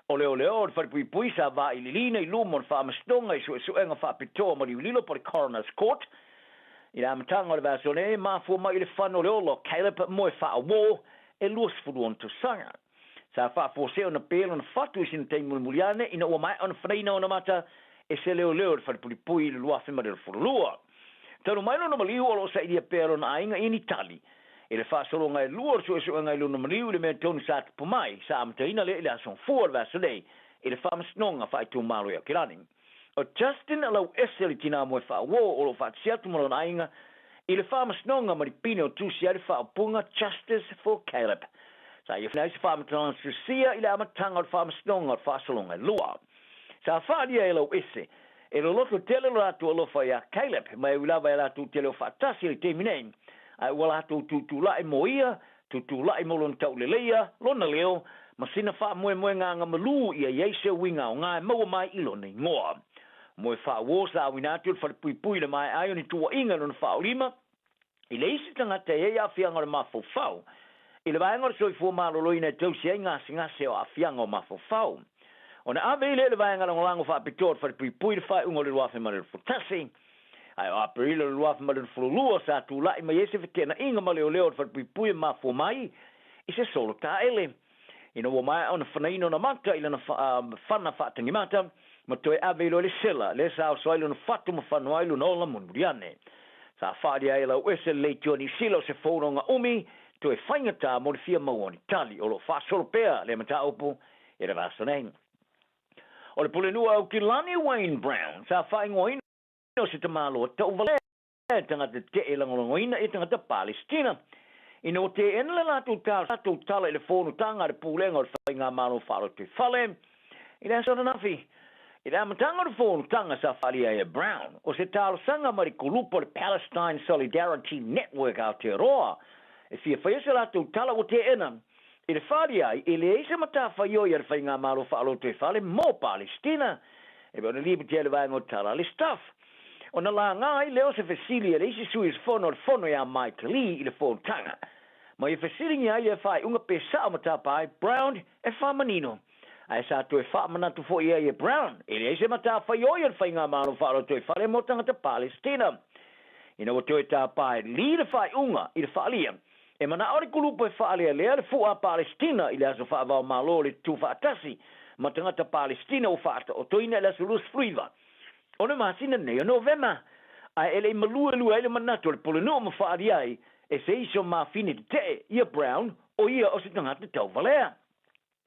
O leoleo o le falepuipui sa vailiiliina i luma o le faamasinoga i suesuega faapitoa maliulilo po o le Coroner's Court i le amataga o le vaiaso nei e mafua mai i le fano o le ola o Caleb Moefaauo e 26 tausaga. Sa faafuasei ona pe lona fatu i sina taimi mulimuli ane ina ua maea ona fanaina ona mata e se leoleo i le falepuipui i le 2022. Talu mai lona maliu o lo o sailia pea lona aiga i ni tali i le faasologa e lua o le suesuega i lona maliu i le mea tonu sa tupu mai, sa amataina lea i le Aso Gafua o le vaiaso nei i le Faamasinoga Faaitumalo i Aukilani. O Justin Lauese le tinā moe faauo o lo o faatasi atu ma lona aiga i le Faamasinoga ma le pine o tusi ai le faaupuga Justice for Caleb. Sa ia ai se faamatalaga susia i le amataga o le Faamasinoga o le Faasologa e lua. Sa faaalia e Lauese e loloto tele lo latou alofa iā Caleb, ma e ui lava e latou te leo faatasi i le taimi nei, ae ua latou tutulai mo ia, tutulai mo lona tauleleia, lona leo, ma sina faamoemoega agamalū ia i ai se uiga aoga e maua mai i lona igoa. Moe faauo sa auina atu e le falepuipui i le maea ai o ni tuuaiga i lona faaolima, I le isi tagata e i ai aafiaga o le mafaufau, i le vaega o le soifua maloloina e tausi ai gasegase o aafiaga o mafaufau. Ona ave ai lea i le vaega lagolago faapitoa o le falepuipui i le faaiuga o le 2021, ae o Aperila o le 2022 sa tulai mai ai se feteenaiga ma leoleo o le falepuipui e mafua mai i se solo taele. Ina ua maea ona fanaina ona mata i lana fana faatagimata ma toe ave i loa i le sela, lea sa oso ai lona fatu ma fano ai lona ola mulimuli ane. Sa faaalia ai e Lauese le leitio a Niu Sila o se fouroga umi toe faigata mo le fia maua o ni tali. O lo o faasolo pea lea mataupu i le vaiaso nei. O le Pulenuu a Aukilani Wayne Brown sa faaigoaina o se tamaloa tauvalea e tagata tetee e lagolagoina i tagata Palesitina. Ina ua teena le latou latou tala i le fonotaga a le Pulega o le Faigamalo Faalotoifale i le aso ananafi. I le amataga o le fonotaga sa faaalia ai e Brown, o se talosaga mai le kulupa o le Palestine Solidarity Network Aotearoa e fia faia se latou tala ua teena i le faaalia ai e leai se matafaioi a le Faigamalo Faalotoifale mo Palesitina e pei ona lipotia i le vaega o tala a le Stuff. Ona laga ai lea o se fesili e le isi sui usufono o le Fono ia Mike Lee i le fonotaga. Ma ia fesiligia ai lea faaiuga pe sao ma tapa ai Brown e faamanino. Ae sa toe faamanatu foi ai e Brown, e leai se matafaioi a le Faigamalo Faalotoifale mo tagata Palestina. Ina ua toe tapa e Lee le faaiuga i le faalia, e manao le kulupu e faalealea le fua a Palestina i le aso faavaomalo o le Tutufaatasi ma tagata Palestina ua faataotoina i le aso 29 O le masina nei o Novema, ae e le i maluelue ai le manatu o le Pulenuu ma faaali ai e se isi o mafine tetee ia Brown o ia o se tagata tauvalea.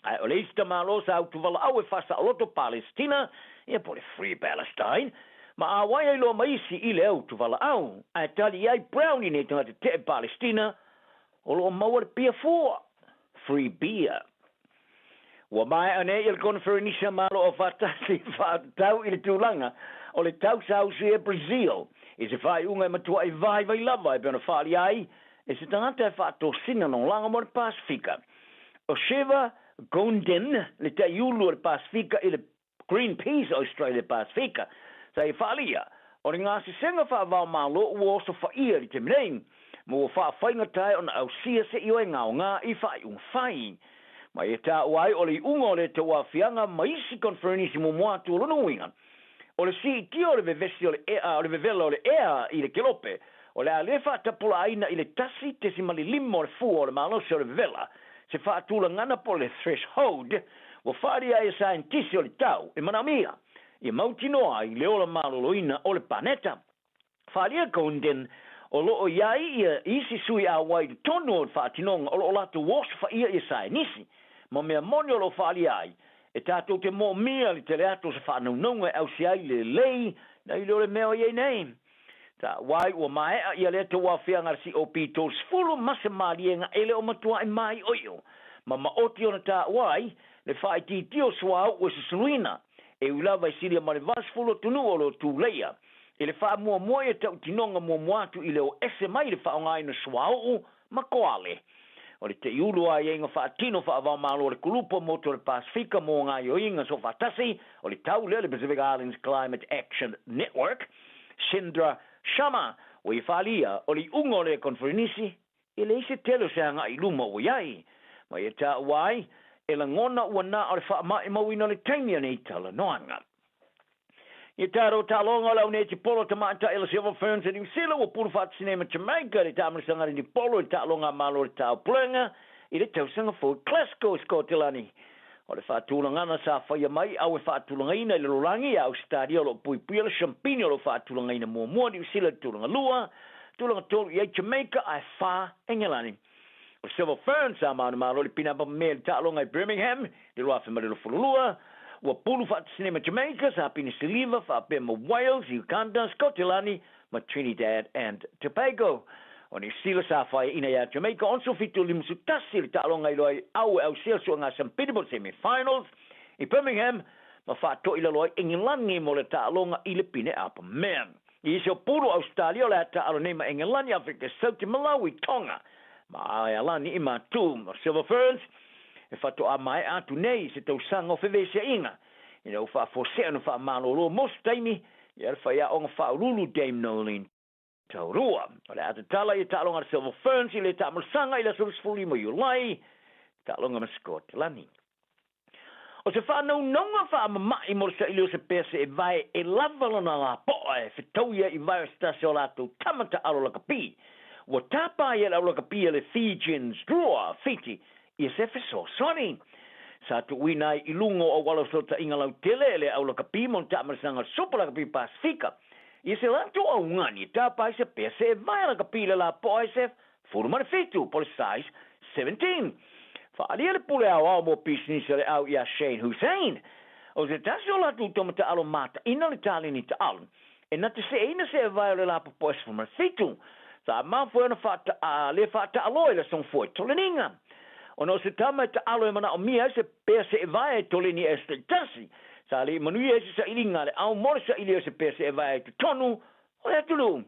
Ae o le isi tamalo sa utuvalaau e faasaoloto Palestina, ia po o le Free Palestine, ma auai ai loa ma isi i le utuvalaau. Ae tali i ai Brown i nei tagata tetee Palestina o lo o maua le pia fua, free beer. Ua maea nei le Koneferenisi a Malo Aufaatasi e faatatau i le tulaga o le tau sa usu e Brazil i se faaiuga e matuai vaivai lava e pei ona faaalia ai e se tagata e faatosina lagolago mo le Pasefika. O Shiva Gounden le taiulu o le Pasefika i le Greenpeace Australia Pasefika, sa ia faaalia, o le gasesega faavaomalo ua osofaia i le taimi nei, ma ua faafaigata ai ona ausia se ioega aoga i faaiuga fai. Ma ia taua ai o le iuga o lea tauaofiaga ma isi koneferenisi muamua atu o lona uiga, o le siitia o le vevesi o le ea, o le vevela o le ea i le kelope, o le a le faatapulaaina i le 1.5 o le fua o le malosi o le vevela, se faatulagana po o le threshold ua faaalia ai e saienitisi o le tau e manaomia ia mautinoa ai le ola maloloina o le paneta. Faaalia Gounden, O lo o i ai ia isi sui auai i totonu o le faatinoga o lo o latou osofaia ia saenisi ma mea moni o lo o faaalia ai e tatou te moomia le tele atu o se faanaunauga e ausia ai le lelei nai lo le mea o i ai nei. Taua ai ua maea ia lea tauaofiaga a le COP 30 ma se maliega e le o matuai māioio ma maoti ona taua ai le faaitiitia o suauu e susuluina e ui lava e silia ma le 80 atunuu o lo o tuleia i le faamuamua ia tautinoga muamua atu i le o ese mai le faaaogaina suauu ma koale. O le teiulu aiaiga faatino faava-o-Malo a le Kulupu o Motu o le Pasefika mo Gaoioiga Soofaatasi o le Tau lea, le Pacific Islands Climate Action Network, Sindra Sharma, ua ia faaalia o le iuga o lea koneferenisi e leai se tele o se agai i luma ua i ai. Ma ia taua ai, e lagona ua na o le faamaumauina o le taimi o nei talanoaga. I taro taaloga o le au nei te polo tamaitai o le Silver Ferns a Niu Sila ua pulu faatasi ma Jamaica i le taamilosaga a le Nipolo i le taaloga a Malo o le Taupulega i le tausaga fou i Glasgow i Sikotelani. O le faatulagana sa faia mai au e faatulagaina i le lalolagi a Ausetalia o lo o puipuia le siampini o lo o faatulagaina muamua Niu Sila i le tulaga lua, tulaga tolu i ai Jamaica ae fa Engelani. O Silver Ferns sa manumalo i le pinapa mea i le taaloga i Birmingham i le 2022, ua pulu faatasi nei ma Jamaica, sa pine siliva faapea ma Wales, Uganda, Sikotelani ma Trinidad and Tobago. O Niu Sila sa faiaina iā Jamaica 67 51 i le taaloga i loa ai au e ausia suaga sampini mo le semi-finals i Birmingham ma faatoʻi lalo ai Engelani mo le taaloga i le pine apa mea. I isi o pulu Ausetalia o le a taalo nei ma Engelani, Afrika Sauti, Malawi, Tonga ma Aealani i Matu. O Silver Ferns e faatoa maea atu nei i se tausaga o fevesiaiga ina ua faafuasea ona faamalolo mo se taimi ia le faiaoga faauluulu Dame Noeline Taurua. O le a tatala ia taaloga a le Silver Ferns i le taamalosaga i le aso 25 Iulai, taaloga ma Sikotelani. O se faanaunauga faamama'i mo le saili o se pese e vae e lava lona lapoa e fetauia i vae o se tasi o latou tama taalo lakapi. Ua tapa ai e le au lakapi a le Fijians Drua, Fiti, ia se fesoasoani. Sa tuuina ai i luga o auala o fesootaiga lautele e le au lakapi mo le taamalasaga o le Supa Lakapi Pasefika ia se latou augani e tapa ai se pese e vae a lakapi i le lapoa e se 17, po o le size 17. Faaalia le pule aoao mo pisinisi a le au iā Shane Hussain. O se tasi o latou tama taalo mataina le taleni taalo, e na te seeina se vae o le lapopoa e 17. Sa mafua ai ona faata, le faataaloa i le aso foe toleniga. Ona o se tama e taalo e manaomia ai se pea seevae e toleni e se tasi, sa le i manuia ai se sailiga a le au mo le saili o se pea seevae i totonu O le atunuu,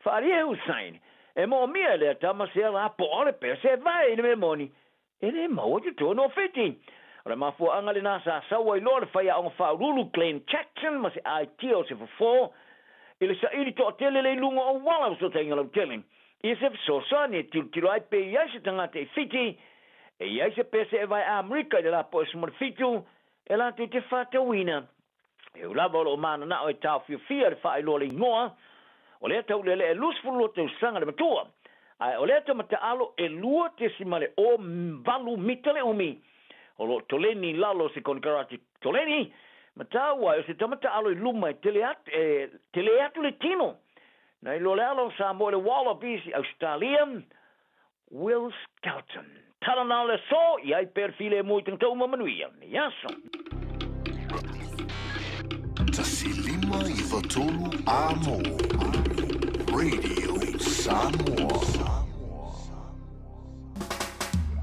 faaalia e Hussain, e moomia e lea tama sea lapoa o le pea seevae i le mea moni, e le maua i totonu o Fiti. O le mafuaaga lenā sa sau ai loa le faiaoga faauluulu Glen Jackson ma se aitia o se fofo i le saili toatele le i luga o auala o fesootaiga lautele ia se fesoasoani e tilotilo ai pe i ai se tagata i Fiti e i ai se pea seevae Amerika i le lapoa e 17 e latou te faatauina. E ui lava o lo o mananao e taofiofia le faailoa le igoa o lea taulealea e 22 tausaga le matua, ae o lea tama taalo e 2.08 mita le umi. O lo o toleni i lalo o se konekarate toleni, ma taua ai o se tama taalo i luma e tele atu, e tele atu le tino. Nai loa le ala o Samoa i le Wallabies i Ausetalia, Will Skelton. Tala na o le aso, i ai pea le filemu i tagata uma manuia lenei aso. 1 5 93 Amo Radio Samoa.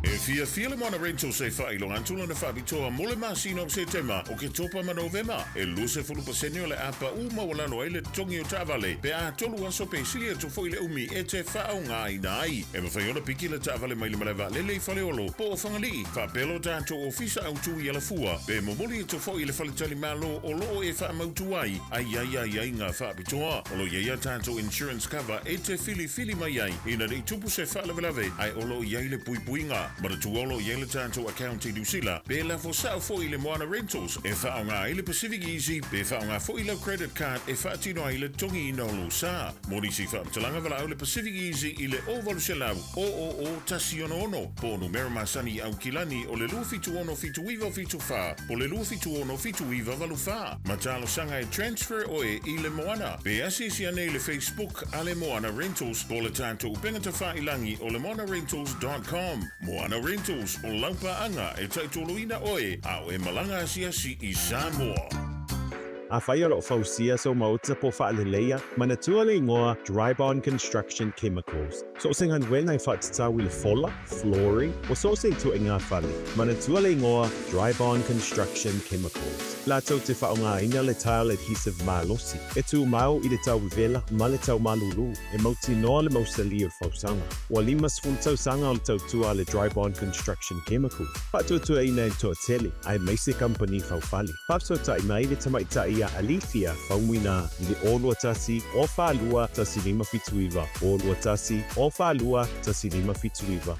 E fiafia le Moana Rentals e faailoga atu lana faapitoa mo le masina o Setema, Oketopa ma Novema. E 20% o le a paʻu maualalo ai le totogi o taavale pe a tolu aso pe sili atu foi le umi e te faaaogaina ai. E mafai ona piki le taavale mai le malae vaalele i Faleolo po o Fagalii, faapea lo tatou ofisa autu i Alafua, pe momoli atu foi i le faletalimalo o lo o e faamautu ai a i ai aiaiga faapitoa. O lo o i ai a tatou insurance cover e te filifili mai ai ina ne i tupu se faalavelave ae o lo o i ai le puipuiga. Manatua o lo o i ai le tatou account i Niu Sila, pe lafo sao foi i le Moana Rentals e faaaoga ai le Pacific Easy pe faaaoga foi lau credit card e faatino ai le totogiina o lou sa. Mo nisi faamatalaga valaau le Pacific Easy i le 0800 000 166 po o numera masani i Aukilani o le 276 7974 po o le 276 7984. Ma talosaga e transfer oe i le Moana. Pe asiasi ane i le Facebook a le Moana Rentals po o le tatou upega tafailangi o le moanarentals dot com. Moana Rentals, o lau paaga e taitoloina oe a o e malaga asiasi i Samoa. Afai o lo o fausia sou maota po o faaleleia, manatua le igoa Drybond Construction Chemicals. So o se galuega e faatatau i le fola, flooring, ua so o se ituaiga fale. Manatua le igoa Drybond Construction Chemicals. Latou te faaaogaina le tile adhesive malosi, e tumau i le tau vevela ma le tau malulu, e mautinoa le mausali o le fausaga. Ua 50 tausaga o le tautua a le Drybond Construction Chemicals, faatuatuaina e le toatele, aemaise kamupani faufale. Faafesootai mai le tamaitai ia Alethea Faumuina i le 0 21 0 42 1579, 0 21 0 42 1579.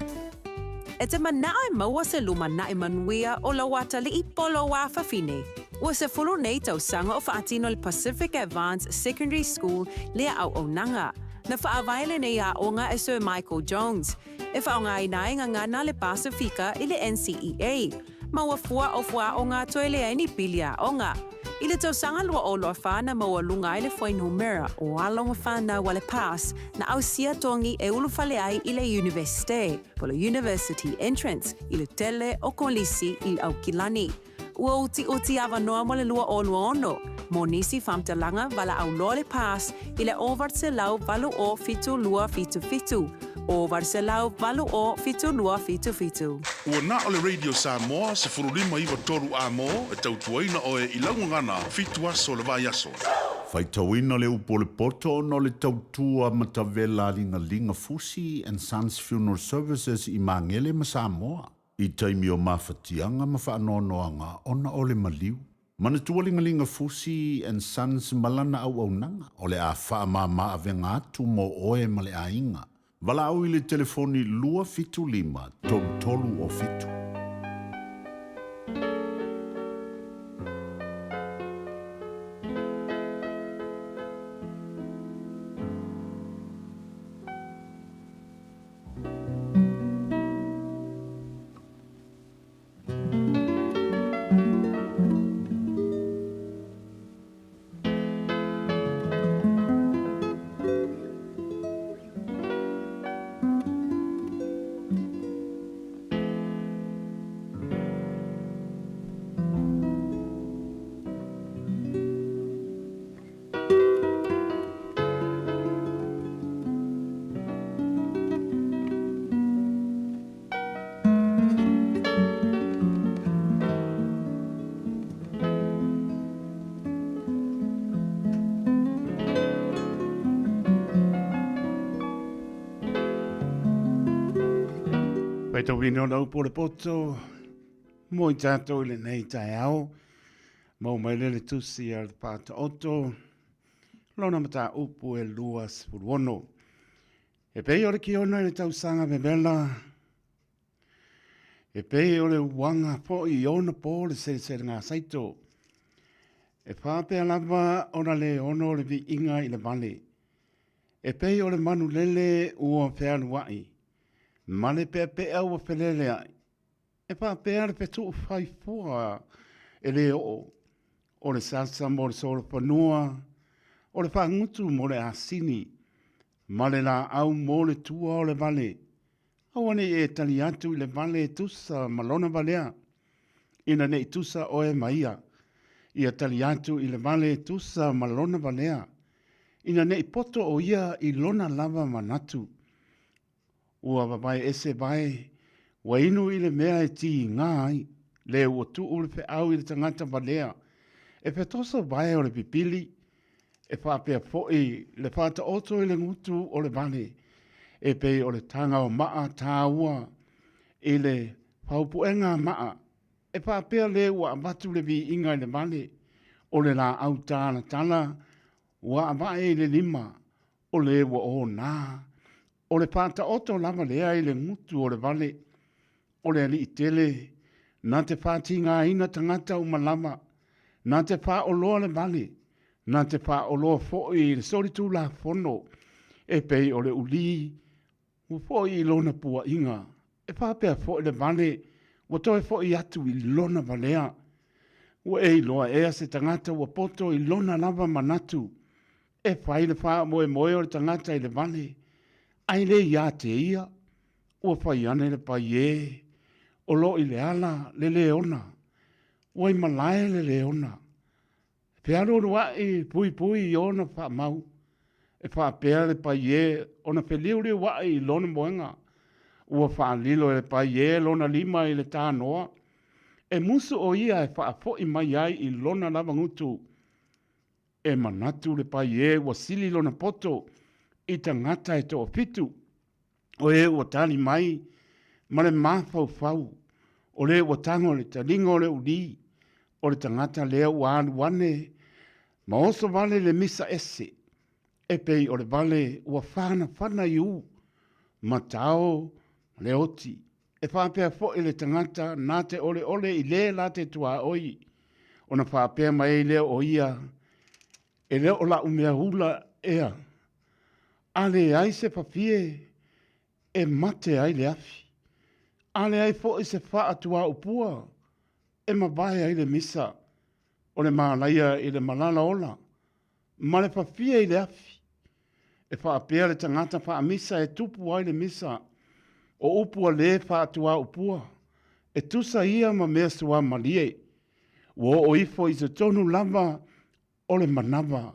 E te manao e maua se lumanaʻi manuia o lou atalii po o lou afafine. Ua 10 nei tausaga o faatino le Pacific Advance Secondary School lea auaunaga. Na faavae lenei aoga e Sir Michael Jones, e faaaogaina ai gagana le Pasifika i le NCEA. Ma ua fua o fuaaoga toe leai ni pili aoga. I le tausaga 2024 na maualuga ai le fuainumera o alo ma whanau a le PASS na ausia togi e ulufale ai i le Iunivesite, po le University Entrance, i le tele o kolisi i Aukilani. Ua utiuti avanoa mo le 2026, mo nisi faamatalaga valaau loa le PASS i le 808 7277, 808 7277. Ua na o le Radio Samoa 15 9 3 A mo e tautuaina oe i lau gagana fitu aso o le vaiaso. Faitauina le upu o le poto ona o le tautua matavela a Ligaliga Fusi and Sons Funeral Services i Magele ma Samoa i taimi o mafatiaga ma faanoanoaga ona o le maliu. Manatua Ligaliga Fusi and Sons ma lana auaunaga o le a faamama avega atu mo oe ma le aiga. Valaau i le telefoni 275 33 o 7. Faitauina o le upu o le poto mo i tātou i lenei taeao. Mau mai le le tusi a le Pātaoto, lona mataupu e 26. E pei o le kiona i le tausaga vevela, E pei o le uaga foi i ona po le seleselega saito. E faapea lava ona le ono le viiga i le vale. E pei o le manu lele ua fealuai, ma le peapea ua feleleai. E faapea le fetuu fai fua e le oo, o le sasa mo le solofanua, o le faagutu mo le asini, ma le laau mo le tua o le vale. Aua ne i e tali atu i le vale e tusa ma lona valea, ina ne i tusa oe ma ia. Ia tali atu i le vale e tusa ma lona valea, ina ne i poto o ia i lona lava manatu. Ua vavae ese vae, ua inu i le mea e tiga ai, le ua tuu le feau i le tagata valea. E fetoso vae o le pipili, E faapea foi le faataoto i le gutu o le vale, e pei o le taga o maa tāua i le faupuega maa, e faapea le ua avatu le viiga i le vale, o le laau talatala ua avae i le lima, o le ua onā, o le faataoto lava lea i le gutu o le vale. O le Alii tele, na te faatigāina tagata uma lava, na te faaoloa le vale, na te faaoloa foi i le solitulafono, e pei o le ulī, ua foi i lona puaʻiga, e faapea foi le vale, ua toe foi atu i lona valea. Ua e iloa ea se tagata ua poto i lona lava manatu, e fai le faamoemoe o le tagata i le vale, ae le ia te ia? Ua fai ane le paiē o lo o i le ala le leona, ua i malae le leona. E fealualuaʻi puipui i ona faamau, e faapea le paiē ona feliuliuaʻi i lona moega. Ua faalilo e le paiē lona lima i le tanoa, e musu ʻo ia e faafoʻi mai ai i lona lava gutu. E manatu le paiē ua sili lona poto i tagata e toafitu. O e ua tali mai ma le mafaufau, o le ua tago i le taliga o le ulī, o le tagata lea ua alu ane ma oso wale le misa ese, e pei o le vale ua whanawhana i u, ma tao ma le oti. E faapea foi le tagata na te oleole i le la te tuaoi, ona faapea mai ai lea o ia, E le o la'u mea ula ea, a leai se fafie e mate ai le afi, a leai foi se faa tuaupua e mavae ai le misa o le malaia i le malala ola ma le fafie i le afi. E faapea le tagata faamisa e tupu ai le misa, o upu a le faatuaupua, e tusa ia ma mea suamalie, ua oo ifo i totonu lava o le manawa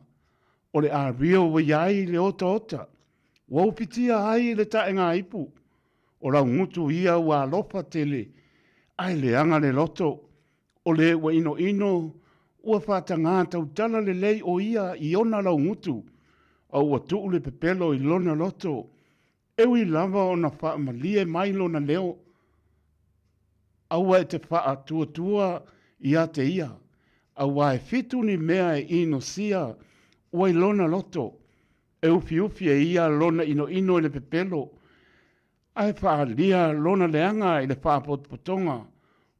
o le ario ua i ai le otaota, ua ufitia ai le taʻega ipu, o laugutu ia ua alofa tele, ae leaga le loto, o le ua inoino ua faatagā tautala lelei ʻo ia i ona laugutu, a ua tuʻu le pepelo i lona loto, E ui lava ona faamalie mai lona leo, aua e te faatuatua ia te ia, auā e fitu ni mea e inosia ua i lona loto, e ufiufi e ia lona inoino i le pepelo, ae faaalia lona leaga i le faapotopotoga,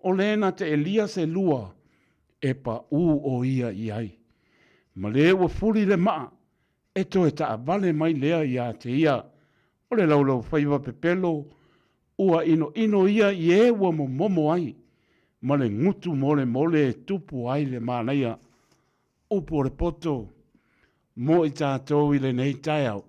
o le na te elia se lua e paʻū ʻo ia i ai. Ma le ua fuli le maa, E toe taavale mai lea iā te ia o le laulaufaiva pepelo ua inoino ia i e ua momomo ai ma le gutu molemole e tupu ai le manaia. Upu o le poto mo i tatou i lenei taeao.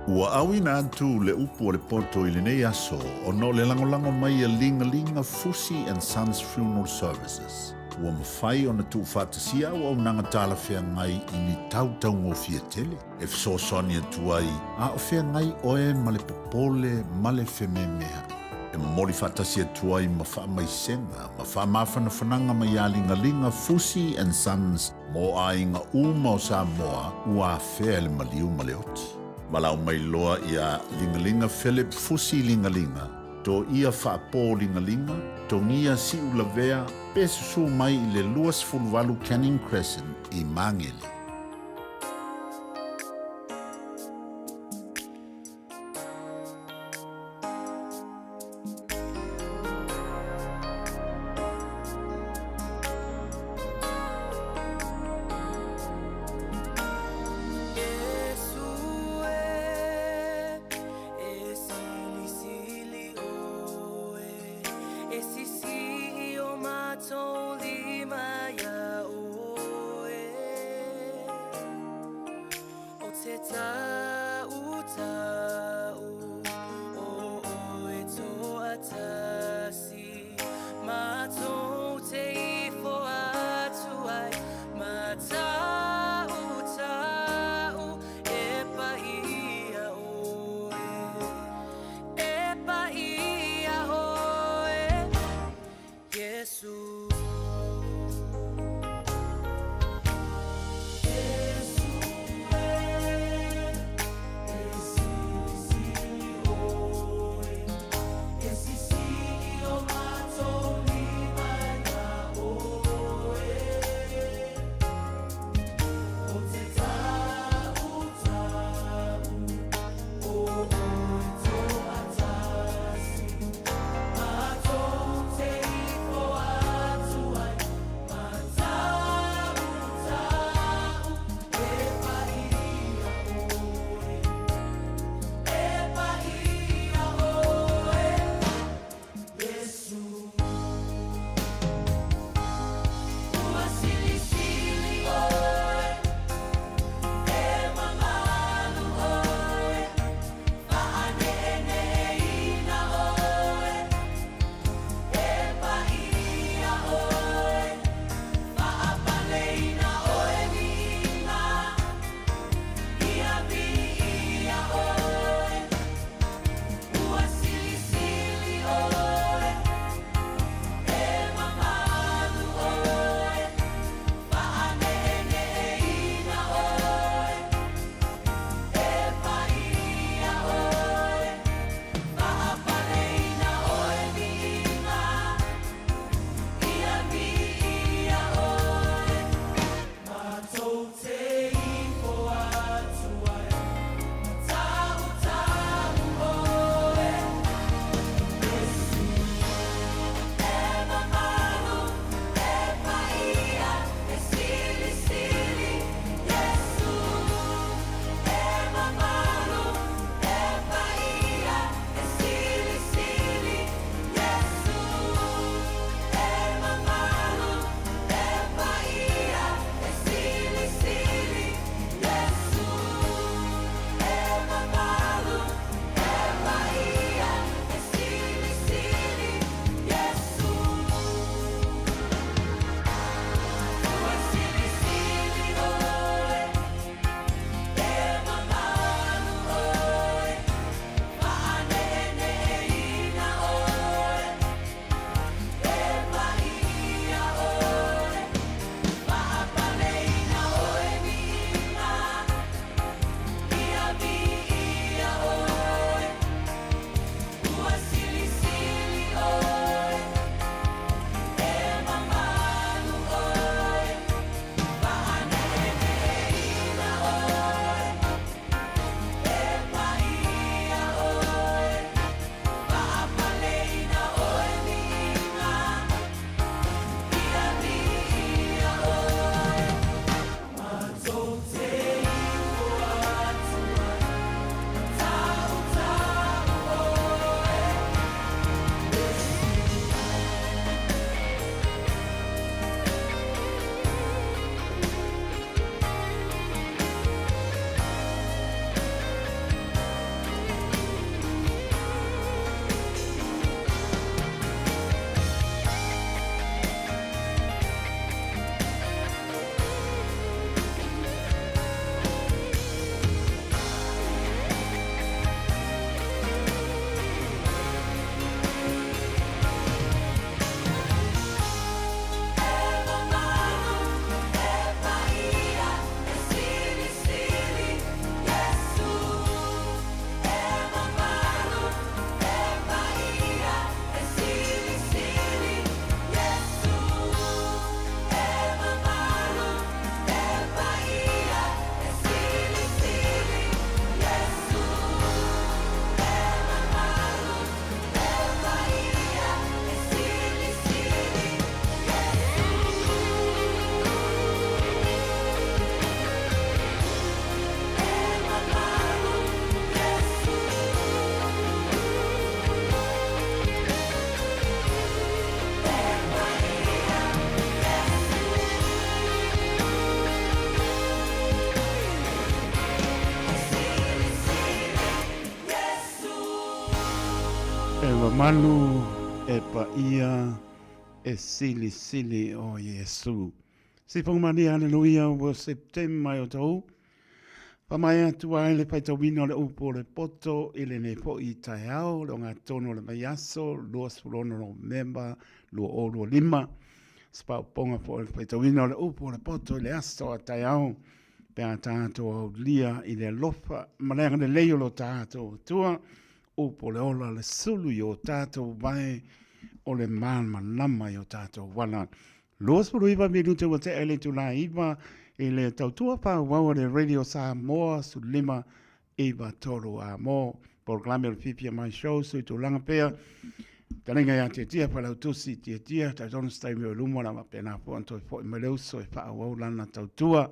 Ua auina atu le upu o le poto i lenei aso ona o le lagolago mai a Ligalinga Fusi and Sons Funeral Services. Ua mafai ona tuufaatasia auaunaga talafeagai i ni tau taugofie tele e fesoasoani atu ai a o feagai oe ma le popole ma le fememeaʻi. E momoli faatasi atu ai ma faamaisega ma faamafanafanaga mai iā Ligaliga Fusi and Sons mo aiga uma o Samoa ua afea e le maliu ma le oti. Valaau mai loa iā Ligaliga Philip Fusi Ligaliga Toia faapō-ligaliga, togia siulavea, pe susū mai i le 28 Canning Crescent i Māngere. mamalu e paia e silisili o Iesu. Sifoga malie aleluia ua Septema e o tou. Faamaea atu ai le faitauina o le upu o le poto i lenei foi taeao, le ogatotonu o le vaiaso 26 Novemba 2025. Se faaopoopoga foi o le faitauina o le upu o le poto i le aso a taeao pe a tatou aulia i le alofa ma le agalelei o lo tatou Atua, upu o le ola, le sulu i o tatou vae, o le malamalama i o tatou ala. 29 minute ua tea i le itula e 9 i le tautua faaauau a le Radio Samoa 15 9 3 a mo polokalame o le Fiafia Mai Show sui tulaga pea Talinga ia Tiatia Failautusi Tiatia talitonu se taimi o i luma o le a faapena foi ona toe foi mai le uso e faaauau lana tautua.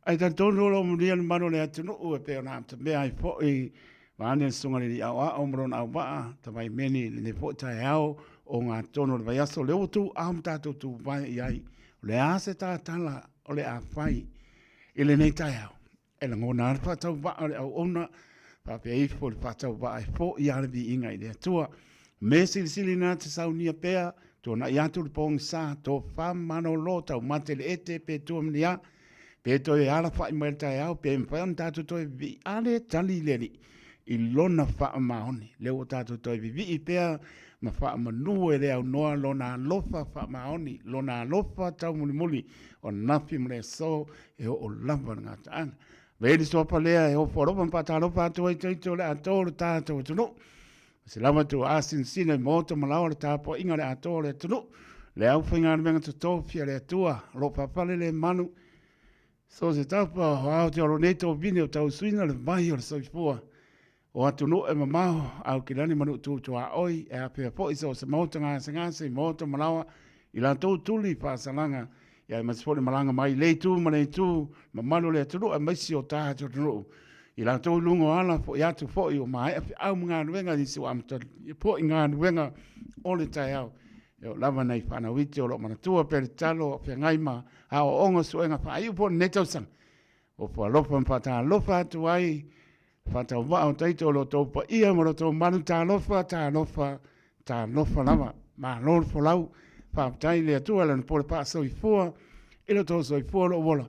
Ae talitonu o lo o manuia le mamalu o le atunuu e pei ona amatamea ai foi Vaeane le Susuga i le Alii Aoao ma lona auvaa, Tavaimeni i lenei foi taeao o gatonu o le vaiaso, lea ua tuuao ma tatou tuvae i ai. O le a se tatala o le a fai i lenei taeao? E lagona lava le faatauvaa o le auauna, faapea ifo le faatauvaa e fo'i lava le viiga i le Atua. Me silisili na te saunia pea, tuanai atu le pogisa, tofa malolo, taumate le ete pe tua ma ni a, pe toe alafa'i mai le taeao, pe mafai ona tatou toe vivii, a le tali le Alii i lona faamaoni. Lea ua tatou toe vivii pea ma faamanu e le aunoa lona alofa faamaoni, lona alofa taumulimuli o anafi ma le aso e oo lava le gataaga. Avea le suafa lea e ofo alofa ma faatalofa atu ai taito o le atoa o le tatou atunuu. Se lava atu asinsina i maota ma laoa le tapuaiga a le atoa o le atunuu, le aufaigaluega totofi a le Atua, o lo o faafale le malu, so se tapa o Aotearoa nei tovine o tausuina le vai o le soifua o atunuu e mamao, Aukilani ma Nuu Tuaoi, e afea foi so o se maota gasegase i maota ma laoa i latou tuli faasalaga, ia aemaise foi le malaga mai i lea itu ma lea itu, mamalu o le atunuu aemaise o tatou atunuu i latou i luga o ala foi atu foi ua maea feau ma galuega nisi ua amatalia foi galuega o le taeao. E oo lava nai fanau iti o lo o manatua pea le tatalo o feagai ma aoaoga o suega faaiu po o lenei tausaga. Ofo alofa ma faatalofa atu ai faatauvaa o taito o lo outou paia ma lo outou malu talofa, talofa, talofa lava. Malo le folau, faafetai i le Atua i Lana pole faasoifua i lo outou soifua o lo o ola.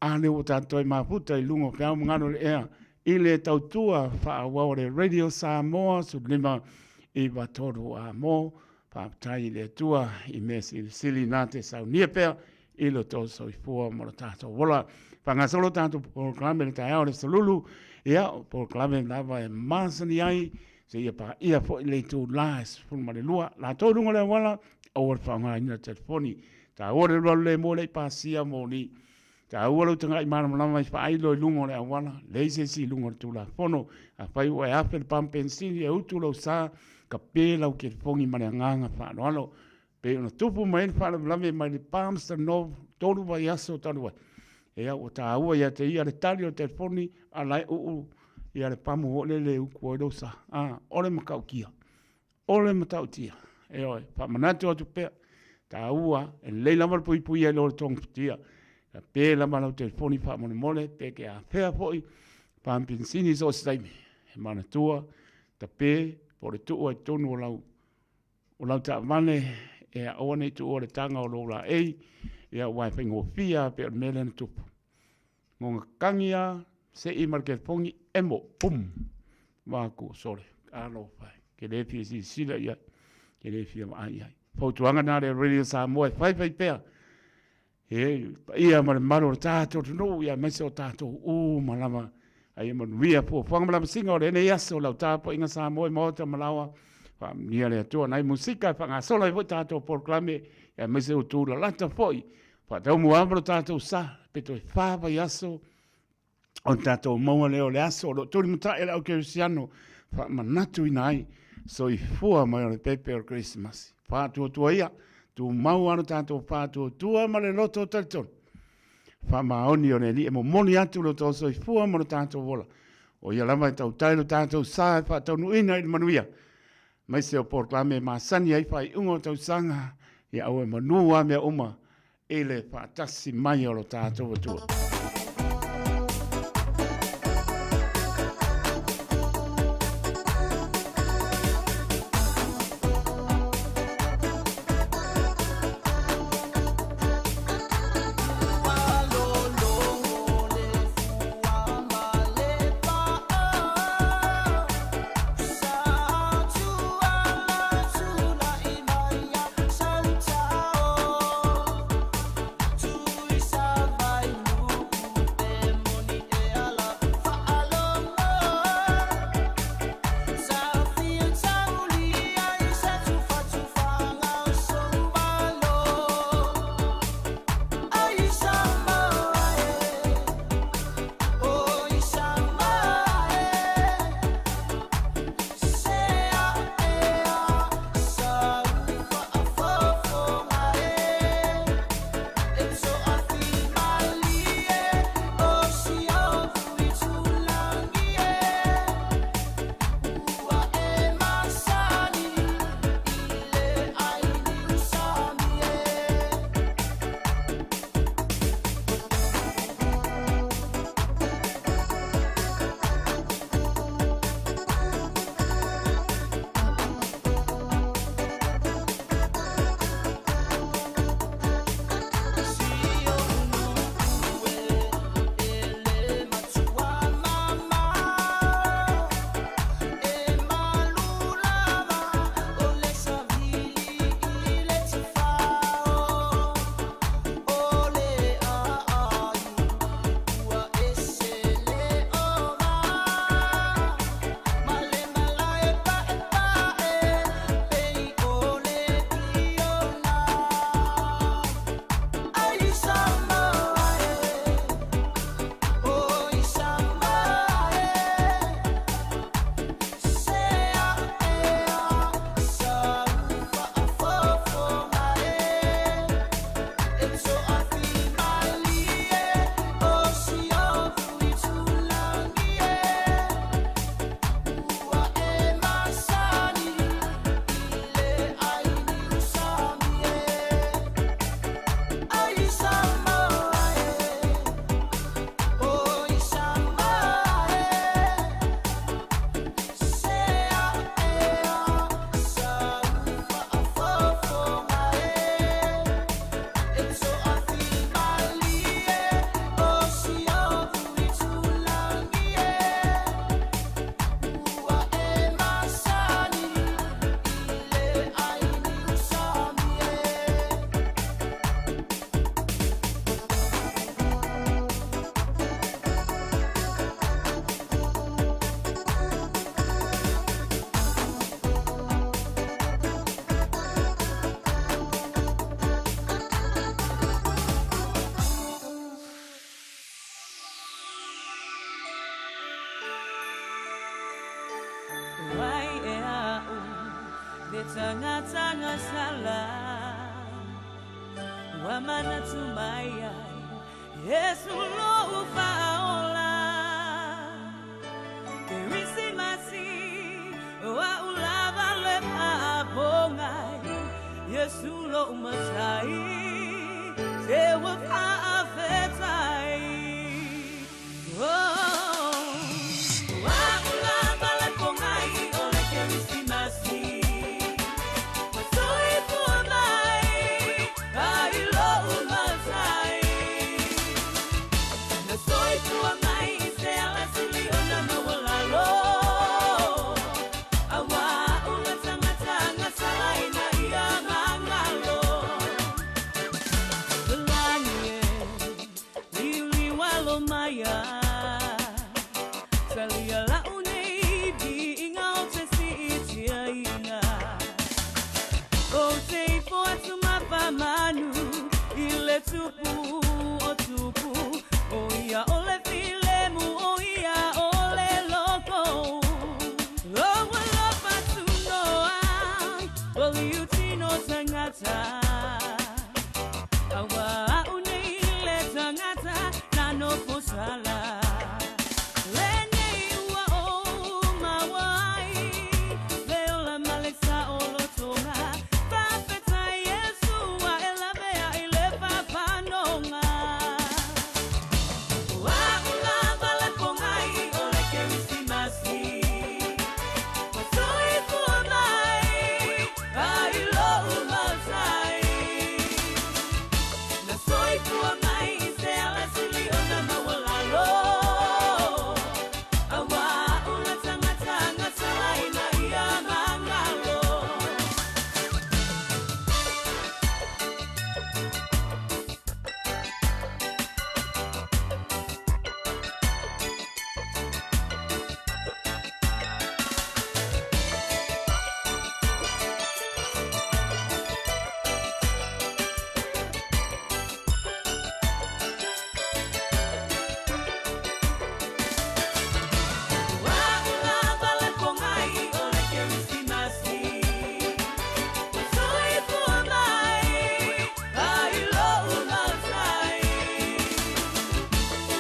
A lea ua tatou toe mafuta i luga o feau ma galu o le ea i le tautua faaauau a le Radio Samoa 15 9 3 a mo. Faafetai i le Atua i mea silisili na te saunia pea i lo tou soifua ma lo tatou ola. Faagasolo tatou polokalame i le taeao o le Solulu, ia, o polokalame lava e masani ai, seia paia foi le itula e 12. Latou i luga o le auala, aua le faaaogaina le telefoni. Taua le alualu le moe le i pasia moli. Taua lou tagai malamalama i faailo i luga o le auala, leai se isi i luga o le Tulafono. Afai ua e afe le pamu penisini e utu lou sa, kape lau telefoni ma le agaga faaaloalo. Pei ona tupu mai ai le faalavelave mai le Palmerston North 3 vaiaso talu ai. Ea ua taua ia te ia le tali o le telefoni a la e uu ia le pamu foi lele e utu ai lou sa. A, o le matautia. O le matautia. Ioe, faamanatu atu pea, taua, e lelei lava le puipuia i lo le togafitia. Ia pe lava lau telefoni faamolemole, pe ke afea foi, pamu penisini i so o se taimi. E manatua, tape, po o le tuu ai i totonu o lau O lau taavale e aua ne i tuua le taga o lou laei, ia aua e faigofie lava pei o le mea lea na tupu. Goga kagi lava, sei ma le telefoni, emo, pum! Vaku, sole, alofa e, ke le fia silasila i ai, ke le fia vaai i ai. Fautuaga na a le Radio Samoa e faifai pea, E paia ma le mamalu o le tatou atunuu, ia aemaise o tatou uma lava. A ia manuia fuafuaga ma lavasiga o lenei aso, lau tapuaiga Samoa i maota ma laoa. Faamanuia le Atua nai musika e faagasolo ai foi tatou polokalame, ia aemaise o tulalata foi. Faataumuaava lo tatou sa, pe toe fa vaiaso o tatou maua lea o le aso o lo o tulimatai e le au kerisiano faamanatuina ai soifua mai o le pepe o le Kerisimasi. Faatuatua ia, tumau lava lo tatou faatuatua ma le loto talitonu. Faamaoni o le Alii e momoli atu lo tou soifua ma lo tatou ola. O ia lava e tautai lo tatou sa e faataunuuina i le manuia. Aemaise o polokalame e masani ai faaiuga o tausaga, ia aua e manu lava mea uma i le faatasi mai o lo tatou Atua. tagataga sala Ua manatu mai ai Iesu lo'u Faaola Kerisimasi O a'u lava le faapogai Iesu lo'u Matai Te ua faafetai Oh O a'u lava le pogai o le Kerisimasi Ua soifua mai ai lo'u Matai Na soifua mai i se alasili ona maualalo Auā ua tagataga salaina ia magalo Lagi e liuliu alo mai Talia la'u nei viiga ou te siitiaina Ou te ifo atu ma faamanu i le Tupu o tupu O ia o le filemu o ia o le loko Lou alofa tunoa o liutino tagata Auā a'u nei le tagata na nofo sala Lenei ua ou maua ai le ola ma le saolotoga Faafetai Iesu ua e lavea i le faafanoga O a'u lava le pogai o le Kerisimasi Ua soifua mai ai lo'u Matai Na soifua mai i se alasili ona maualalo Auā ua tagataga salaina ia magalo O a'u lava le pogai o le Kerisimasi Ua soifua mai ai lo'u Matai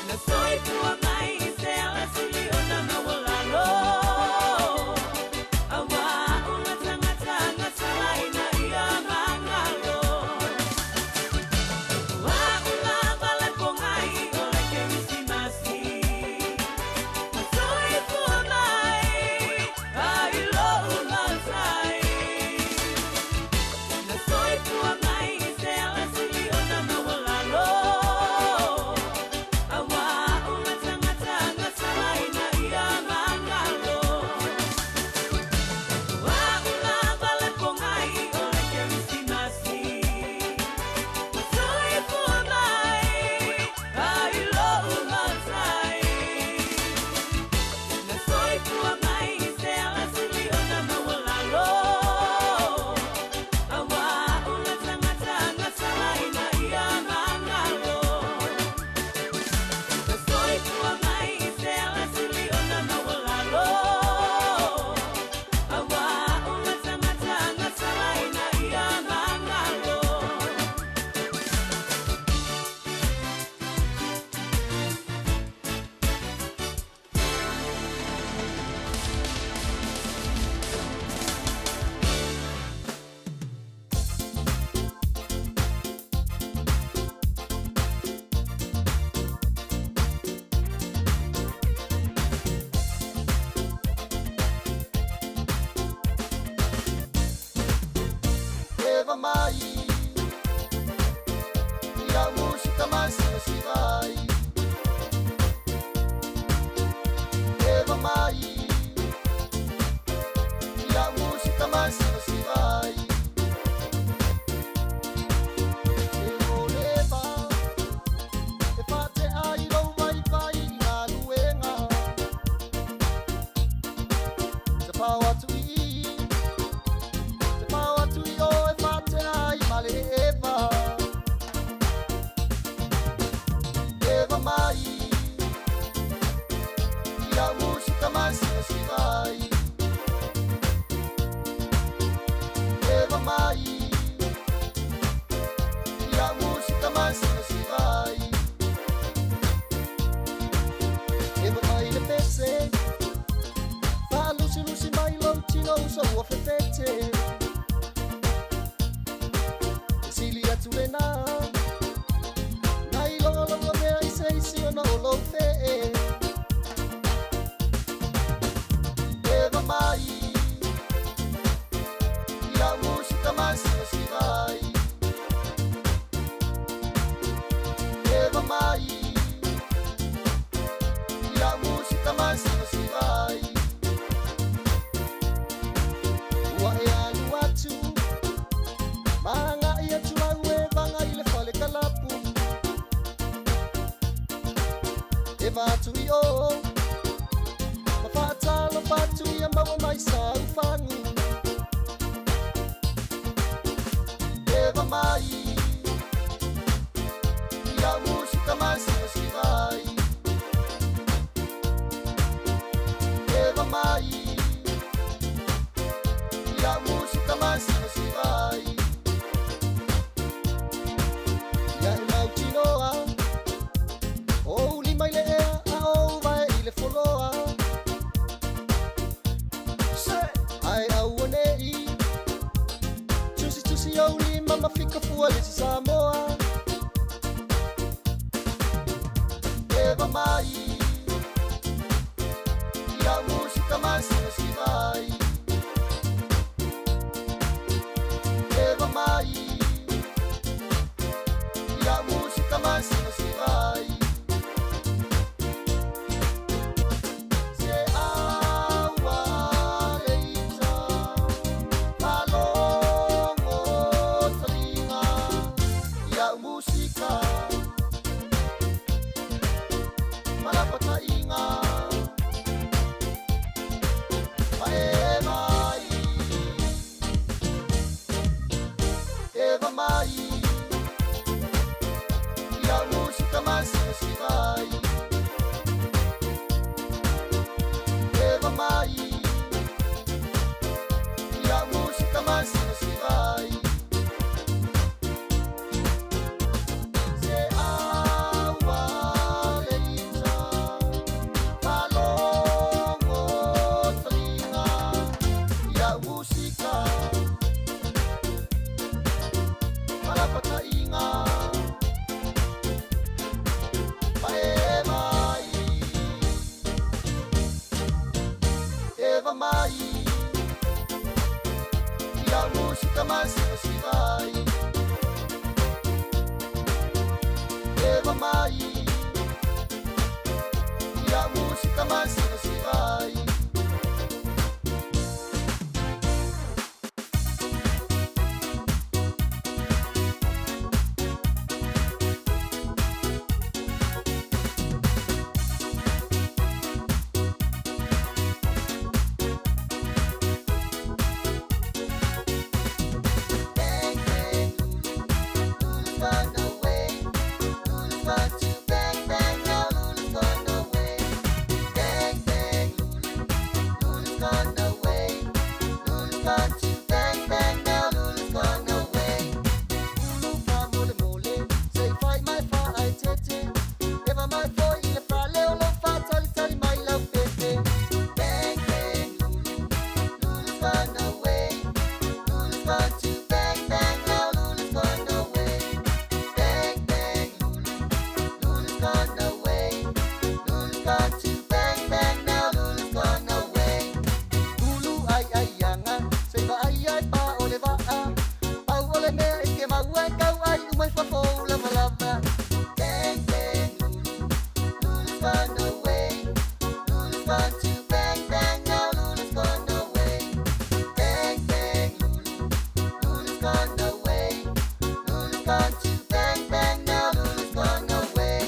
Na soifua mai i se alasili ona maualalo Auā ua tagataga salaina ia magalo O a'u lava le pogai o le Kerisimasi Ua soifua mai ai lo'u Matai Na soifua mai i se alasili ona maualalo Auā ua tagataga salaina ia magalo O a'u lava le pogai o le Kerisimasi Ua soifua mai ai lo'u Matai Na soifua mai i se alasili ona maualalo Auā ua tagataga salaina ia magalo Na soifua mai i se alasili ona maualalo Auā ua tagataga salaina ia magalo Eva mai Ia música masingasina ai Eva mai Ia música masingasina ai E o leva E faatea i lou vaivai i galuega Tafao atu i i Tafao atu i o e faatea ai lena Na iloga lau avea i se isi ona o lou fee Eva mai I lau musika masivasiva ai Eva mai I lau musika masivasiva ai Ua e alu atu Ma agai atu lau evaga i le fale kalapu Eva atu i o Ma faatalofa atu ia maua mai sau fagu Eva mai I lau musika masivasiva ai Eva mai I lau musika masivasiva ai Ia e mautinoa O ou lima i le ea a o ou vae i le foloa Ae aua nei Tusitusi ou lima ma fika fua le isi Samoa Eva mai I lau musika masivasiva ai Eva mai I lau musika masivasiva ai Se aua leita Faalogo taliga I lau musika Ma lapataiga Ma e mai Eva mai I lau musika masivasiva ai Eva mai I lau musika masivasiva ai Se aua leita Faalogo taliga I lau musika Ma lapataiga Ma e mai Eva mai I lau musika masivasiva ai Eva mai I lau musika masivasiva ai Bang, bang, Lulu, Lulu's gone away. Lulu's gone to bang, bang, now Lulu's gone away. Bang, bang, Lulu, Lulu's gone away. Lulu's gone to bang, bang, now Lulu's gone away. Ulu faamolemole, se i fai mai faaeteete. Eva mai foi i le fale o lou faatalitali mai laupepe. Bang, bang, Lulu, Lulu's gone away. Lulu's gone to bang, bang, now Lulu's gone away. Bang, bang, Lulu, Lulu's gone away. Lulu's gone to bang, bang, now Lulu's gone away. Lulu ai ai anga, se i vaai ai pa o le vaa. Pau o le mea e te maua e kau ai uma i fafo lavalava. Bang, bang, Lulu, Lulu's gone away. Lulu's gone to bang, bang, now Lulu's gone away. Bang, bang, Lulu, Lulu's gone away. Lulu's gone to bang, bang, now Lulu's gone away.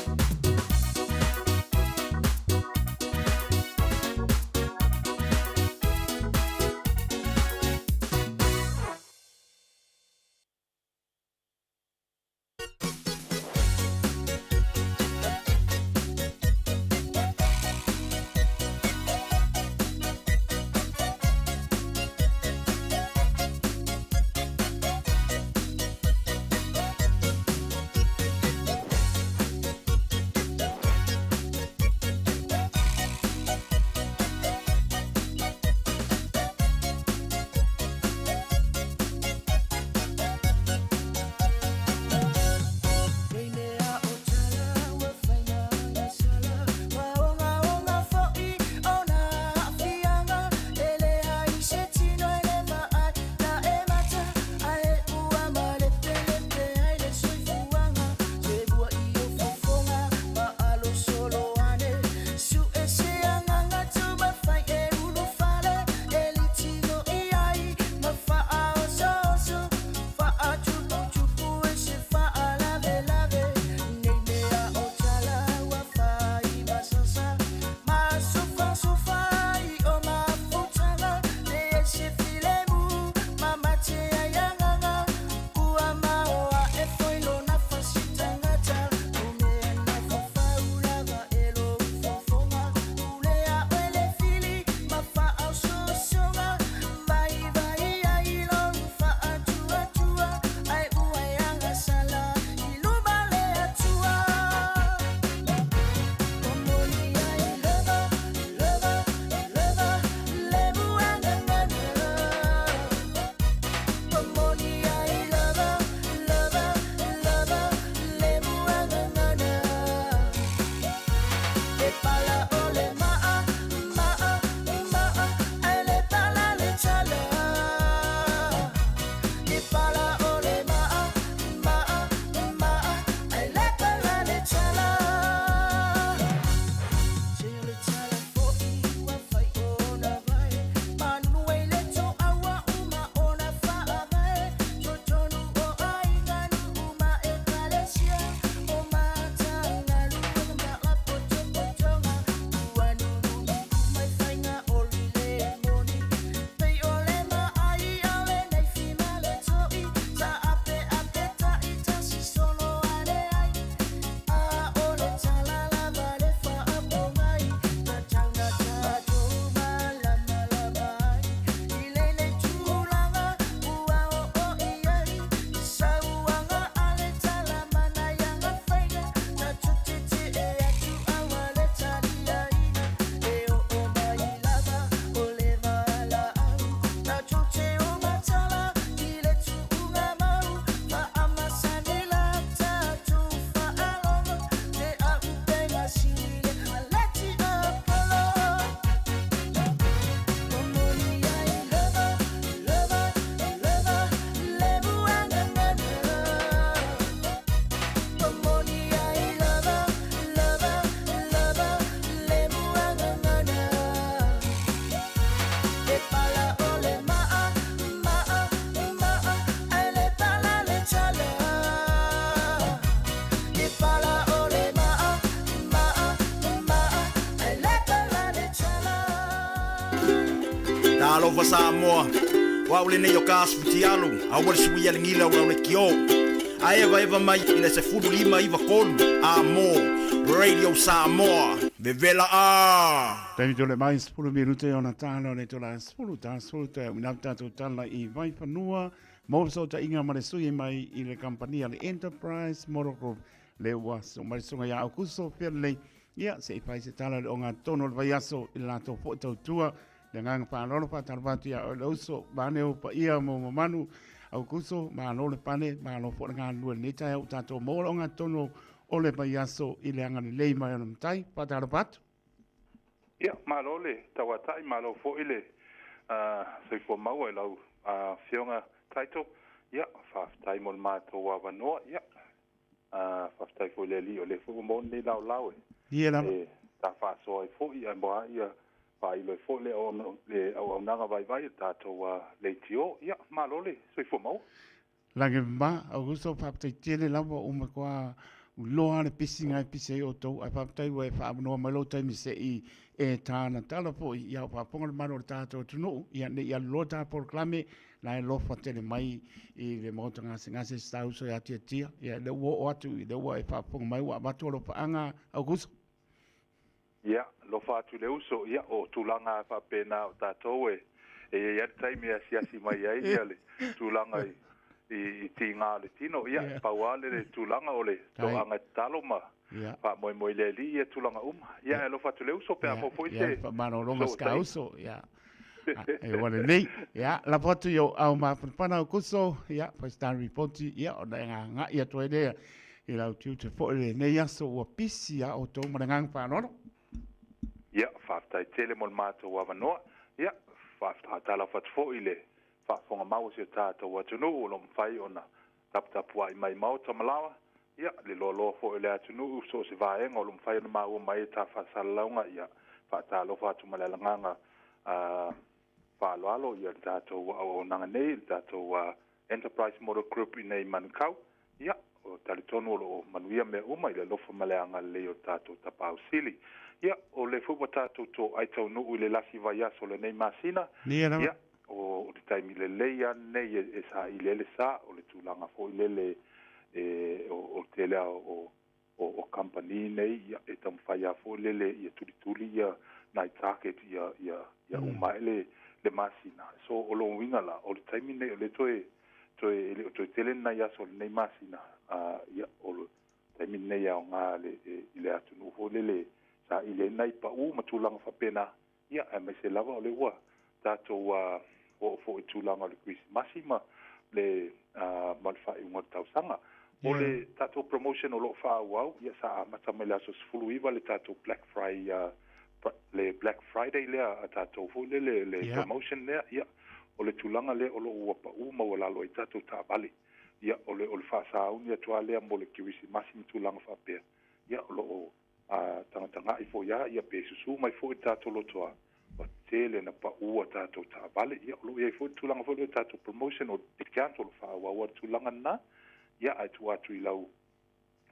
Alofa Samoa, o au lenei o ka Asfutialu, aua le suia le gila o lau lekiō. A evaeva mai i le 15 9 3 a mo Radio Samoa, vevela a! Taimi tole mai 10 minute ona tala o le tola 10 ta 10 te ina tatou tala i Vaifanua mo fesootaiga ma le sui mai i le kamupani a le Enterprise Motor Group le ua so mai songa ia Aukuso Fernley ia se i fai se tala le onga tono le vaiaso i le latou foi tautua le agaga faaaloalo faatalofa atu ia oe le uso vaeane ou paia ma ou mamalu Aukuso malo le pale malo foi le galulue i lenei taeao ua tatou maua le ogatotonu o le vaiaso i le agalelei mai o le Matai faatalofa atu. Ia, malo le tauatai, malo foi le soifua maua i lau Afioga Title. Ia, faafetai mo le matou avanoa. Ia, Faafetai foi i le Alii o lea foi ua maua lenei laolao e ta faasoa ai foi ae moa ia faailo ai foi le auaunaga vaivai a le tatou leitio. Ia, malo le soifua maua. Lagi ma, Augusto, faafetai tele lava ua matua loa le pisiga e pisi ai outou, ae faafetai ua e faaavanoa mai lou taimi se i e talatala foi ia o faafofoga le mamalu o le tatou atunuu, ia ne i alu loa ta polokalame la e alofa tele mai i le maota gasegase se ta uso ia Tiatia. Ia lea ua oo atu, lea ua e faafofoga mai ua avatu alofaaga Aukuso. Ia, alofa atu i le uso, ia o tulaga lava faapena o tatou e e i ai lava le taimi e asiasi mai ai ia le tulaga i i tiga o le tino. Ia, pau lava le tulaga o le toaga tatalo ma faamoemoe i le Alii ia tulaga uma. Ia, e alofa atu i le uso pe a maua foi se Faamalologa se ta uso, ia. E ua lelei. Ia, lafo atu i ou ao mafanafana Aukuso, ia, fai se ta ripoti, ia, ona e agai atu ai lea i lau tiute foi i lenei aso ua pisi a outou ma le agaga faaaloalo. Ia, faafetai tele mo le matou avanoa. Ia, faatalofa atu foi i le faafofoga mau a si o tatou atunuu o lo o mafai ona taputapuai mai maota ma laoa, ia, le loaloa foi o le atunuu, so o se vaega o lo o mafai ona maua mai e ta faasalalauga, ia, faatalofa atu ma le alagaga faaaloalo ia le tatou auaunaga nei, le tatou Enterprise Motor Group i nei Manukau, ia, o talitonu o lo o manuia mea uma i le alofa ma le agalelei o le tatou Tapaau Sili. Ia, o lea foi ua tatou toai taunuu i le lasi vaiaso o lenei masina, ia, O le taimi lelei lava lenei e saili ai le sa, o le tulaga foi lele e, o le tele lava o, o kamupani nei, ia, e taumafai lava foi lele ia tulituli ia nai target ia, ia, ia uma ae le, le masina. So, o lona uiga la, o le taimi lenei o lea toe, toe, e le o toe tele ni nai aso o lenei masina, a, ia, o le taimi lenei e aoga le, e, i le atunuu foi lele e saili ai nai pau ma tulaga faapena. Ia, aemaise lava o lea ua tatou oo foi i tulaga o le Kerisimasi ma le ma le faaiuga o le tausaga. O le tatou promotion o lo o faaauau, ia sa amata mai le aso 19 le tatou Black Fri le Black Friday lea a tatou foi lele le promotion lea, ia, o le tulaga lea o lo o ua pau maualalo ai tatou taavale. Ia, o le o le faasauni atu lava lea mo le Kerisimasi ma tulaga faapea, ia, o lo o A tagatagai foi a, ia pe susu mai foi le tatou lotoa, ua tele na pau a tatou taavale. Ia, o lo o i ai foi le tulaga foi lea o tatou promotion o discount o lo o faaauau le tulaga lena. Ia, ae tuu atu i lau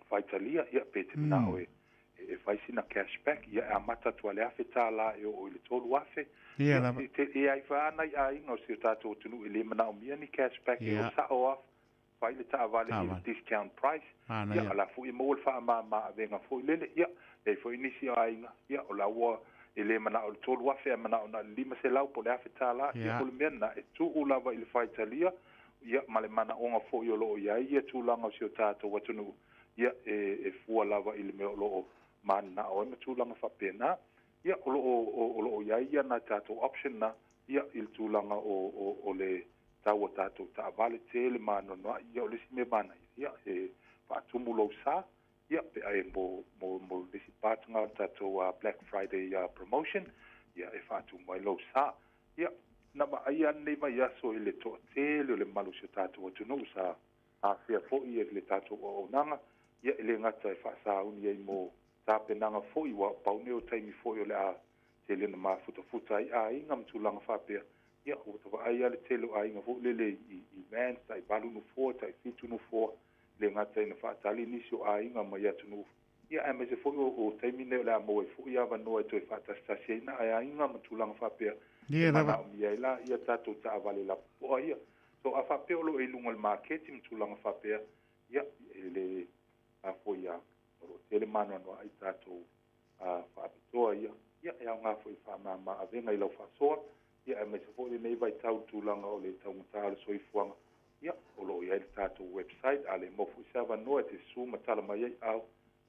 faitalia, ia, pe te manao e, e fai sina cash back, ia, e amata atu lava i le $1,000 e oo i le $3,000. Ia, e, te, e ai foi lava nai aiga o si o tatou atunuu e le manaomia ni cash back, e o sao lava fai le taavale i le discount price, ia, o la foi e maua le faamama avega foi lele, ia, e i ai foi nisi o aiga, ia, o la ua e le manao i le 3,000 ae manao na o le 500 po o le $1,000, ia, o le mea lena, e tuu lava i le faitalia, ia, ma le manaoga foi o lo o i ai ia tulaga o si o tatou atunuu, ia, e, e fua lava i le mea o lo o mananao ai ma tulaga faapena. Ia, o lo o, o lo o i ai ia nai tatou option na, ia, i le tulaga o, o, o le tau o tatou taavale tele ma anoanoai, ia o le isi mea manaia, ia e faatumu lou sa, ia pe a e mo, mo, mo le isi part lena o le tatou uh, Black Friday uh, promotion, ia e faatumu ai lou sa. Ia, na vaaia lenei vaiaso i le toatele o le malu o si o tatou atunuu sa afea foi e le tatou auaunaga, ia e le gata e faasauni ai mo tapenaga foi, ua pau nei o taimi foi o le a tele na mafutafuta ai aiga ma tulaga faapea, ia ua ta vaai lava le tele o aiga foi lele i, i vans, tai valu nofoa, tai fitu nofoa, le gata ina faatali nisi o aiga mai atunuu, ia aemaise foi o, o taimi nei o le a maua ai foi avanoa e toe faatasitasi ai na aiga ma tulaga faapea, E manaomia ai la ia tatou taavale lapopoa ia. So a faapea o lo o i luga o le maketi ma tulaga faapea, ia e le a foi a o lo o tele maanoanoa ai tatou faapitoa ia, ia e aoga foi e faamama avega i lau faasoa, ia aemaise foi lenei vaitau i le tulaga o le taugata o le soifuaga, ia o lo o i ai le tatou website, a le maua foi se avanoa e te susu ma tala mai ai au,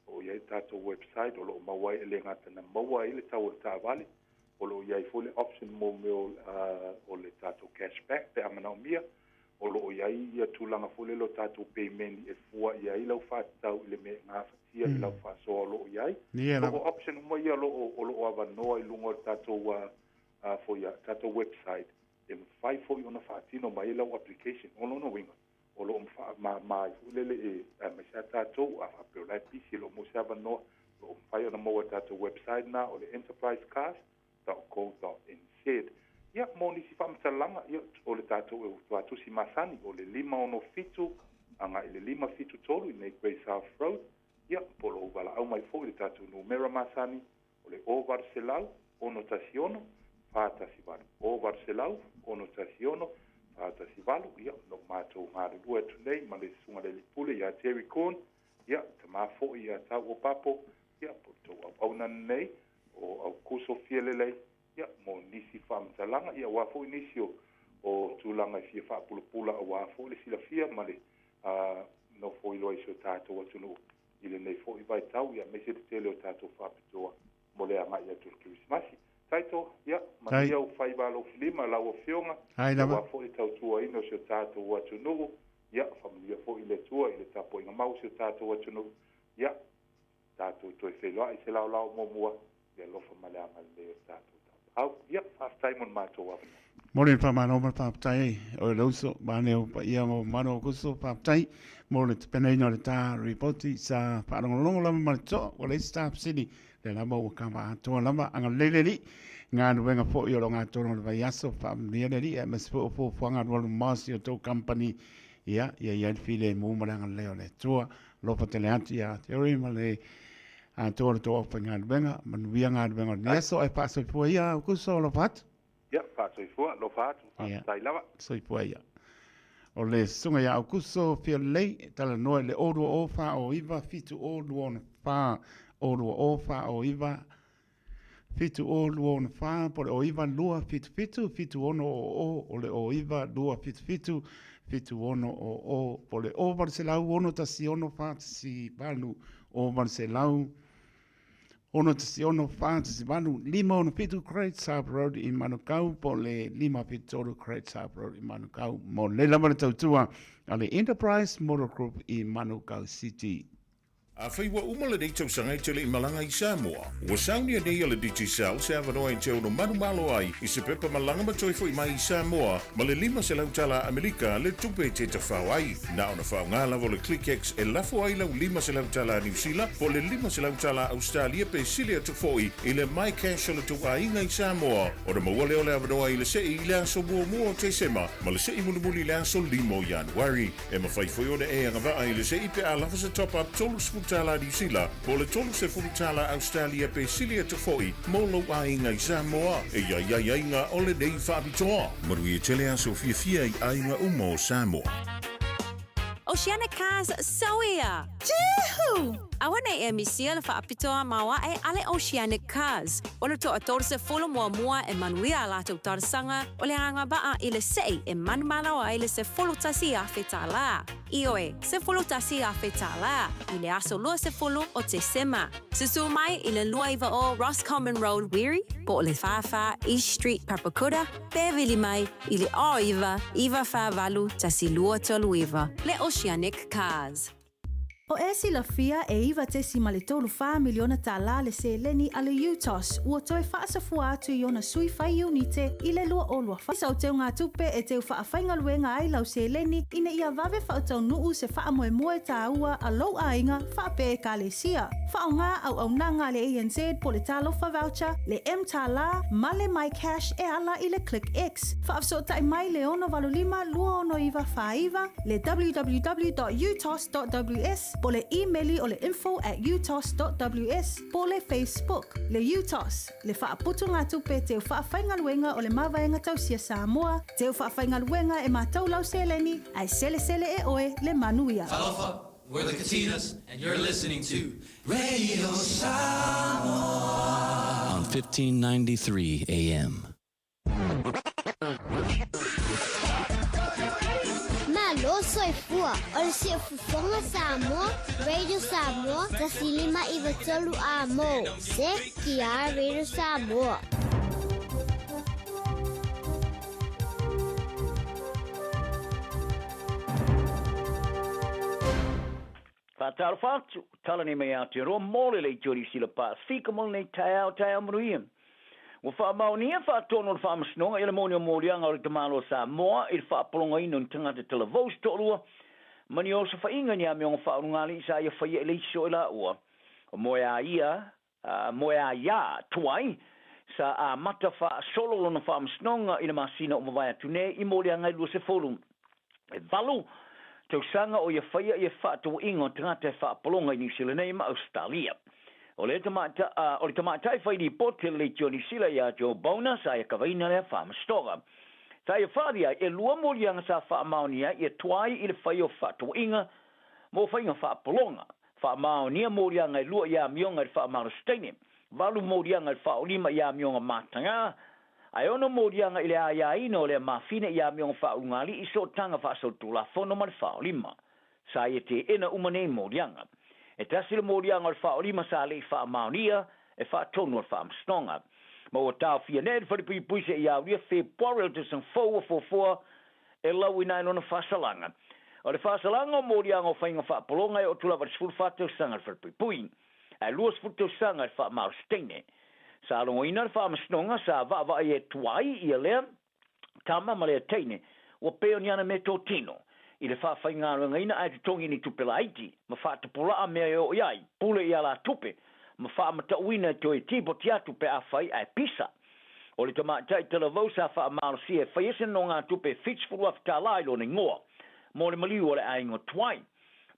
o lo o i ai le tatou website o lo o maua ai e le gata na maua ai le tau o le taavale, o lo o i ai foi le option mo mea o le tatou cash back pe a manaomia, o lo o i ai ia tulaga foi lele o tatou pemeni e fua i ai lau faatatau i le mea e gafatia i lau faasoa o lo o i ai. So o option uma ia o lo o avanoa i luga o le tatou foi a tatou website e mafai foi ona faatino mai ai lau application. O lona uiga, o lo o faamama ai foi lele e aemaise a tatou, a faapea o la e pisi e le o maua se avanoa, o lo o mafai ona maua i le tatou website lena o le enterprisecars www.co.nz. Ia, mo nisi faamatalaga, ia, o le tatou tuatusi masani, o le 567 agai i le 573 i nei Grey South Road, ia, po o lou valaau mai foi i le tatou numera masani, o le 0800 616 418, 0800 616 418, ia, o lo o matou galulue atu nei ma le Susuga i le Alii Pule ia Terry Corn, ia, tama foi ia Tau o Papo, ia, po o le tou auauna lenei, o Aukuso Fialelei, ia, mo nisi faamatalaga, ia, aua foi nisi o, o tulaga e fia faapulapula aua foi le silafia ma le nofo iloa i si o tatou atunuu i lenei foi vaitau, ia, aemaise le tele o tatou faapitoa mo le agai atu o le Kerisimasi. Taito, ia, manuia ou faiva alofilima, lau Afioga, aua foi le tautuaina o si o tatou atunuu, ia, faamanuia foi le Atua i le tapuaiga mau a si o tatou atunuu, ia, tatou toe feiloai i se laolao muamua i le alofa ma le agalelei o le tatou Tapaau. Ia, faafetai mo le matou avanoa. Momoli le faamalo ma le faafetai ai o le uso vaeane o paia ma mamalu o Aukuso. Faafetai mo le tapenaina o le ta ripoti sa faalogologo lava ma le totoa. Ua leai se ta fesili, lea lava ua kava atoa lava. Agalelei le Alii, galuega foi o lo o gatonu o le vaiaso, faamanuia le Alii aemaise foi o fuafuaga alualu mamao a si o tou company. Ia, ia i ai le filemu ma le agalelei o le Atua. Alofa tele atu ia Terry ma le atoa o le tou aufaigaluega. Manuia galuega o lenei aso ae faasoifua ia Aukuso, alofa atu. Ia, faasoifua, alofa atu, faafetai lava. Soifua ia. O le susuga ia Aukuso Fialelei e talanoa i le 020 409 7024, 020 409 7024 po o le 092 77 76 00, o le 092 77 76 00 po o le 0800 116 418, 0800 116 418, 567 Great South Road i Manukau po o le 573 Great South Road i Manukau. Mo lenei lava le tautua a le Enterprise Motor Group i Manukau City. Afai ua uma lenei tausaga e te le i malaga i Samoa, ua saunia nei e le Digicel se avanoa e te ono manumalo ai i se pepa malaga ma toe foi mai i Samoa ma le 500 tala Amerika le tupe e te tafao ai. Na ona faaaoga lava o le ClickX e lafo ai lau 500 tala Niu Sila po o le 500 tala Ausetalia pe sili atu foi i le MyCash o le tou aiga i Samoa ona maua lea o le avanoa i le sei i le aso muamua o Tesema ma le sei mulimuli i le aso 5 o Ianuari. E mafai foi ona e agavaa i le sei pe a lava se top up $30 Niu Sila po o le $30 Ausetalia pe sili atu foi mo lou aiga i Samoa. E i ai aiaiga o lenei faapitoa. Manuia tele aso fiafia i aiga uma o Samoa. Oceanic Cars Soia! Juhu! Aua nei e misia le faapitoa maoae a le Oceanic Cars. O le toa 30 muamua e manuia a latou talosaga o le agavaa i le sei e manumalo ai le $11,000. Ioe, $11,000 i le aso 20 o Tesema. Susu mai i le 290 Roscommon Road, Wiri, po o le 44 East Street, Papakura, pe vili mai i le 09 948 1239. Le Oceanic Cars. O e silafia e $9.34 miliona tālā le seleni a le UTOS ua toe faasafua atu i ona sui fai iunite i le 2024. Sau teugatupe e teu faafaigaluega ai lau seleni ina ia vave faataunuu se faamoemoe tāua a lou aiga faapea Ekalesia. Faaaoga auaunaga a le ANZ po le Talofa Voucher, le mTālā ma le MyCash e ala i le ClickX. Faafesootai mai le 685 269 49, le www.utos.ws. Po o le imeli o le info at utos dot ws po o le Facebook le UTOS, le faaputugatupe teu faafaigaluega o le Mavaega Tausia Samoa, teu faafaigaluega e matou lau seleni ae selesele e oe le manuia. Talofa, we're the Katinas and you're listening to Radio Samoa on 1593 AM. Malo soifua, o le Siufofoga Samoa, Radio Samoa, 1593 A mo, CKR Radio Samoa. Faatalofa atu, tala nei mai Aotearoa mō le Leitio Niu Sila Pasifika mo lenei taeao, taeao manuia. Ua faamaonia faatonu o le Faamasinoga i le moni o moliaga o le tamaloa Samoa i le faapologaina o ni tagata talavou se toalua ma ni osofaiga i ni amioga faaulugalii sa ia faia i le isi o i laua o Moeaia Moeaia Tuai sa amata faasolo lona faamasinoga i le masina o mavae atu nei i moliaga e 28 tausaga o ia faia ia faatauaiga o tagata e faapologa i Niu Sila nei ma Ausetalia. O le o le tamaitai fai lipoti a le Leitio Niu Sila ia Joe Bonar sa ia kavaina lea faamasinoga. Sa ia faaali ai e lua moliaga sa faamaonia ai ia tuai i le faia o faatauaiga mo faiga faapologa. Faamaonia moliaga e lua i amioga i le faamalositaine, valu moliaga i le faaolima i amioga matagā, ae ono moliaga i le aiaina o lea mafine i amioga faaulugalii i sootaga faasolitulafono ma le faaolima. Sa ia teena uma nei moliaga. E tasi le moliaga o le faaolima sa le i faamaonia e faatonu a le Faamasinoga. Ma ua taofia nei le falepuipui seia aulia Fepuari o le tausaga fou ua fuafua e lauina ai lona faasalaga. O le faasalaga o moliaga o faiga faapologa e oo atu lava i le 14 tausaga i le falepuipui, ae 20 tausaga i le faamalosi-teine. Sa logoina le Faamasinoga sa vaavaai e tuai ia lea tama ma lea teine ua pei o ni ana meatotino i le faafaigaluegaina ae totogi ni tupe laiti ma faatapulaa mea e oo i ai, pule i alatupe ma faamatauina e toe tipoti atu pe afai ae pisa. O le tamaitai talavou sa faamalosia e fai ese nonogatupe e $70,000 i lona igoa mo le maliu o le aiga o Tuai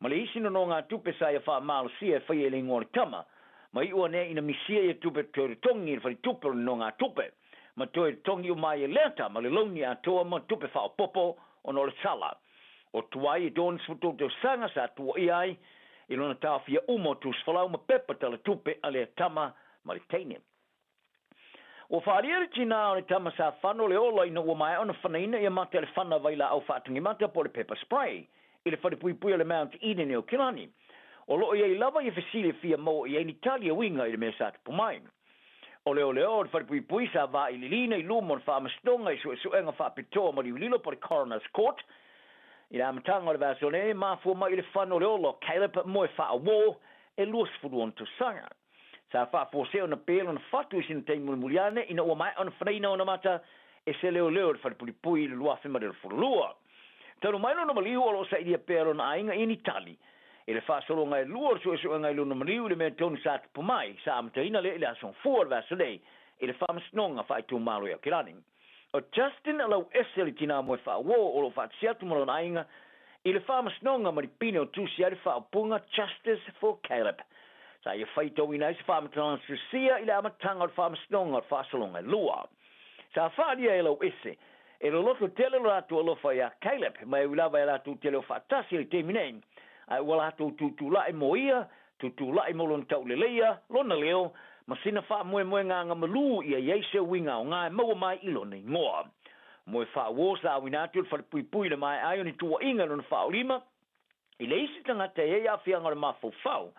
ma le isi nonogatupe sa ia faamalosia e faia i le igoa o le tama ma iu ane ina misia ia tupe toe totogi i le faletupe o le nonogatupe ma toe totogi uma ai e lea tama le louni atoa ma tupe faaopoopo ona o le sala o Tuai e 63 tausaga sa tuuaia ai i lona taofia uma o tusifolau ma pepa talatupe a lea tama ma le teine. Ua faaalia le tinā o le tama sa fano le ola ina ua maea ona fanaina ia mata i le fana vailaau faatagimata po o le pepper spray i le falepuipui o le Mount Eden i Aukilani. O lo o i ai lava ia fesili e fia maua i ai ni tali e uiga i le mea sa tupu mai. O leoleo o le falepuipui sa vaililiina i luma o le faamasinoga i suesuega faapitoa maliulilo po o le Coroner's Court i le amataga o le vaiaso nei e mafua mai i le fano o le ola o Caleb Moefaawo e 26 tausaga. Sa faafuasei ona pe lona fatu i sina taimi mulimuli ane ina ua maea ona fanaina ona mata e se leoleo i le falepuipui i le 2022. Talu mai lona maliu o lo o sailia pea lona aiga i ni tali i le faasologa e lua o le suesuega i lona maliu i le mea tonu sa tupu mai, sa amataina lea i le Aso Gafua o le vaiaso nei i le Faamasinoga Faaitumalo i Aukilani. O Justin Lauese le tinā moe faauo o lo o faatasi atu ma lona aiga i le faamasinoga ma le pine o tusi ai le faaupuga Justice for Caleb. Sa ia faitauina ai se faamatalaga susia i le amataga o le faamasinoga o le faasologa e lua. Sa faaalia e Lauese e loloto tele lo latou alofa iā Caleb ma e ui lava e latou te leo faatasi i le taimi nei, ae ua latou tutulai mo ia Tutulai mo lona tauleleia, lona leo, ma sina faamoemoega agamalū ia i ai se uiga aoga e maua mai i lona igoa. Moe faauo sa auina atu e le falepuipui i le maea ai o ni tuuaiga i lona faaolima i le isi tagata e i ai aafiaga o le mafaufau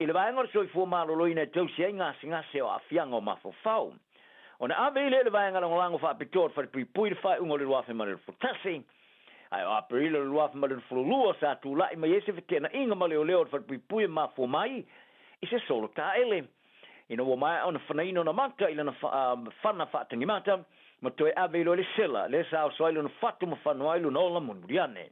i le vaega o le soifua maloloina e tausi ai gasegase o aafiaga o mafaufau. Ona ave ai lea i le vaega lagolago faapitoa o le falepuipui i le faaiuga o le 2021. Ae o Aperila o le 2022 sa tulai mai ai se feteenaiga ma leoleo o le falepuipui e mafua mai i se solo taele. Ina ua maea ona fanaina ona mata i lana fana faatagimata ma toe ave i loa i le sela, lea sa oso ai lona fatu ma fano ai lona ola mulimuli ane.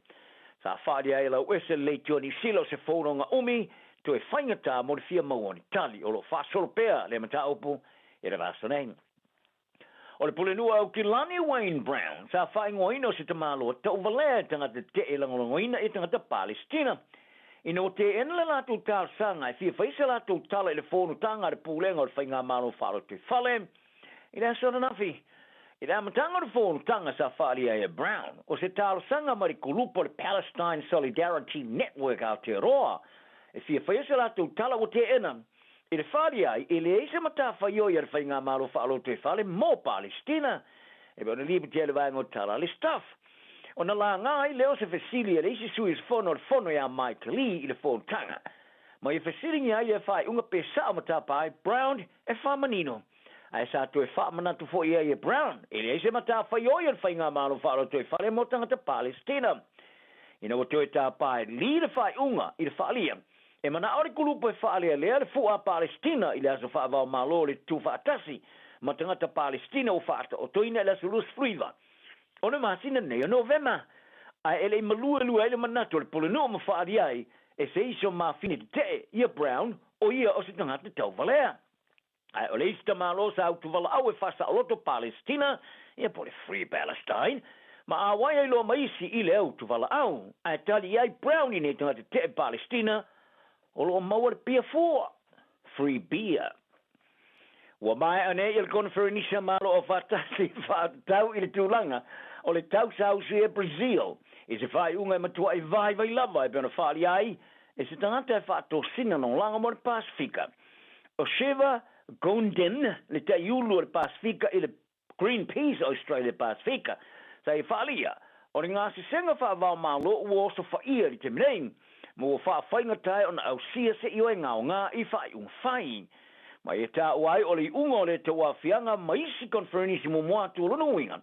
Sa faaalia ai e Lauese le Leitio a Niu Sila o se fouloga umi toe faigata mo le fia maua o ni tali. O lo o faasolo pea lea mataupu i le vaiaso nei. O le Pulenuu o Aukilani Wayne Brown sa faaigoaina o se tamaloa tauvalea e tagata tetee e lagolagoina i tagata Palesitina. Ina ua teena le latou talosaga e fia fai se latou tala i le fonotaga a le Pulega o le Faigamalo Faalotoifale i le aso ananafi. I le amataga o le fonotaga sa faaalia ai e Brown, o se talosaga mai le kulupu o le Palestine Solidarity Network Aotearoa e fia faia se latou tala ua teena i le faalia ai e leai se matafaioi a le Faigamalo Faalotoifale mo Palesitina e pei ona lipotia i le vaega o tala a le Stuff. Ona laga ai lea o se fesili a le isi sui usufono o le Fono ia Mike Lee i le fonotaga, ma ia fesiligia ai lea faaiuga pe sao ma tapa ai Brown e faamanino. Ae sa toe faamanatu foi i ai e Brown, e leai se matafaioi a le Faigamalo Faalotoifale mo tagata Palesitina. Ina ua toe tapa e Lee le faaiuga i le faalia, e manao le kulupu e faalealea le fu'a Palesitina i le aso faava-o-Malo o le Tutufaatasi ma tagata Palesitina ua faataotoina i le aso 29 o le masina nei o Novema, ae e le i maluelue ai le manatu o le Pulenuu ma faalia ai e se isi o mafine tetee ia Brown o ia o se tagata tauvalea. Ae o le isi tamālo sa utuvalaau e faasaoloto Palesitina, ia po o le Free Palestine, ma āwai ai loa ma isi i le autuvalaau. Ae tali i ai Brown i nei tagata tetee Palesitina o lo o maua le pia fua, free beer. Ua maea nei le Koneferenisi a Malo Aufaatasi e faatatau i le tulaga o le tausa usu e Brazil i se faaiuga e matuai vaivai lava e pei ona faaalia ai e se tagata e faatosina lagolago mo le Pasefika. O Shiva Gounden le taiulu o le Pasefika i le Greenpeace Australia Pasefika sa ia faaalia, o le gasesega faava-o-Malo ua osofaia i le taimi nei, ma ua faafaigata ai ona ausia se ioega aoga i faaiuga fai. Ma ia taua ai o le iuga o lea tauaofiaga ma isi koneferenisi muamua atu o lona uiga,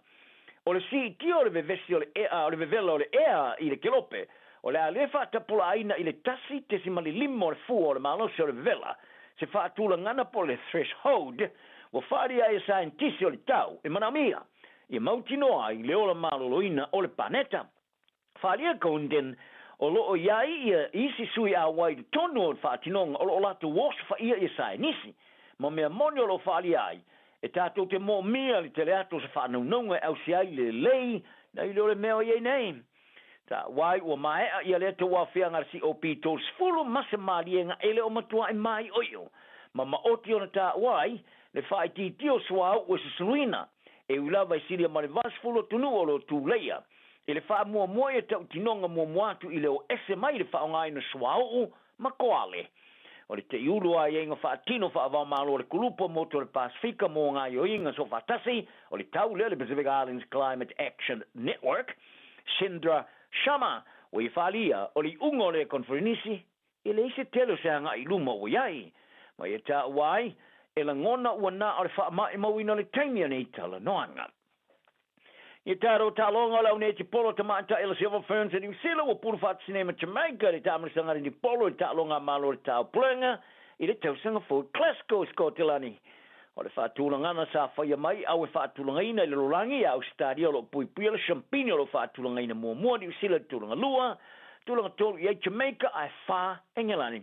o le siitia o le vevesi o le ea, o le vevela o le ea i le kelope, o le a le faatapulaaina i le 1.5 o le fua o le malosi o le vevela, se faatulagana po o le threshold ua faaalia ai e saienitisi o le tau e manaomia ia mautinoa ai le ola maloloina o le paneta. Faaalia Gounden o lo o i ai ia isi sui auai i totonu o le faatinoga o lo o latou osofaia ia saienisi ma mea moni o lo o faaalia ai e tatou te moomia le tele atu o se faanaunauga e ausia ai le lelei nai lo le mea o i ai nei. Taua ai ua maea ia lea tauaofiaga a le COP30 ma se maliega e le o matuai maioio ma maoti ona taua ai le faaitiitia o suauu e susuluina e ui lava e silia ma le 80 atunuu o lo o tuleia i le faamuamua ia tautinoga muamua atu i le o ese mai le faaaogaina o suauu ma koale. O le teiulu o aiaiga faatino faava-o-Malo a le Kulupu o Motu o le Pasefika mo Gaoioiga Soofaatasi o le Tau lea, le Pacific Islands Climate Action Network, Sindra Sharma, ua ia faaalia o le iuga o lea koneferenisi e leai se tele o se agai i luma ua i ai, ma ia taua ai e lagona ua na o le faamaumauina o le taimi o nei talanoaga. Ia tatou taaloga o le au nei te polo tamaitai o le Silver Ferns a Niu Sila ua pulu faatasi nei ma Jamaica i le taamilosaga a le Nipolo i le taaloga a Malo o le Taupulega i le tausaga fou i Glasgow i Sikotelani. O le faatulagana sa faia mai au e faatulagaina i le lalolagi ia Ausetalia o lo o puipuia le siampini o lo o faatulagaina muamua Niu Sila i le tulaga lua, tulaga tolu i ai Jamaica ae fa Engelani.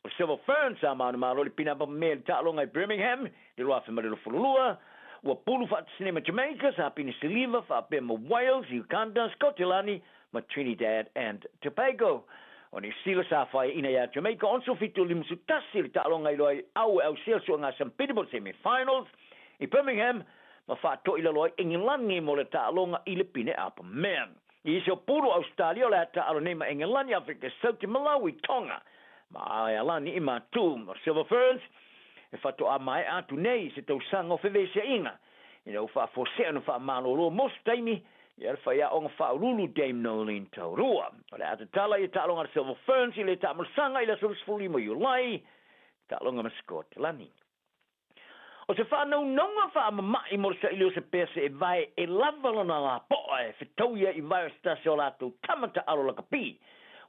O Silver Ferns sa manumalo i le pinapa mea i le taaloga i Birmingham i le 2022, ua pulu faatasi nei ma Jamaica, sa pine siliva faapea ma Wales, Uganda, Sikotelani ma Trinidad and Tobago. O Niu Sila sa faiaina iā Jamaica 67 51 i le taaloga i loa ai au e ausia le suega sampini mo le semi-finals i Birmingham ma faato'i lalo ai Engelani mo le taaloga i le pine apamea. I isi o pulu o Ausetalia o le a taalo nei ma Engelani, Afrika Sauti, Malawi, Tonga ma Aealani i Matu. O Silver Ferns e faatoa maea atu nei i se tausaga o fevesiaiga ina ua faafuasea ona faamalolo mo se taimi ia le faiaoga faauluulu Dame Noeline Taurua. O le a tatala ia taaloga a le Silver Ferns i le taamalosaga i le aso 25 Iulai, taaloga ma Sikotelani. O se faanaunauga faamama'i mo le saili o se pese e vae e lava lona lapo'a e fetauia i vae o se tasi o latou tama taalo lakapi.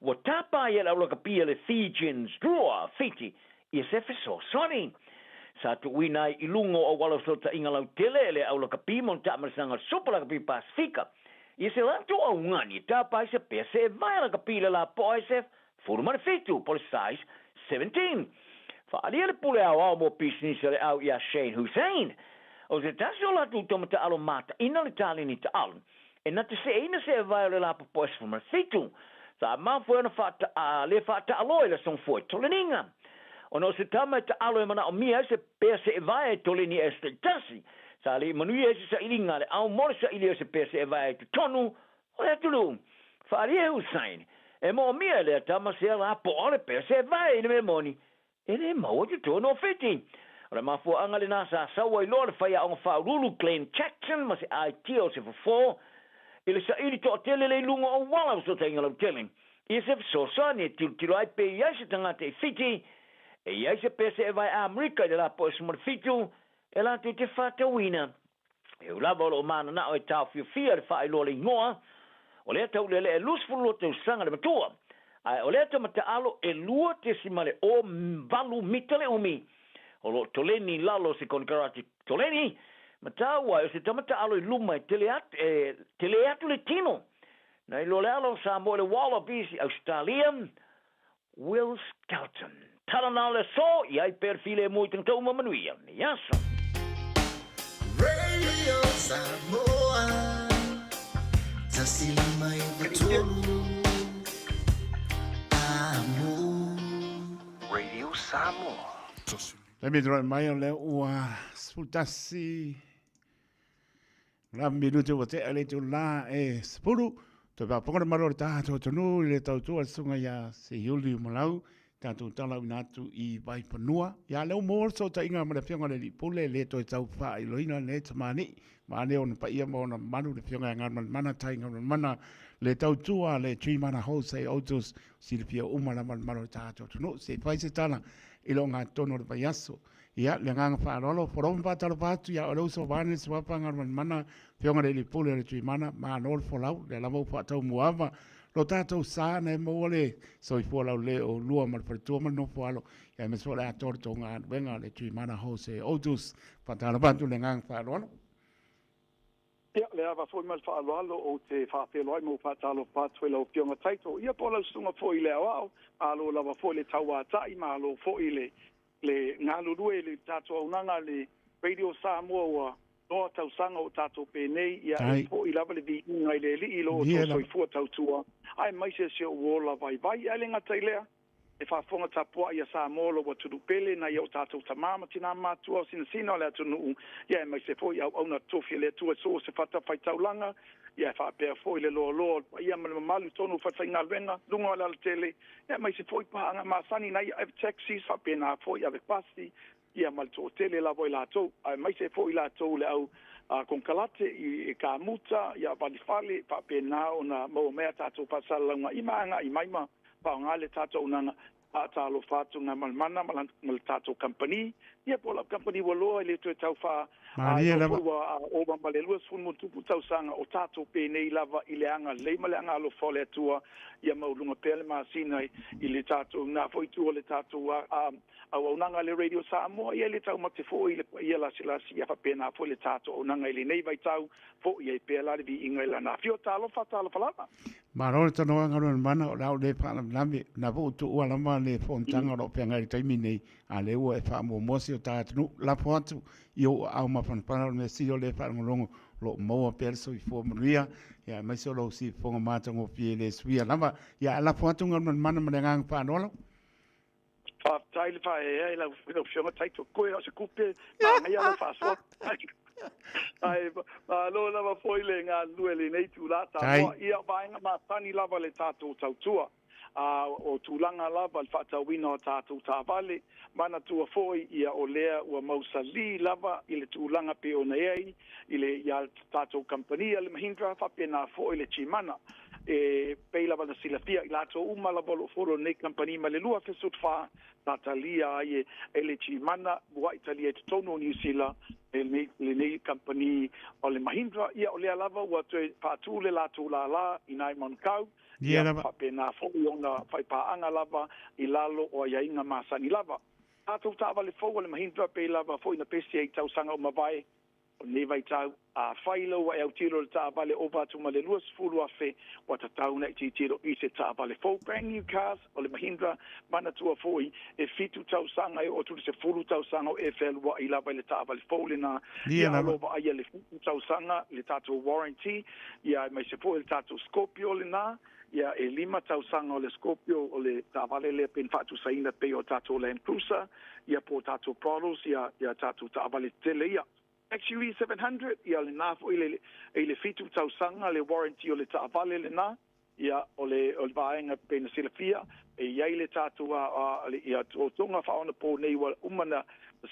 Ua tapa ai e le au lakapi a le Fijians Drua, Fiti, ia se fesoasoani. Sa tuuina ai i luga o auala o fesootaiga lautele e le au lakapi mo le taamalosaga o le Supa Lakapi Pasefika ia se latou augani e tapa ai se pese e vae lakapi i le lapo'a e se 17, po o le size 17. Faaalia le pule aoao mo pisinisi a le au iā Shane Hussain. O se tasi o latou tama taalo mataina le taleni taalo e na te seeina se evae o le lapopoa e 17. Sa mafua ai ona faata, a, le faataaloa i le aso Gafua i toleniga. Ona o se tama e taalo e manaomia ai se pea seevae e toleni ai aso taitasi, sa le i manuia ai se sailiga a le ao mo le saili o se pea seevae i totonu o le atunuu. Faaalia e Hussain, e moomia e lea tama se ala poa o le pea seevae i le mea moni, e le maua i totonu o Fiti. O le mafuaaga lenā sa sau ai loa le faiaoga faauluulu Glenn Jackson ma se aitia o se fofo i le saili toatele le i luga o auala o fesootaiga lautele i se fesoasoani e tilotilo ai pe i ai se tagata i Fiti e i ai se pea seevae Amerika i le lapoa 17 e latou te faatauina. E ui lava o lo o mananao e taofiofia le faailoa le igoa o lea taulealea e 22 tausaga le matua, ae o lea tama taalo e 2.08 mita le umi o lo o toleni i lalo o se konekarate toleni ma taua ai o se tama taalo i luma e tele atu, e tele atu le tino nai lo le alo o Samoa i le Wallabies i Ausetalia. Will Skelton. Tala na o le aso, i ai pea le filemu i tagata uma manuia lenei aso. Radio Samoa, 159 Amo. Radio Samoa. Taimi tulai mai o lea ua 11 la minute ua tea le itulā e 10. Toe faafofoga le malo o le tatou atunuu i le tautua le susuga ia Seiuli Umalau, tatou talauina atu i Vaifanua. Ia lea ua maua le fesootaiga ma le Afioga i le Alii Pule, le toe tau faailoina lenei tamalii, vaeane ona paia ma ona mamalu, le Afioga ia Galumalemana Tai Galumalemana, le tautua le Tuimana Wholesale Autos, silafia uma lava le mamalu o le tatou atunuu. Se i fai se tala i le ogatotonu o le vaiaso. Ia, le agaga faaaloalo, folau ma faatalofa atu ia oe le uso vaeane le suafa Galumalemana, Afioga i le Alii Pule o le Tuimana, malo le folau, lea lava ua faataumuaava lo tatou sa na e maua le soifua laulelei o oulua ma le faletua ma le nofo alo, ia aemaise foi o le atoa o le tou galuega le Tuimana Jose Otus. Faatalofa atu le agaga faaaloalo. Ia, le ava foi ma le faaaloalo ou te faafeiloai ma ou faatalofa atu i lau Afioga Taito, ia po o lau susuga foi i le aoao, malo lava foi le tauatai, malo foi le le galulue i le tatou auaunaga a le Radio Samoa ua noa tausaga o tatou penei, ia e foi lava le viiga i le Alii i lo outou soifua tautua, aemaise si ou ola vaivai. Ae le gata i lea, e faafofoga tapuai a Samoa lou atunuu pele, nai o tatou tama ma tina matua o sinasina o le atunuu, ia aemaise foi auauna totofi a le Atua i so o se fatafaitaulaga, ia e faapea foi le loaloa o le paia ma le mamalu i totonu o falefaigaluega, luga o le alatele, ia aemaise foi paaga masani nai ave taxis, faapena foi ave pasi, ia ma le toatele lava o i latou, aemaise foi i latou le au konekarate i kamuta, ia valifale, faapena ona maua mai a tatou faasalalauga i ma agai mai ma faaaoga le tatou auaunaga. Faatalofa atu Gamalemana ma le tatou kamupani, ia po o lau kamupani ua loa e le toe tau faa Malie lava. Ua ova ma le 20 ma tupu tausaga o tatou penei lava i le agalelei ma le agaalofa o le Atua, ia maualuga pea le masina i le tatou na foi itu o le tatou auaunaga a le Radio Samoa, ia e le taumate foi i le paia lasilasi, ia faapena foi le tatou auaunaga i lenei vaitau, foi ai pea la le viiga i Lana afio. Talofa, talofa lava. Malo le tanoa Galumalemana, o le a ou le faalavelave, o lena foi ua tuua lava le fonotaga o lo o feagai i le taimi nei, a o lea ua e faamuamua si o ta atunuu. Lafo atu i ou aao mafanafana o le mea sili o lea faalogologo o lo o maua pea le soifua manuia, ia aemaise o lou siufofoga matagofie e le suia lava. Ia ae lafo atu Galumalemana ma le agaga faaaloalo. Faafetai le faaeaea i lau Afioga Taito. Koe o se kupe, manaia lau faasoa. Ae malo lava foi le galulue i lenei itula Samoa. Ia, vaega masani lava le tatou tautua. A o tulaga lava le faatauina o tatou taavale, manatua foi ia o lea ua mausali lava i le tulaga pei ona i ai i le ia tatou kamupani a le Mahindra faapena foi le Chimana. E pei lava ona silafia i latou uma lava o lo o folo i lenei kamupani mai le 2014 sa talia ai e le Chimana mua'i talia i totonu o Niu Sila e lenei kamupani o le Mahindra. Ia o lea lava ua toe faatu le latou lālā i nai Manukau, ia faapena foi ona faipaaga lava i lalo o aiaiga masani lava. Tatou taavale fou a le Mahindra pei lava foi na pesi ai i tausaga ua mavae. O lenei vaitau, afai la ua e autilo i le taavale ova atu ma le 20,000, ua tatau ona e tilotilo i se taavale fou, brand new cars, o le Mahindra. Manatua foi, e fitu tausaga e oo atu i le 10 tausaga o e fealuai lava i le taavale fou lena. Ia, o lo o vaaia le fitu tausaga le tatou warranty, ia aemaise foi le tatou Scorpio lena. Ia, e lima tausaga o le Scorpio, o le taavale lea pei ona faatusaina pei o tatou Land Cruiser, ia po o tatou Prados, ia, ia tatou taavale tetele ia. XUV 700, ia lena foi le, i le fitu tausaga le warranty o le taavale lena, ia o le, o le vaega pei ona silafia, e i ai le tatou a, a, le, ia totoga faaonaponei ua uma na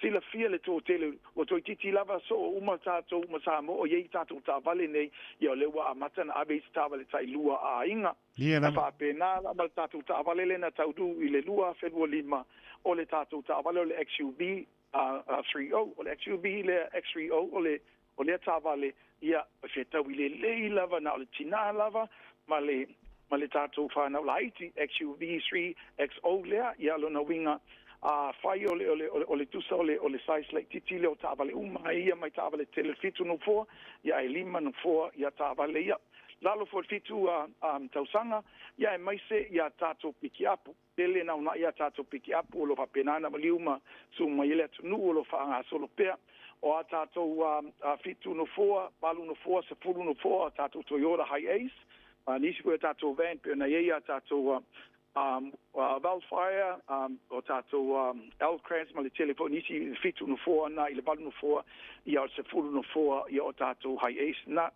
silafia le toatele, ua toeitiiti lava soo uma tatou ma Samoa o i ai tatou taavale nei, ia o lea ua amata ona ave isi taavale tailua a aiga. Ia E lava. faapena la ma le tatou taavale lea na taunuu i le 2025, o le tatou taavale o le XUV 30, o le XUV lea X30 o le o lea taavale, ia, e fetaui lelei lava na o le tinā lava ma le ma le tatou fanau laiti, XUV 3XO lea, ia lona uiga, afai o le o le o le tusa o le o le size laitiiti lea o taavale uma ai ia mai taavale tetele e fitu nofoa, ia ae lima nofoa ia taavale ia. Lalo foi o le fitu tausaga, ia aemaise ia tatou pikiapu. Tele na uunai a tatou pikiapu o lo o faapena ona maliu ma suu mai ai le atunuu o lo o faagasolo pea. O a tatou fitu nofoa, valu nofoa, sefulu nofoa, a tatou Toyota Hiace, ma nisi foi o tatou van pei ona i ai a tatou Vellfire, o tatou L-Crans ma le tele foi o nisi i le fitu nofoa na i le valu nofoa, ia o le sefulu nofoa ia o tatou Hiace na.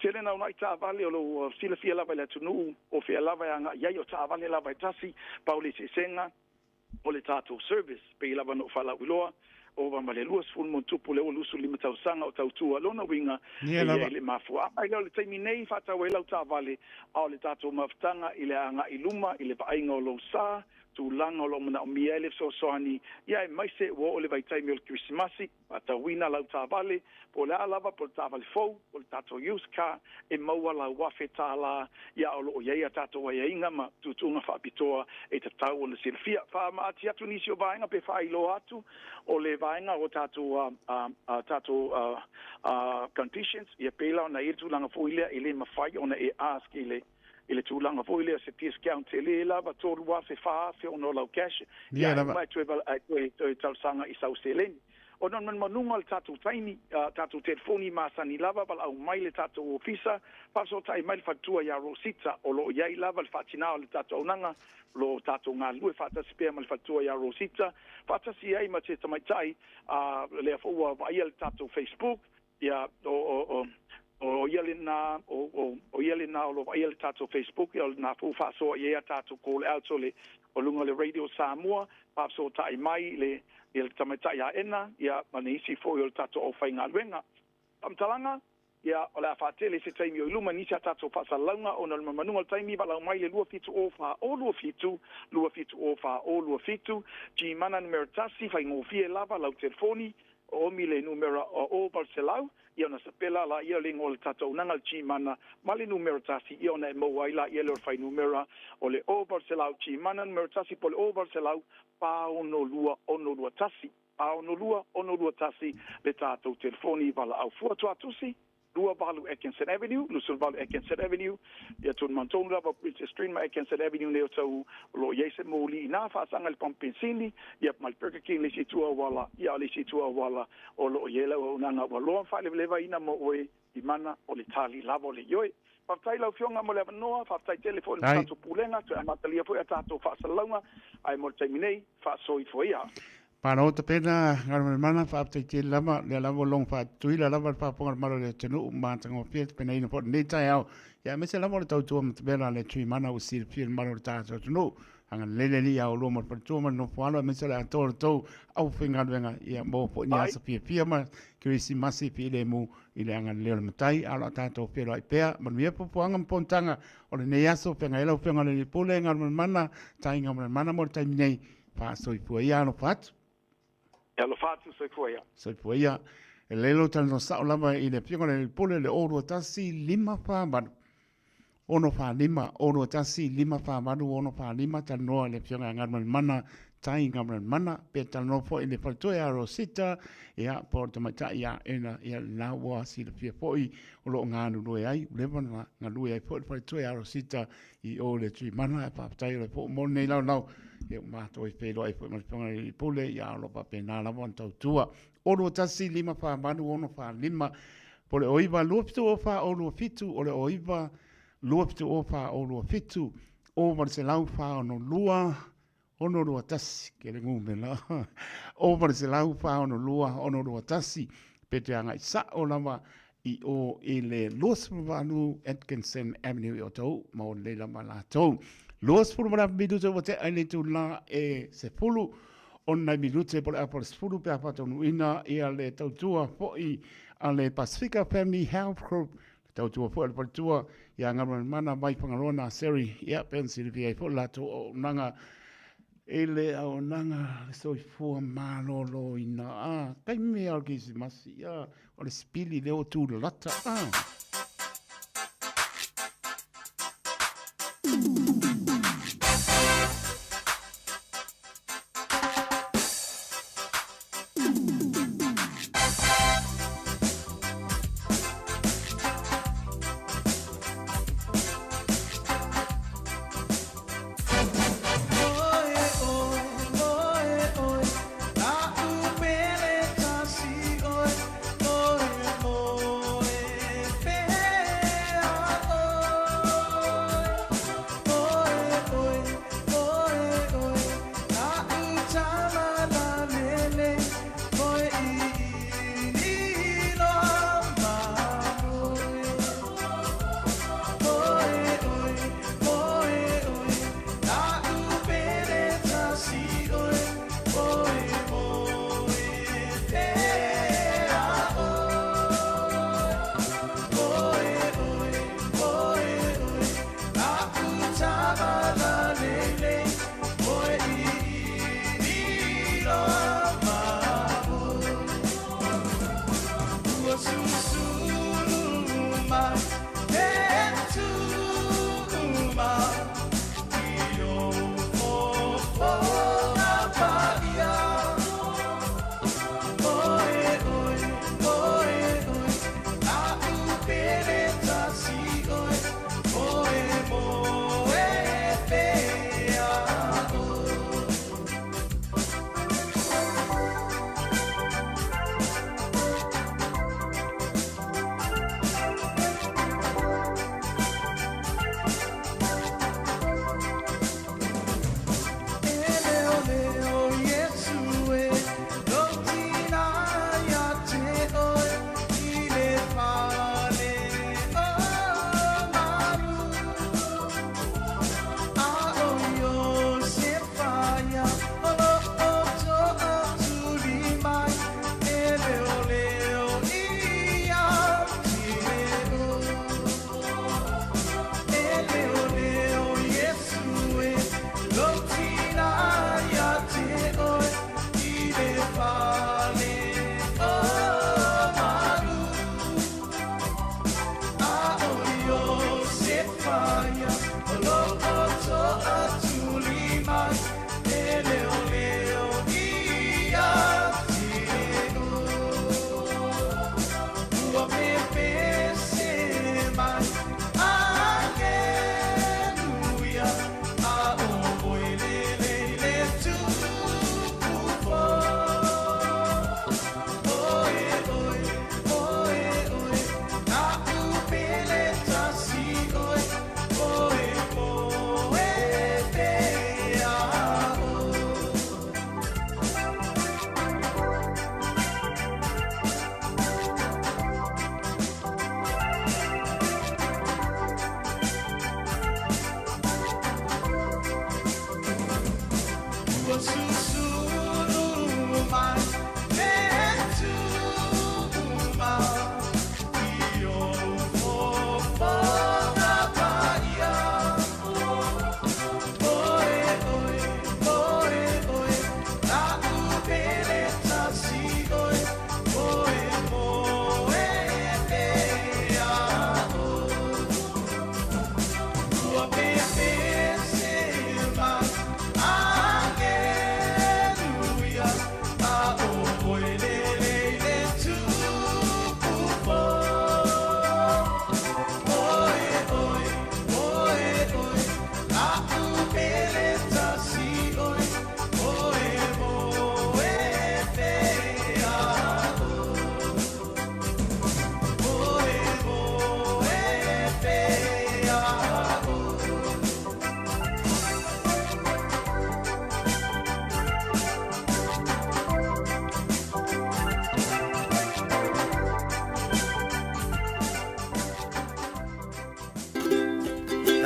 Tele na uunai taavale o lo o silafia lava e le atunuu o fea lava e agai i ai, o taavale lava e tasi, pau le eseesega o le tatou service. Pei lava ona ou faalauiloa, ova ma le 20 ma ona tupu le 25 tausaga o tautua. Lona uiga, Ia e i lava. ai le mafuaaga lea o le taimi nei e faatau ai lau taavale, a o le tatou mafutaga i le agai i luma i le vaaiga o lou sa, tulaga o lo o manaomia ai le fesoasoani, ia aemaise ua oo le vaitaimi o le Kerisimasi. Faatauina lau taavale, po o le a lava, po o le taavale fou, po o le tatou used car, e maua lau $1,000, ia o lo o i ai a tatou aiaiga ma tuutuuga faapitoa e tatau ona silafia. Faamaati atu nisi o vaega pe faailoa atu o le vaega o tatou tatou conditions, ia pei la ona i ai le tulaga foi lea e le mafai ona e ask i le i le tulaga foi lea o se discount tele lava, $3,000, $4,000 ona o lau cash, Ia ia ae lava. uma e toe, ae toe, toe talosaga i sau seleni. Ona o le manumanuga o le tatou taimi, tatou telefoni masani lava, valaau mai le tatou ofisa, faafesootai mai le faletua ia Rosita, o lo o i ai lava le faatina o le tatou auaunaga, o lo o tatou galulue faatasi pea ma le faletua ia Rosita, faatasi ai ma se tamaitai, lea foi ua vaaia le tatou Facebook, Ia, o, o, o, o ia lena, o, o, o ia lena o lo o vaaia le tatou Facebook, ia o lena foi ua faasoa i ai a tatou call outs o le, o luga o le Radio Samoa, faafesootai mai le, ia le tamaitai Aena, ia, ma nisi foi o le tatou aufaigaluega. Faamatalaga, ia, o le a faatele se taimi o i luma i nisi a tatou faasalalauga ona o le mamanuga o le taimi, valaau mai le 27 04 0 27, 27 04 0 27, Gmana numera tasi, faigofie lava lau telefoni, Oomi le numera o 800, ia ona sapela laia o le igoa o le tatou auaunaga le G-mana ma le numera tasi, ia ona e maua ai laia lea o le fuainumera o le o 800 G-mana numera tasi po o le o 800 462 621. 462 621 le tatou telefoni valaau fua tuatusi. 28 Atkinson Avenue, 28 Atkinson Avenue, ia tonu tonu lava o Princess Street ma Atkinson Avenue nei o tau o lo o i ai se moli inā faasaga i le pamu penisini, ia ma le Burger King le isi itu auala, ia o le isi itu auala o lo o i ai lau auaunaga ua loa ma faalevalevaina mo oe i mana o le tali lava o le ioe. Faafetai lau Afioga mo le avanoa, faafetai tele foi i le Ai. tatou Pulega, toe amatalia foi a tatou faasalalauga, ae mo le taimi nei, faasoifua ia. Malo tapena Galumalemana, faafetai tele lava, lea lava ua logo faatutuila lava le faafofoga a le malo o le atunuu ma matagofie tapenaina foi lenei taeao, ia aemaise lava o le tautua matavela a le Tuimana ua silafia e le malo o le tatou atunuu. Agalelei le Alii ia oulua ma le faletua ma le nofoalo aemaise o le atoa o le tou aufaigaluega, ia maua foi ni Ai. aso fiafia ma Kerisimasi filemu i le agalelei o le Matai, a o le a tatou feiloai pea. Manuia puapuaga ma fonotaga o lenei aso, feagai ai lau Afioga i le Alii Pule, Galumalemana, Tai Galumalemana mo le taimi nei. Faasoifua ia, alofa atu. E alofa atu, soifua ia. Soifua ia. E lelei lou talanoa sao lava i le Afioga i le Alii Pule, le 021 548 645, 021 548 645, talanoa i le Afioga ia Galumalemana Tai Galumalemana, pe talanoa foi i le faletua ia Rosita, ia, po o le tamaitai ia Ena, ia, lena ua silafia foi o lo o galulue ai, ua leva ona galue ai foi le faletua ia Rosita i o le Tuimana, ae faafetai o le fou mo lenei laulau, ia ua matou ai feiloai foi ma le Afioga i le Alii Pule, ia o lo o faapena lava ona tautua. 021 548 645, po o le 09 27 04 027, o le 09 270 427 o 800 46 621 ke le numera o 800 46 621 pe te agai sa'o lava i o i le 28 Atkinson Avenue i Otahuhu ma o lelei lava latou. 28 minute ua tea i le itulā e 10 o nai minute po o le afa o le 10 pe a faataunuuina ia le tautua foi a le Pasifika Family Health Group, le tautua foi a le faletua ia Galumalemana mai Fagaloa Naseri, ia pe ona silafia ai foi le latou auaunaga i le auaunaga le soifua maloloina. A, taimi lava o le Kerisimasi, ia, o le sipili lea ua tulalata. A.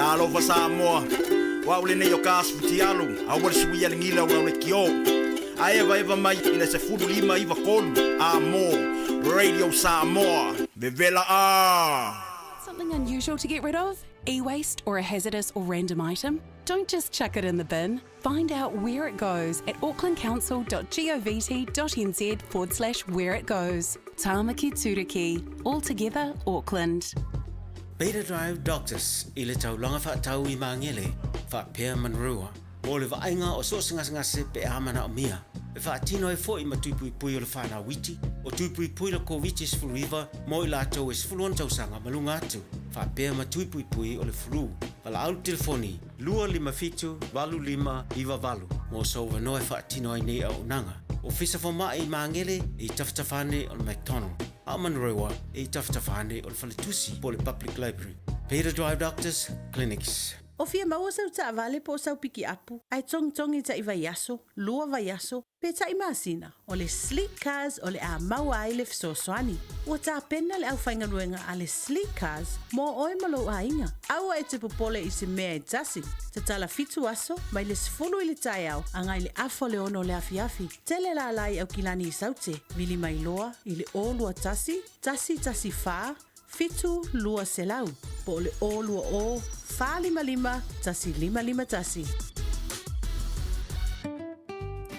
Talofa Samoa, o au lenei o ka Asifutialu, aua le sui a le gila o lau leitio. A evaeva mai i le 15 93 A mo Radio Samoa, vevela a! Something unusual to get rid of? E-waste or a hazardous or random item? Don't just chuck it in the bin. Find out where it goes at aucklandcouncil.govt.nz forward slash where it goes. Tāmaki Turuki. All together, Auckland. Beta Drive Doctors i le taulaga faatau i Magele, faapea Manurewa, mo le vaaiga o so o se gasegase pe a manaomia. E faatino ai foi ma tui puipui o le fanau iti, o tui puipui le Koviti-19 mo i latou e 16 tausaga ma luga atu, faapea ma tui puipui o le flu. Valaau i le telefoni 257 8598 mo sou avanoa e faatino ai nei auaunaga. Ofisa Fomai i Magele e i tafatafa ane o le McDonald, a o Manurewa e i tafatafa ane o le Faletusi po o le Public Library. Beta Drive Doctors Clinics. O fia maua sau taavale po o sau pikiapu, ae togitogi taʻi vaiaso, lua vaiaso, pe taʻi masina, o le Sleek Cars o le a maua ai le fesoasoani. Ua tapena le aufaigaluega a le Sleek Cars mo oe ma lou aiga. Aua e te popole i se mea e tasi. Tatala fitu aso, mai le 10 i le taeao agai le afa o le 6 o le afiafi. Tele lala i Aukilani i Saute, vili mai loa i le 0 21 114 7 200 po o le 0 20 455 1551.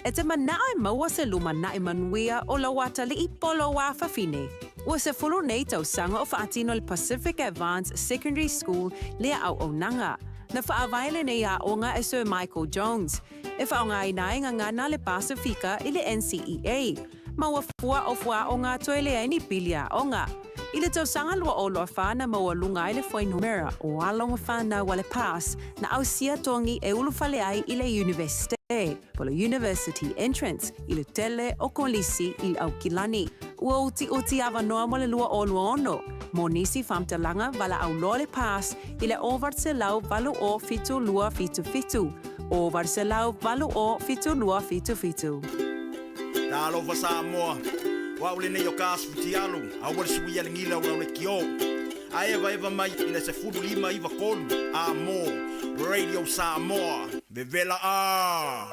E te manao e maua se lumanai manuia o lou atalii po o lou afafine. Ua 10 nei tausaga o faatino e le Pacific Advance Secondary School lea auaunaga. Na faavae lenei aoga e Sir Michael Jones, e faaaogaina ai gagana a le Pasifika i le NCEA, ma ua fua o fuaaoga toe leai ni pili aoga. I le tausaga 2024 na maualuga ai le fuainumera o alo ma fanau a le PASS na ausia togi e ulufale ai i le Iunivesite, po o le University Entrance, i le tele o kolisi i Aukilani. Ua utiuti avanoa mo le 2026. Mo nisi faamatalaga, valaau loa le PASS i le 0 800 72 77, 0 800 80 72 77. Talofa Samoa, o au lenei o ka Asifutialu, aua le sui a le gila o lau leitio. A evaeva mai i le 15 93 A mo Radio Samoa, vevela a!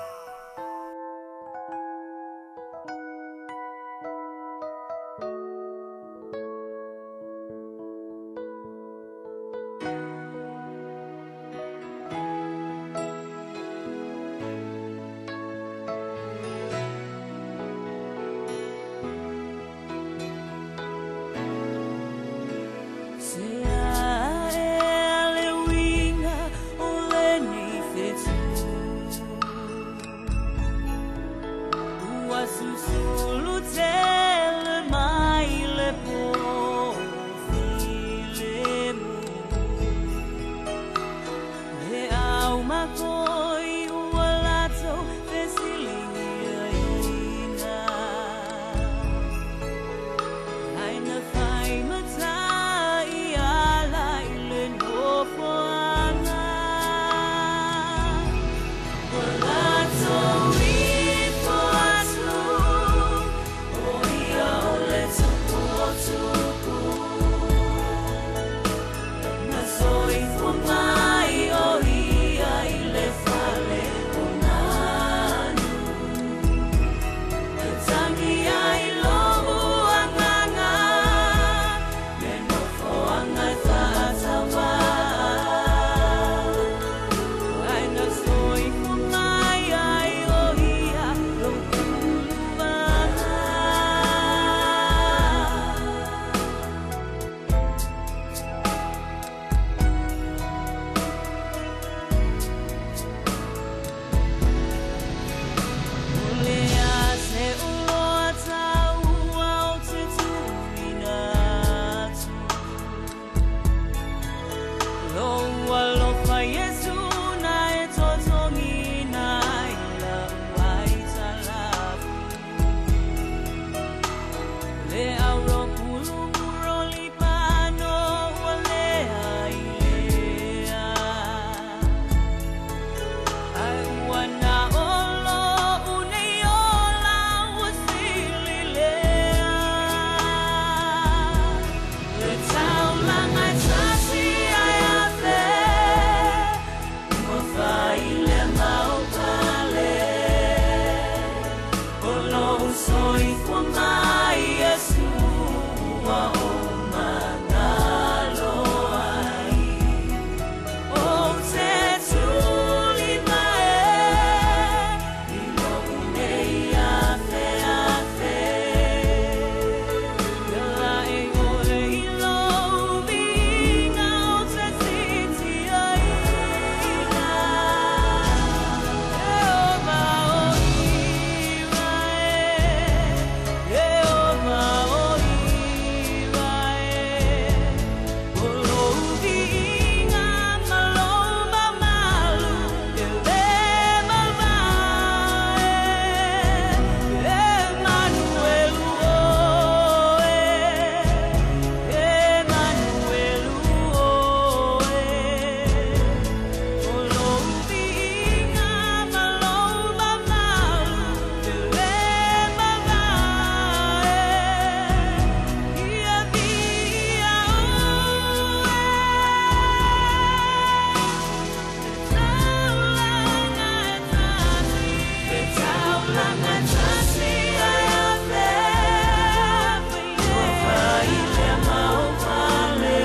Se ae le uiga o lenei fetu Ua susulu tele mai le po filemu Le au makoi ua latou fesiligiaina Ai na fai matai ala i le nofoaga Ua latou ifo atu o mai Iesu ua ou magalo ai. Ou te tuli mai e i lou nei afeafe. Ia e oe i lou viiga ou te sitiaina. Ieova o Irae, Ieova o Irae, o lou viiga ma lou mamalu e le mavae. Emanuelu oe, Emanuelu oe, o lou viiga ma lou mamalu e le mavae. Ia viia oe, taulaga e tasi, le taulaga e tasi e afeafe ua fai lea ma ou fale.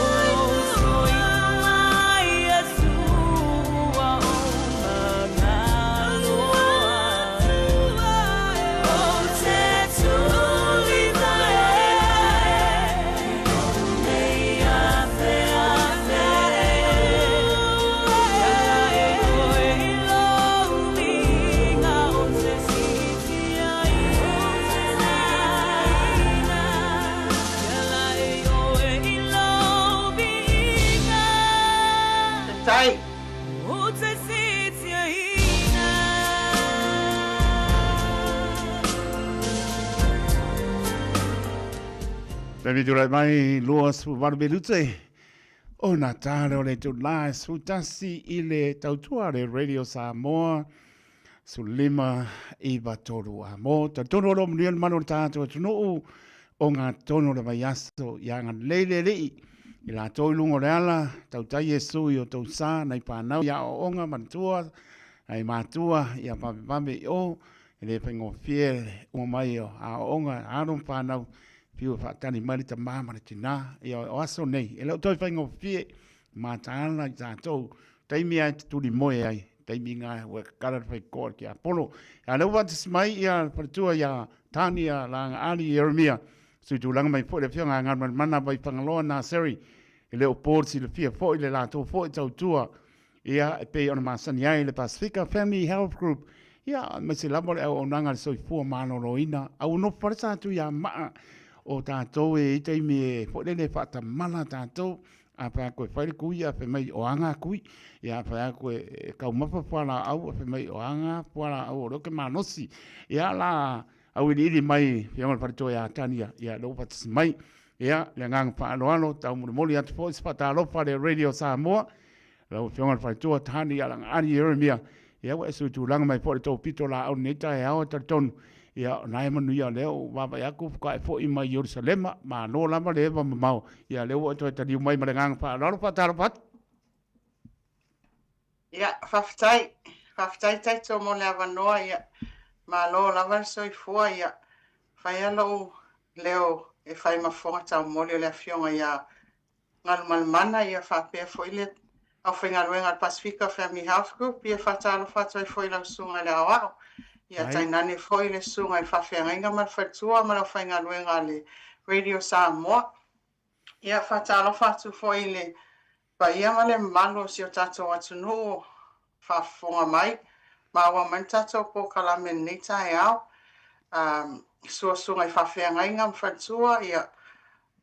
Ou soifua mai Iesu ua ou magalo ai. Ou te tuli mai e i lou nei afeafe. Ia e oe i lou viiga ou te sitiaina. Ia e oe i lou viiga Tai. ou te sitiaina. Taimi tulai mai 28 minute ona tā lea o le itulā e 11 i le tautua a le Radio Samoa 15 9 3 a mo. Talitonu o lo o manuia le malu o le tātou atunuu o ngā tonu o le vaiaso i agalelei le Alii i latou i luga o le ala, tautai Iesu i o tou sa nai whānau i aoaoga manatua nai mātua ia vavevave i o e le faigofie le uma mai o aoaoga alo ma whānau fiu e whaatani mai le tamā ma le tinā ia o aso nei e le o toe faigofie mataala i tātou taimi ai te tuli moe ai taimi ngā ua kakara le whaikoa ki Apollo. A lea ua whaatasi mai ia faletua ia Tania Langa Ali Ieremia sui tulaga mai foi le afioga a Galumalemana Vaifagaloa Naseri e le o po le silafia foi le latou foi tautua ia e pei ona masani ai le Pasifika Family Health Group ia aemaise lava o le auaunaga a le soifua maloloina a ua nofo falesa atu ia maa o tatou e i taimi e foi lele e faatamala tatou a fai atu e fai le kui a fai mai o a ngā kui ia a fai atu e taumafa fualaau a fai mai o a ngā fualaau o lea ou te malosi ia la auiliili mai Afioga i le Faletua ia Tania ia lea ua faatasi mai ia le agaga faaaloalo taumolimoli atu foi se faatalofa a le Radio Samoa lau Afioga i le Faletua Tania Lagaani Ieremia ia ua e sui tulaga mai foi le tou pito laau lenei taeao e talitonu ia o na e manuia lea ua vaavaai atu faatoa e foi mai Ierusalema malo lava le eva mamao ia lea ua e toe taliu mai ma le agaga faaaloalo faatalofa atu. Ia, faafetai. Faafetai Taito mo le avanoa, ia, malo lava le soifua, ia, faia lou leo e fai ma fofoga taumoli o le Afioga ia Galumalemana, ia faapea foi le aufaigaluega a le Pasifika Family Health Group, ia faatalofa atu ai foi i lau Susuga i le Aoao, ia tainane foi le Susuga i le Faafeagaiga ma le Faletua ma le aufaigaluega a le Radio Samoa. Ia, faatalofa atu foi i le paia ma le mamalu o si o tatou atunuu o faafofoga mai, maua mai le tatou polokalame i lenei taeao. Sua susuga i faafeagaiga ma faletua, ia,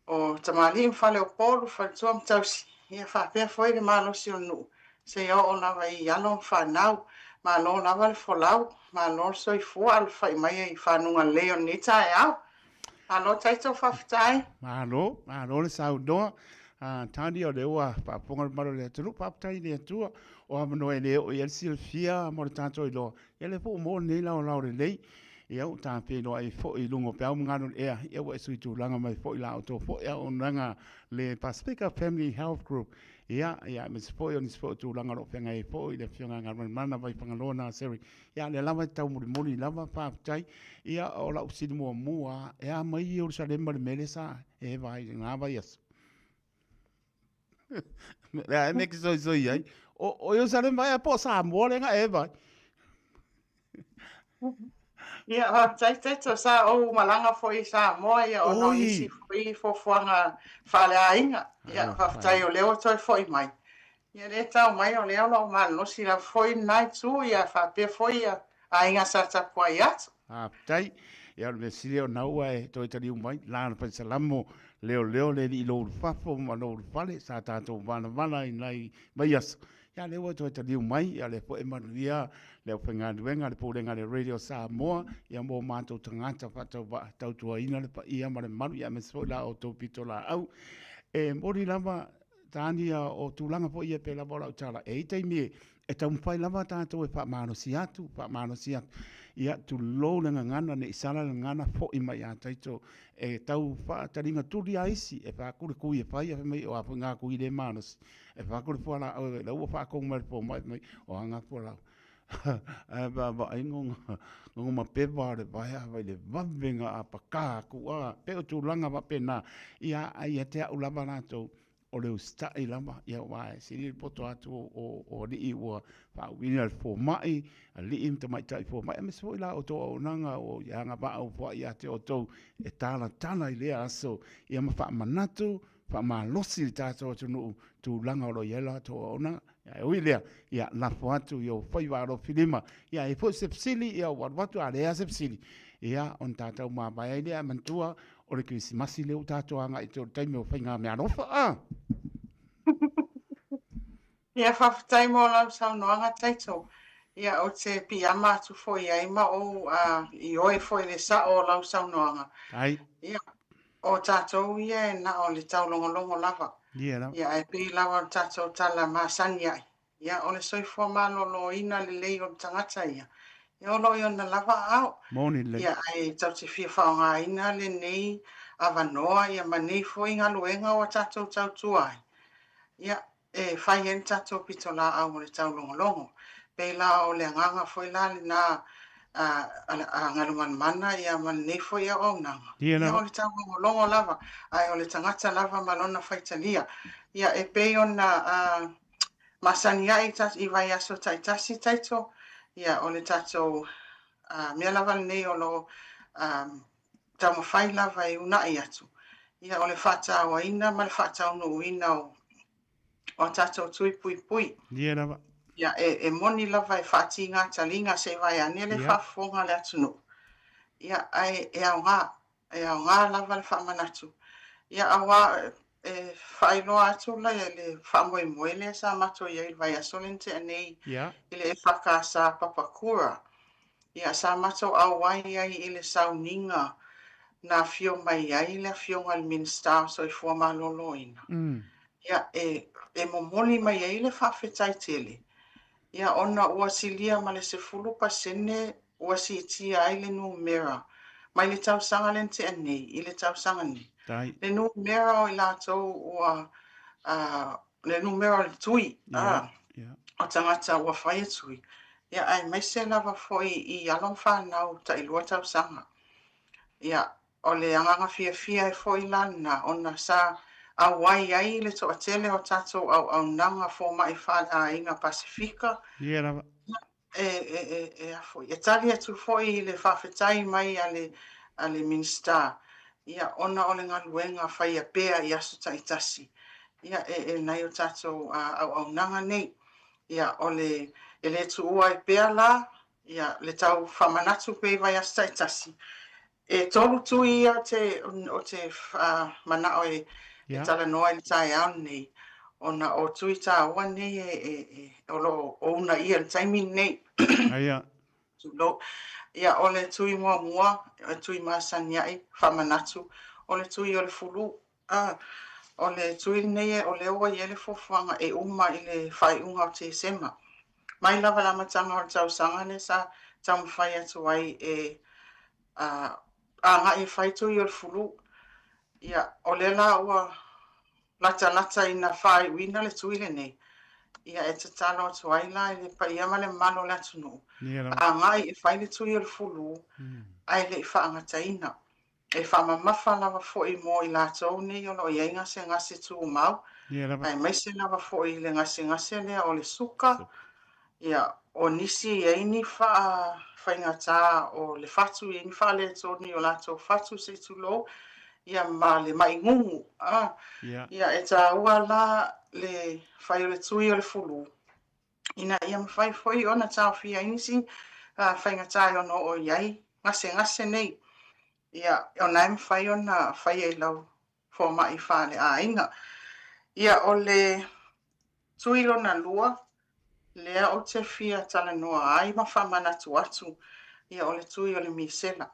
o tamalii ma faleupolu, faletua ma tausi, ia faapea foi le malosi o le nuu, seia oo lava i alo ma fanau. Malo lava le folau, malo le soifua, alafai mai i fanuga lelei o lenei taeao. Malo Taito, faafetai. Malo, malo le saunoa. Tani o lea ua faafofoga le mamalu o le atunuu, faafetai i le Atua o avanoa e le oo i ai le silafia mo le tatou iloa. Ia lea foi ua maua lenei laolao lelei. Ia ua ta feiloai foi i luga o peau ma galu i le ea, ia ua e sui tulaga mai foi la outou foi auaunaga le Pasifika Family Health Group. Ia, ia aemaise foi o nisi foi o tulaga o lo o feagai ai foi le Afioga ia Galumalemana Vaifagaloa Naseri. Ia, lea lava e taumulimuli lava, faafetai. Ia, o lau fesili muamua lava, e a mai Ierusalema i le mea lea sa e vaai i lena vaiaso? Le a e mea e soisoi ai. O Ierusalema ea po o Samoa lea na e vaai? Ia, faafetai Taito, sa ou malaga foi i Samoa, ia, ona o nisi foi fuafuaga faaleaiga. Ia, faafetai o lea ua toe foi mai. Ia, lea e tau mai o lea o lo o malolosi lava foi lena itu, ia, faapea foi ia aiga sa tapuai atu. Faafetai. Ia, o le mea sili o na ua e toe taliu mai, la na faisalamo leoleo le alii lou ulufafo ma lou ulufale, sa tatou valavala i nai vaiaso. Ia, lea ua toe taliu mai, ia, lea foi e manuia le aufaigaluega a le Pulega a le Radio Samoa, ia, mo matou tagata faatauvaa, tautuaina le paia ma le mamalu, ia, aemaise foi la outou pitolaau. E moni lava, Tania, o tulaga foi ia pei lava o lau tala, e i ai taimi e taumafai lava tatou e faamalosi atu, faamalosi atu. Ia, tulou le gagana, ne i sala le gagana, foi mai ia taito e tau faataliga tuli a isi, e faaku le kui e fai, fai mai o a foi ngā kui le malosi. E faaku le fualaau, e lau ua faatogu mai le fomai, fai mai, o a ngā fualaau. Ae vaavaai ngo mapewa o le vaea vai le vave nga apaka aku a, pei o tulaga faapena, ia ai ia te au lava latou, o le usitai lava, ia aua e sili le poto atu o alii ua faauuina le fomai, alii ma tamaitai fomai, aemaise foi la outou auaunaga o i agavaa ua foai ia te outou e talatala i lea aso, ia ma faamanatu, faamalosi le tatou atunuu tulaga o lo o i ai latou auaunaga. Ae ui i lea, ia lafo atu i ou faiva alofilima. Ia e i ai foi se fesili, ia ua alu atu, a leai lava se fesili, ia ona tatou mavae ai lea. Ae manatua, o le Kerisimasi lea ua tatou agai atu i le taimi o faigameaalofa. A! Ia faafetai mo lau saunoaga Taito. Ia ou te piiama atu foi i ai ma ou ioe foi i le sao o lau saunoaga. Ai. Ia, o tatou ia e na o le taulogologo lava. Ia lava. Ia ae pei lava o le tatou tala masani ai. Ia, o le soifua maloloina lelei o le tagata ia, ia o lo o i ona lava aao. Moni lelei. Ia, ae tatou te fia faaaogaina lenei avanoa ia ma nei foi galuega ua tatou tautua ai. Ia, e fai ai le tatou pitolaau o le taulogologo. Pei la o le agaga foi la lena a, a Galumalemana ia ma lenei foi auaunaga. Ia, o le taulogologo lava, ae o le tagata lava ma lona faitalia. Ia, e pei ona a, masani ai i vaiaso taitasi Taito, ia, o le tatou a, mea lava lenei o lo o a, taumafai lava e uunai atu, ia, o le faatauaina ma le faataunuuina o o a tatou tui puipui. Ia lava. Ia, e, e moni lava e faatiga taliga se i vaeane le faafofoga a le atunuu. Ia, ae e aoga, e aoga lava le faamanatu. Ia, aua e faailoa atu le, le faamoemoe lea sa matou i ai i le vaiaso lea na tea nei i le EFKS Papakura. Ia, sa matou auai ai i le sauniga na afio mai ai le Afioga i le Minisita o Soifua Maloloina. Ia, e, e momoli mai ai le faafetai tele, ia, ona ua silia ma le 10% ua siitia ai le numera mai le tausaga lea na tea nei i le tausaga nei. Le numera o i latou ua, uh, le numera o le tui, yeah, yeah. o tagata ua faia tui, ia, aemaise lava foi i alo ma fanau tailua tausaga. Ia, o le agaga fiafia ai foi la lena, ona sa auai ai le toatele o tatou auaunaga fomai faaleaiga Pasefika. Ia lava. E, e, e, e, a foi, e tali atu foi i le faafetai mai a le, a le Minisita, ia, ona o le galuega faia pea i aso taitasi, ia, e, e nai o tatou auaunaga nei. Ia, o le, e le tuua ai pea la, ia, le tau faamanatu pea i vaiaso taitasi, E tolu tui ia o te, o te manao e, e talanoa i le taeao lenei, ona o tui tāua nei e, e, e, o lo o uunaia i le taimi lenei. Aia. Tulou. Ia, o le tui muamua, o le tui masani ai, faamanatu, o le tui o le fulu. A, o le tui lenei o lea ua i ai le fuafuaga e uma i le faaiuga o Tesema. Mai lava le amataga o le tausaga lea sa taumafai atu ai e Agai e fai tui o le fulu. Ia, o lea la ua latalata ina faaiuina le tui lenei, ia e tatalo atu ai la i le paia ma le mamalu o le atunuu, agai e fai le tui o le fulu ae le i faagataina. E faamamafa lava foi mo i latou nei o lo o i ai gasegase tumau, aemaise lava foi i le gasegase lea o le suka, ia, o nisi e i ai ni faafaigata o le fatu, e i ai ni faaletonu i o latou fatu se i tulou, ia ma le ma'i gugu. A, ia, e taua la le fai o le tui o le fulu, ina ia mafai foi ona taofia ai nisi faigata e ono oo i ai gasegase nei. Ia, ona e mafai ona faia i lau fomai faaleaiga. Ia, o le tui lona lua, lea ou te fia talanoa ai ma faamanatu atu, ia, o le tui o le misela.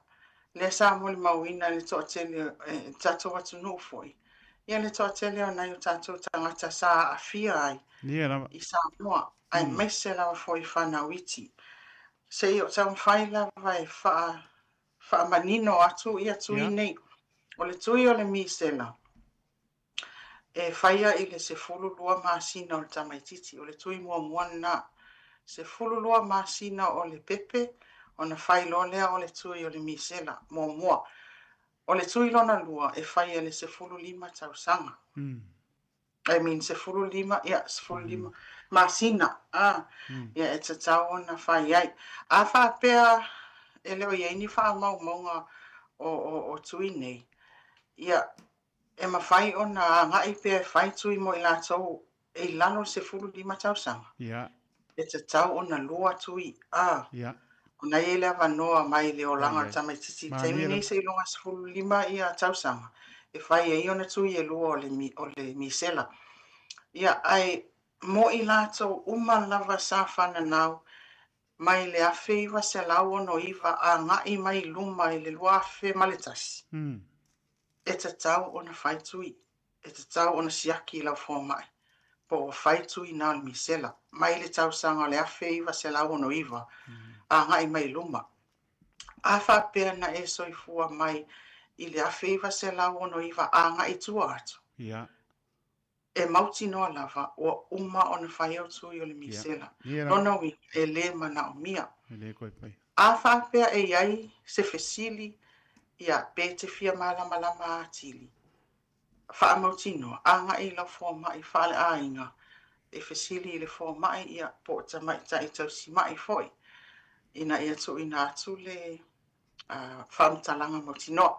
Lea sa molimauina e le toatele, e tatou atunuu foi, ia le toatele o nai o tatou tagata sa aafia ai i Samoa, aemaise lava foi i fanau iti. Se i ou taumafai lava e faa, faamanino atu ia tui nei. O le tui o le misela, e faia i le 12 masina o le tamaitiiti. O le tui muamua lena. 12 masina o le pepe, ona fai loa lea o le tui o le misela muamua. O le tui lona lua, e faia i le 15 tausaga. I mean, 15, ia, 15 masina, a, ia, e tatau ona fai ai. A faapea e le o i ai ni faamaumauga o, o, o tui nei, ia, e mafai ona agai pea e fai tui mo i latou e i lalo o le 15 tausaga. E tatau ona lua tui, a, ona e i ai le avanoa mai le olaga o le tamaitiiti i le taimi nei seiloga 15 ia tausaga e fai ai ona tui e lua o le, o le misela. Ia, ae mo i latou uma lava sa fananau mai le 1969 agai mai i luma i le 2001, e tatau ona fai tui. E tatau ona siaki i lau fomai po ua fai tui na o le misela mai le tausaga o le 1969 agai mai i luma. A faapea na e soifua mai i le 1969 agai i tua atu, e mautinoa lava ua uma ona fai au tui o le misela. Lona uiga, e le manaomia. A faapea e i ai se fesili, ia, pe te fia malamalama atili, faamautinoa, agai i lau fomai faaleaiga e fesili i le fomai, ia, po o tamaitai tausimai foi, ina ia tuuina atu le faamatalaga mautinoa.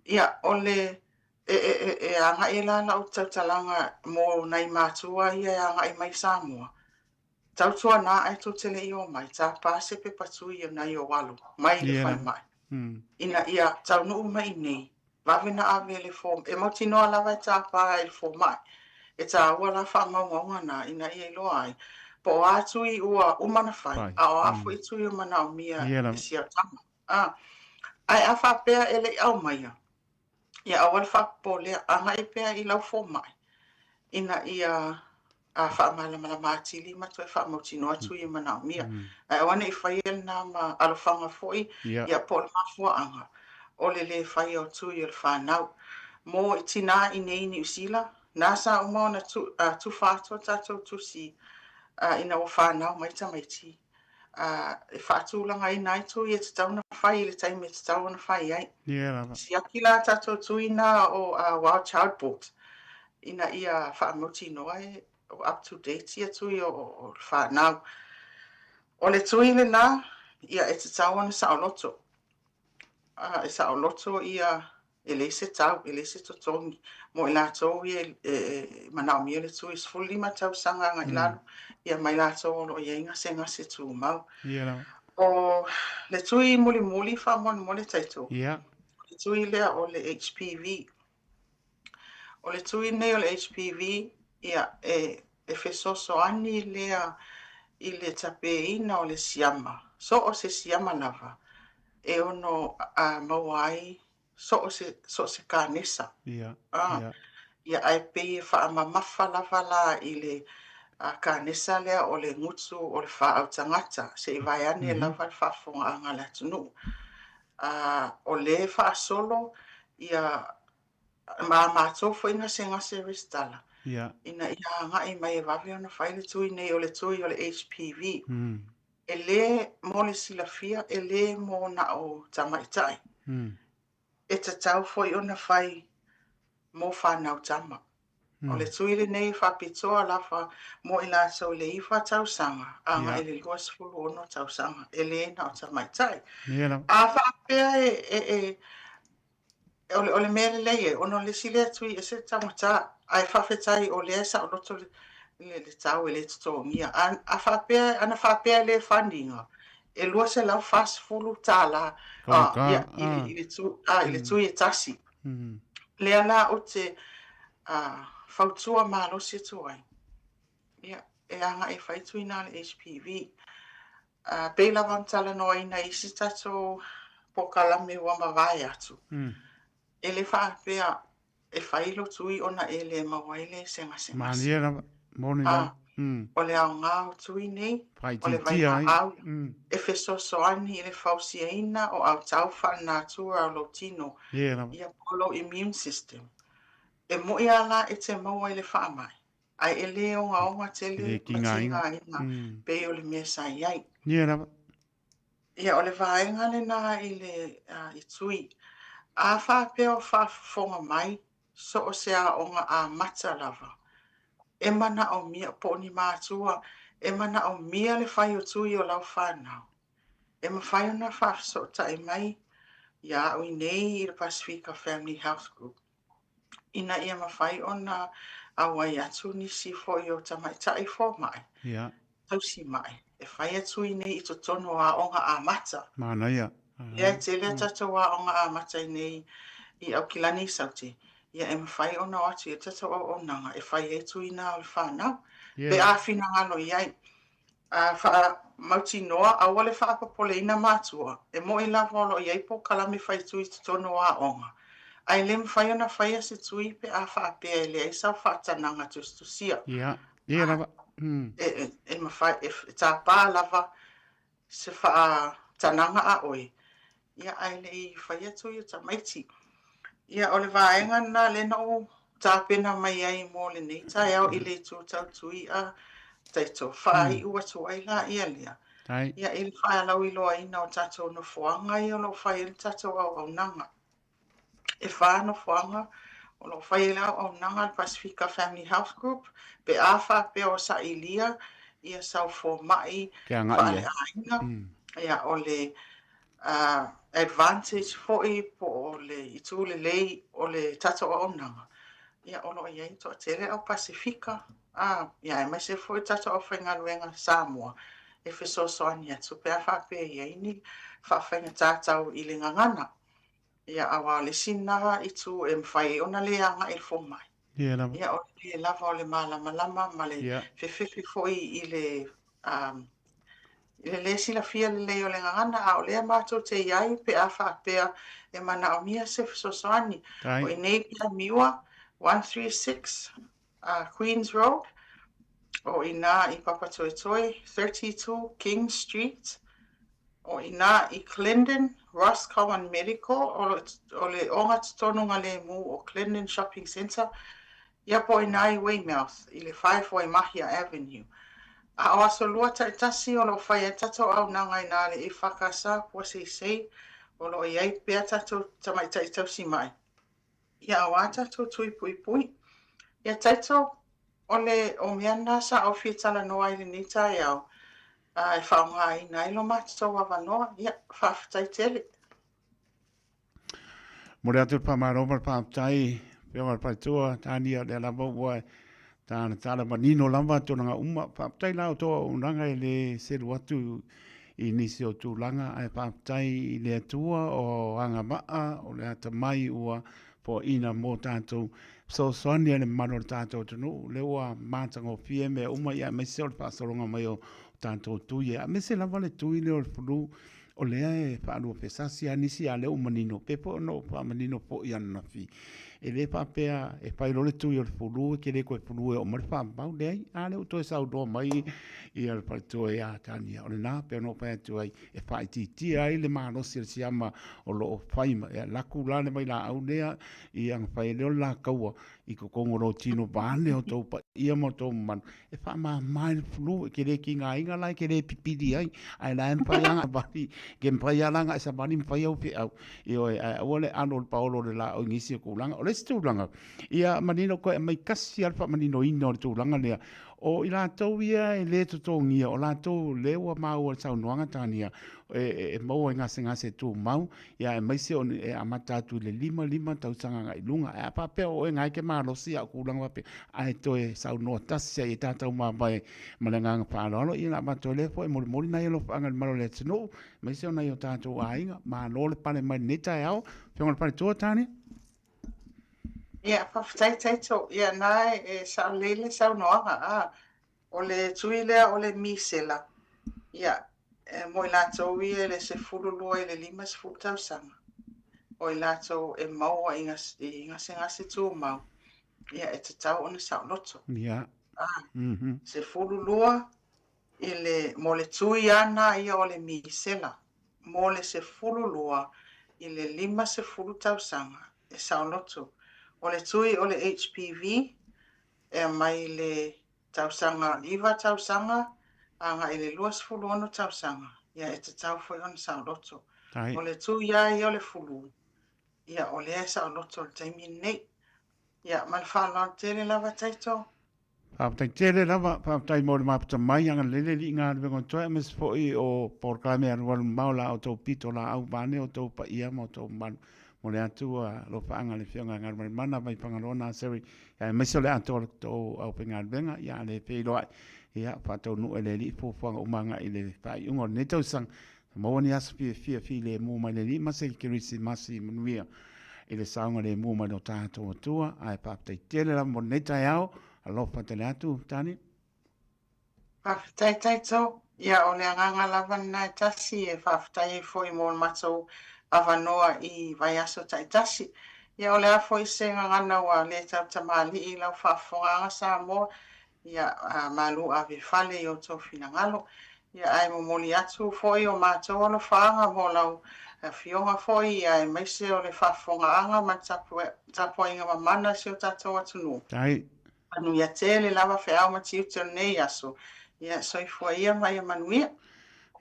Ia, o le e, e, e, e agai la lau tautalaga mo nai matua ia e agai mai i Samoa, Tautuana ae tou te le i omai, tapa se pepa tui o nai ou alo mai le falemai, ina ia taunuu mai i nei, vave na ave e le fomai, e mautinoa lava e tapa e le fomai. E taua la faamaumauga na ina ia iloa ai po o a tui ua uma na fai, a o a foi tui o manaomia e si au tama. A, ae a faapea e le i aumaia, ia aua le faapopolea, agai pea i lau fomai ina ia faamalamalama atili ma toe faamautinoa atu ia manaomia. Ae aua ne i faia lena ma alofaga foi, ia po o le mafuaaga o le lē faia o tui o le fanau. Mo i tinā i nei i Niu Sila, na sa uma ona tufa atu a tatou tusi ina ua fanau mai tamaiti e faatulagaina ai tui e tatau ona fai i le taimi e tatau ona fai ai. Ia lava. Siaki la tatou tui na o Wild Child Board ina ia faamautinoa e o up to date ia tui o, o le whanau. O le tui lena, ia e tatau ona saoloto. E saoloto ia e leai se tau, e leai se totogi mo i latou ia e manaomia le tui 15 tausaga agai i lalo, ia ma i latou o lo o i ai gasegase tumau. Ia lava. O le tui mulimuli faamolemole Taito, Ia. o le tui lea o le HPV. O le tui nei o le HPV, ia, e, e fesoasoani lea i le tapeina o le siama, so o se siama lava, e ono maua ai so o se, so o se kanesa. Ia, a, ia. Ia, ae pei e faamamafa lava la i le kanesa lea o le gutu o le faau tagata, se i vaeane lava le faafofogaaga a le atunuu. O lea e faasolo ia ma a matou foi gasegase resitala ina ia agai mai e vave ona fai le tui nei o le tui o le HPV. E le mo le silafia e le mo na o tamaitai. E tatau foi ona fai mo fanau tama. O le tui lenei e faapitoa lava mo i latou i le 9 tausaga agai i le 26 tausaga, e le na o tamaitai. A faapea e, e, e o le mea lelei e, ona o le isi lea tui e ese le taugata, ae faafetai o lea e saoloto le, le, le tau e le totogia. A, a faapea, ana faapea e le fund ina, e $240 ia, i, le, i, le tu, a, i le tui e tasi. Lea la ou te fautua malosi atu ai, ia, e agai e fai tui na le HPV. Pei lava ona talanoaina i isi tatou polokalame ua mavae atu, e le faapea e fai lo tui ona e le maua ai le segasegase. Malie lava, moni lava. O le aoga o tui nei, o le vailaau e fesoasoani i le fausiaina o autau faalenatura o lou tino, ia po o lou immune system. E moʻi a la e te maua i le faamai, ae e le ogaoga tele ma tigaina pei o le mea sa i ai. Ia, o le vaega lena i le i tui. A faapea o faafofoga mai so o se aoga amata lava, e manaomia, po o ni matua, e manaomia le fai o tui o lau fanau, e mafai ona faafesootai mai ia au i nei i le Pasifika Family Health Group. ina ia mafai ona auai atu nisi foi o tamaitai fomai, tausi mai, e fai atu i nei i totonu o aoga amata. Manaia. Lea e tele a tatou aoga amata i nei i Aukilani i Saute, ia e mafai ona o atu i ai tatou auaunaga e fai ai tuina o le fanau, pe a finagalo i ai. A faamautinoa, aua le faapopoleina matua, e moʻi lava o lo o i ai polokalame fai tui i totonu o aoga, ae le mafai ona faia se tui pe a faapea e leai sau faatanaga tusitusia. Ia, ia lava. E, e mafai, e tapa lava se faatanaga a oe, ia ae le i faia tui o tamaiti. Ia, o le vaega lena lea na ou tapena mai ai mo lenei taeao i le itu tau tui a taito. Faaiu atu ai la ia lea. Ia, i le faalauiloaina o tatou nofoaga ia o lo o fai ai le tatou auaunaga. E whā nofoaga o lo o fai ai le auaunaga a le Pasifika Family Health Group pe a faapea o sailia ia sau fomai faaleaiga, ia, o le advantage foi po o le itu lelei o le tatou auaunaga, ia o lo o i ai toatele au Pasifika, ā, ia aemaise foi tatou aufaigaluega Samoa e fesoasoani atu pe a faapea e i ai ni faafaigata tau i le gagana. Ia, aua o le isi lena itu e mafai ai ona le agai i le fomai. Ia lava. Ia, o le lava o le malamalama ma le fefefe foi i le, um, i le lē silafia lelei o le gagana, a o lea matou te i ai pe a faapea e manaomia se fesoasoani. O i nei i Miua, 136 Queens Road, o i inā i Papatoetoe, 32 King Street, o i inā i Clendon, Roscommon Medical, o le ogatotonu lemu o Clendon Shopping Centre, ia po o inā i Weymouth, i le 5 Waimahia Avenue. A o Aso Lua taitasi o lo o fai ai tatou auaunaga i nā le EFKS Puaseisei, o lo o i ai pea tatou tamaitai tausi mai. Ia auā tatou tui puipui. Ia Taito, o le o mea lena sa ou fia talanoa ai i lenei taeao, a e faaaogaina ai lo matou avanoa. Ia, faafetai tele. Momoli atu le faamalo ma le faafetai Afioga i le Faletua Tania, o lea lava ua talatala manino lava tulaga uma. Faafetai la outou auaunaga e le selu atu i nisi o tulaga, ae faafetai i le Atua o agavaa o le atamai ua foaiina mo tatou fesoasoani a le mamalu o le tatou atunuu. O lea ua matagofie mea uma, ia aemaise o le faasologa mai o tatou tui, aemaise lava le tui lea o le flu, o lea e faaluafesasi lava nisi, a o lea ua manino, pei foi ona ou faamanino foi ananafi. E le faapea e fai loa le tui o le fulu e te le toe fulu e oo mai le faamau, leai, a lea ua toe saunoa mai ia le faletua ia Tania, o lena pei ona ou fai atu ai, e faaitiitia ai le malosi o le siama o lo o fai ma, e alu atu la le vailaau lea, ia ona fai ai lea o le la taua i totonu o lou tino vaeane o tou paia ma outou mamalu, e faamama ai le flu, e te le tigaina la, e te le pipili ai, ae la e mafai lava ona savali, e te mafai lava la ona e savali ma fai au feau, ioe, ae aua le alo o le paolo o le laau i nisi o tulaga. O le isi tulaga, ia manino toe aumai tasi lava le faamaninoina o le tulaga lea, o i latou ia e le totogia, o latou lea ua maua i le saunoaga Tania, e maua i gasegase tumau, ia aemaise o e amata atu i le 5 5 tausaga agai i luga. Ae a faapea o oe na e te malosi a o tulaga faapea, ae toe saunoa tasi ai e tatou mavae ma le agaga faaaloalo, ia o le a avatu ai lea foi e molimoli nai alofaaga i le malu o le atunuu, aemaise o nai o tatou aiga. Malo le pale mai i lenei taeao. Afioga i le Faletua, Tania. Ia, faafetai Taito. Ia, na e sao lelei le saunoaga. A, o le tui lea o le misela, ia, e mo i latou ia i le 12 i le 50 tausaga, o i latou e maua i gasegase tumau, ia, e tatau ona saoloto. Ia. A, 12 i le, mo le tui ana ia o le misela, mo le 12 i le 50 tausaga e saoloto. O le tui o le HPV, e aumai i le tausaga 9 tausaga agai i le 26 tausaga, ia e tatau foi ona saoloto. O le tui lava ia o le fulu, ia o lea e saoloto i le taimi lenei. Ia ma le faaaloalo tele lava Taito. Faafetai tele lava, faafetai mo le mafuta mai, agalelei le Alii i galuega o totoe aemaise foi o polokalame alualu mamao la outou pito laau vaeane outou paia ma outou mamalu. Momoli atu alofaaga i le Afioga ia Galumalemana mai Fagaloa Nursery aemaise o le atoa o le tou aufaigaluega ia a le feiloai ia faataunuu e le Alii fuafuaga uma agai i le faaiuga o lenei tausaga. Maua ni aso fiafia filemu mai le Alii ma se Kerisimasi manuia i le saogalemu mai lo tatou Atua ae faafetai tele lava mo lenei taeao. Alofa tele atu Tani. Faafetai Taito. Ia o le agaga lava lena e tasi e faafetai ai foi mo le matou avanoa i vaiaso taitasi. Ia o le a foi se gagana ua le tautamalii i lau faafofogaaga Samoa, ia malu ave fale i outou finagalo. Ia ae momoli atu foi o matou alofaaga mo lau afioga foi ia aemaise o le faafofogaaga ma le tapuaiga mamana a si o tatou atunuu. Tai. Manuia tele lava feau ma tiute o lenei aso. Ia, soifua ia ma ia manuia.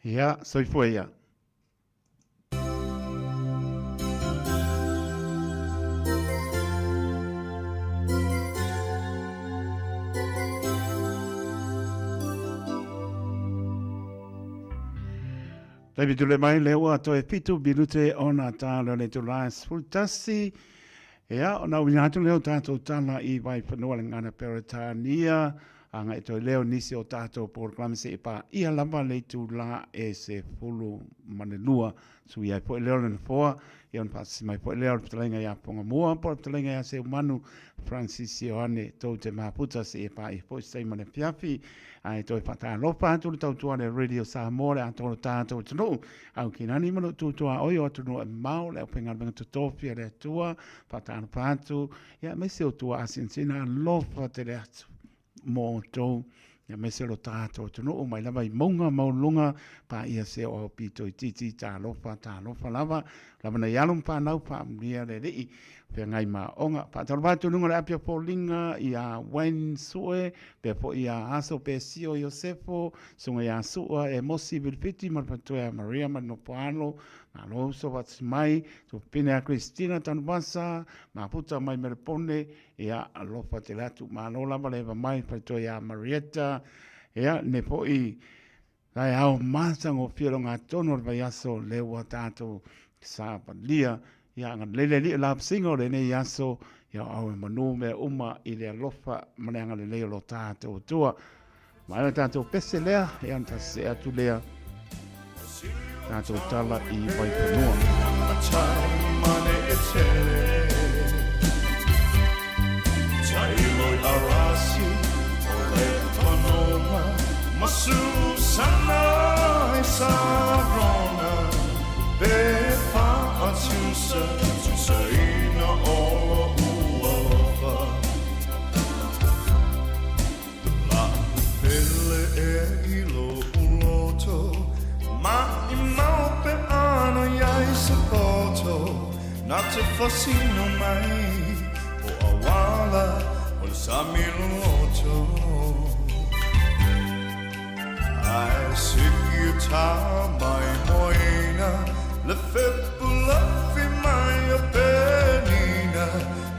Ia, soifua ia. Taimi tule mai lea ua toe 7 minute ona tāleo le itulā 11. Ia, ona uiga atu lea o tātou tala i Vaifanua le Gagana Peretania, agai toe lea o nisi o tātou polokalame seia paia lava le itulā e 12. Sui ai foi lea o le nofoa, ia ona faasisi mai foi lea o le fetalaiga ia Pongamua po o le fetalaiga ia Seumanu Francis Ioane tou te mafuta seia paia foi se taimi o le afiafi. Ae toe faatalofa atu le tautua a le Radio Samoa le atoa o lo tātou atunuu. Au ki lani ma lou tutuaoi o atunuu e mamao, le aufaigaluega totofi a le Atua, faatalofa atu, ia aemaise o tua asinsina, alofa tele atu mo outou, ia aemaise o lo tatou atunuu, mai lava i mauga maualuluga, paia se o au pito itiiti, talofa, talofa lava, lava nei alo ma fanau, faamanuia le Alii, feagai ma aoga. Faatalofa atu i luga o le api o foliga ia Wayne Sue, pea foi ia Aso Pesio Iosefo, Susuga ia Sua Emosi Vilifiti ma le faletua ia Maria ma le Nofoalo, Malo uso faatasi mai, Tuapine ia Christina Tanuvasa, Mafuta mai Melepone, ia alofa tele atu, malo lava le eva mai, faletua ia Marietta, ia ne foi taeao matagofie o le ogatotonu o le vaiaso lea ua tatou savalia. Ia agalelei le Alii o lapasiga o lenei aso, ia o au e manu mea uma i le alofa ma le agalelei o lo tatou Atua. Mai le tatou pese lea, ia ona tasese atu lea tatou tala i Vaifanua. Na te fasino mai o auala o le sami loloto Ae siki e tā mai moena Le fepulafi mai o Penina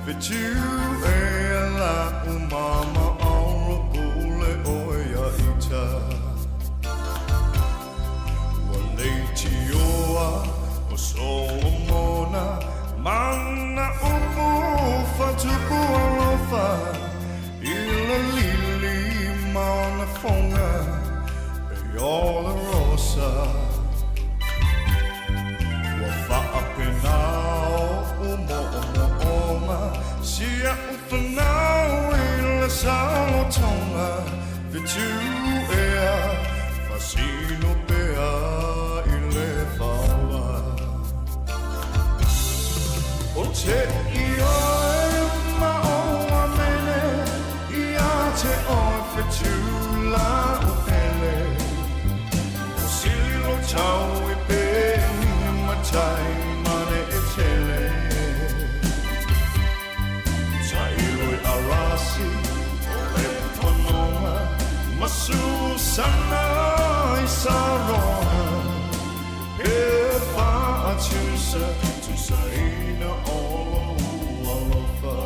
Fetu e la o mama auro pule o ia ita Ua leitioa o Solomona Mana upu fatupu alofa I le lili ma ona foga E o le rosa Ua faapena o'u mo'omo'oga Si a'u fanau i le saolotoga Fetu ea fasino pea i le faola O te ioe ma o amene Ia te oe fetu la'u pele O sili lo tau i peni matai mane e tele Tailoi arasi o le panonga Masusana i sarona Pe whaatusa tusaina o lou alofa.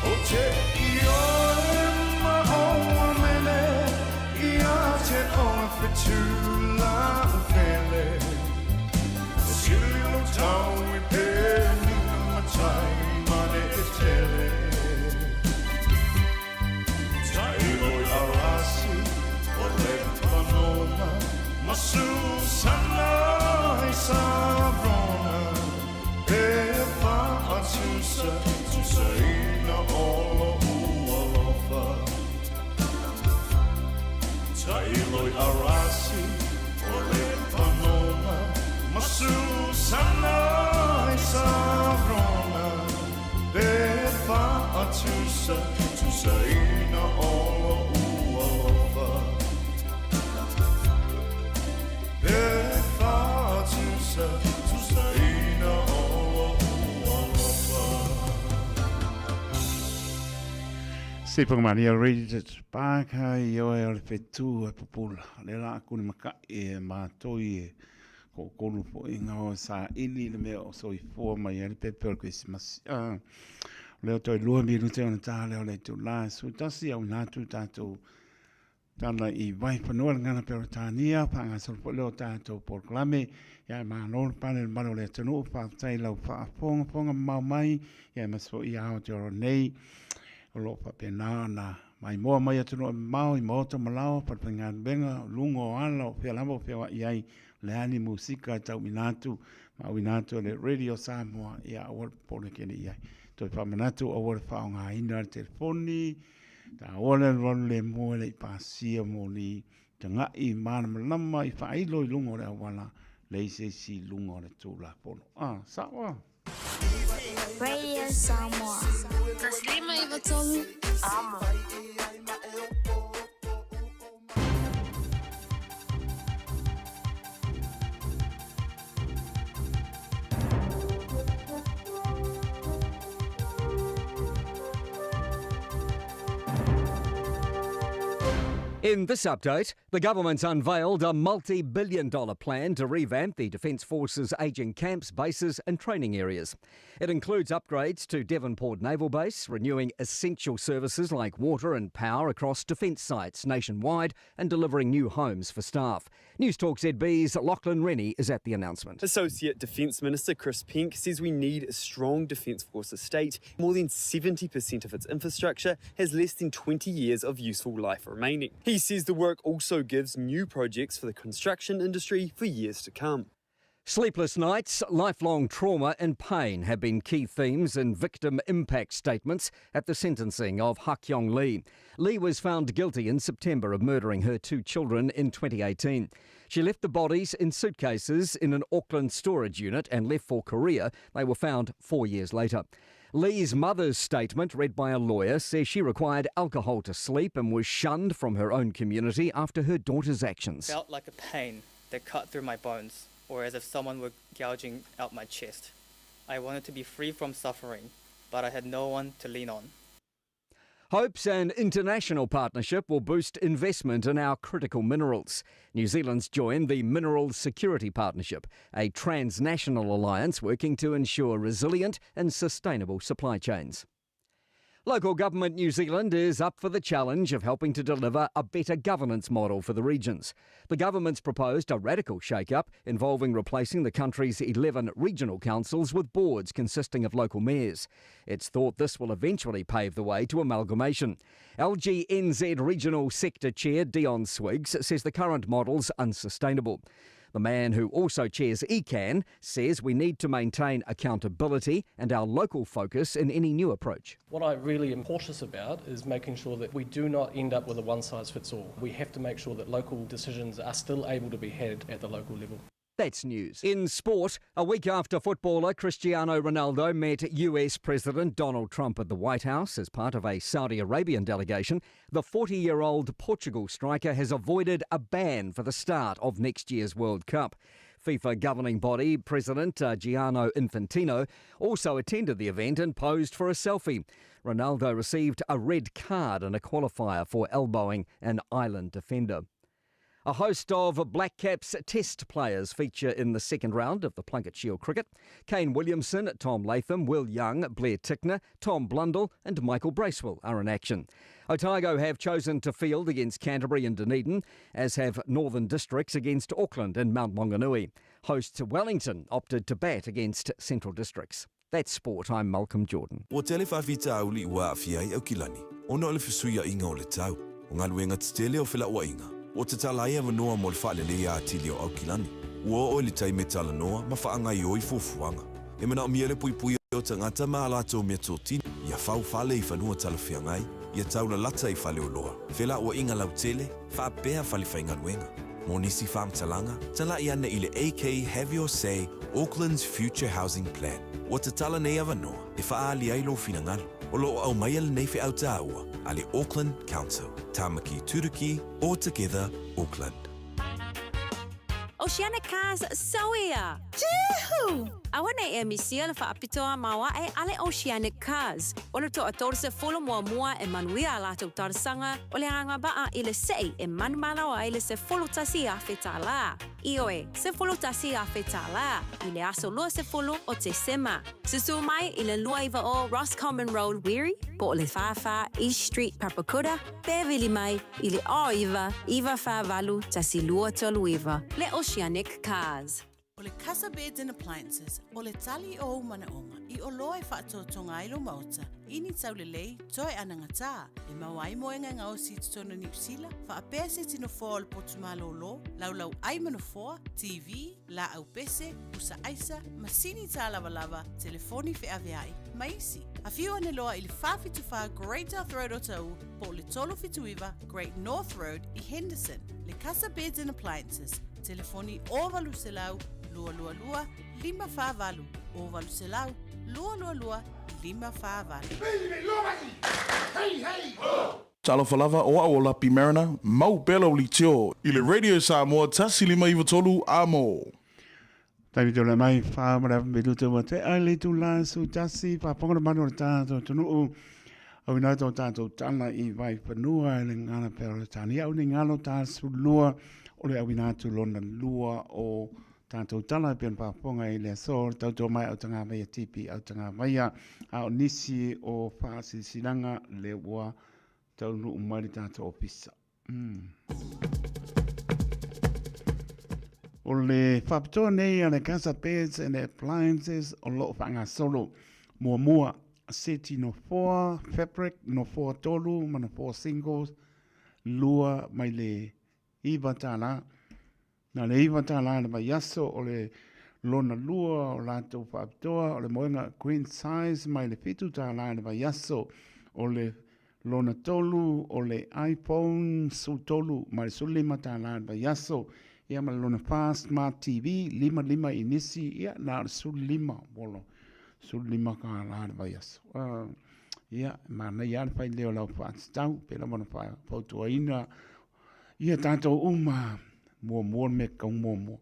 O te ioe ma o amene Ia te oe fetu la'u pele E sili lo tau i peni matai mane e tele Tailoi arasi o le panona Masusana i sarona Pe whaatusa tusaina o lo'u alofa Tailoi arasi o le panona Masusana i sarona Pe whaatusa tusaina o lo'u alofa Pe whaatusa tusaina o lo'u alofa Se pagamalia Reddit Parker i oe o le fetu e pupula. Le la aku ni maka'i e mātoi e ko'okolu fo'i nga o sa'ili i le mea o soifua mai ai le pepe o le Kerisimasi. Ah, o lea o toe lua minute ona ta lea o le itulā e 11 auina atu tatou tala i Vaifanua le gana Peretania, faagasolo foi lea o tatou polokalame. Ia e malo le pale le mamalu o le atunuu, faafetai i lau faafogafoga mamao mai, ia aemaise foi i Aotearoa nei o lo o faapena ona maimoa mai atunuu e mamao i maota ma laoa, falefaigaluega, o luga o ala, o fea lava o feoai ai, o le a ni musika e tauina atu ma auina atu e le Radio Samoa, ia aua le popole kele i ai. Toe faamanatu aua le faaaogaina le telefoni, taua le alualu le moe le i pasia moli, taga'i malamalama i faailo i luga o le auala, leai se isi i luga o le Tulafono. Ah, sa'o a? Radio Samoa. 153 Amo. In this update, the government's unveiled a multi billion dollar plan to revamp the Defence Force's ageing camps, bases, and training areas. It includes upgrades to Devonport Naval Base, renewing essential services like water and power across defence sites nationwide, and delivering new homes for staff. News Talk ZB's Lachlan Rennie is at the announcement. Associate Defence Minister Chris Penk says we need a strong Defence Force estate. More than 70% of its infrastructure has less than 20 years of useful life remaining. He He says the work also gives new projects for the construction industry for years to come. Sleepless nights, lifelong trauma and pain have been key themes in victim impact statements at the sentencing of Hakyung Lee. Lee was found guilty in September of murdering her two children in 2018. She left the bodies in suitcases in an Auckland storage unit and left for Korea. They were found four years later. Lee's mother's statement, read by a lawyer, says she required alcohol to sleep and was shunned from her own community after her daughter's actions. Felt like a pain that cut through my bones, or as if someone were gouging out my chest. I wanted to be free from suffering, but I had no one to lean on. Hopes an international partnership will boost investment in our critical minerals. New Zealand's joined the Mineral Security Partnership, a transnational alliance working to ensure resilient and sustainable supply chains. Local Government New Zealand is up for the challenge of helping to deliver a better governance model for the regions. The government's proposed a radical shake-up involving replacing the country's 11 regional councils with boards consisting of local mayors. It's thought this will eventually pave the way to amalgamation. LGNZ Regional Sector Chair Dion Swiggs says the current model's unsustainable. The man who also chairs ECAN says we need to maintain accountability and our local focus in any new approach. What I really am cautious about is making sure that we do not end up with a one size fits all. We have to make sure that local decisions are still able to be had at the local level. That's news. In sport, a week after footballer Cristiano Ronaldo met US President Donald Trump at the White House as part of a Saudi Arabian delegation, the 40 year old Portugal striker has avoided a ban for the start of next year's World Cup. FIFA governing body President Gianni Infantino also attended the event and posed for a selfie. Ronaldo received a red card in a qualifier for elbowing an island defender. A host of Black Caps test players feature in the second round of the Plunket Shield cricket. Kane Williamson, Tom Latham, Will Young, Blair Tickner, Tom Blundell and Michael Bracewell are in action. Otago have chosen to field against Canterbury and Dunedin, as have Northern Districts against Auckland and Mount Maunganui. Hosts Wellington opted to bat against Central Districts. That's sport. I'm Malcolm Jordan. Ua tele faafitauli ua aafia ai Aukilani ona o le fesuiaiga o le tau, o galuega tetele o felauaiga, ua tatala ai avanoa mo le faaleleia atili o Aukilani. Ua oo i le taimi e talanoa ma faagaioi fuafuaga. E manaomia le puipuia o tagata ma a latou meatotino, ia fau fale i fanua talafeagai, ia tau lalata i faleoloa, felauaiga lautele, faapea fale faigaluega. Mo nisi faamatalaga, talai ane i le AK Have Your Say Auckland's Future Housing Plan. Ua tatala nei avanoa e faaali ai lou finagalo. O lo o aumaia lenei feau taua a le Auckland Council. Tamaki Turuki All Together Auckland. Oceanic Cars Sauia! Jihu! Aua nei e misia le faapitoa maoae a le Oceanic Cars. O le toa 30 muamua e manuia a latou talosaga o le agavaa i le se'i e manumalo ai le 11,000 tālā. Ioe, 11,000 tālā i le aso 20 o Tesema. Susū mai i le 29 Roscommon Road, Wiri, po o le 44 East Street, Papakura, pe vili mai i le 09 948 1239. Le Oceanic Cars. O le Casa Beds and Appliances, o le tali o ou manaoga i oloa e faatoatoga ai lou maota i ni taulelei toe anagatā e maua ai moega e gaosi i totonu o Niu Sila, faapea se ti nofoa o le potu malōlō, laulau ai ma nofoa, TV, laau pese, pusa aisa, masini tālavalava, telefoni feaveai, ma isi. Afio ane loa i le 474 Great South Road Otahuhu po o le 379 Great North Road i Henderson. Le Casa Beds and Appliances, telefoni 0800 222 548, 0800 222 548. Talofa lava, o au o Lapi Mariner, mau pea lau litio i le Radio Samoa 1593 amo. Taimi tole mai wha mara minuta ua te ai le tu la su tasi wha ponga manu o le tātou tunuu au ina tō tātou tala i vai whanua e le ngana pera o le tāni au ni ngalo tā su lua o le au ina atu lona lua o tātou tala e pea whaafonga i le aso le tautua mai au tanga vaia tipi au tanga vaia a o nisi o whaasilisilanga le ua taunuu mai le tātou ofisa. Mm. O le whaapitoa nei a le Casa Beds and Appliances o loo whaangasolo. Muamua, seti nofoa, fabric, nofoa tolu ma nofoa singles, lua mai le $9. Na le $9 i le vaiaso o le lona lua o latou faapitoa o le moega queen size mai le $7 i le vaiaso o le lona tolu o le iPhone 13 mai le $15 i le vaiaso ia ma le lona fa Smart TV 55 inisi ia na o le 15 volo $15 i le vaiaso. Ia, manaia lava le fai lea o lau faatatau, pei lava ona fautuaina ia tatou uma muamua le mea tatau muamua.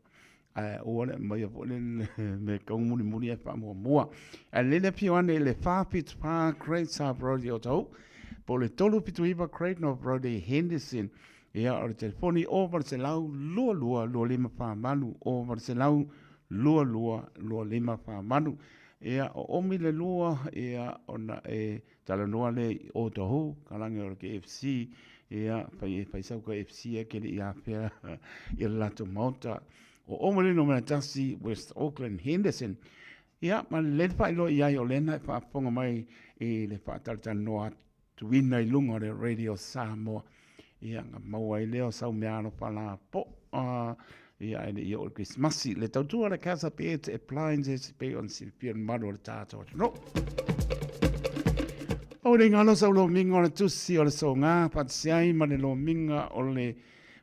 Ae aua le aumaia foi le mea tatau mulimuli ae faamuamua. Ae lelei le afio ane i le 474 Great South Road i Otahuhu, po o le 379 Great North Road i Henderson. Ia, o le telefoni 0800 22 2548, 0800 22 2548. Ia, o omi le lua, ia, ona e talanoa lea i Otahuhu, kalagi o le KFC, ia, fai e fai sau KFC e ke le i afea i le latou maota. O omi le numera 1, West Auckland Henderson. Ia, ma le le faailoa i ai o lena e faafofoga mai i le faatalatalanoa tuina i luga o le Radio Samoa. Ia, na maua ai lea o sau meaalofa lapoa, ia, ae le i oo i le Kerisimasi. Le tautua a le Casa Beds Appliances e pei ona silafia e le mamalu o le tatou atunuu. O le galo sau lomiga o le tusi o le soga faatasi ai ma le lomiga o le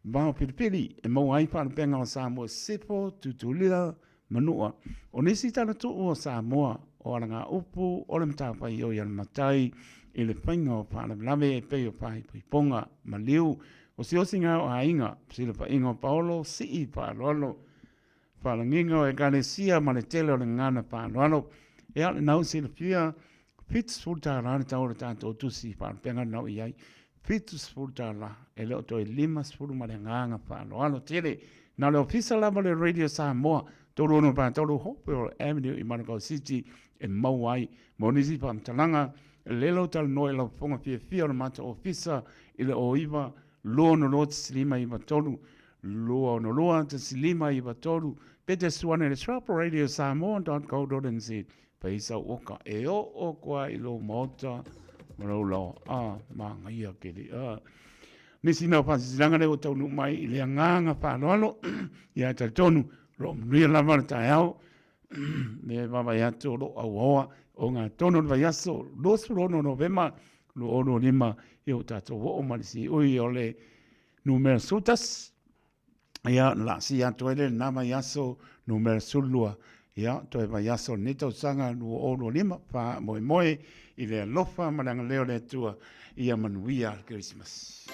vao pilipili e maua ai faalupega o Samoa Sisifo, Tutuila, Manua. O nisi talatuu o Samoa, o alagaupu o le matafaioi a le matai i le faiga o faalavelave e pei o faaipoipoga, maliu, osiosiga o aiga, fesilafaiga o paolo, sii faaaloalo, faalagiga o ekalesia ma le tele o le gagana faaaloalo. Ea, lena ua silafia, $70 le tau o le tatou tusi faalupega lena ua i ai. $70, e le o toe 50 ma le agaga faaaloalo tele. Na o le ofisa lava o le Radio Samoa, 3643 Hopewell Avenue i Manukau City e maua ai. Mo nisi faamatalaga, lelo talanoa i lau fofoga fiafia o le matou ofisa i le 09 262 1593, 262 1593, pe te suane i le shop radiosamoa.co.nz. Fai sau oka e oo koa i lou maota ma lou laoa. A, manaia tele. A. Nisi na o faasilasilaga lea ua taunuu mai i le agaga faaaloalo, ia e talitonu, o lo o manuia lava le taeao, me vaavaai atu o lo o auaoa ogatotonu o le vaiaso 26 Novema 2025, ia ua tatou oo ma le siui o le numera 11. Ia, na laasia atu ai lea i lena vaiaso numera 12, ia, toe vaiaso o lenei tausaga 2025, faamoemoe i le alofa ma le agalelei o le Atua, ia manuia le Kerisimasi.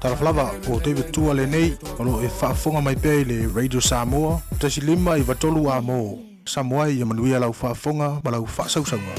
Talofa lava, o David Tua lenei, o lo o e faafofoga mai pea i le Radio Samoa, 1 5 93 A mo. Samoa ia manuia lau faafofoga ma lau faasausauga.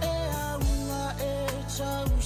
E auga e tau.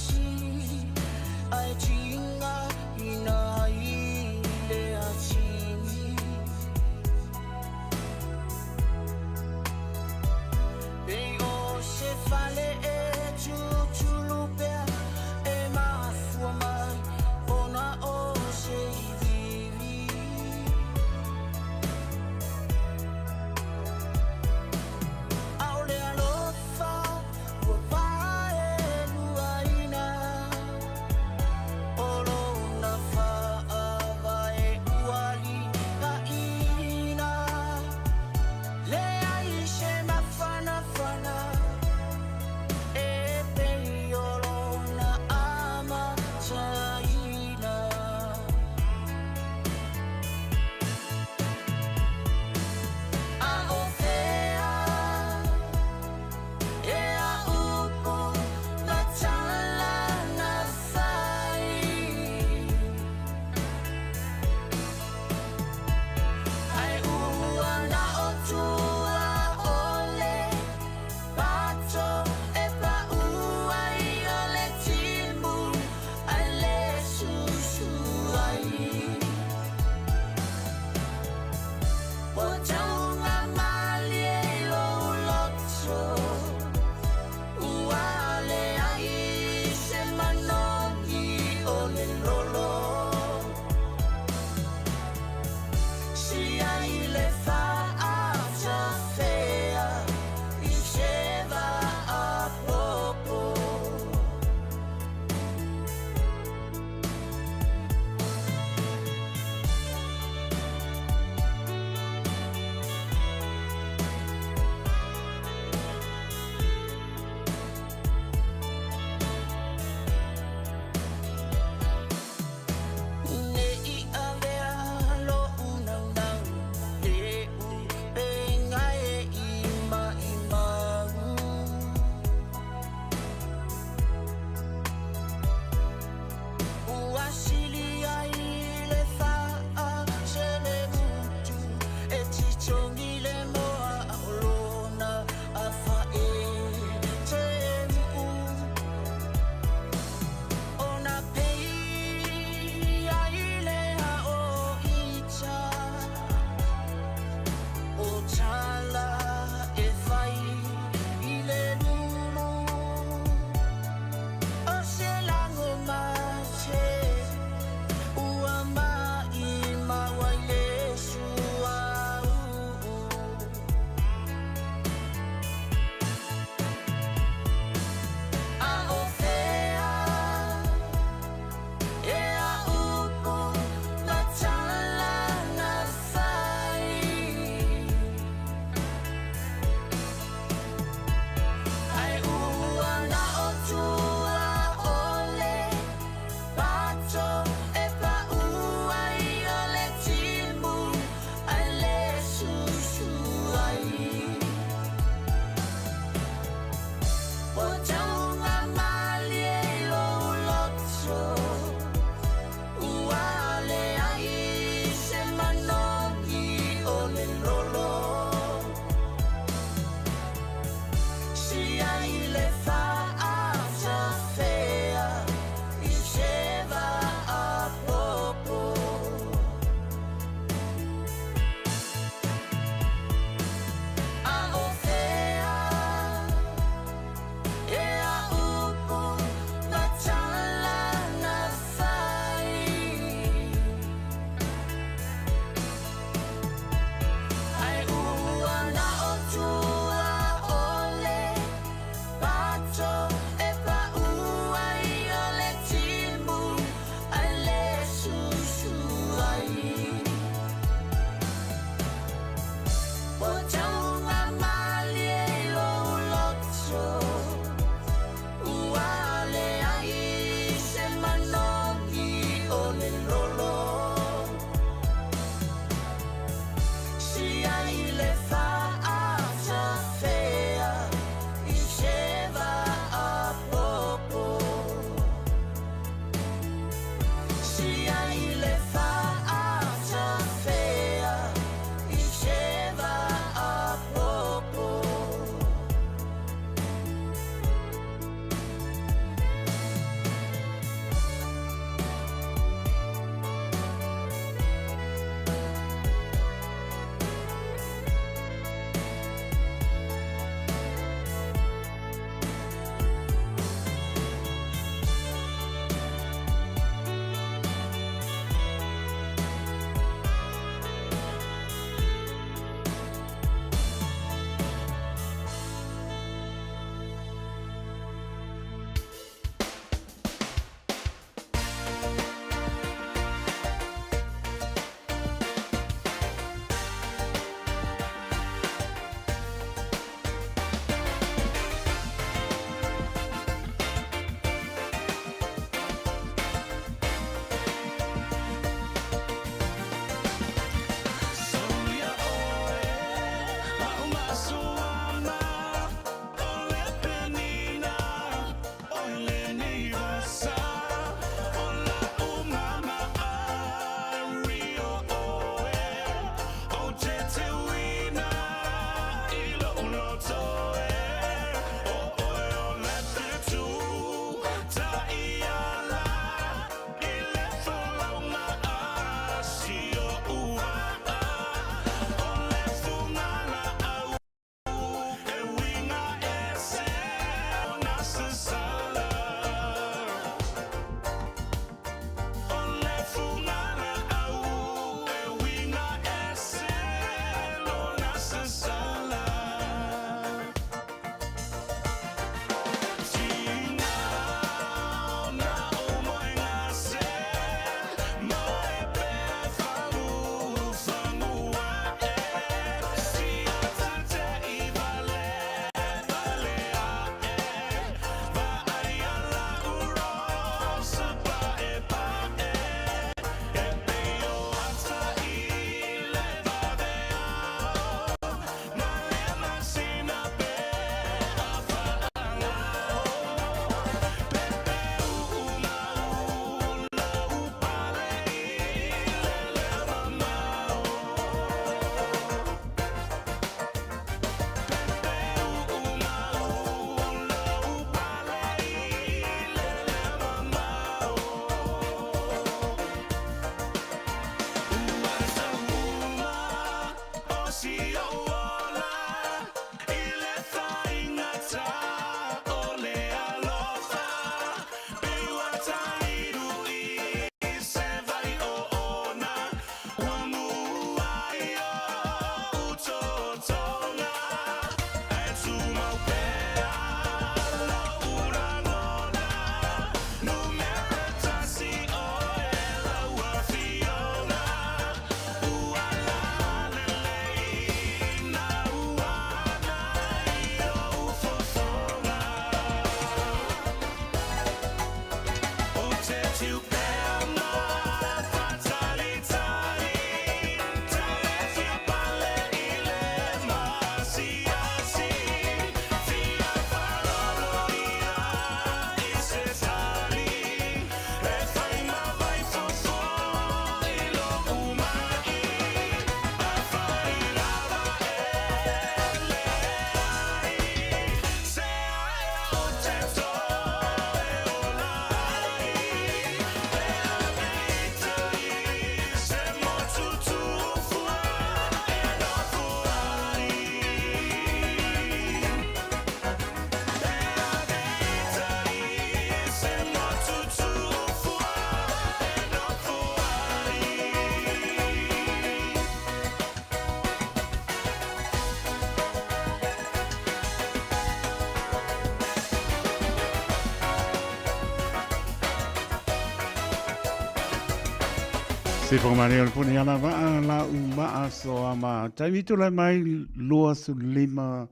Se whakamare o le pone ala waa la u maa so ama taimi tulai mai 25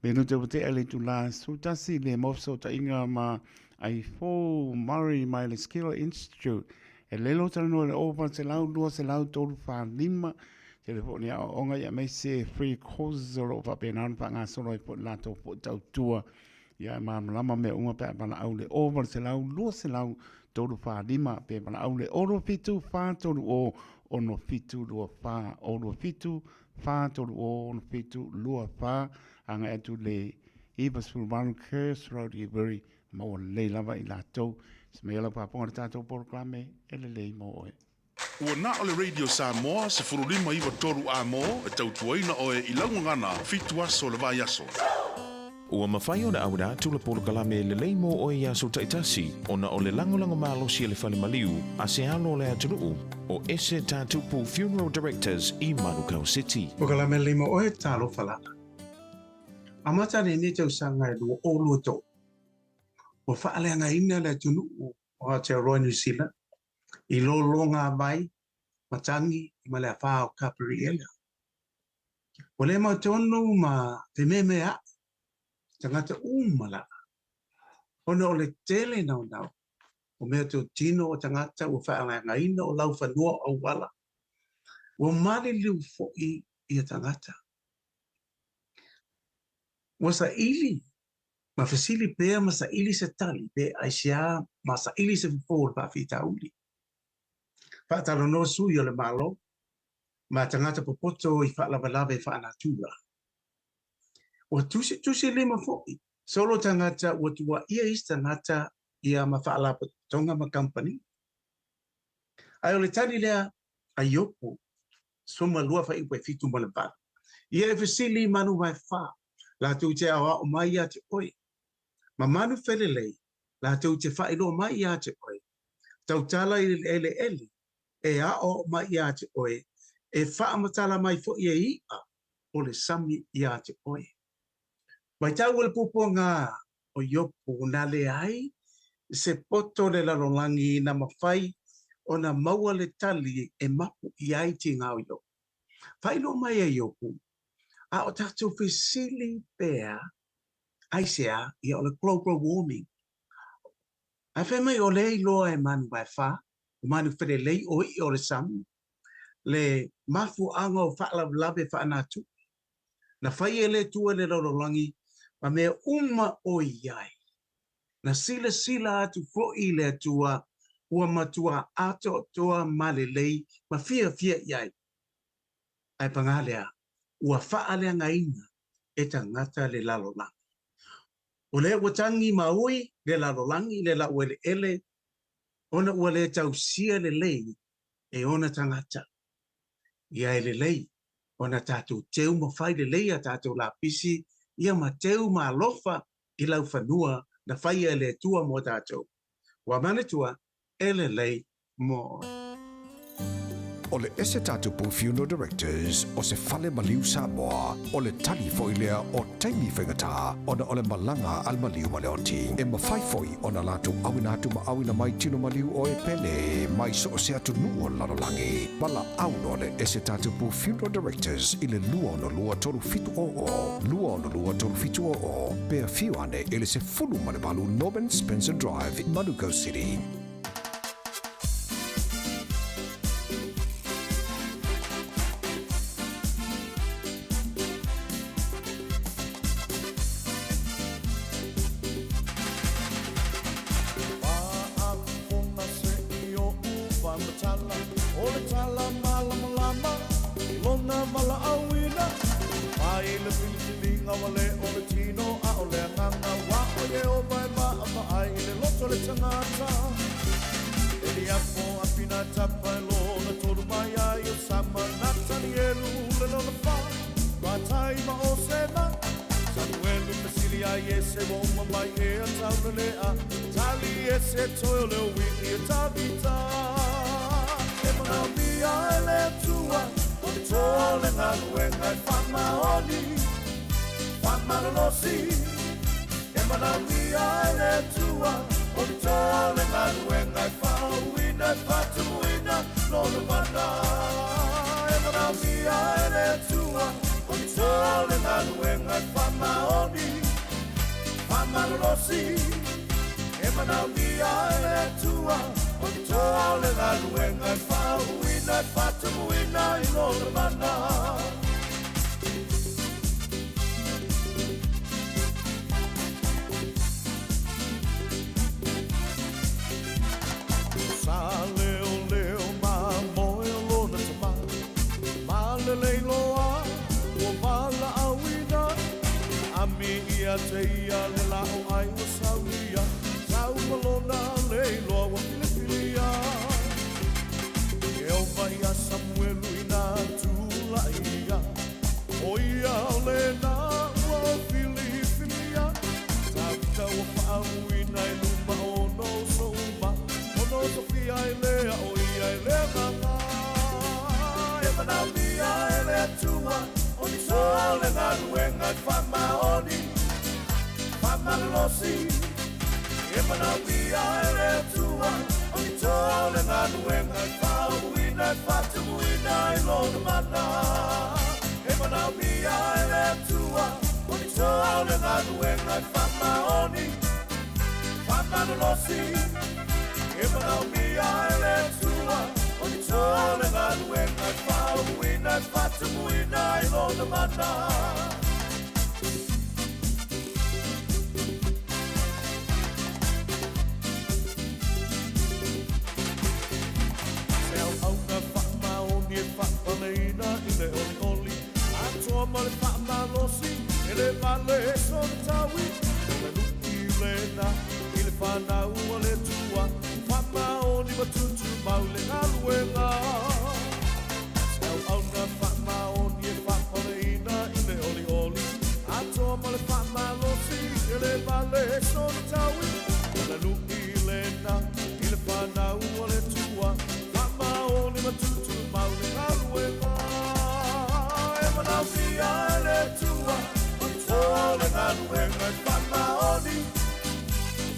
minute o te ele tu la su tasi le mofso ta inga ma ai fo Murray mai le Skill Institute e lelo talanoa i le 0800 200 345 telefoni aoaoga ia aemaise free courses o lo o faapena ona faagasolo ai foi le latou foi tautua ia e malamalama mea uma pe a valaau le 0800 200 345 pe valaau le 67 430 6724 67 430 6724 agai atu le 98 Kerrs Road i Wiri maua lelei lava i latou se mea lau faafofoga i le tatou polokalame e lelei mo oe. Ua na o le Radio Samoa 15 9 3 A-mo e tautuaina oe i lau gagana fitu aso o le vaiaso. Ua mafai ona auina atu le polokalame lelei mo oe i aso taitasi ona o le lagolago malosi a le fale maliu a se alo o le atunuu o Ese Tatupu Funeral Directors i Manukau City. Polokalame lelei mo oe, talofa lava. Amata lenei tausaga e 2023, ua faaleagaina le atunuu o Aotearoa New Zealand i lologa vai matagi ma le afā o Kaperiela. Ua le mautonu ma fememea'i tagata uma lava, ona o le tele naunau o meatotino o tagata ua faaleagaina o laufanua o auala, ua maliliu fo'i ia tagata. Ua saili ma fesili pea ma saili se tali pe aisea ma saili se fofo o le faafitauli. Faatalanoa sui o le Malo ma tagata popoto i faalavelave faanatura. Ua tusitusilima fo'i solo tagata ua tuuaia isi tagata ia ma faalapotopotoga ma kamupani. Ae o le tali lea a Iopo 12 fuaiupu e 7 ma le 8. Ia e fesili i manu vaefa, latou te aoao mai iā te oe, ma manu felelei, latou te faailoa mai iā te oe. Tautala i le eleele, e aoao mai iā te oe, e faamatala mai fo'i e i'a o le sami iā te oe. Matau le puapuaga o Iopo na leai se poto o le lalolagi na mafai ona maua le tali e mapu i ai tiga o Iopo. Faailoa mai e Iopo, a o tatou fesili pea aisea ia o le global warming. Ae fai mai o lea e iloa e manu vaefa, o manu felelei o i'a o le sami, le mafuaaga o faalavelave faanatura. Na fai e le Atua le lalolagi ma mea uma o i ai. Na silasila atu fo'i le Atua ua matua atoatoa ma lelei ma fiafia i ai. Ae pagā lea, ua faaleagaina e tagata le lalolagi. O lea ua tagi ma ui le lalolagi le laueleele ona ua le tausia lelei e ona tagata. Ia e lelei ona tatou teu ma fai lelei a tatou lapisi ia ma teu ma alofa i laufanua na faia e le Atua mo tatou. Ua manatua e lelei mo oe. O le Ese Tatupu Funeral Directors o se fale maliu Samoa, o le tali fo'i lea o taimi faigata ona o le malaga a le maliu ma le oti. E mafai fo'i ona latou auina atu ma auina mai tino maliu o e pele mai so o se atunuu o le lalolagi. Valaau loa le Ese Tatupu Funeral Directors i le 262 3700, 262 3700, pe afio ane i le 18 Norman Spencer Drive, Manukau City. o le tagata. E liapo Apinatapa e lona tolu mai ai o Sama Natanielu le lona fa, Matai ma Osema. Samuelu fesili ai Iese ua uma mai ea taulalea, tali Iese toe o le ui'i e Tavita. E manaomia e le Atua o le toa o le galuega e faamaoni, faamalolosi. E manaomia e le Atua o le toa o le galuega e faauuina e faatumuina lona mana. E manaomia e le Atua o le toa o le galuega e faamaoni, faamalolosi. E manaomia e le Atua o le toa o le galuega e faauuina e faatumuina i lona mana. Sa leoleo mamoe o lona tama, malelei loa ua valaauina. Ami ia te ia le la'o ai ua saulia, sau ma lona leiloa ua filifilia. E ova ia Samuelu ina tula'i ia, o ia o lena ua filifilia. Tavita ua faamuina i luma o ona uso uma, ona osofia ai lea o ia e le agaga. E manaomia e le Atua o ni toa o le galuega e faamaoni, faamalolosi. E manaomia e le Atua o ni toa o le galuega e faauuina e faatumuina i lona mana. E manaomia e le Atua o ni toa o le galuega e faamaoni, faamalolosi. E manaomia e le Atua o ni toa o le galuega e faauuina e faatumuina i lona mana. Se auauna faamaoni e faapaleina i le olioli, atoa ma le faamalosi, e le vale sona taui. O le lu'i lena i le fanau a le Atua, faamaoni ma tutumau le galuega. Se auauna faamaoni e faapaleina i le olioli, atoa ma le faamalosi, e le vale sona taui. O le lu'i lena i le fanau a le Atua, faamaoni ma tutumau le galuega. E manaomia e le Atua o ni toa o le galuega e faamaoni,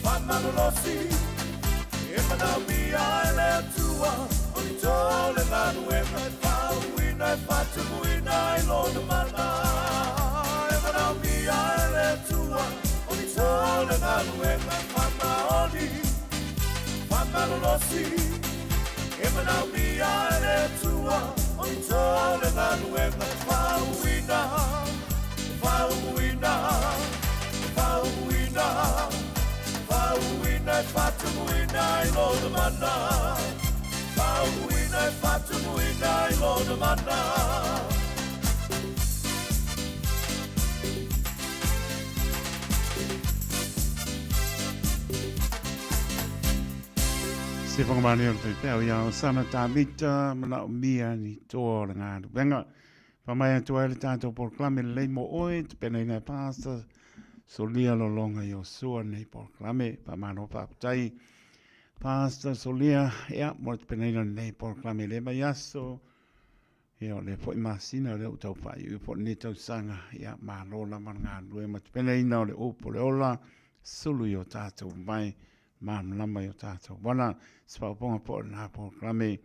faamalolosi. E manaomia e le Atua o ni toa o le galuega e faauuina e faatumuina i lona mana. E manaomia e le Atua o ni toa o le galuega e faamaoni, faamalolosi. E manaomia e le Atua o ni toa o le galuega e faauuina, faauuina, faauuina, faauuina e faatumuina i lona mana. Faauuina e faatumuina i lona mana. Se whakamani o le whaipeo ia o sana tāmita manaomia ni toa o le galuega. Whamai atu ai le tātou polokalame lelei mo oe, te pena ina e pāsta, solia lolonga i o sua nei polokalame, whamano whaapatai. Pāsta solia, ia, mo te pena ina nei polokalame le mai aso, ia o le foi masina o le o tau whai, i po nei tausaga, ia, malo lava le galulue ma te pena ina o le upu o le ola, sulu i o tātou mai, malamalama i o tātou wana, se whaoponga po o nā polokalame.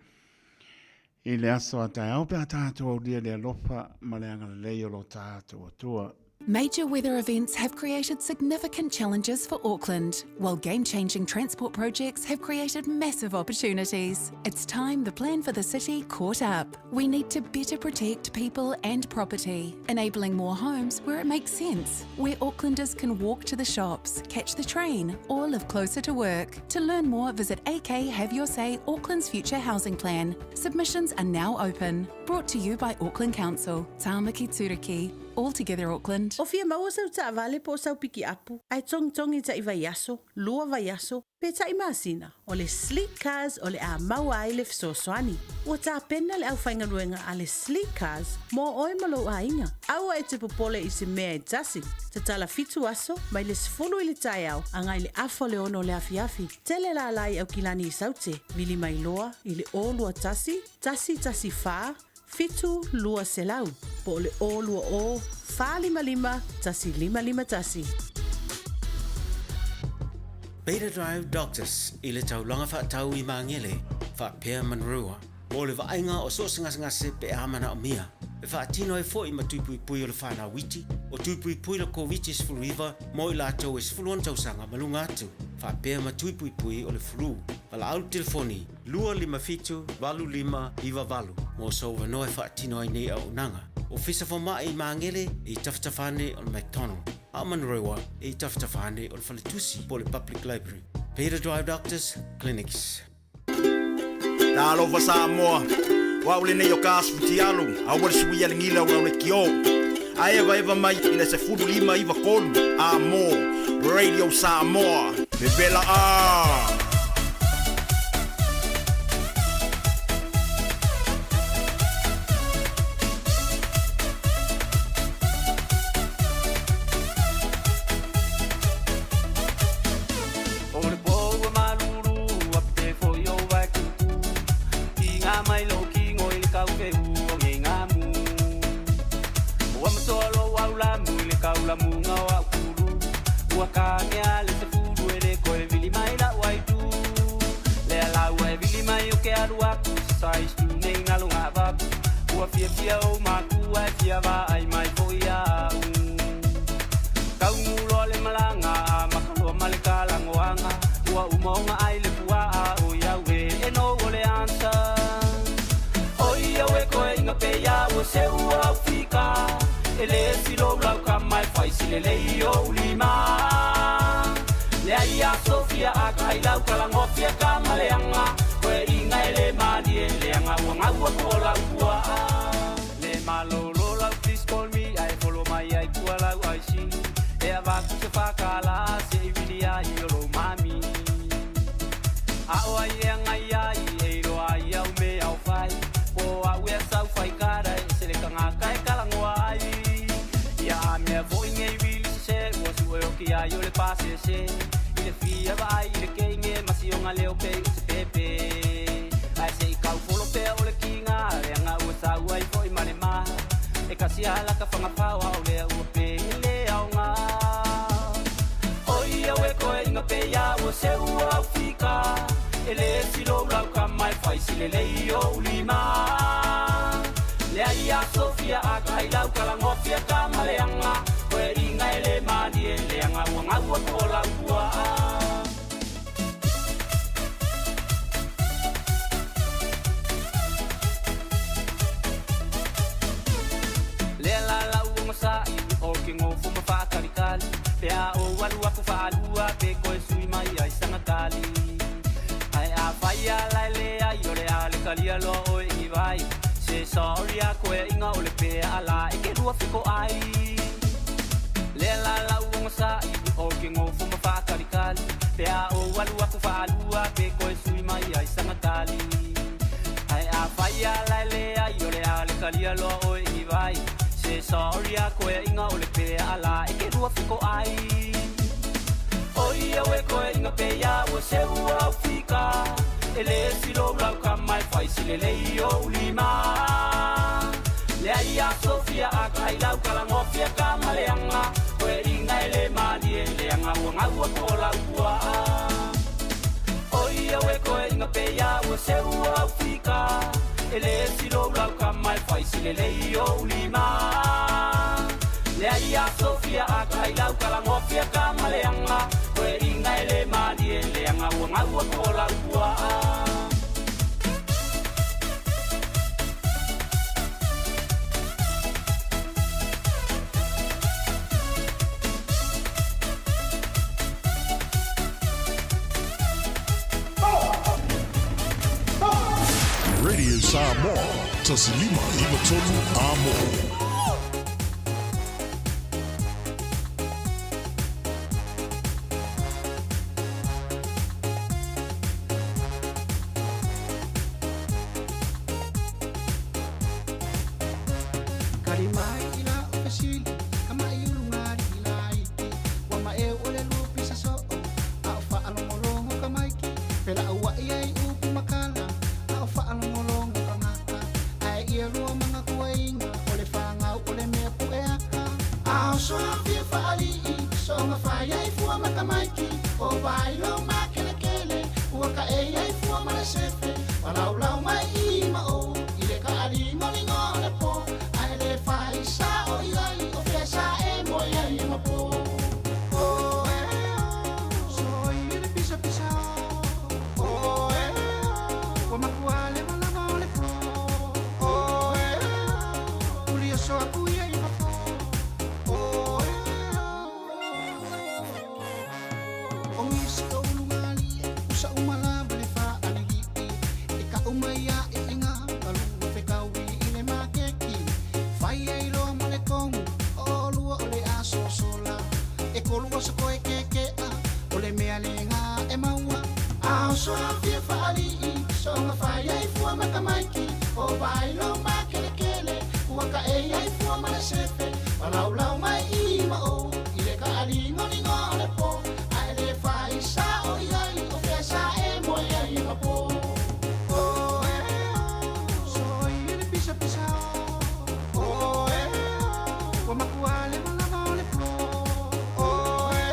I le aso a taeao pe a tātou aulia le alofa ma le agalelei o lo tātou Atua. Major weather events have created significant challenges for Auckland, while game changing transport projects have created massive opportunities. It's time the plan for the city caught up. We need to better protect people and property, enabling more homes where it makes sense, where Aucklanders can walk to the shops, catch the train, or live closer to work. To learn more, visit AK Have Your Say Auckland's Future Housing Plan. Submissions are now open. Brought to you by Auckland Council. Tāmaki Turuki. All together Auckland. O fia maua sau taavale po o sau pikiapu, ae togitogi taʻi vaiaso, lua vaiaso, pe taʻi masina, o le Sleek Cars o le a maua ai le fesoasoani. Ua tapena le aufaigaluega a le Sleek Cars mo oe ma lou aiga. Aua e te popole i se mea e tasi. Tatala fitu aso, mai le 10 i le taeao agai i le afa o le 6 o le afiafi. Tele lala i Aukilani i Saute, vili mai loa i le 021 114 7200 po o le 020 455 1551. Beta Drive Doctors i le taulaga faatau i Magele faapea Manurewa mo le vaaiga o so o se gasegase pe a manaomia. E faatino ai foi ma tuipuipui o le fanau iti, o tuipuipui le Koviti-19 mo i latou e 16 tausaga ma luga atu, faapea ma tuipuipui o le flu. Valaau le telefoni 257 8598 mo sou avanoa e faatino ai nei auaunaga. Ofisa Fomai i Magele e i tafatafa ane o le McDonald, a o Manurewa e i tafatafa ane o le Faletusi po o le Public Library. Beta Drive Doctors Clinics. Talofa Samoa, o au lenei o Gas Futialu, aua le suia le gila o lau lekiō. A evaeva mai i le 15 93 A mo Radio Samoa. Vevela a! O le po ua malulu a pe foi o vai kuku I ngā mai lo kingo i le kaukeu o nge ngā mu Ua masoa lo au la mu i le kaula munga o au kulu Ua kāngea le te fulu e le koe vili mai la waitu Le ala ua e vili mai o ke alu aku Sa istu nei ngalo ngā vapu Ua fia fia o makua e fia va ai mai foi au Kaungulo le malanga a makaloa ma le kalangoanga Ua umaonga ai le puaa o iau e e no o le answer O ia we koe inga pe ia ua se ua au fika E le silo lau ka mai fai sile le i o ulima Le ai a Sofia a kai lau kalangofia ka maleanga Koe inga e le mali e le anga ua ngau ko lau pua Le malolo lau please call me ai follow mai ai pua lau ai si E a vaku se whakala se i wili ai o lo mami A o ai e ngai ai e ro ai au me au whai Po au e sau whai kara e se le kanga kai kalangoa ai Ia a mea foi ngei wili se se ua su e o ki ai o le pase se I le fia vai i le keinge masi o ngā leo pei o se pepe Ai se i kau folo pea o le kinga le anga ua sau ai foi ma le maha E kasi ala ka whangawhau au lea ua pe le au ngā O ia we koe inga pe ia ua se ua au fika E le silo lau ka mai fai sile le i o ulima Le ai a Sofia a kai lau kalangofia ka maleanga Koe inga e le mali e le anga ua ngau ko lau pua Le la la ua masai o ke ngofo ma whakalikali Pe a o walu aku whaalua pe koe sui mai ai sangatali Ai a whai a lai le ai o le a le kalia loa o e i vai Se sorry a koe inga o le pe ala e ke lua fiko ai Le la la ua masai o ke ngofo ma whakalikali Pe a o walu aku whaalua pe koe sui mai ai sangatali Ai a whai a lai le ai o le a le kalia loa o e i vai Se sorry a koe inga o le pe ala e ke lua fiko ai O ia we koe inga pe ia ua se ua au fika E le silo lau ka mai fai sile le i o ulima Le ai a Sofia a kai lau kalangofia ka maleanga Koe inga e le mali e le anga ua ngau ko lau pua O ia we koe inga pe ia ua se ua au fika E le silo lau ka mai fai sile le i o ulima Le ai a Sofia a kai lau kalangofia ka maleanga Koe inga e le mali e le anga ua ngau ko lau pua Radio Samoa, 1593 A mo. Felauai ai upu ma tala, a o faalogologo tagata. Ae ia lua magatuaina, o le fagau o le mea pueaka. A o soafia faalii, soga fai ai fua makamaiki, o vailo makelekele, ua kaʻei ai fua ma le sefe, palaulau mai i ma o, i le kaaligoligo o le po, ae le fai sao i ai, o fea sa e moe ai e ma po. Oh, eh, oh, so i le pisa pisa o. Oh, eh, oh, ua makua le malaga o le po. Oh, eh, oh, uli aso aku ia i fafo. Oh, eh, oh, o ngisi o ulugali, usa umalava le faalili'i. E ka'u mai aʻeʻega, kalua fekaui i le makeki. Fai ai loa ma le kogu, o olua o le asosola. E kolua sa koe keke'a, o le mea lega e maua. A o soafia faalii, soga fai ai fua makamaiki, o vailo makelekele, ua kaʻei ai fua ma le sefe, palaulau mai i ma o, i le kaaligoligo o le po, ae le fai sao i ai, o fea sa e moe ai e ma po. Oh, eh, oh, so i le pisa pisa o. Oh, eh, oh, ua makua le malaga o le po. Oh, eh,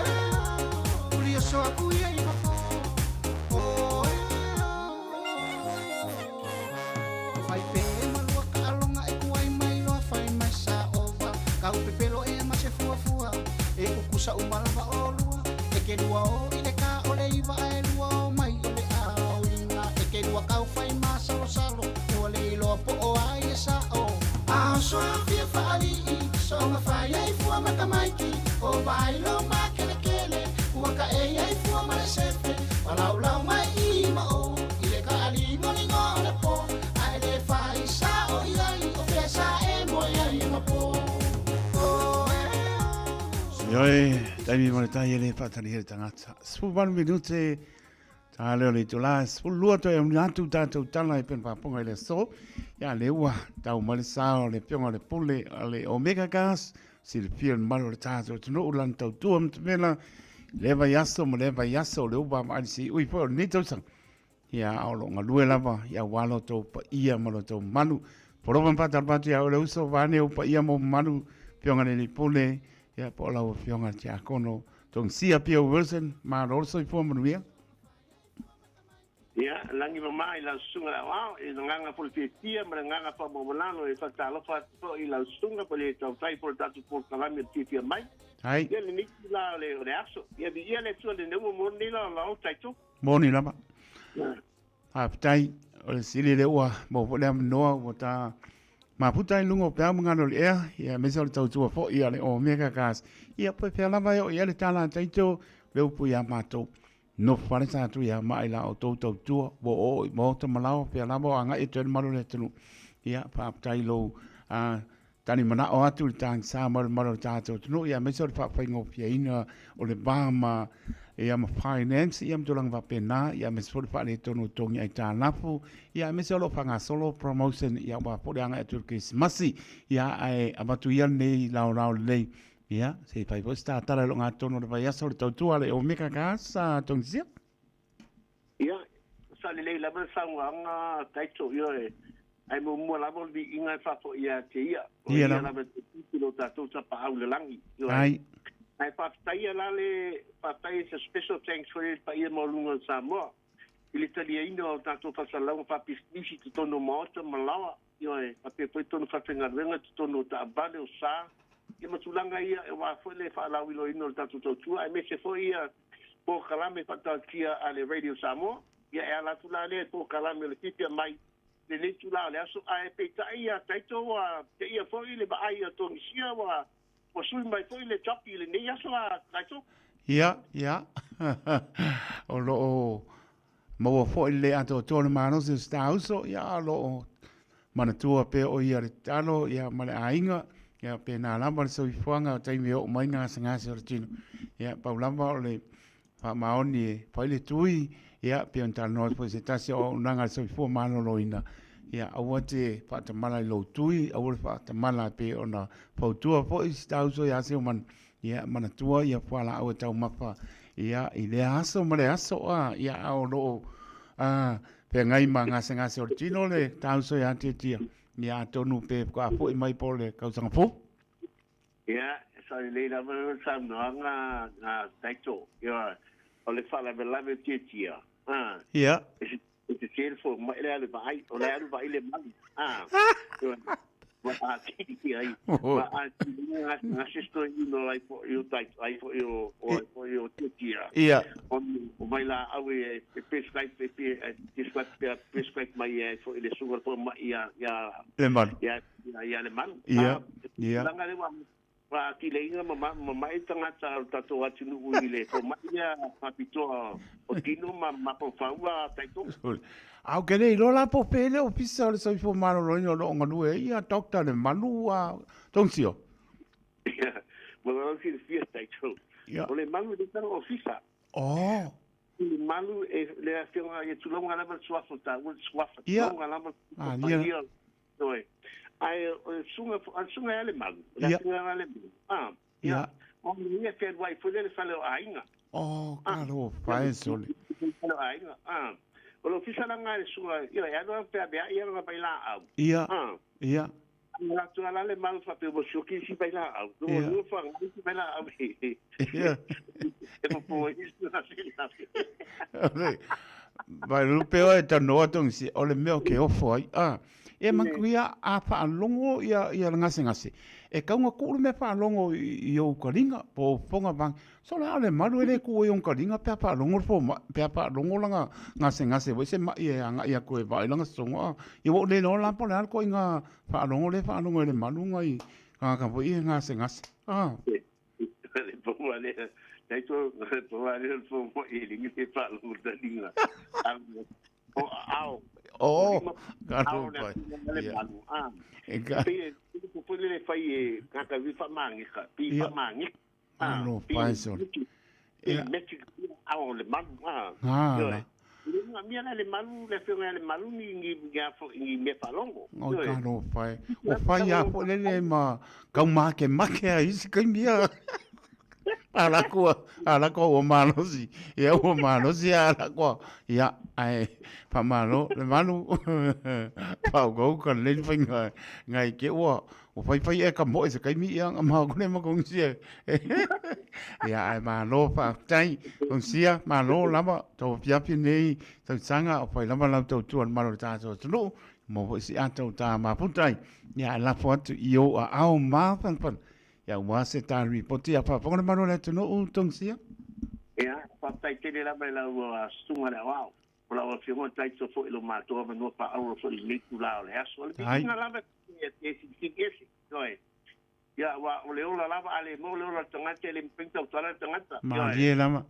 oh, uli aso aku ia i fafo. Oh, eh, oh, fai pe malua kaaloga e kuai mai loa fai mai saova. Kau pepelo e ma se fuafua, e kukusa uma lava olua. E ke lua o i le ka o le iwa ae lua o mai o le aoina. E ke lua kau fai masalosalo, ua le iloa po o ai e sao. A o soafia faalii, soga fai ai fua makamaiki, o vailo makelekele, ua kaʻei ai fua ma le sefe, palaulau mai i ma o, i le kaaligoligo o le po, ae le fai sao i ai, o fea sa e moe ai e ma po. Oh, eh, oh. Ioe, taimi mo le tai e le whaatari here tangata. 18 minute, tā leo le itula, 12 toe au atu tātou tala e pena whaaponga i le aso. Ia le ua, tau mai le sao, le pionga o le pule, a le Omega Gas, si le pia le malo le tātou tunu ulan tau tua mtamela, le vai aso ma le vai aso, le upa ma alisi ui po o ni tausanga. Ia o lo ngalue lava, ia walo tau pa ia ma lo tau manu. Poropa mpata patu ia o le uso vane o pa ia mo manu, pionga le pule, ia po lau pionga te akono. Tong sia Pio Wilson, ma rolo soifua manuia. Ia, lagi mama i lau susuga le aoao, i le agaga foi le fiafia ma le agaga faamaumalalo e faatalofa atu foi i lau susuga ma le taumafai foi o le tatou polokalame o le fiafia mai. Ai. Ia lenei itula o le, o le aso. Ia viia le Atua i lenei ua mo lenei laolao taito. Moni lava. Faafetai, o le sili lea ua maua foi le avanoa ua ta mafuta ai i luga o peau ma galo o le ea, ia aemaise o le tautua foi a le Omega Gas. Ia pe fea lava e oo i ai le tala a Taito, le upu ia matou. Nofo fale tatou ia ma'i la outou tautua, ua oo i maota ma laoa pea lava o agai atu ai le malu o le atunuu. Ia, faafetai i lou tali manao atu i le tagisa mai o le malu o le tatou atunuu, ia aemaise o le faafaigofieina o le va ma, ia ma finance, ia ma tulaga faapena, ia aemaise foi le faaletonu o togi aitalafu, ia aemaise o lo o faagasolo promotion, ia aua foi le agai atu i le Kerisimasi, ia ae avatu ia lenei laolao lelei. Ia, se i fai foi se tatala i loo gatonu o le vaiaso o le tautua a le Omega Gas a Tongisia. Ia, sa lelei lava le saunoaga Taito, ioe, ae muamua lava o le viiga e faafoi ia te ia, o ia lava e te lo tatou tapaau i le lagi, ioe. Ai. Ae faafetaia la le, faafetai it's a special thanks foi le paia maualuga o Samoa i le taliaina o tatou faasalalauga faapisinisi i totonu o maota ma laoa. Ioe, faapea foi tonu faafaigaluega i totonu o taavale, o sa, ia ma tulaga ia aua foi le faalauiloaina o le tatou tautua, aemaise foi ia polokalame faataatia a le Radio Samoa. Ia e ala atu la lea i polokalame o le fiafia mai lenei itula o le aso, ae peitai ia Taito ua teia foi le vaai a Tonisia ua ua sui mai foi le jockey i lenei aso a Taito. Ia, ia. O lo o maua foi le atoatoa o le malosi o se tāuso, ia, o lo o manatua pea o ia le tatalo, ia, ma le aiga, ia, pēnā lava le soifuaga o taimi e oo mai gasegase o le tino. Ia, pau lava o le faamaoni e fai le tui, ia, pei ona talanoa atu foi i se tasi o auaunaga a le soifua maloloina, ia, aua te faatamala i lou tui, aua le faatamala e pei ona fautua foi si tāuso ia Seomanu, Ia, manatua ia fualaau e taumafa, ia, i lea aso ma le aso, a, ia, a o lo o A feagai ma gasegase o le tino le tāuso iā Tiatia. Ia atonu pe faatoa fo'i mai po o le tausaga fou. Ia, e sao lelei lava le saunoaga a Taito, ioe, o le faalavelave o Tiatia, a. Ia. E tetē le fomai le alu vaai, o le alu vaai le malu, a. Ioe, ma atili ai, ma atili ai gasegase si toeaina o ai foi o Taito, ai foi o, o ai foi o Tiatia. Ia. O vailaau e prescribe, e prescribe, pe prescribe mai ai foi le susuga o le fomai ia, ia, Lemalu. ia, ia Lemalu. Ia, ia. Tulaga lea ua faatileina ma mamai tagata o le tatou atunuu i le fomai lea faapitoa o tino ma mafaufau a Taito. A ou te le iloa la po o fea le Ofisa o le Soifua Maloloina o lo o galue ai ia Doctor Lemalu a Togisio. Ia, mo lau silafia Taito, Ia. o Lemalu e le tala ofisa. Oh. O Lemalu e le afioga ia tulauga lava le suafa o taua le suafa, Ia. tulauga lava le Ah, suafa ia. ia. Ioe. Ae o le susuga o le susuga ia Lemalu, o le Ia. afioga ia Lemalu. Ah, ia. Ia. O ia fealuai foi lea le fale o aiga. Oh, Ah. talofa e sole. Fale o aiga. Ah. O le ofisa la lena i le susuga, ia e alu lava feaveai ia lana vailaau. Ia. Ah. Ia. Manatu ala le malu faapea ua sioki isi vailaau. Ia. Ua faga isi vailaau. Ia. E popo ai isi lavelave. Ole, vai lupe oe tanoa togisi, o le mea o ke ofo ai. A, e manatua a faalogo ia, ia le gasegase, e tau na tuu le mea faalogo i, i ou taliga, po o fofoga vage. So le a o le malu e le tuu ai i ona taliga pe a faalogo le fomai, pe a faalogo lana gasegase foi se mai e agai atu e vaai lana sosoga. Ia ua ou le iloa la po o le a le ituaiga faalogo lea e faalogo ai le malu nai tagata foi ia e gasegase. A. Le poua lea, taito, le poua lea o le fomai e le le faalogo taliga. O aao. Oh, Ao talofa le e. afioga le Ia. malu. Ah. E ka. Pei e foi lele fai e kaka vi faamageka, pi Ia. faamageka. Ah, Talofa e sole. Ia. Meti ao le malu. Ah. Ah, Ioe. la. Le nga mia la le malu, le afioga ia le malu ni ni ni a fo ni mea faalogo. O Ioe. talofa e. O fai a foi lele ma kau makemake a isi kaimi a. Alakoa, alakoa ua malosi. Ia ua malosi a alakoa. Ia, ae, faamalo le malu. Paukau ka lelei faiga ngai ke ua ua faifai ea ka moe se kaimi ia nga ma kule ma kongisia. Ia, ae malo faafetai. Kongisia, malo lava tau afiafi nei tausaga o fai lava lau tautua i le malo o le tatou atunuu. Mo foi si atou tā mafuta ai. Ia, ae lafo atu i ou aao mafanafana. Ia ua se tā ripoti a faafofoga le malo o le atunuu Tongisia. Ia, faafetai tele lava i lau susuga le aoao. O lau afioga taito foi i lo matou avanoa faaauau foi i lenei itulā o le aso. O le Ai. viiga lava e e silisili ese. Ioe. Ia, aua o le ola lava, a le maua le ola o le tagata, e le mafai ona tautala le tagata. Ioe. Malie lava.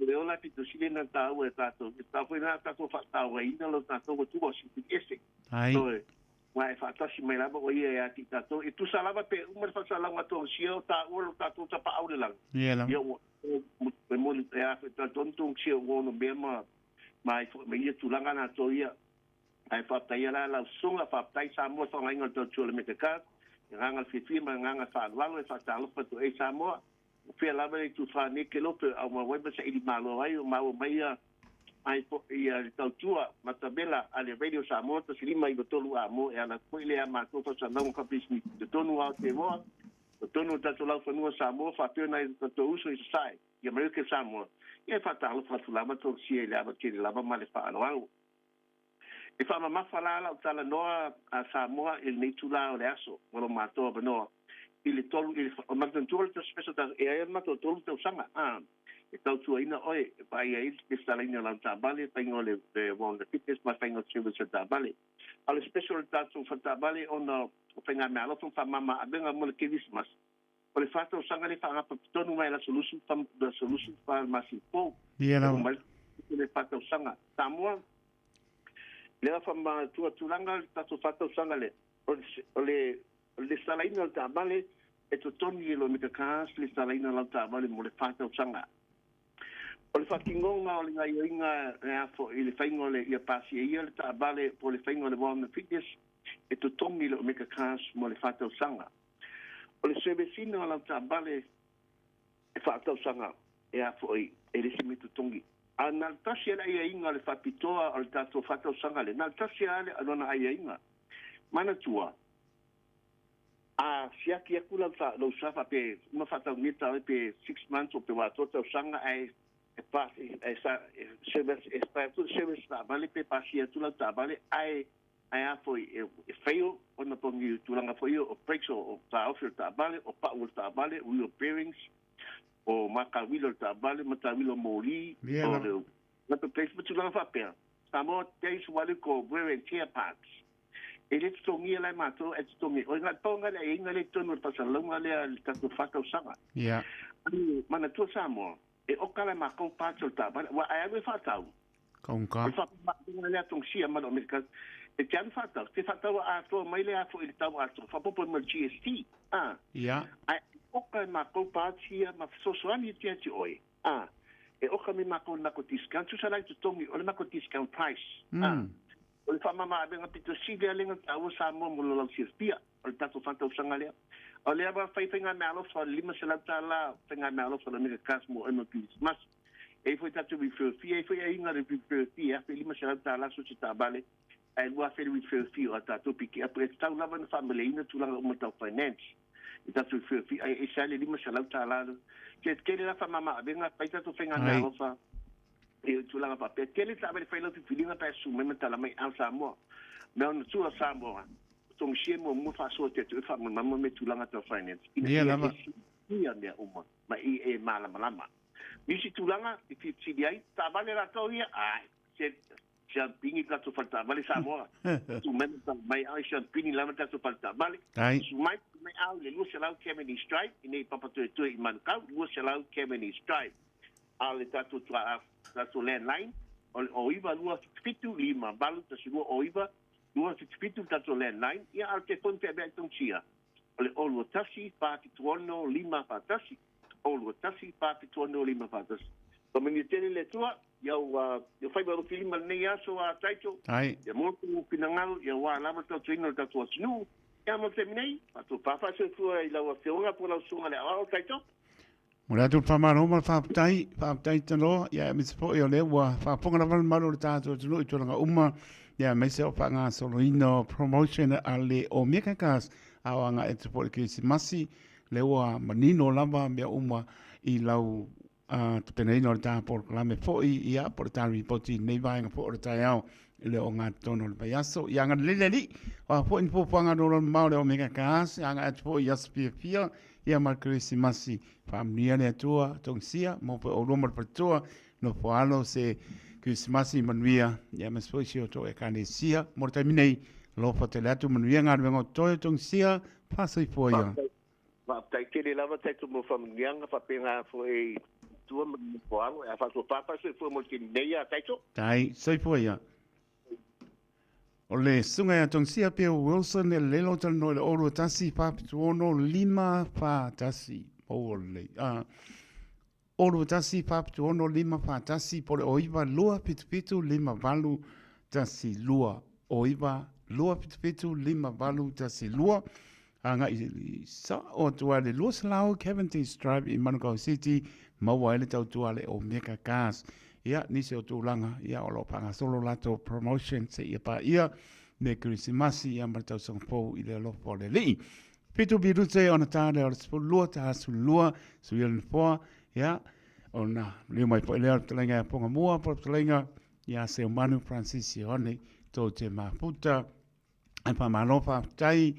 O le ola pito sili lena taua e tatou. E tatau foi lena tatou faatauaina lo tatou atua o silisili ese. Ai. Ioe. Aua e faatasi mai lava o ia ia te i tatou. E tusa lava pe uma le faasalalauga togisia o taua lo tatou tapaau i le lagi. Ia lava. Ia ua e moni e a talitonu togisia ua ono mea ma ma ai foi ma ia tulaga latou ia. Ae faafetaia la lau susuga, faafetai Samoa i le faaaogaina o le tautua o le Metacard, i agaga fiafia ma agaga faaaloalo e faatalofa atu ai Samoa. O fea lava le itufa nei ke loto e aumau ai ma saili malo ai o maua mai ia ai foi ia le tautua matamela a le Radio Samoa 153 a mo e ala atu foi lea a matou faasalalauga faapisinisi i totonu o Aotearoa, totonu o tatou laufanua Samoa faapea ona i tatou uso i Sasae i Amerika Samoa. Ia e faatalofa atu lava tolosia i le ava tele lava ma le faaaloalo. E faamamafa la lau talanoa a Samoa i lenei itulā o le aso ma lo matou avanoa i le tolu i le o manatua le special ta e ai matou tolu tausaga a e tautuaina oe e vaai ai le fesalaina o lau taavale, faiga o le le World Fitness ma faiga o le service o taavale. A o le special o le tatou faletaavale ona o faigameaalofa ma faamama avega mo le Kerisimasi. O le fa tausaga le faagapapitonu mai le aso lusu le aso lusu fa le masina fou. Ia lava. Mai le fa tausaga. Samoa, lea faamanatua tulaga le tatou fa tausaga lea. O le o le o le lesitalaina o le taavale e totogi e lo Omega Cars le lesitalaina o lau taavale mo le fa tausaga. O le faatinoga o le gaioiga e a foi i le faiga o le ia pasia ia le taavale po o le faiga o le World Fitness e totogi le Omega Cars mo le fa tausaga. O le service ina o lau taavale e faatausaga e a foi e le isi mea totogi. A na o le tasi lava le aiaiga o le faapitoa o le tatou faatausaga lea, na o le tasi lava le lona aiaiga. Manatua, a siaki atu lau lou sa faapea e uma faataugia taoe pe 6 months o pe ua atoa tausaga ae e pass e sa e service e expire atu le service taavale pe pasia atu lau taavale ae ae a foi e e fail ona po o ni tulaga foi ia o brakes o o taofi o le taavale o pau o le taavale wheel bearings o matauila o le taavale, matauila o moli, o le number plates ma tulaga faapea. Samoa Days what you call wear and tear parts. E le totogia la e matou, e totogi e oe. Na o le pau lena o le aiaiga lea i totonu o le faasalalauga lea i le tatou 4 tausaga. Manatua Samoa, e oka la e matou parts o le taavale, aua a e alu e faatau, Kaunka. O le faapapaaga lea a Tongisia ma le Amerika, e te alu faatau, te faatau atoa mai le afo i le tau atoa, faaopoopo ai ma le GST. A. Ae oka e matou parts ia ma fesoasoani atu ia te oe. A. E oka me matou le matou discount, tusa la i totogi o le matou discount price. A. O le faamama avega pito sili a lea na taua Samoa mo lo lau silafia, o le tatou faatausaga lea. O lea ua fai faigameaalofa o le $500 faigameaalofa a le Omega Cars mo oe mo le Kerisimasi. E i ai foi tatou referral fee, e i ai foi aiaiga o le referral fee e $1,500 so o se taavale, ae $2,000 le referral fee o a tatou pikiapu. E tatau lava ona faamaleina tulaga uma tau finance i tatou referral fee, ae ese lava le $500. Se tele la faamama avega, fai tatou faigameaalofa i tulaga faapea. Tele taavale fai lau filifiliga pe a susu mai ma tala mai au Samoa. Mea ona tua Samoa, togisia muamua faasoa te atu e faamalamalama me tulaga tau finance ina Ia ia lava. e silafia mea uma ma i e malamalama. Nisi tulaga e fia fesili ai, taavale latou ia, ai, se siampini le tatou fale taavale Samoa. Tu mai ma tala mai ai siampini lava le tatou fale taavale. Tai. Susu mai, mai au i le 200 Cavendish Drive, i nei Papatoetoe i Manukau, 200 Cavendish Drive. A o le tatou tua, tatou landline, o le 09 277 5812, 09 277 le tatou landline, ia a o le telefoni pe avea i Tongisia, o le 021 476 541, 021 476 541. Faamanuia tele le Atua i au i au faiva alofilima i lenei aso a Taito. Tai. Ia maua tou finagalo ia aua lava le tautuaina o le tatou atunuu. Ia mo le taimi nei, faatopa faasoifua i lau Afioga po o lau Susuga i le Aoao Taito. Mo le atu le faamalo ma le faafetai, faafetai tanoa, ia aemaise foi o lea ua faafofoga lava le mamalu o le tatou atunuu i tulaga uma, ia aemaise o faagasoloina o promotion a le Omega Cars a o agai atu foi i le Kerisimasi, lea ua manino lava mea uma i lau tapenaina o le ta polokalame foi, ia po o le ta ripoti i lenei vaega foi o le taeao i le ogatotonu o le vaiaso. Ia agalelei le Alii, o a foi ni fuafuaga nololomamao o le Omega Cars, agai atu foi i aso fiafia, ia ma le Kerisimasi. Faamanuia le Atua, togisia, mo pe oulua ma le faletua, nofo alo se Kerisimasi manuia, ia aemaise foi si o outou Ekalesia. Mo le taimi nei, alofa tele atu, manuia galuega o totoe o togisia, faasoifua ia. Faafetai, faafetai tele lava Taito mo faamanuiaga faapena foi i tua ma le nofo alo. E a faasoa faasoifua mo le taimi nei ia Taito. Tai, soifua ia. O le susuga ia Togisia Bill Wilson e lelo talanoa i le 021 476 541. Maua lelei. 021 476 541 po o le 09 277 5812. 09 277 5812. Agai sao atu ai le 200 Cavendish Drive i Manukau City, maua ai le tautua a le Omega Cars. Ia, nisi o tulaga, ia, o lo o faagasolo latou promotion seia paia le Kerisimasi, ia, ma le tausaga fou i le alofa o le Alii. 7 minute ona ta lea o le 12 ta 12, suia le nofoa, ia, ona liu mai foi lea o le fetalaiga ia Pongamua, po o le fetalaiga ia Seumanu Francis Ioane, tou te mafuta. Ae faamalo faafetai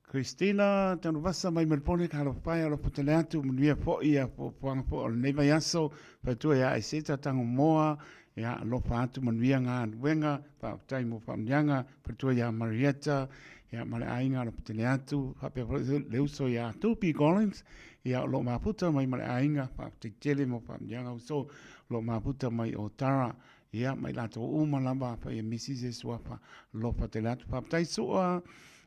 Christina Tanuvasa mai Melbourne ka alofa pai alofa tele atu manuia foi ia fuafuaga foi o lenei vaiaso faletua ia Aiseta Tangomoa ia alofa atu manuia galuega faafetai mo faamanuiaga faletua ia Marietta ia ma le aiga alofa tele atu faapea foi le uso ia Tupi Collins ia o lo o mafuta mai ma le aiga faafetai tele mo faamanuiaga uso o lo o mafuta mai o Tara Ia, ma i latou uma lava afai e misi se suafa alofa tele atu. Faafetai Sua,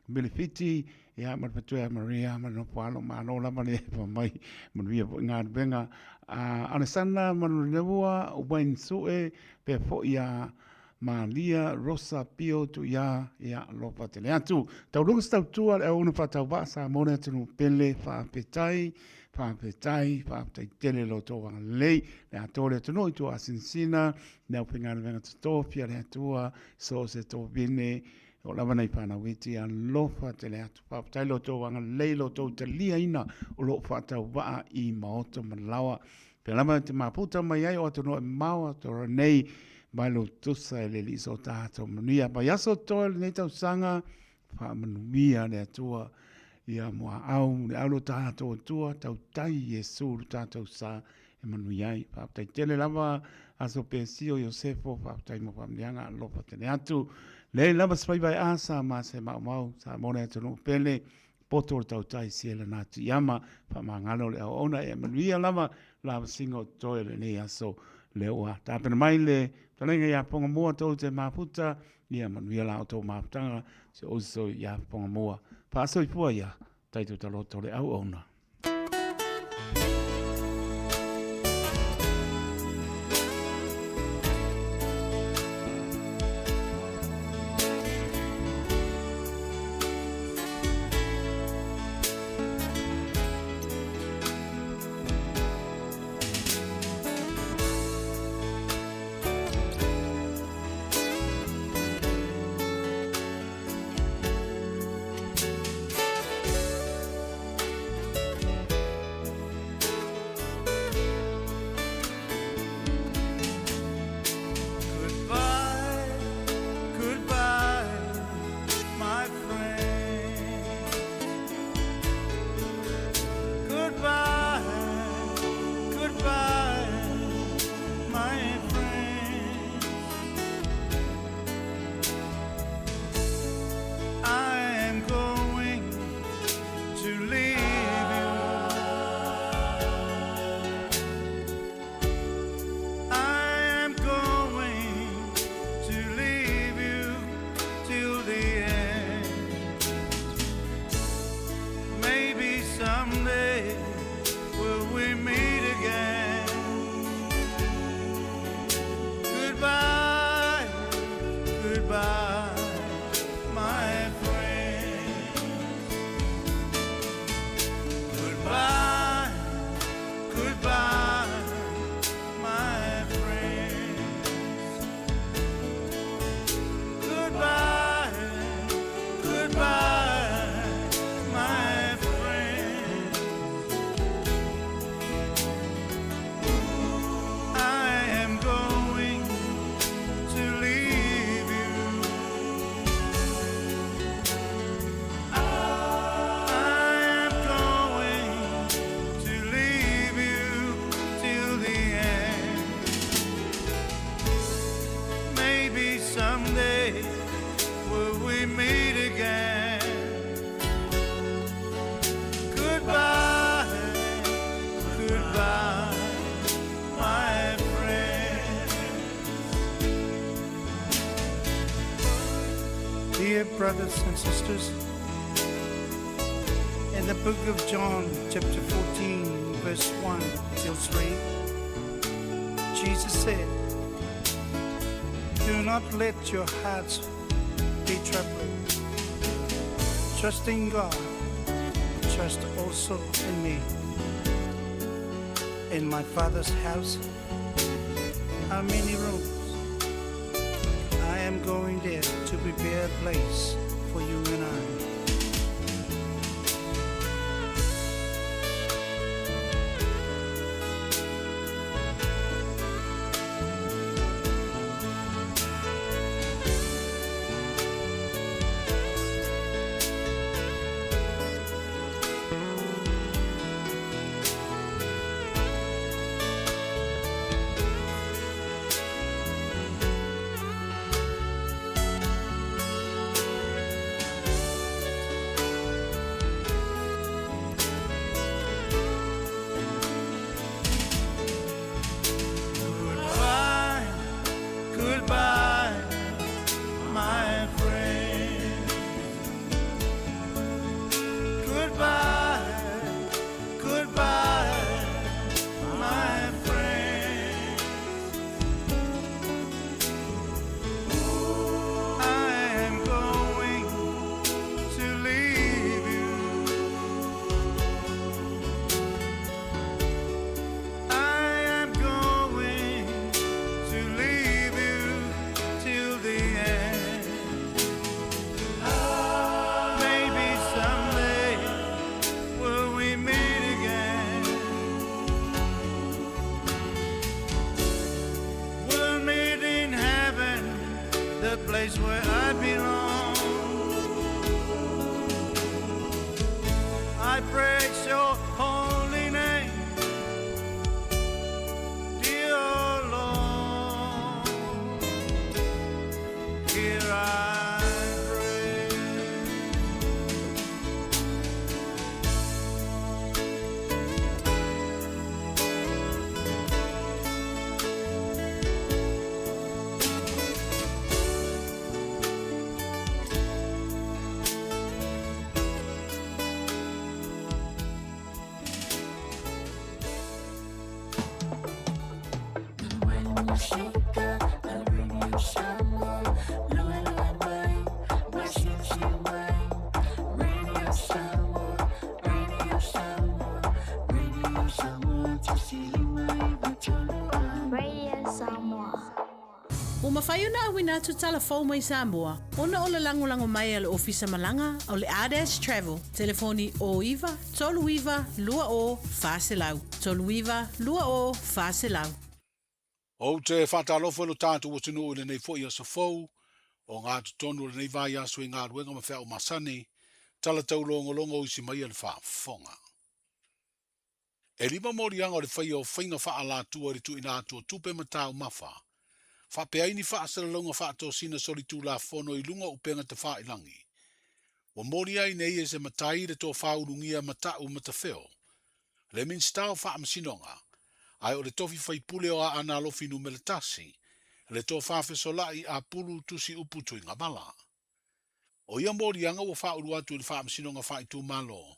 Milifiti, ia, ma le faletua ia Maria, ma le nofo alo, malo lava le efa mai, manuia foi galuega. Alesana Manuleleua, Wayne Sue, pea foi ia Malia, Rosa, Pio, Tuia, ia, alofa tele atu. Tauluga se tautua le auauna faatauvaa Samoa le atunuu pele, faafetai. Faafetai, faafetai tele lo outou agalelei, le atoa o le atunuu i tua asinasina, le aufaigaluega totofi a le Atua, so o se tovine, o lava nai fanau iti, alofa tele atu. Faafetai lo outou agalelei, lo outou taliaina o loo faatauvaa i maota ma laoa. Pea lava e te mafuta mai ai o atunuu e mamao atu nei, mai lo tusa e le alii so tatou manuia. Vaiaso totoe o lenei tausaga, faamanuia le Atua ia muaau le au lo tatou Atua, tautai Iesu lo tatou sa e manuia ai. Faafetai tele lava Aso Pesio Iosefo, faafetai mo faamanuiaga, alofa tele atu. Leai lava se faiva e asa ma se maumau, sa mo le atunuu pele, poto o le tautai siela na tiama, faamagalo le auauna e manuia lava lavasiga o totoe o lenei aso lea ua tapena mai le fetalaiga ia Pongamua tou te mafuta, ia manuia la outou mafutaga si ou uso ia Pongamua. Faasoifua ia taito taloto le auauna. Goodbye, goodbye, my friend. Goodbye, goodbye, my friend. I am going to leave you. I am going to leave you till the end. Maybe someday will we meet again. Goodbye, goodbye, my friend. Goodbye, goodbye, my friend. Goodbye, goodbye, my friend. I am going to leave you. I am going to leave you till the end. Maybe someday will we meet again. Goodbye, goodbye, my friend. Dear brothers and sisters, in the book of John, chapter 14, verse 1 till 3, Jesus said, Do not let your hearts be troubled. Trust in God, trust also in me. In my Father's house are many rooms. I am going there to prepare a place for you and I. place where I belong. I praise your holy name, dear Lord. Here I pray. Radio Samoa. Ua mafai ona auina atu tala fou mai Samoa ona o le lagolago mai a le Ofisa Malaga o le Ardash Travel, telefoni 09 39 20 400, 39 20 400. Ou te whātalofa lo tātou atunuu i lenei foi aso fou, o ngā totonu o lenei vaiaso i galuega ma feau masani, tala taulogologo o isi mai a le faafofoga. E lima moliaga o le faia o faiga faaalatua i le tuuina atu o tupe ma taumafa, faapea ai ni faasalalauga faatosina solitulafono i luga o upega tafailagi. Ua molia ai nei e se matai le tofa ulugia Mata'u Matafeo, le Minisita o Faamasinoga, ae o le tofi faipule o Aana Alofi Numera 1, le tofa Fesola'i Apulu Tusiupu Tuigamala. O ia moliaga ua faaulu atu i le Faamasinoga Faaitumalo,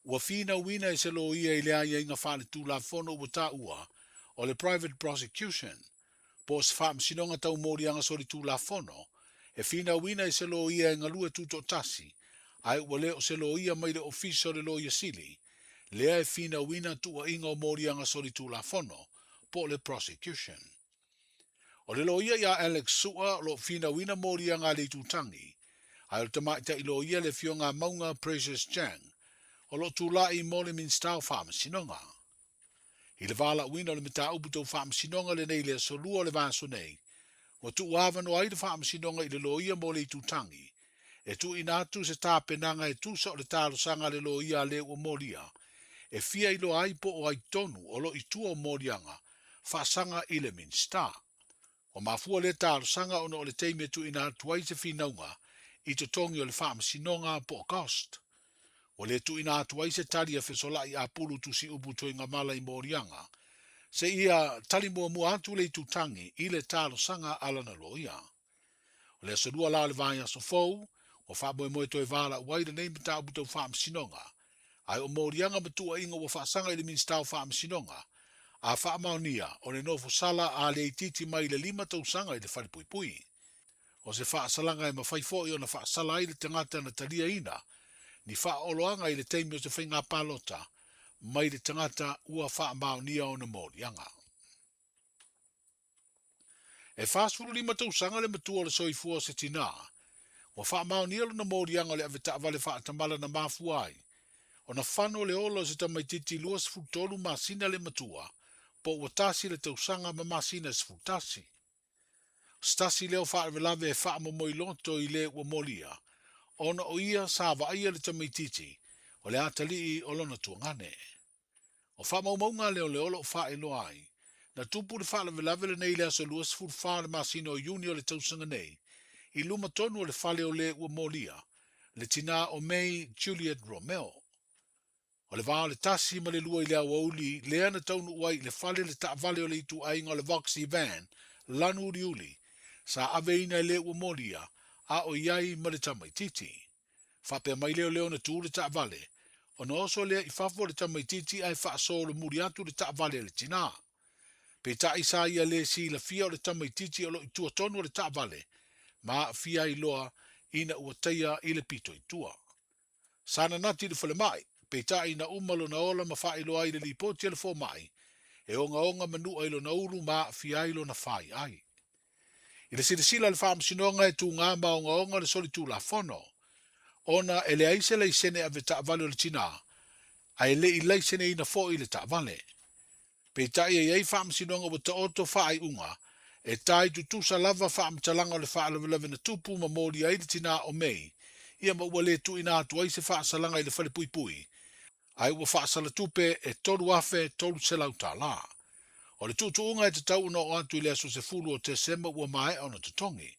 ua finauina e se loia i le aiaiga faaletulafono ua taua o le private prosecution, po o se faamasinoga tau moliaga solitulafono, e finauina e se loia e galue tutoatasi, ae ua le o se loia mai le Ofisa o le Loia Sili, lea e finauina tuuaiga o moliaga solitulafono, po o le prosecution. O le loia ia Alex Sua o lo o finauina moliaga a le itutagi, ae o le tamaitai loia le Afioga Mauga Precious Chang, o lo o tulai mo le Minisita o Faamasinoga. I le valaauina o le mataupu tau faamasinoga lenei i le aso Lua o le vaiaso nei, ua tuuavanoa ai le faamasinoga i le loia mo le itutagi, e tuuina atu se tapenaga e tusa o le talosaga a le loia a le ua molia, e fia iloa ai po o ai tonu o lo o i tua o moliaga faasaga i le Minisita. Ua mafua lea talosaga ona o le taimi e tuuina atu ai se finauga i totogi o le faamasinoga po o cost. Ua le tuuina atu ai se tali a Fesola'i Apulu Tusiupu Tuigamala i moliaga, seia tali muamua atu le itutagi i le talosaga a lana loia. O le aso Lua la o le vaiaso fou, ua faamoemoe toe valaau ai lenei mataupu tau faamasinoga, ae o moliaga ma tuuaiga ua faasaga i le Minisita o Faamasinoga, a faamaonia o le nofo sala a le itiiti mai i le 5 tausaga i le falepuipui. O se faasalaga e mafai foi ona faasala ai le tagata na taliaina ni faaoloaga i le taimi o se faiga palota mai le tagata ua faamaonia ona moliaga. E 45 tausaga le matua o le soifua o se tinā, ua faamaonia lona moliaga o le avetaavale faatamala na mafua ai ona fano le ola o se tamaitiiti 23 masina le matua, po ua tasi le tausaga ma masina 11. O se tasi lea o faalavelave e faamomoiloto i le ua molia, ona o ia sa vaaia le tamaitiiti o le atalii o lona tuagane. O faamaumauga a leoleo o lo o faailoa ai, na tupu le faalavelave lenei i le aso 24 o le masina o Iuni o le tausaga nei, i luma tonu o le fale o le ua molia, le tinā o May Juliet Romeo. O le va o le 1 ma le 2 i le aoauli lea na taunuu ai i le fale le taavale o le ituaiga o le Voxy Van lanu uliuli, sa aveina e le ua molia, a o i ai ma le tamaitiiti. Faapea mai leoleo na tu le taavale, ona oso lea i fafo o le tamaitiiti ae faasolomuli atu le taavale a le tinā. Peitai sa ia le silafia o le tamaitiiti o lo o i tua tonu o le taavale, ma aafia ai loa ina ua taia i le pito i tua. Sa nanati i le falemai, peitai na uma lona ola ma faailoa ai le lipoti a le fomai, e ogaoga manua i lona ulu ma aafia ai lona faiai. I le silasila a le Faamasinoga e tugā ma ogaoga le solitulafono, ona e leai se laisene ave taavale o le tinā, ae le i laiseneina foi le taavale. Peitai e i ai Faamasinoga ua taoto faaiuga E tai tutusa lava faamatalaga o le faalavelave na tupu ma molia ai le tinā o Mei, ia ma ua le tuuina atu ai se faasalaga i le falepuipui, ae ua faasala tupe e $3,300. O le tuutuuga e tatau ona oo atu i le aso 10 o Tesema ua maea ona totogi.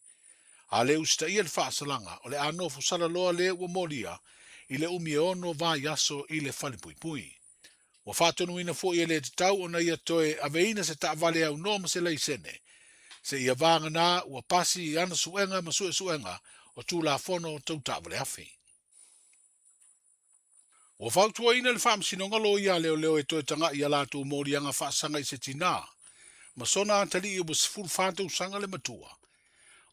A le usitaia le faasalaga, o le a nofo sala loa le ua molia i le umi e ono vaiaso i le falepuipui. Ua faatonuina foi e le tatau ona ia toe aveina se taavale aunoa ma se laisene, seia vagana ua pasi i ana suega ma suesuega o Tulafono Tau Taavale Afi. Ua fautuaina le Faamasinoga Loia a Leoleo e toe taga'i i a latou moliaga faasaga i se tinā ma sona atalii ua 14 tausaga le matua,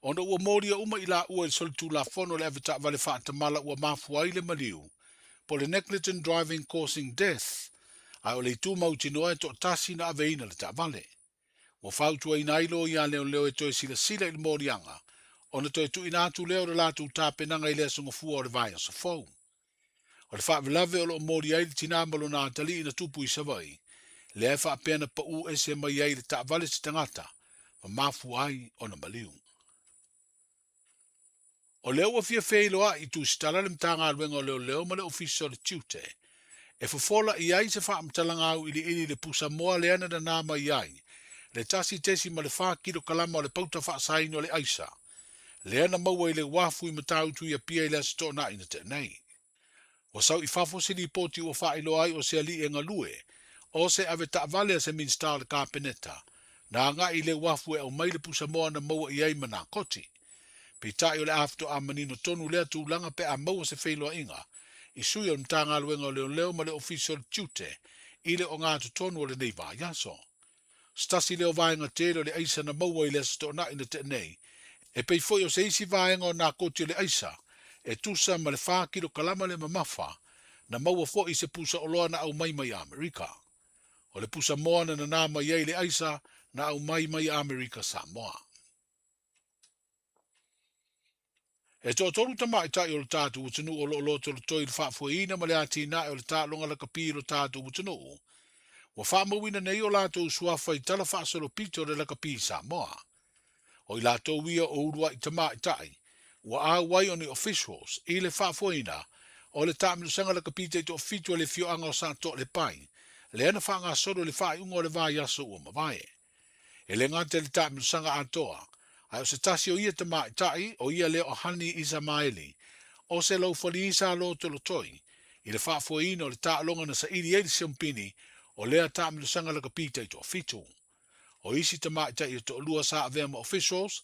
ona ua molia uma i laua i le solitulafono le avetaavale faatamala ua mafua ai le maliu, po le negligent driving causing death, ae o le itu mautinoa e toatasi na aveina le taavale. Ua fautuaina ai loia a leoleo e toe silasila i le moliaga, ona toe tuuina atu lea o le latou tapenaga i le aso Gafua o le vaiaso fou. O le faavelave o lo o molia ai le tinā ma lona atalii na tupu i Savaii, lea e faapea na pau ese mai ai i le taavale se tagata ma mafua ai ona maliu. O lea ua fia feiloai i Tusitala le Matagaluega o Leoleo ma le Ofisa o le Tiute e fofola i ai se faamatalaga auiliili i le pusamoa lea na nanā mai ai le 1.4 kilokalama o le pauta faasaina o le aisa lea na maua i le uafu i Matautu i Apia i le Aso Toonai na tea nei. Ua sau i fafo se lipoti ua faailoa ai o se alii e galue o se avetaavale a se Minisita o le Kapeneta na agai i le uafu e aumai le pusamoa na maua i ai ma nakoti. Peitai o le a faatoa manino tonu lea tulaga pe a maua se feiloaiga i sui o le Matagaluega o Leoleo ma le Ofisa o le Tiute i le ogatotonu o lenei vaiaso. Se tasi lea o vaega tele o le aisa na maua i le Aso Toonai na tea nei, e pei foi o se isi vaega o nakoti o le aisa e tusa ma le 4 kilokalama le mamafa, na maua foi i se pusa oloa na aumai mai Amerika. O le pusamoa na nanā mai ai le aisa na aumai mai Amerika Samoa. E toatolu tamaitai o le tatou atunuu o lo o lotolotoi i le faafoeina ma le atinae o le taaloga lakapi i lo tatou atunuu, ua faamauina nei o latou suafa i tala faasolopito o le lakapi i Samoa. O i latou ia o uluai tamaitai ua auai o ni officials i le faafoeina o le taamilosaga lakapi taitoafitu a le afioaga o Satoa Lepai, lea na faagasolo i le faaiuga o le vaiaso ua mavae. E le gata i le taamilosaga atoa, ae o se tasi o ia tamaitai, o ia lea o Hani Isamaeli, o se laufali sa lotolotoi i le faafoeina o le taaloga na saili ai le siompini o lea taamilosaga lakapi taitoafitu. O isi tamaitai e toalua sa avea ma officials,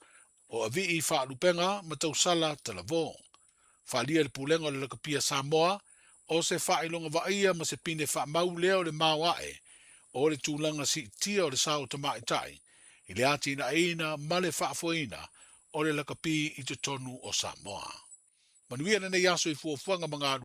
o Avii Faalupega ma Tausala Talavou. Faaalia le Pulega o le Lakapia Samoa, o se faailoga vaaia ma se pine faamau lea o le maoae o le tulaga siitia o le sao tamaitai i le atinaeina ma le faafoeina o le lakapi i totonu o Samoa. Manuia lenei aso i fuafuaga ma galuega.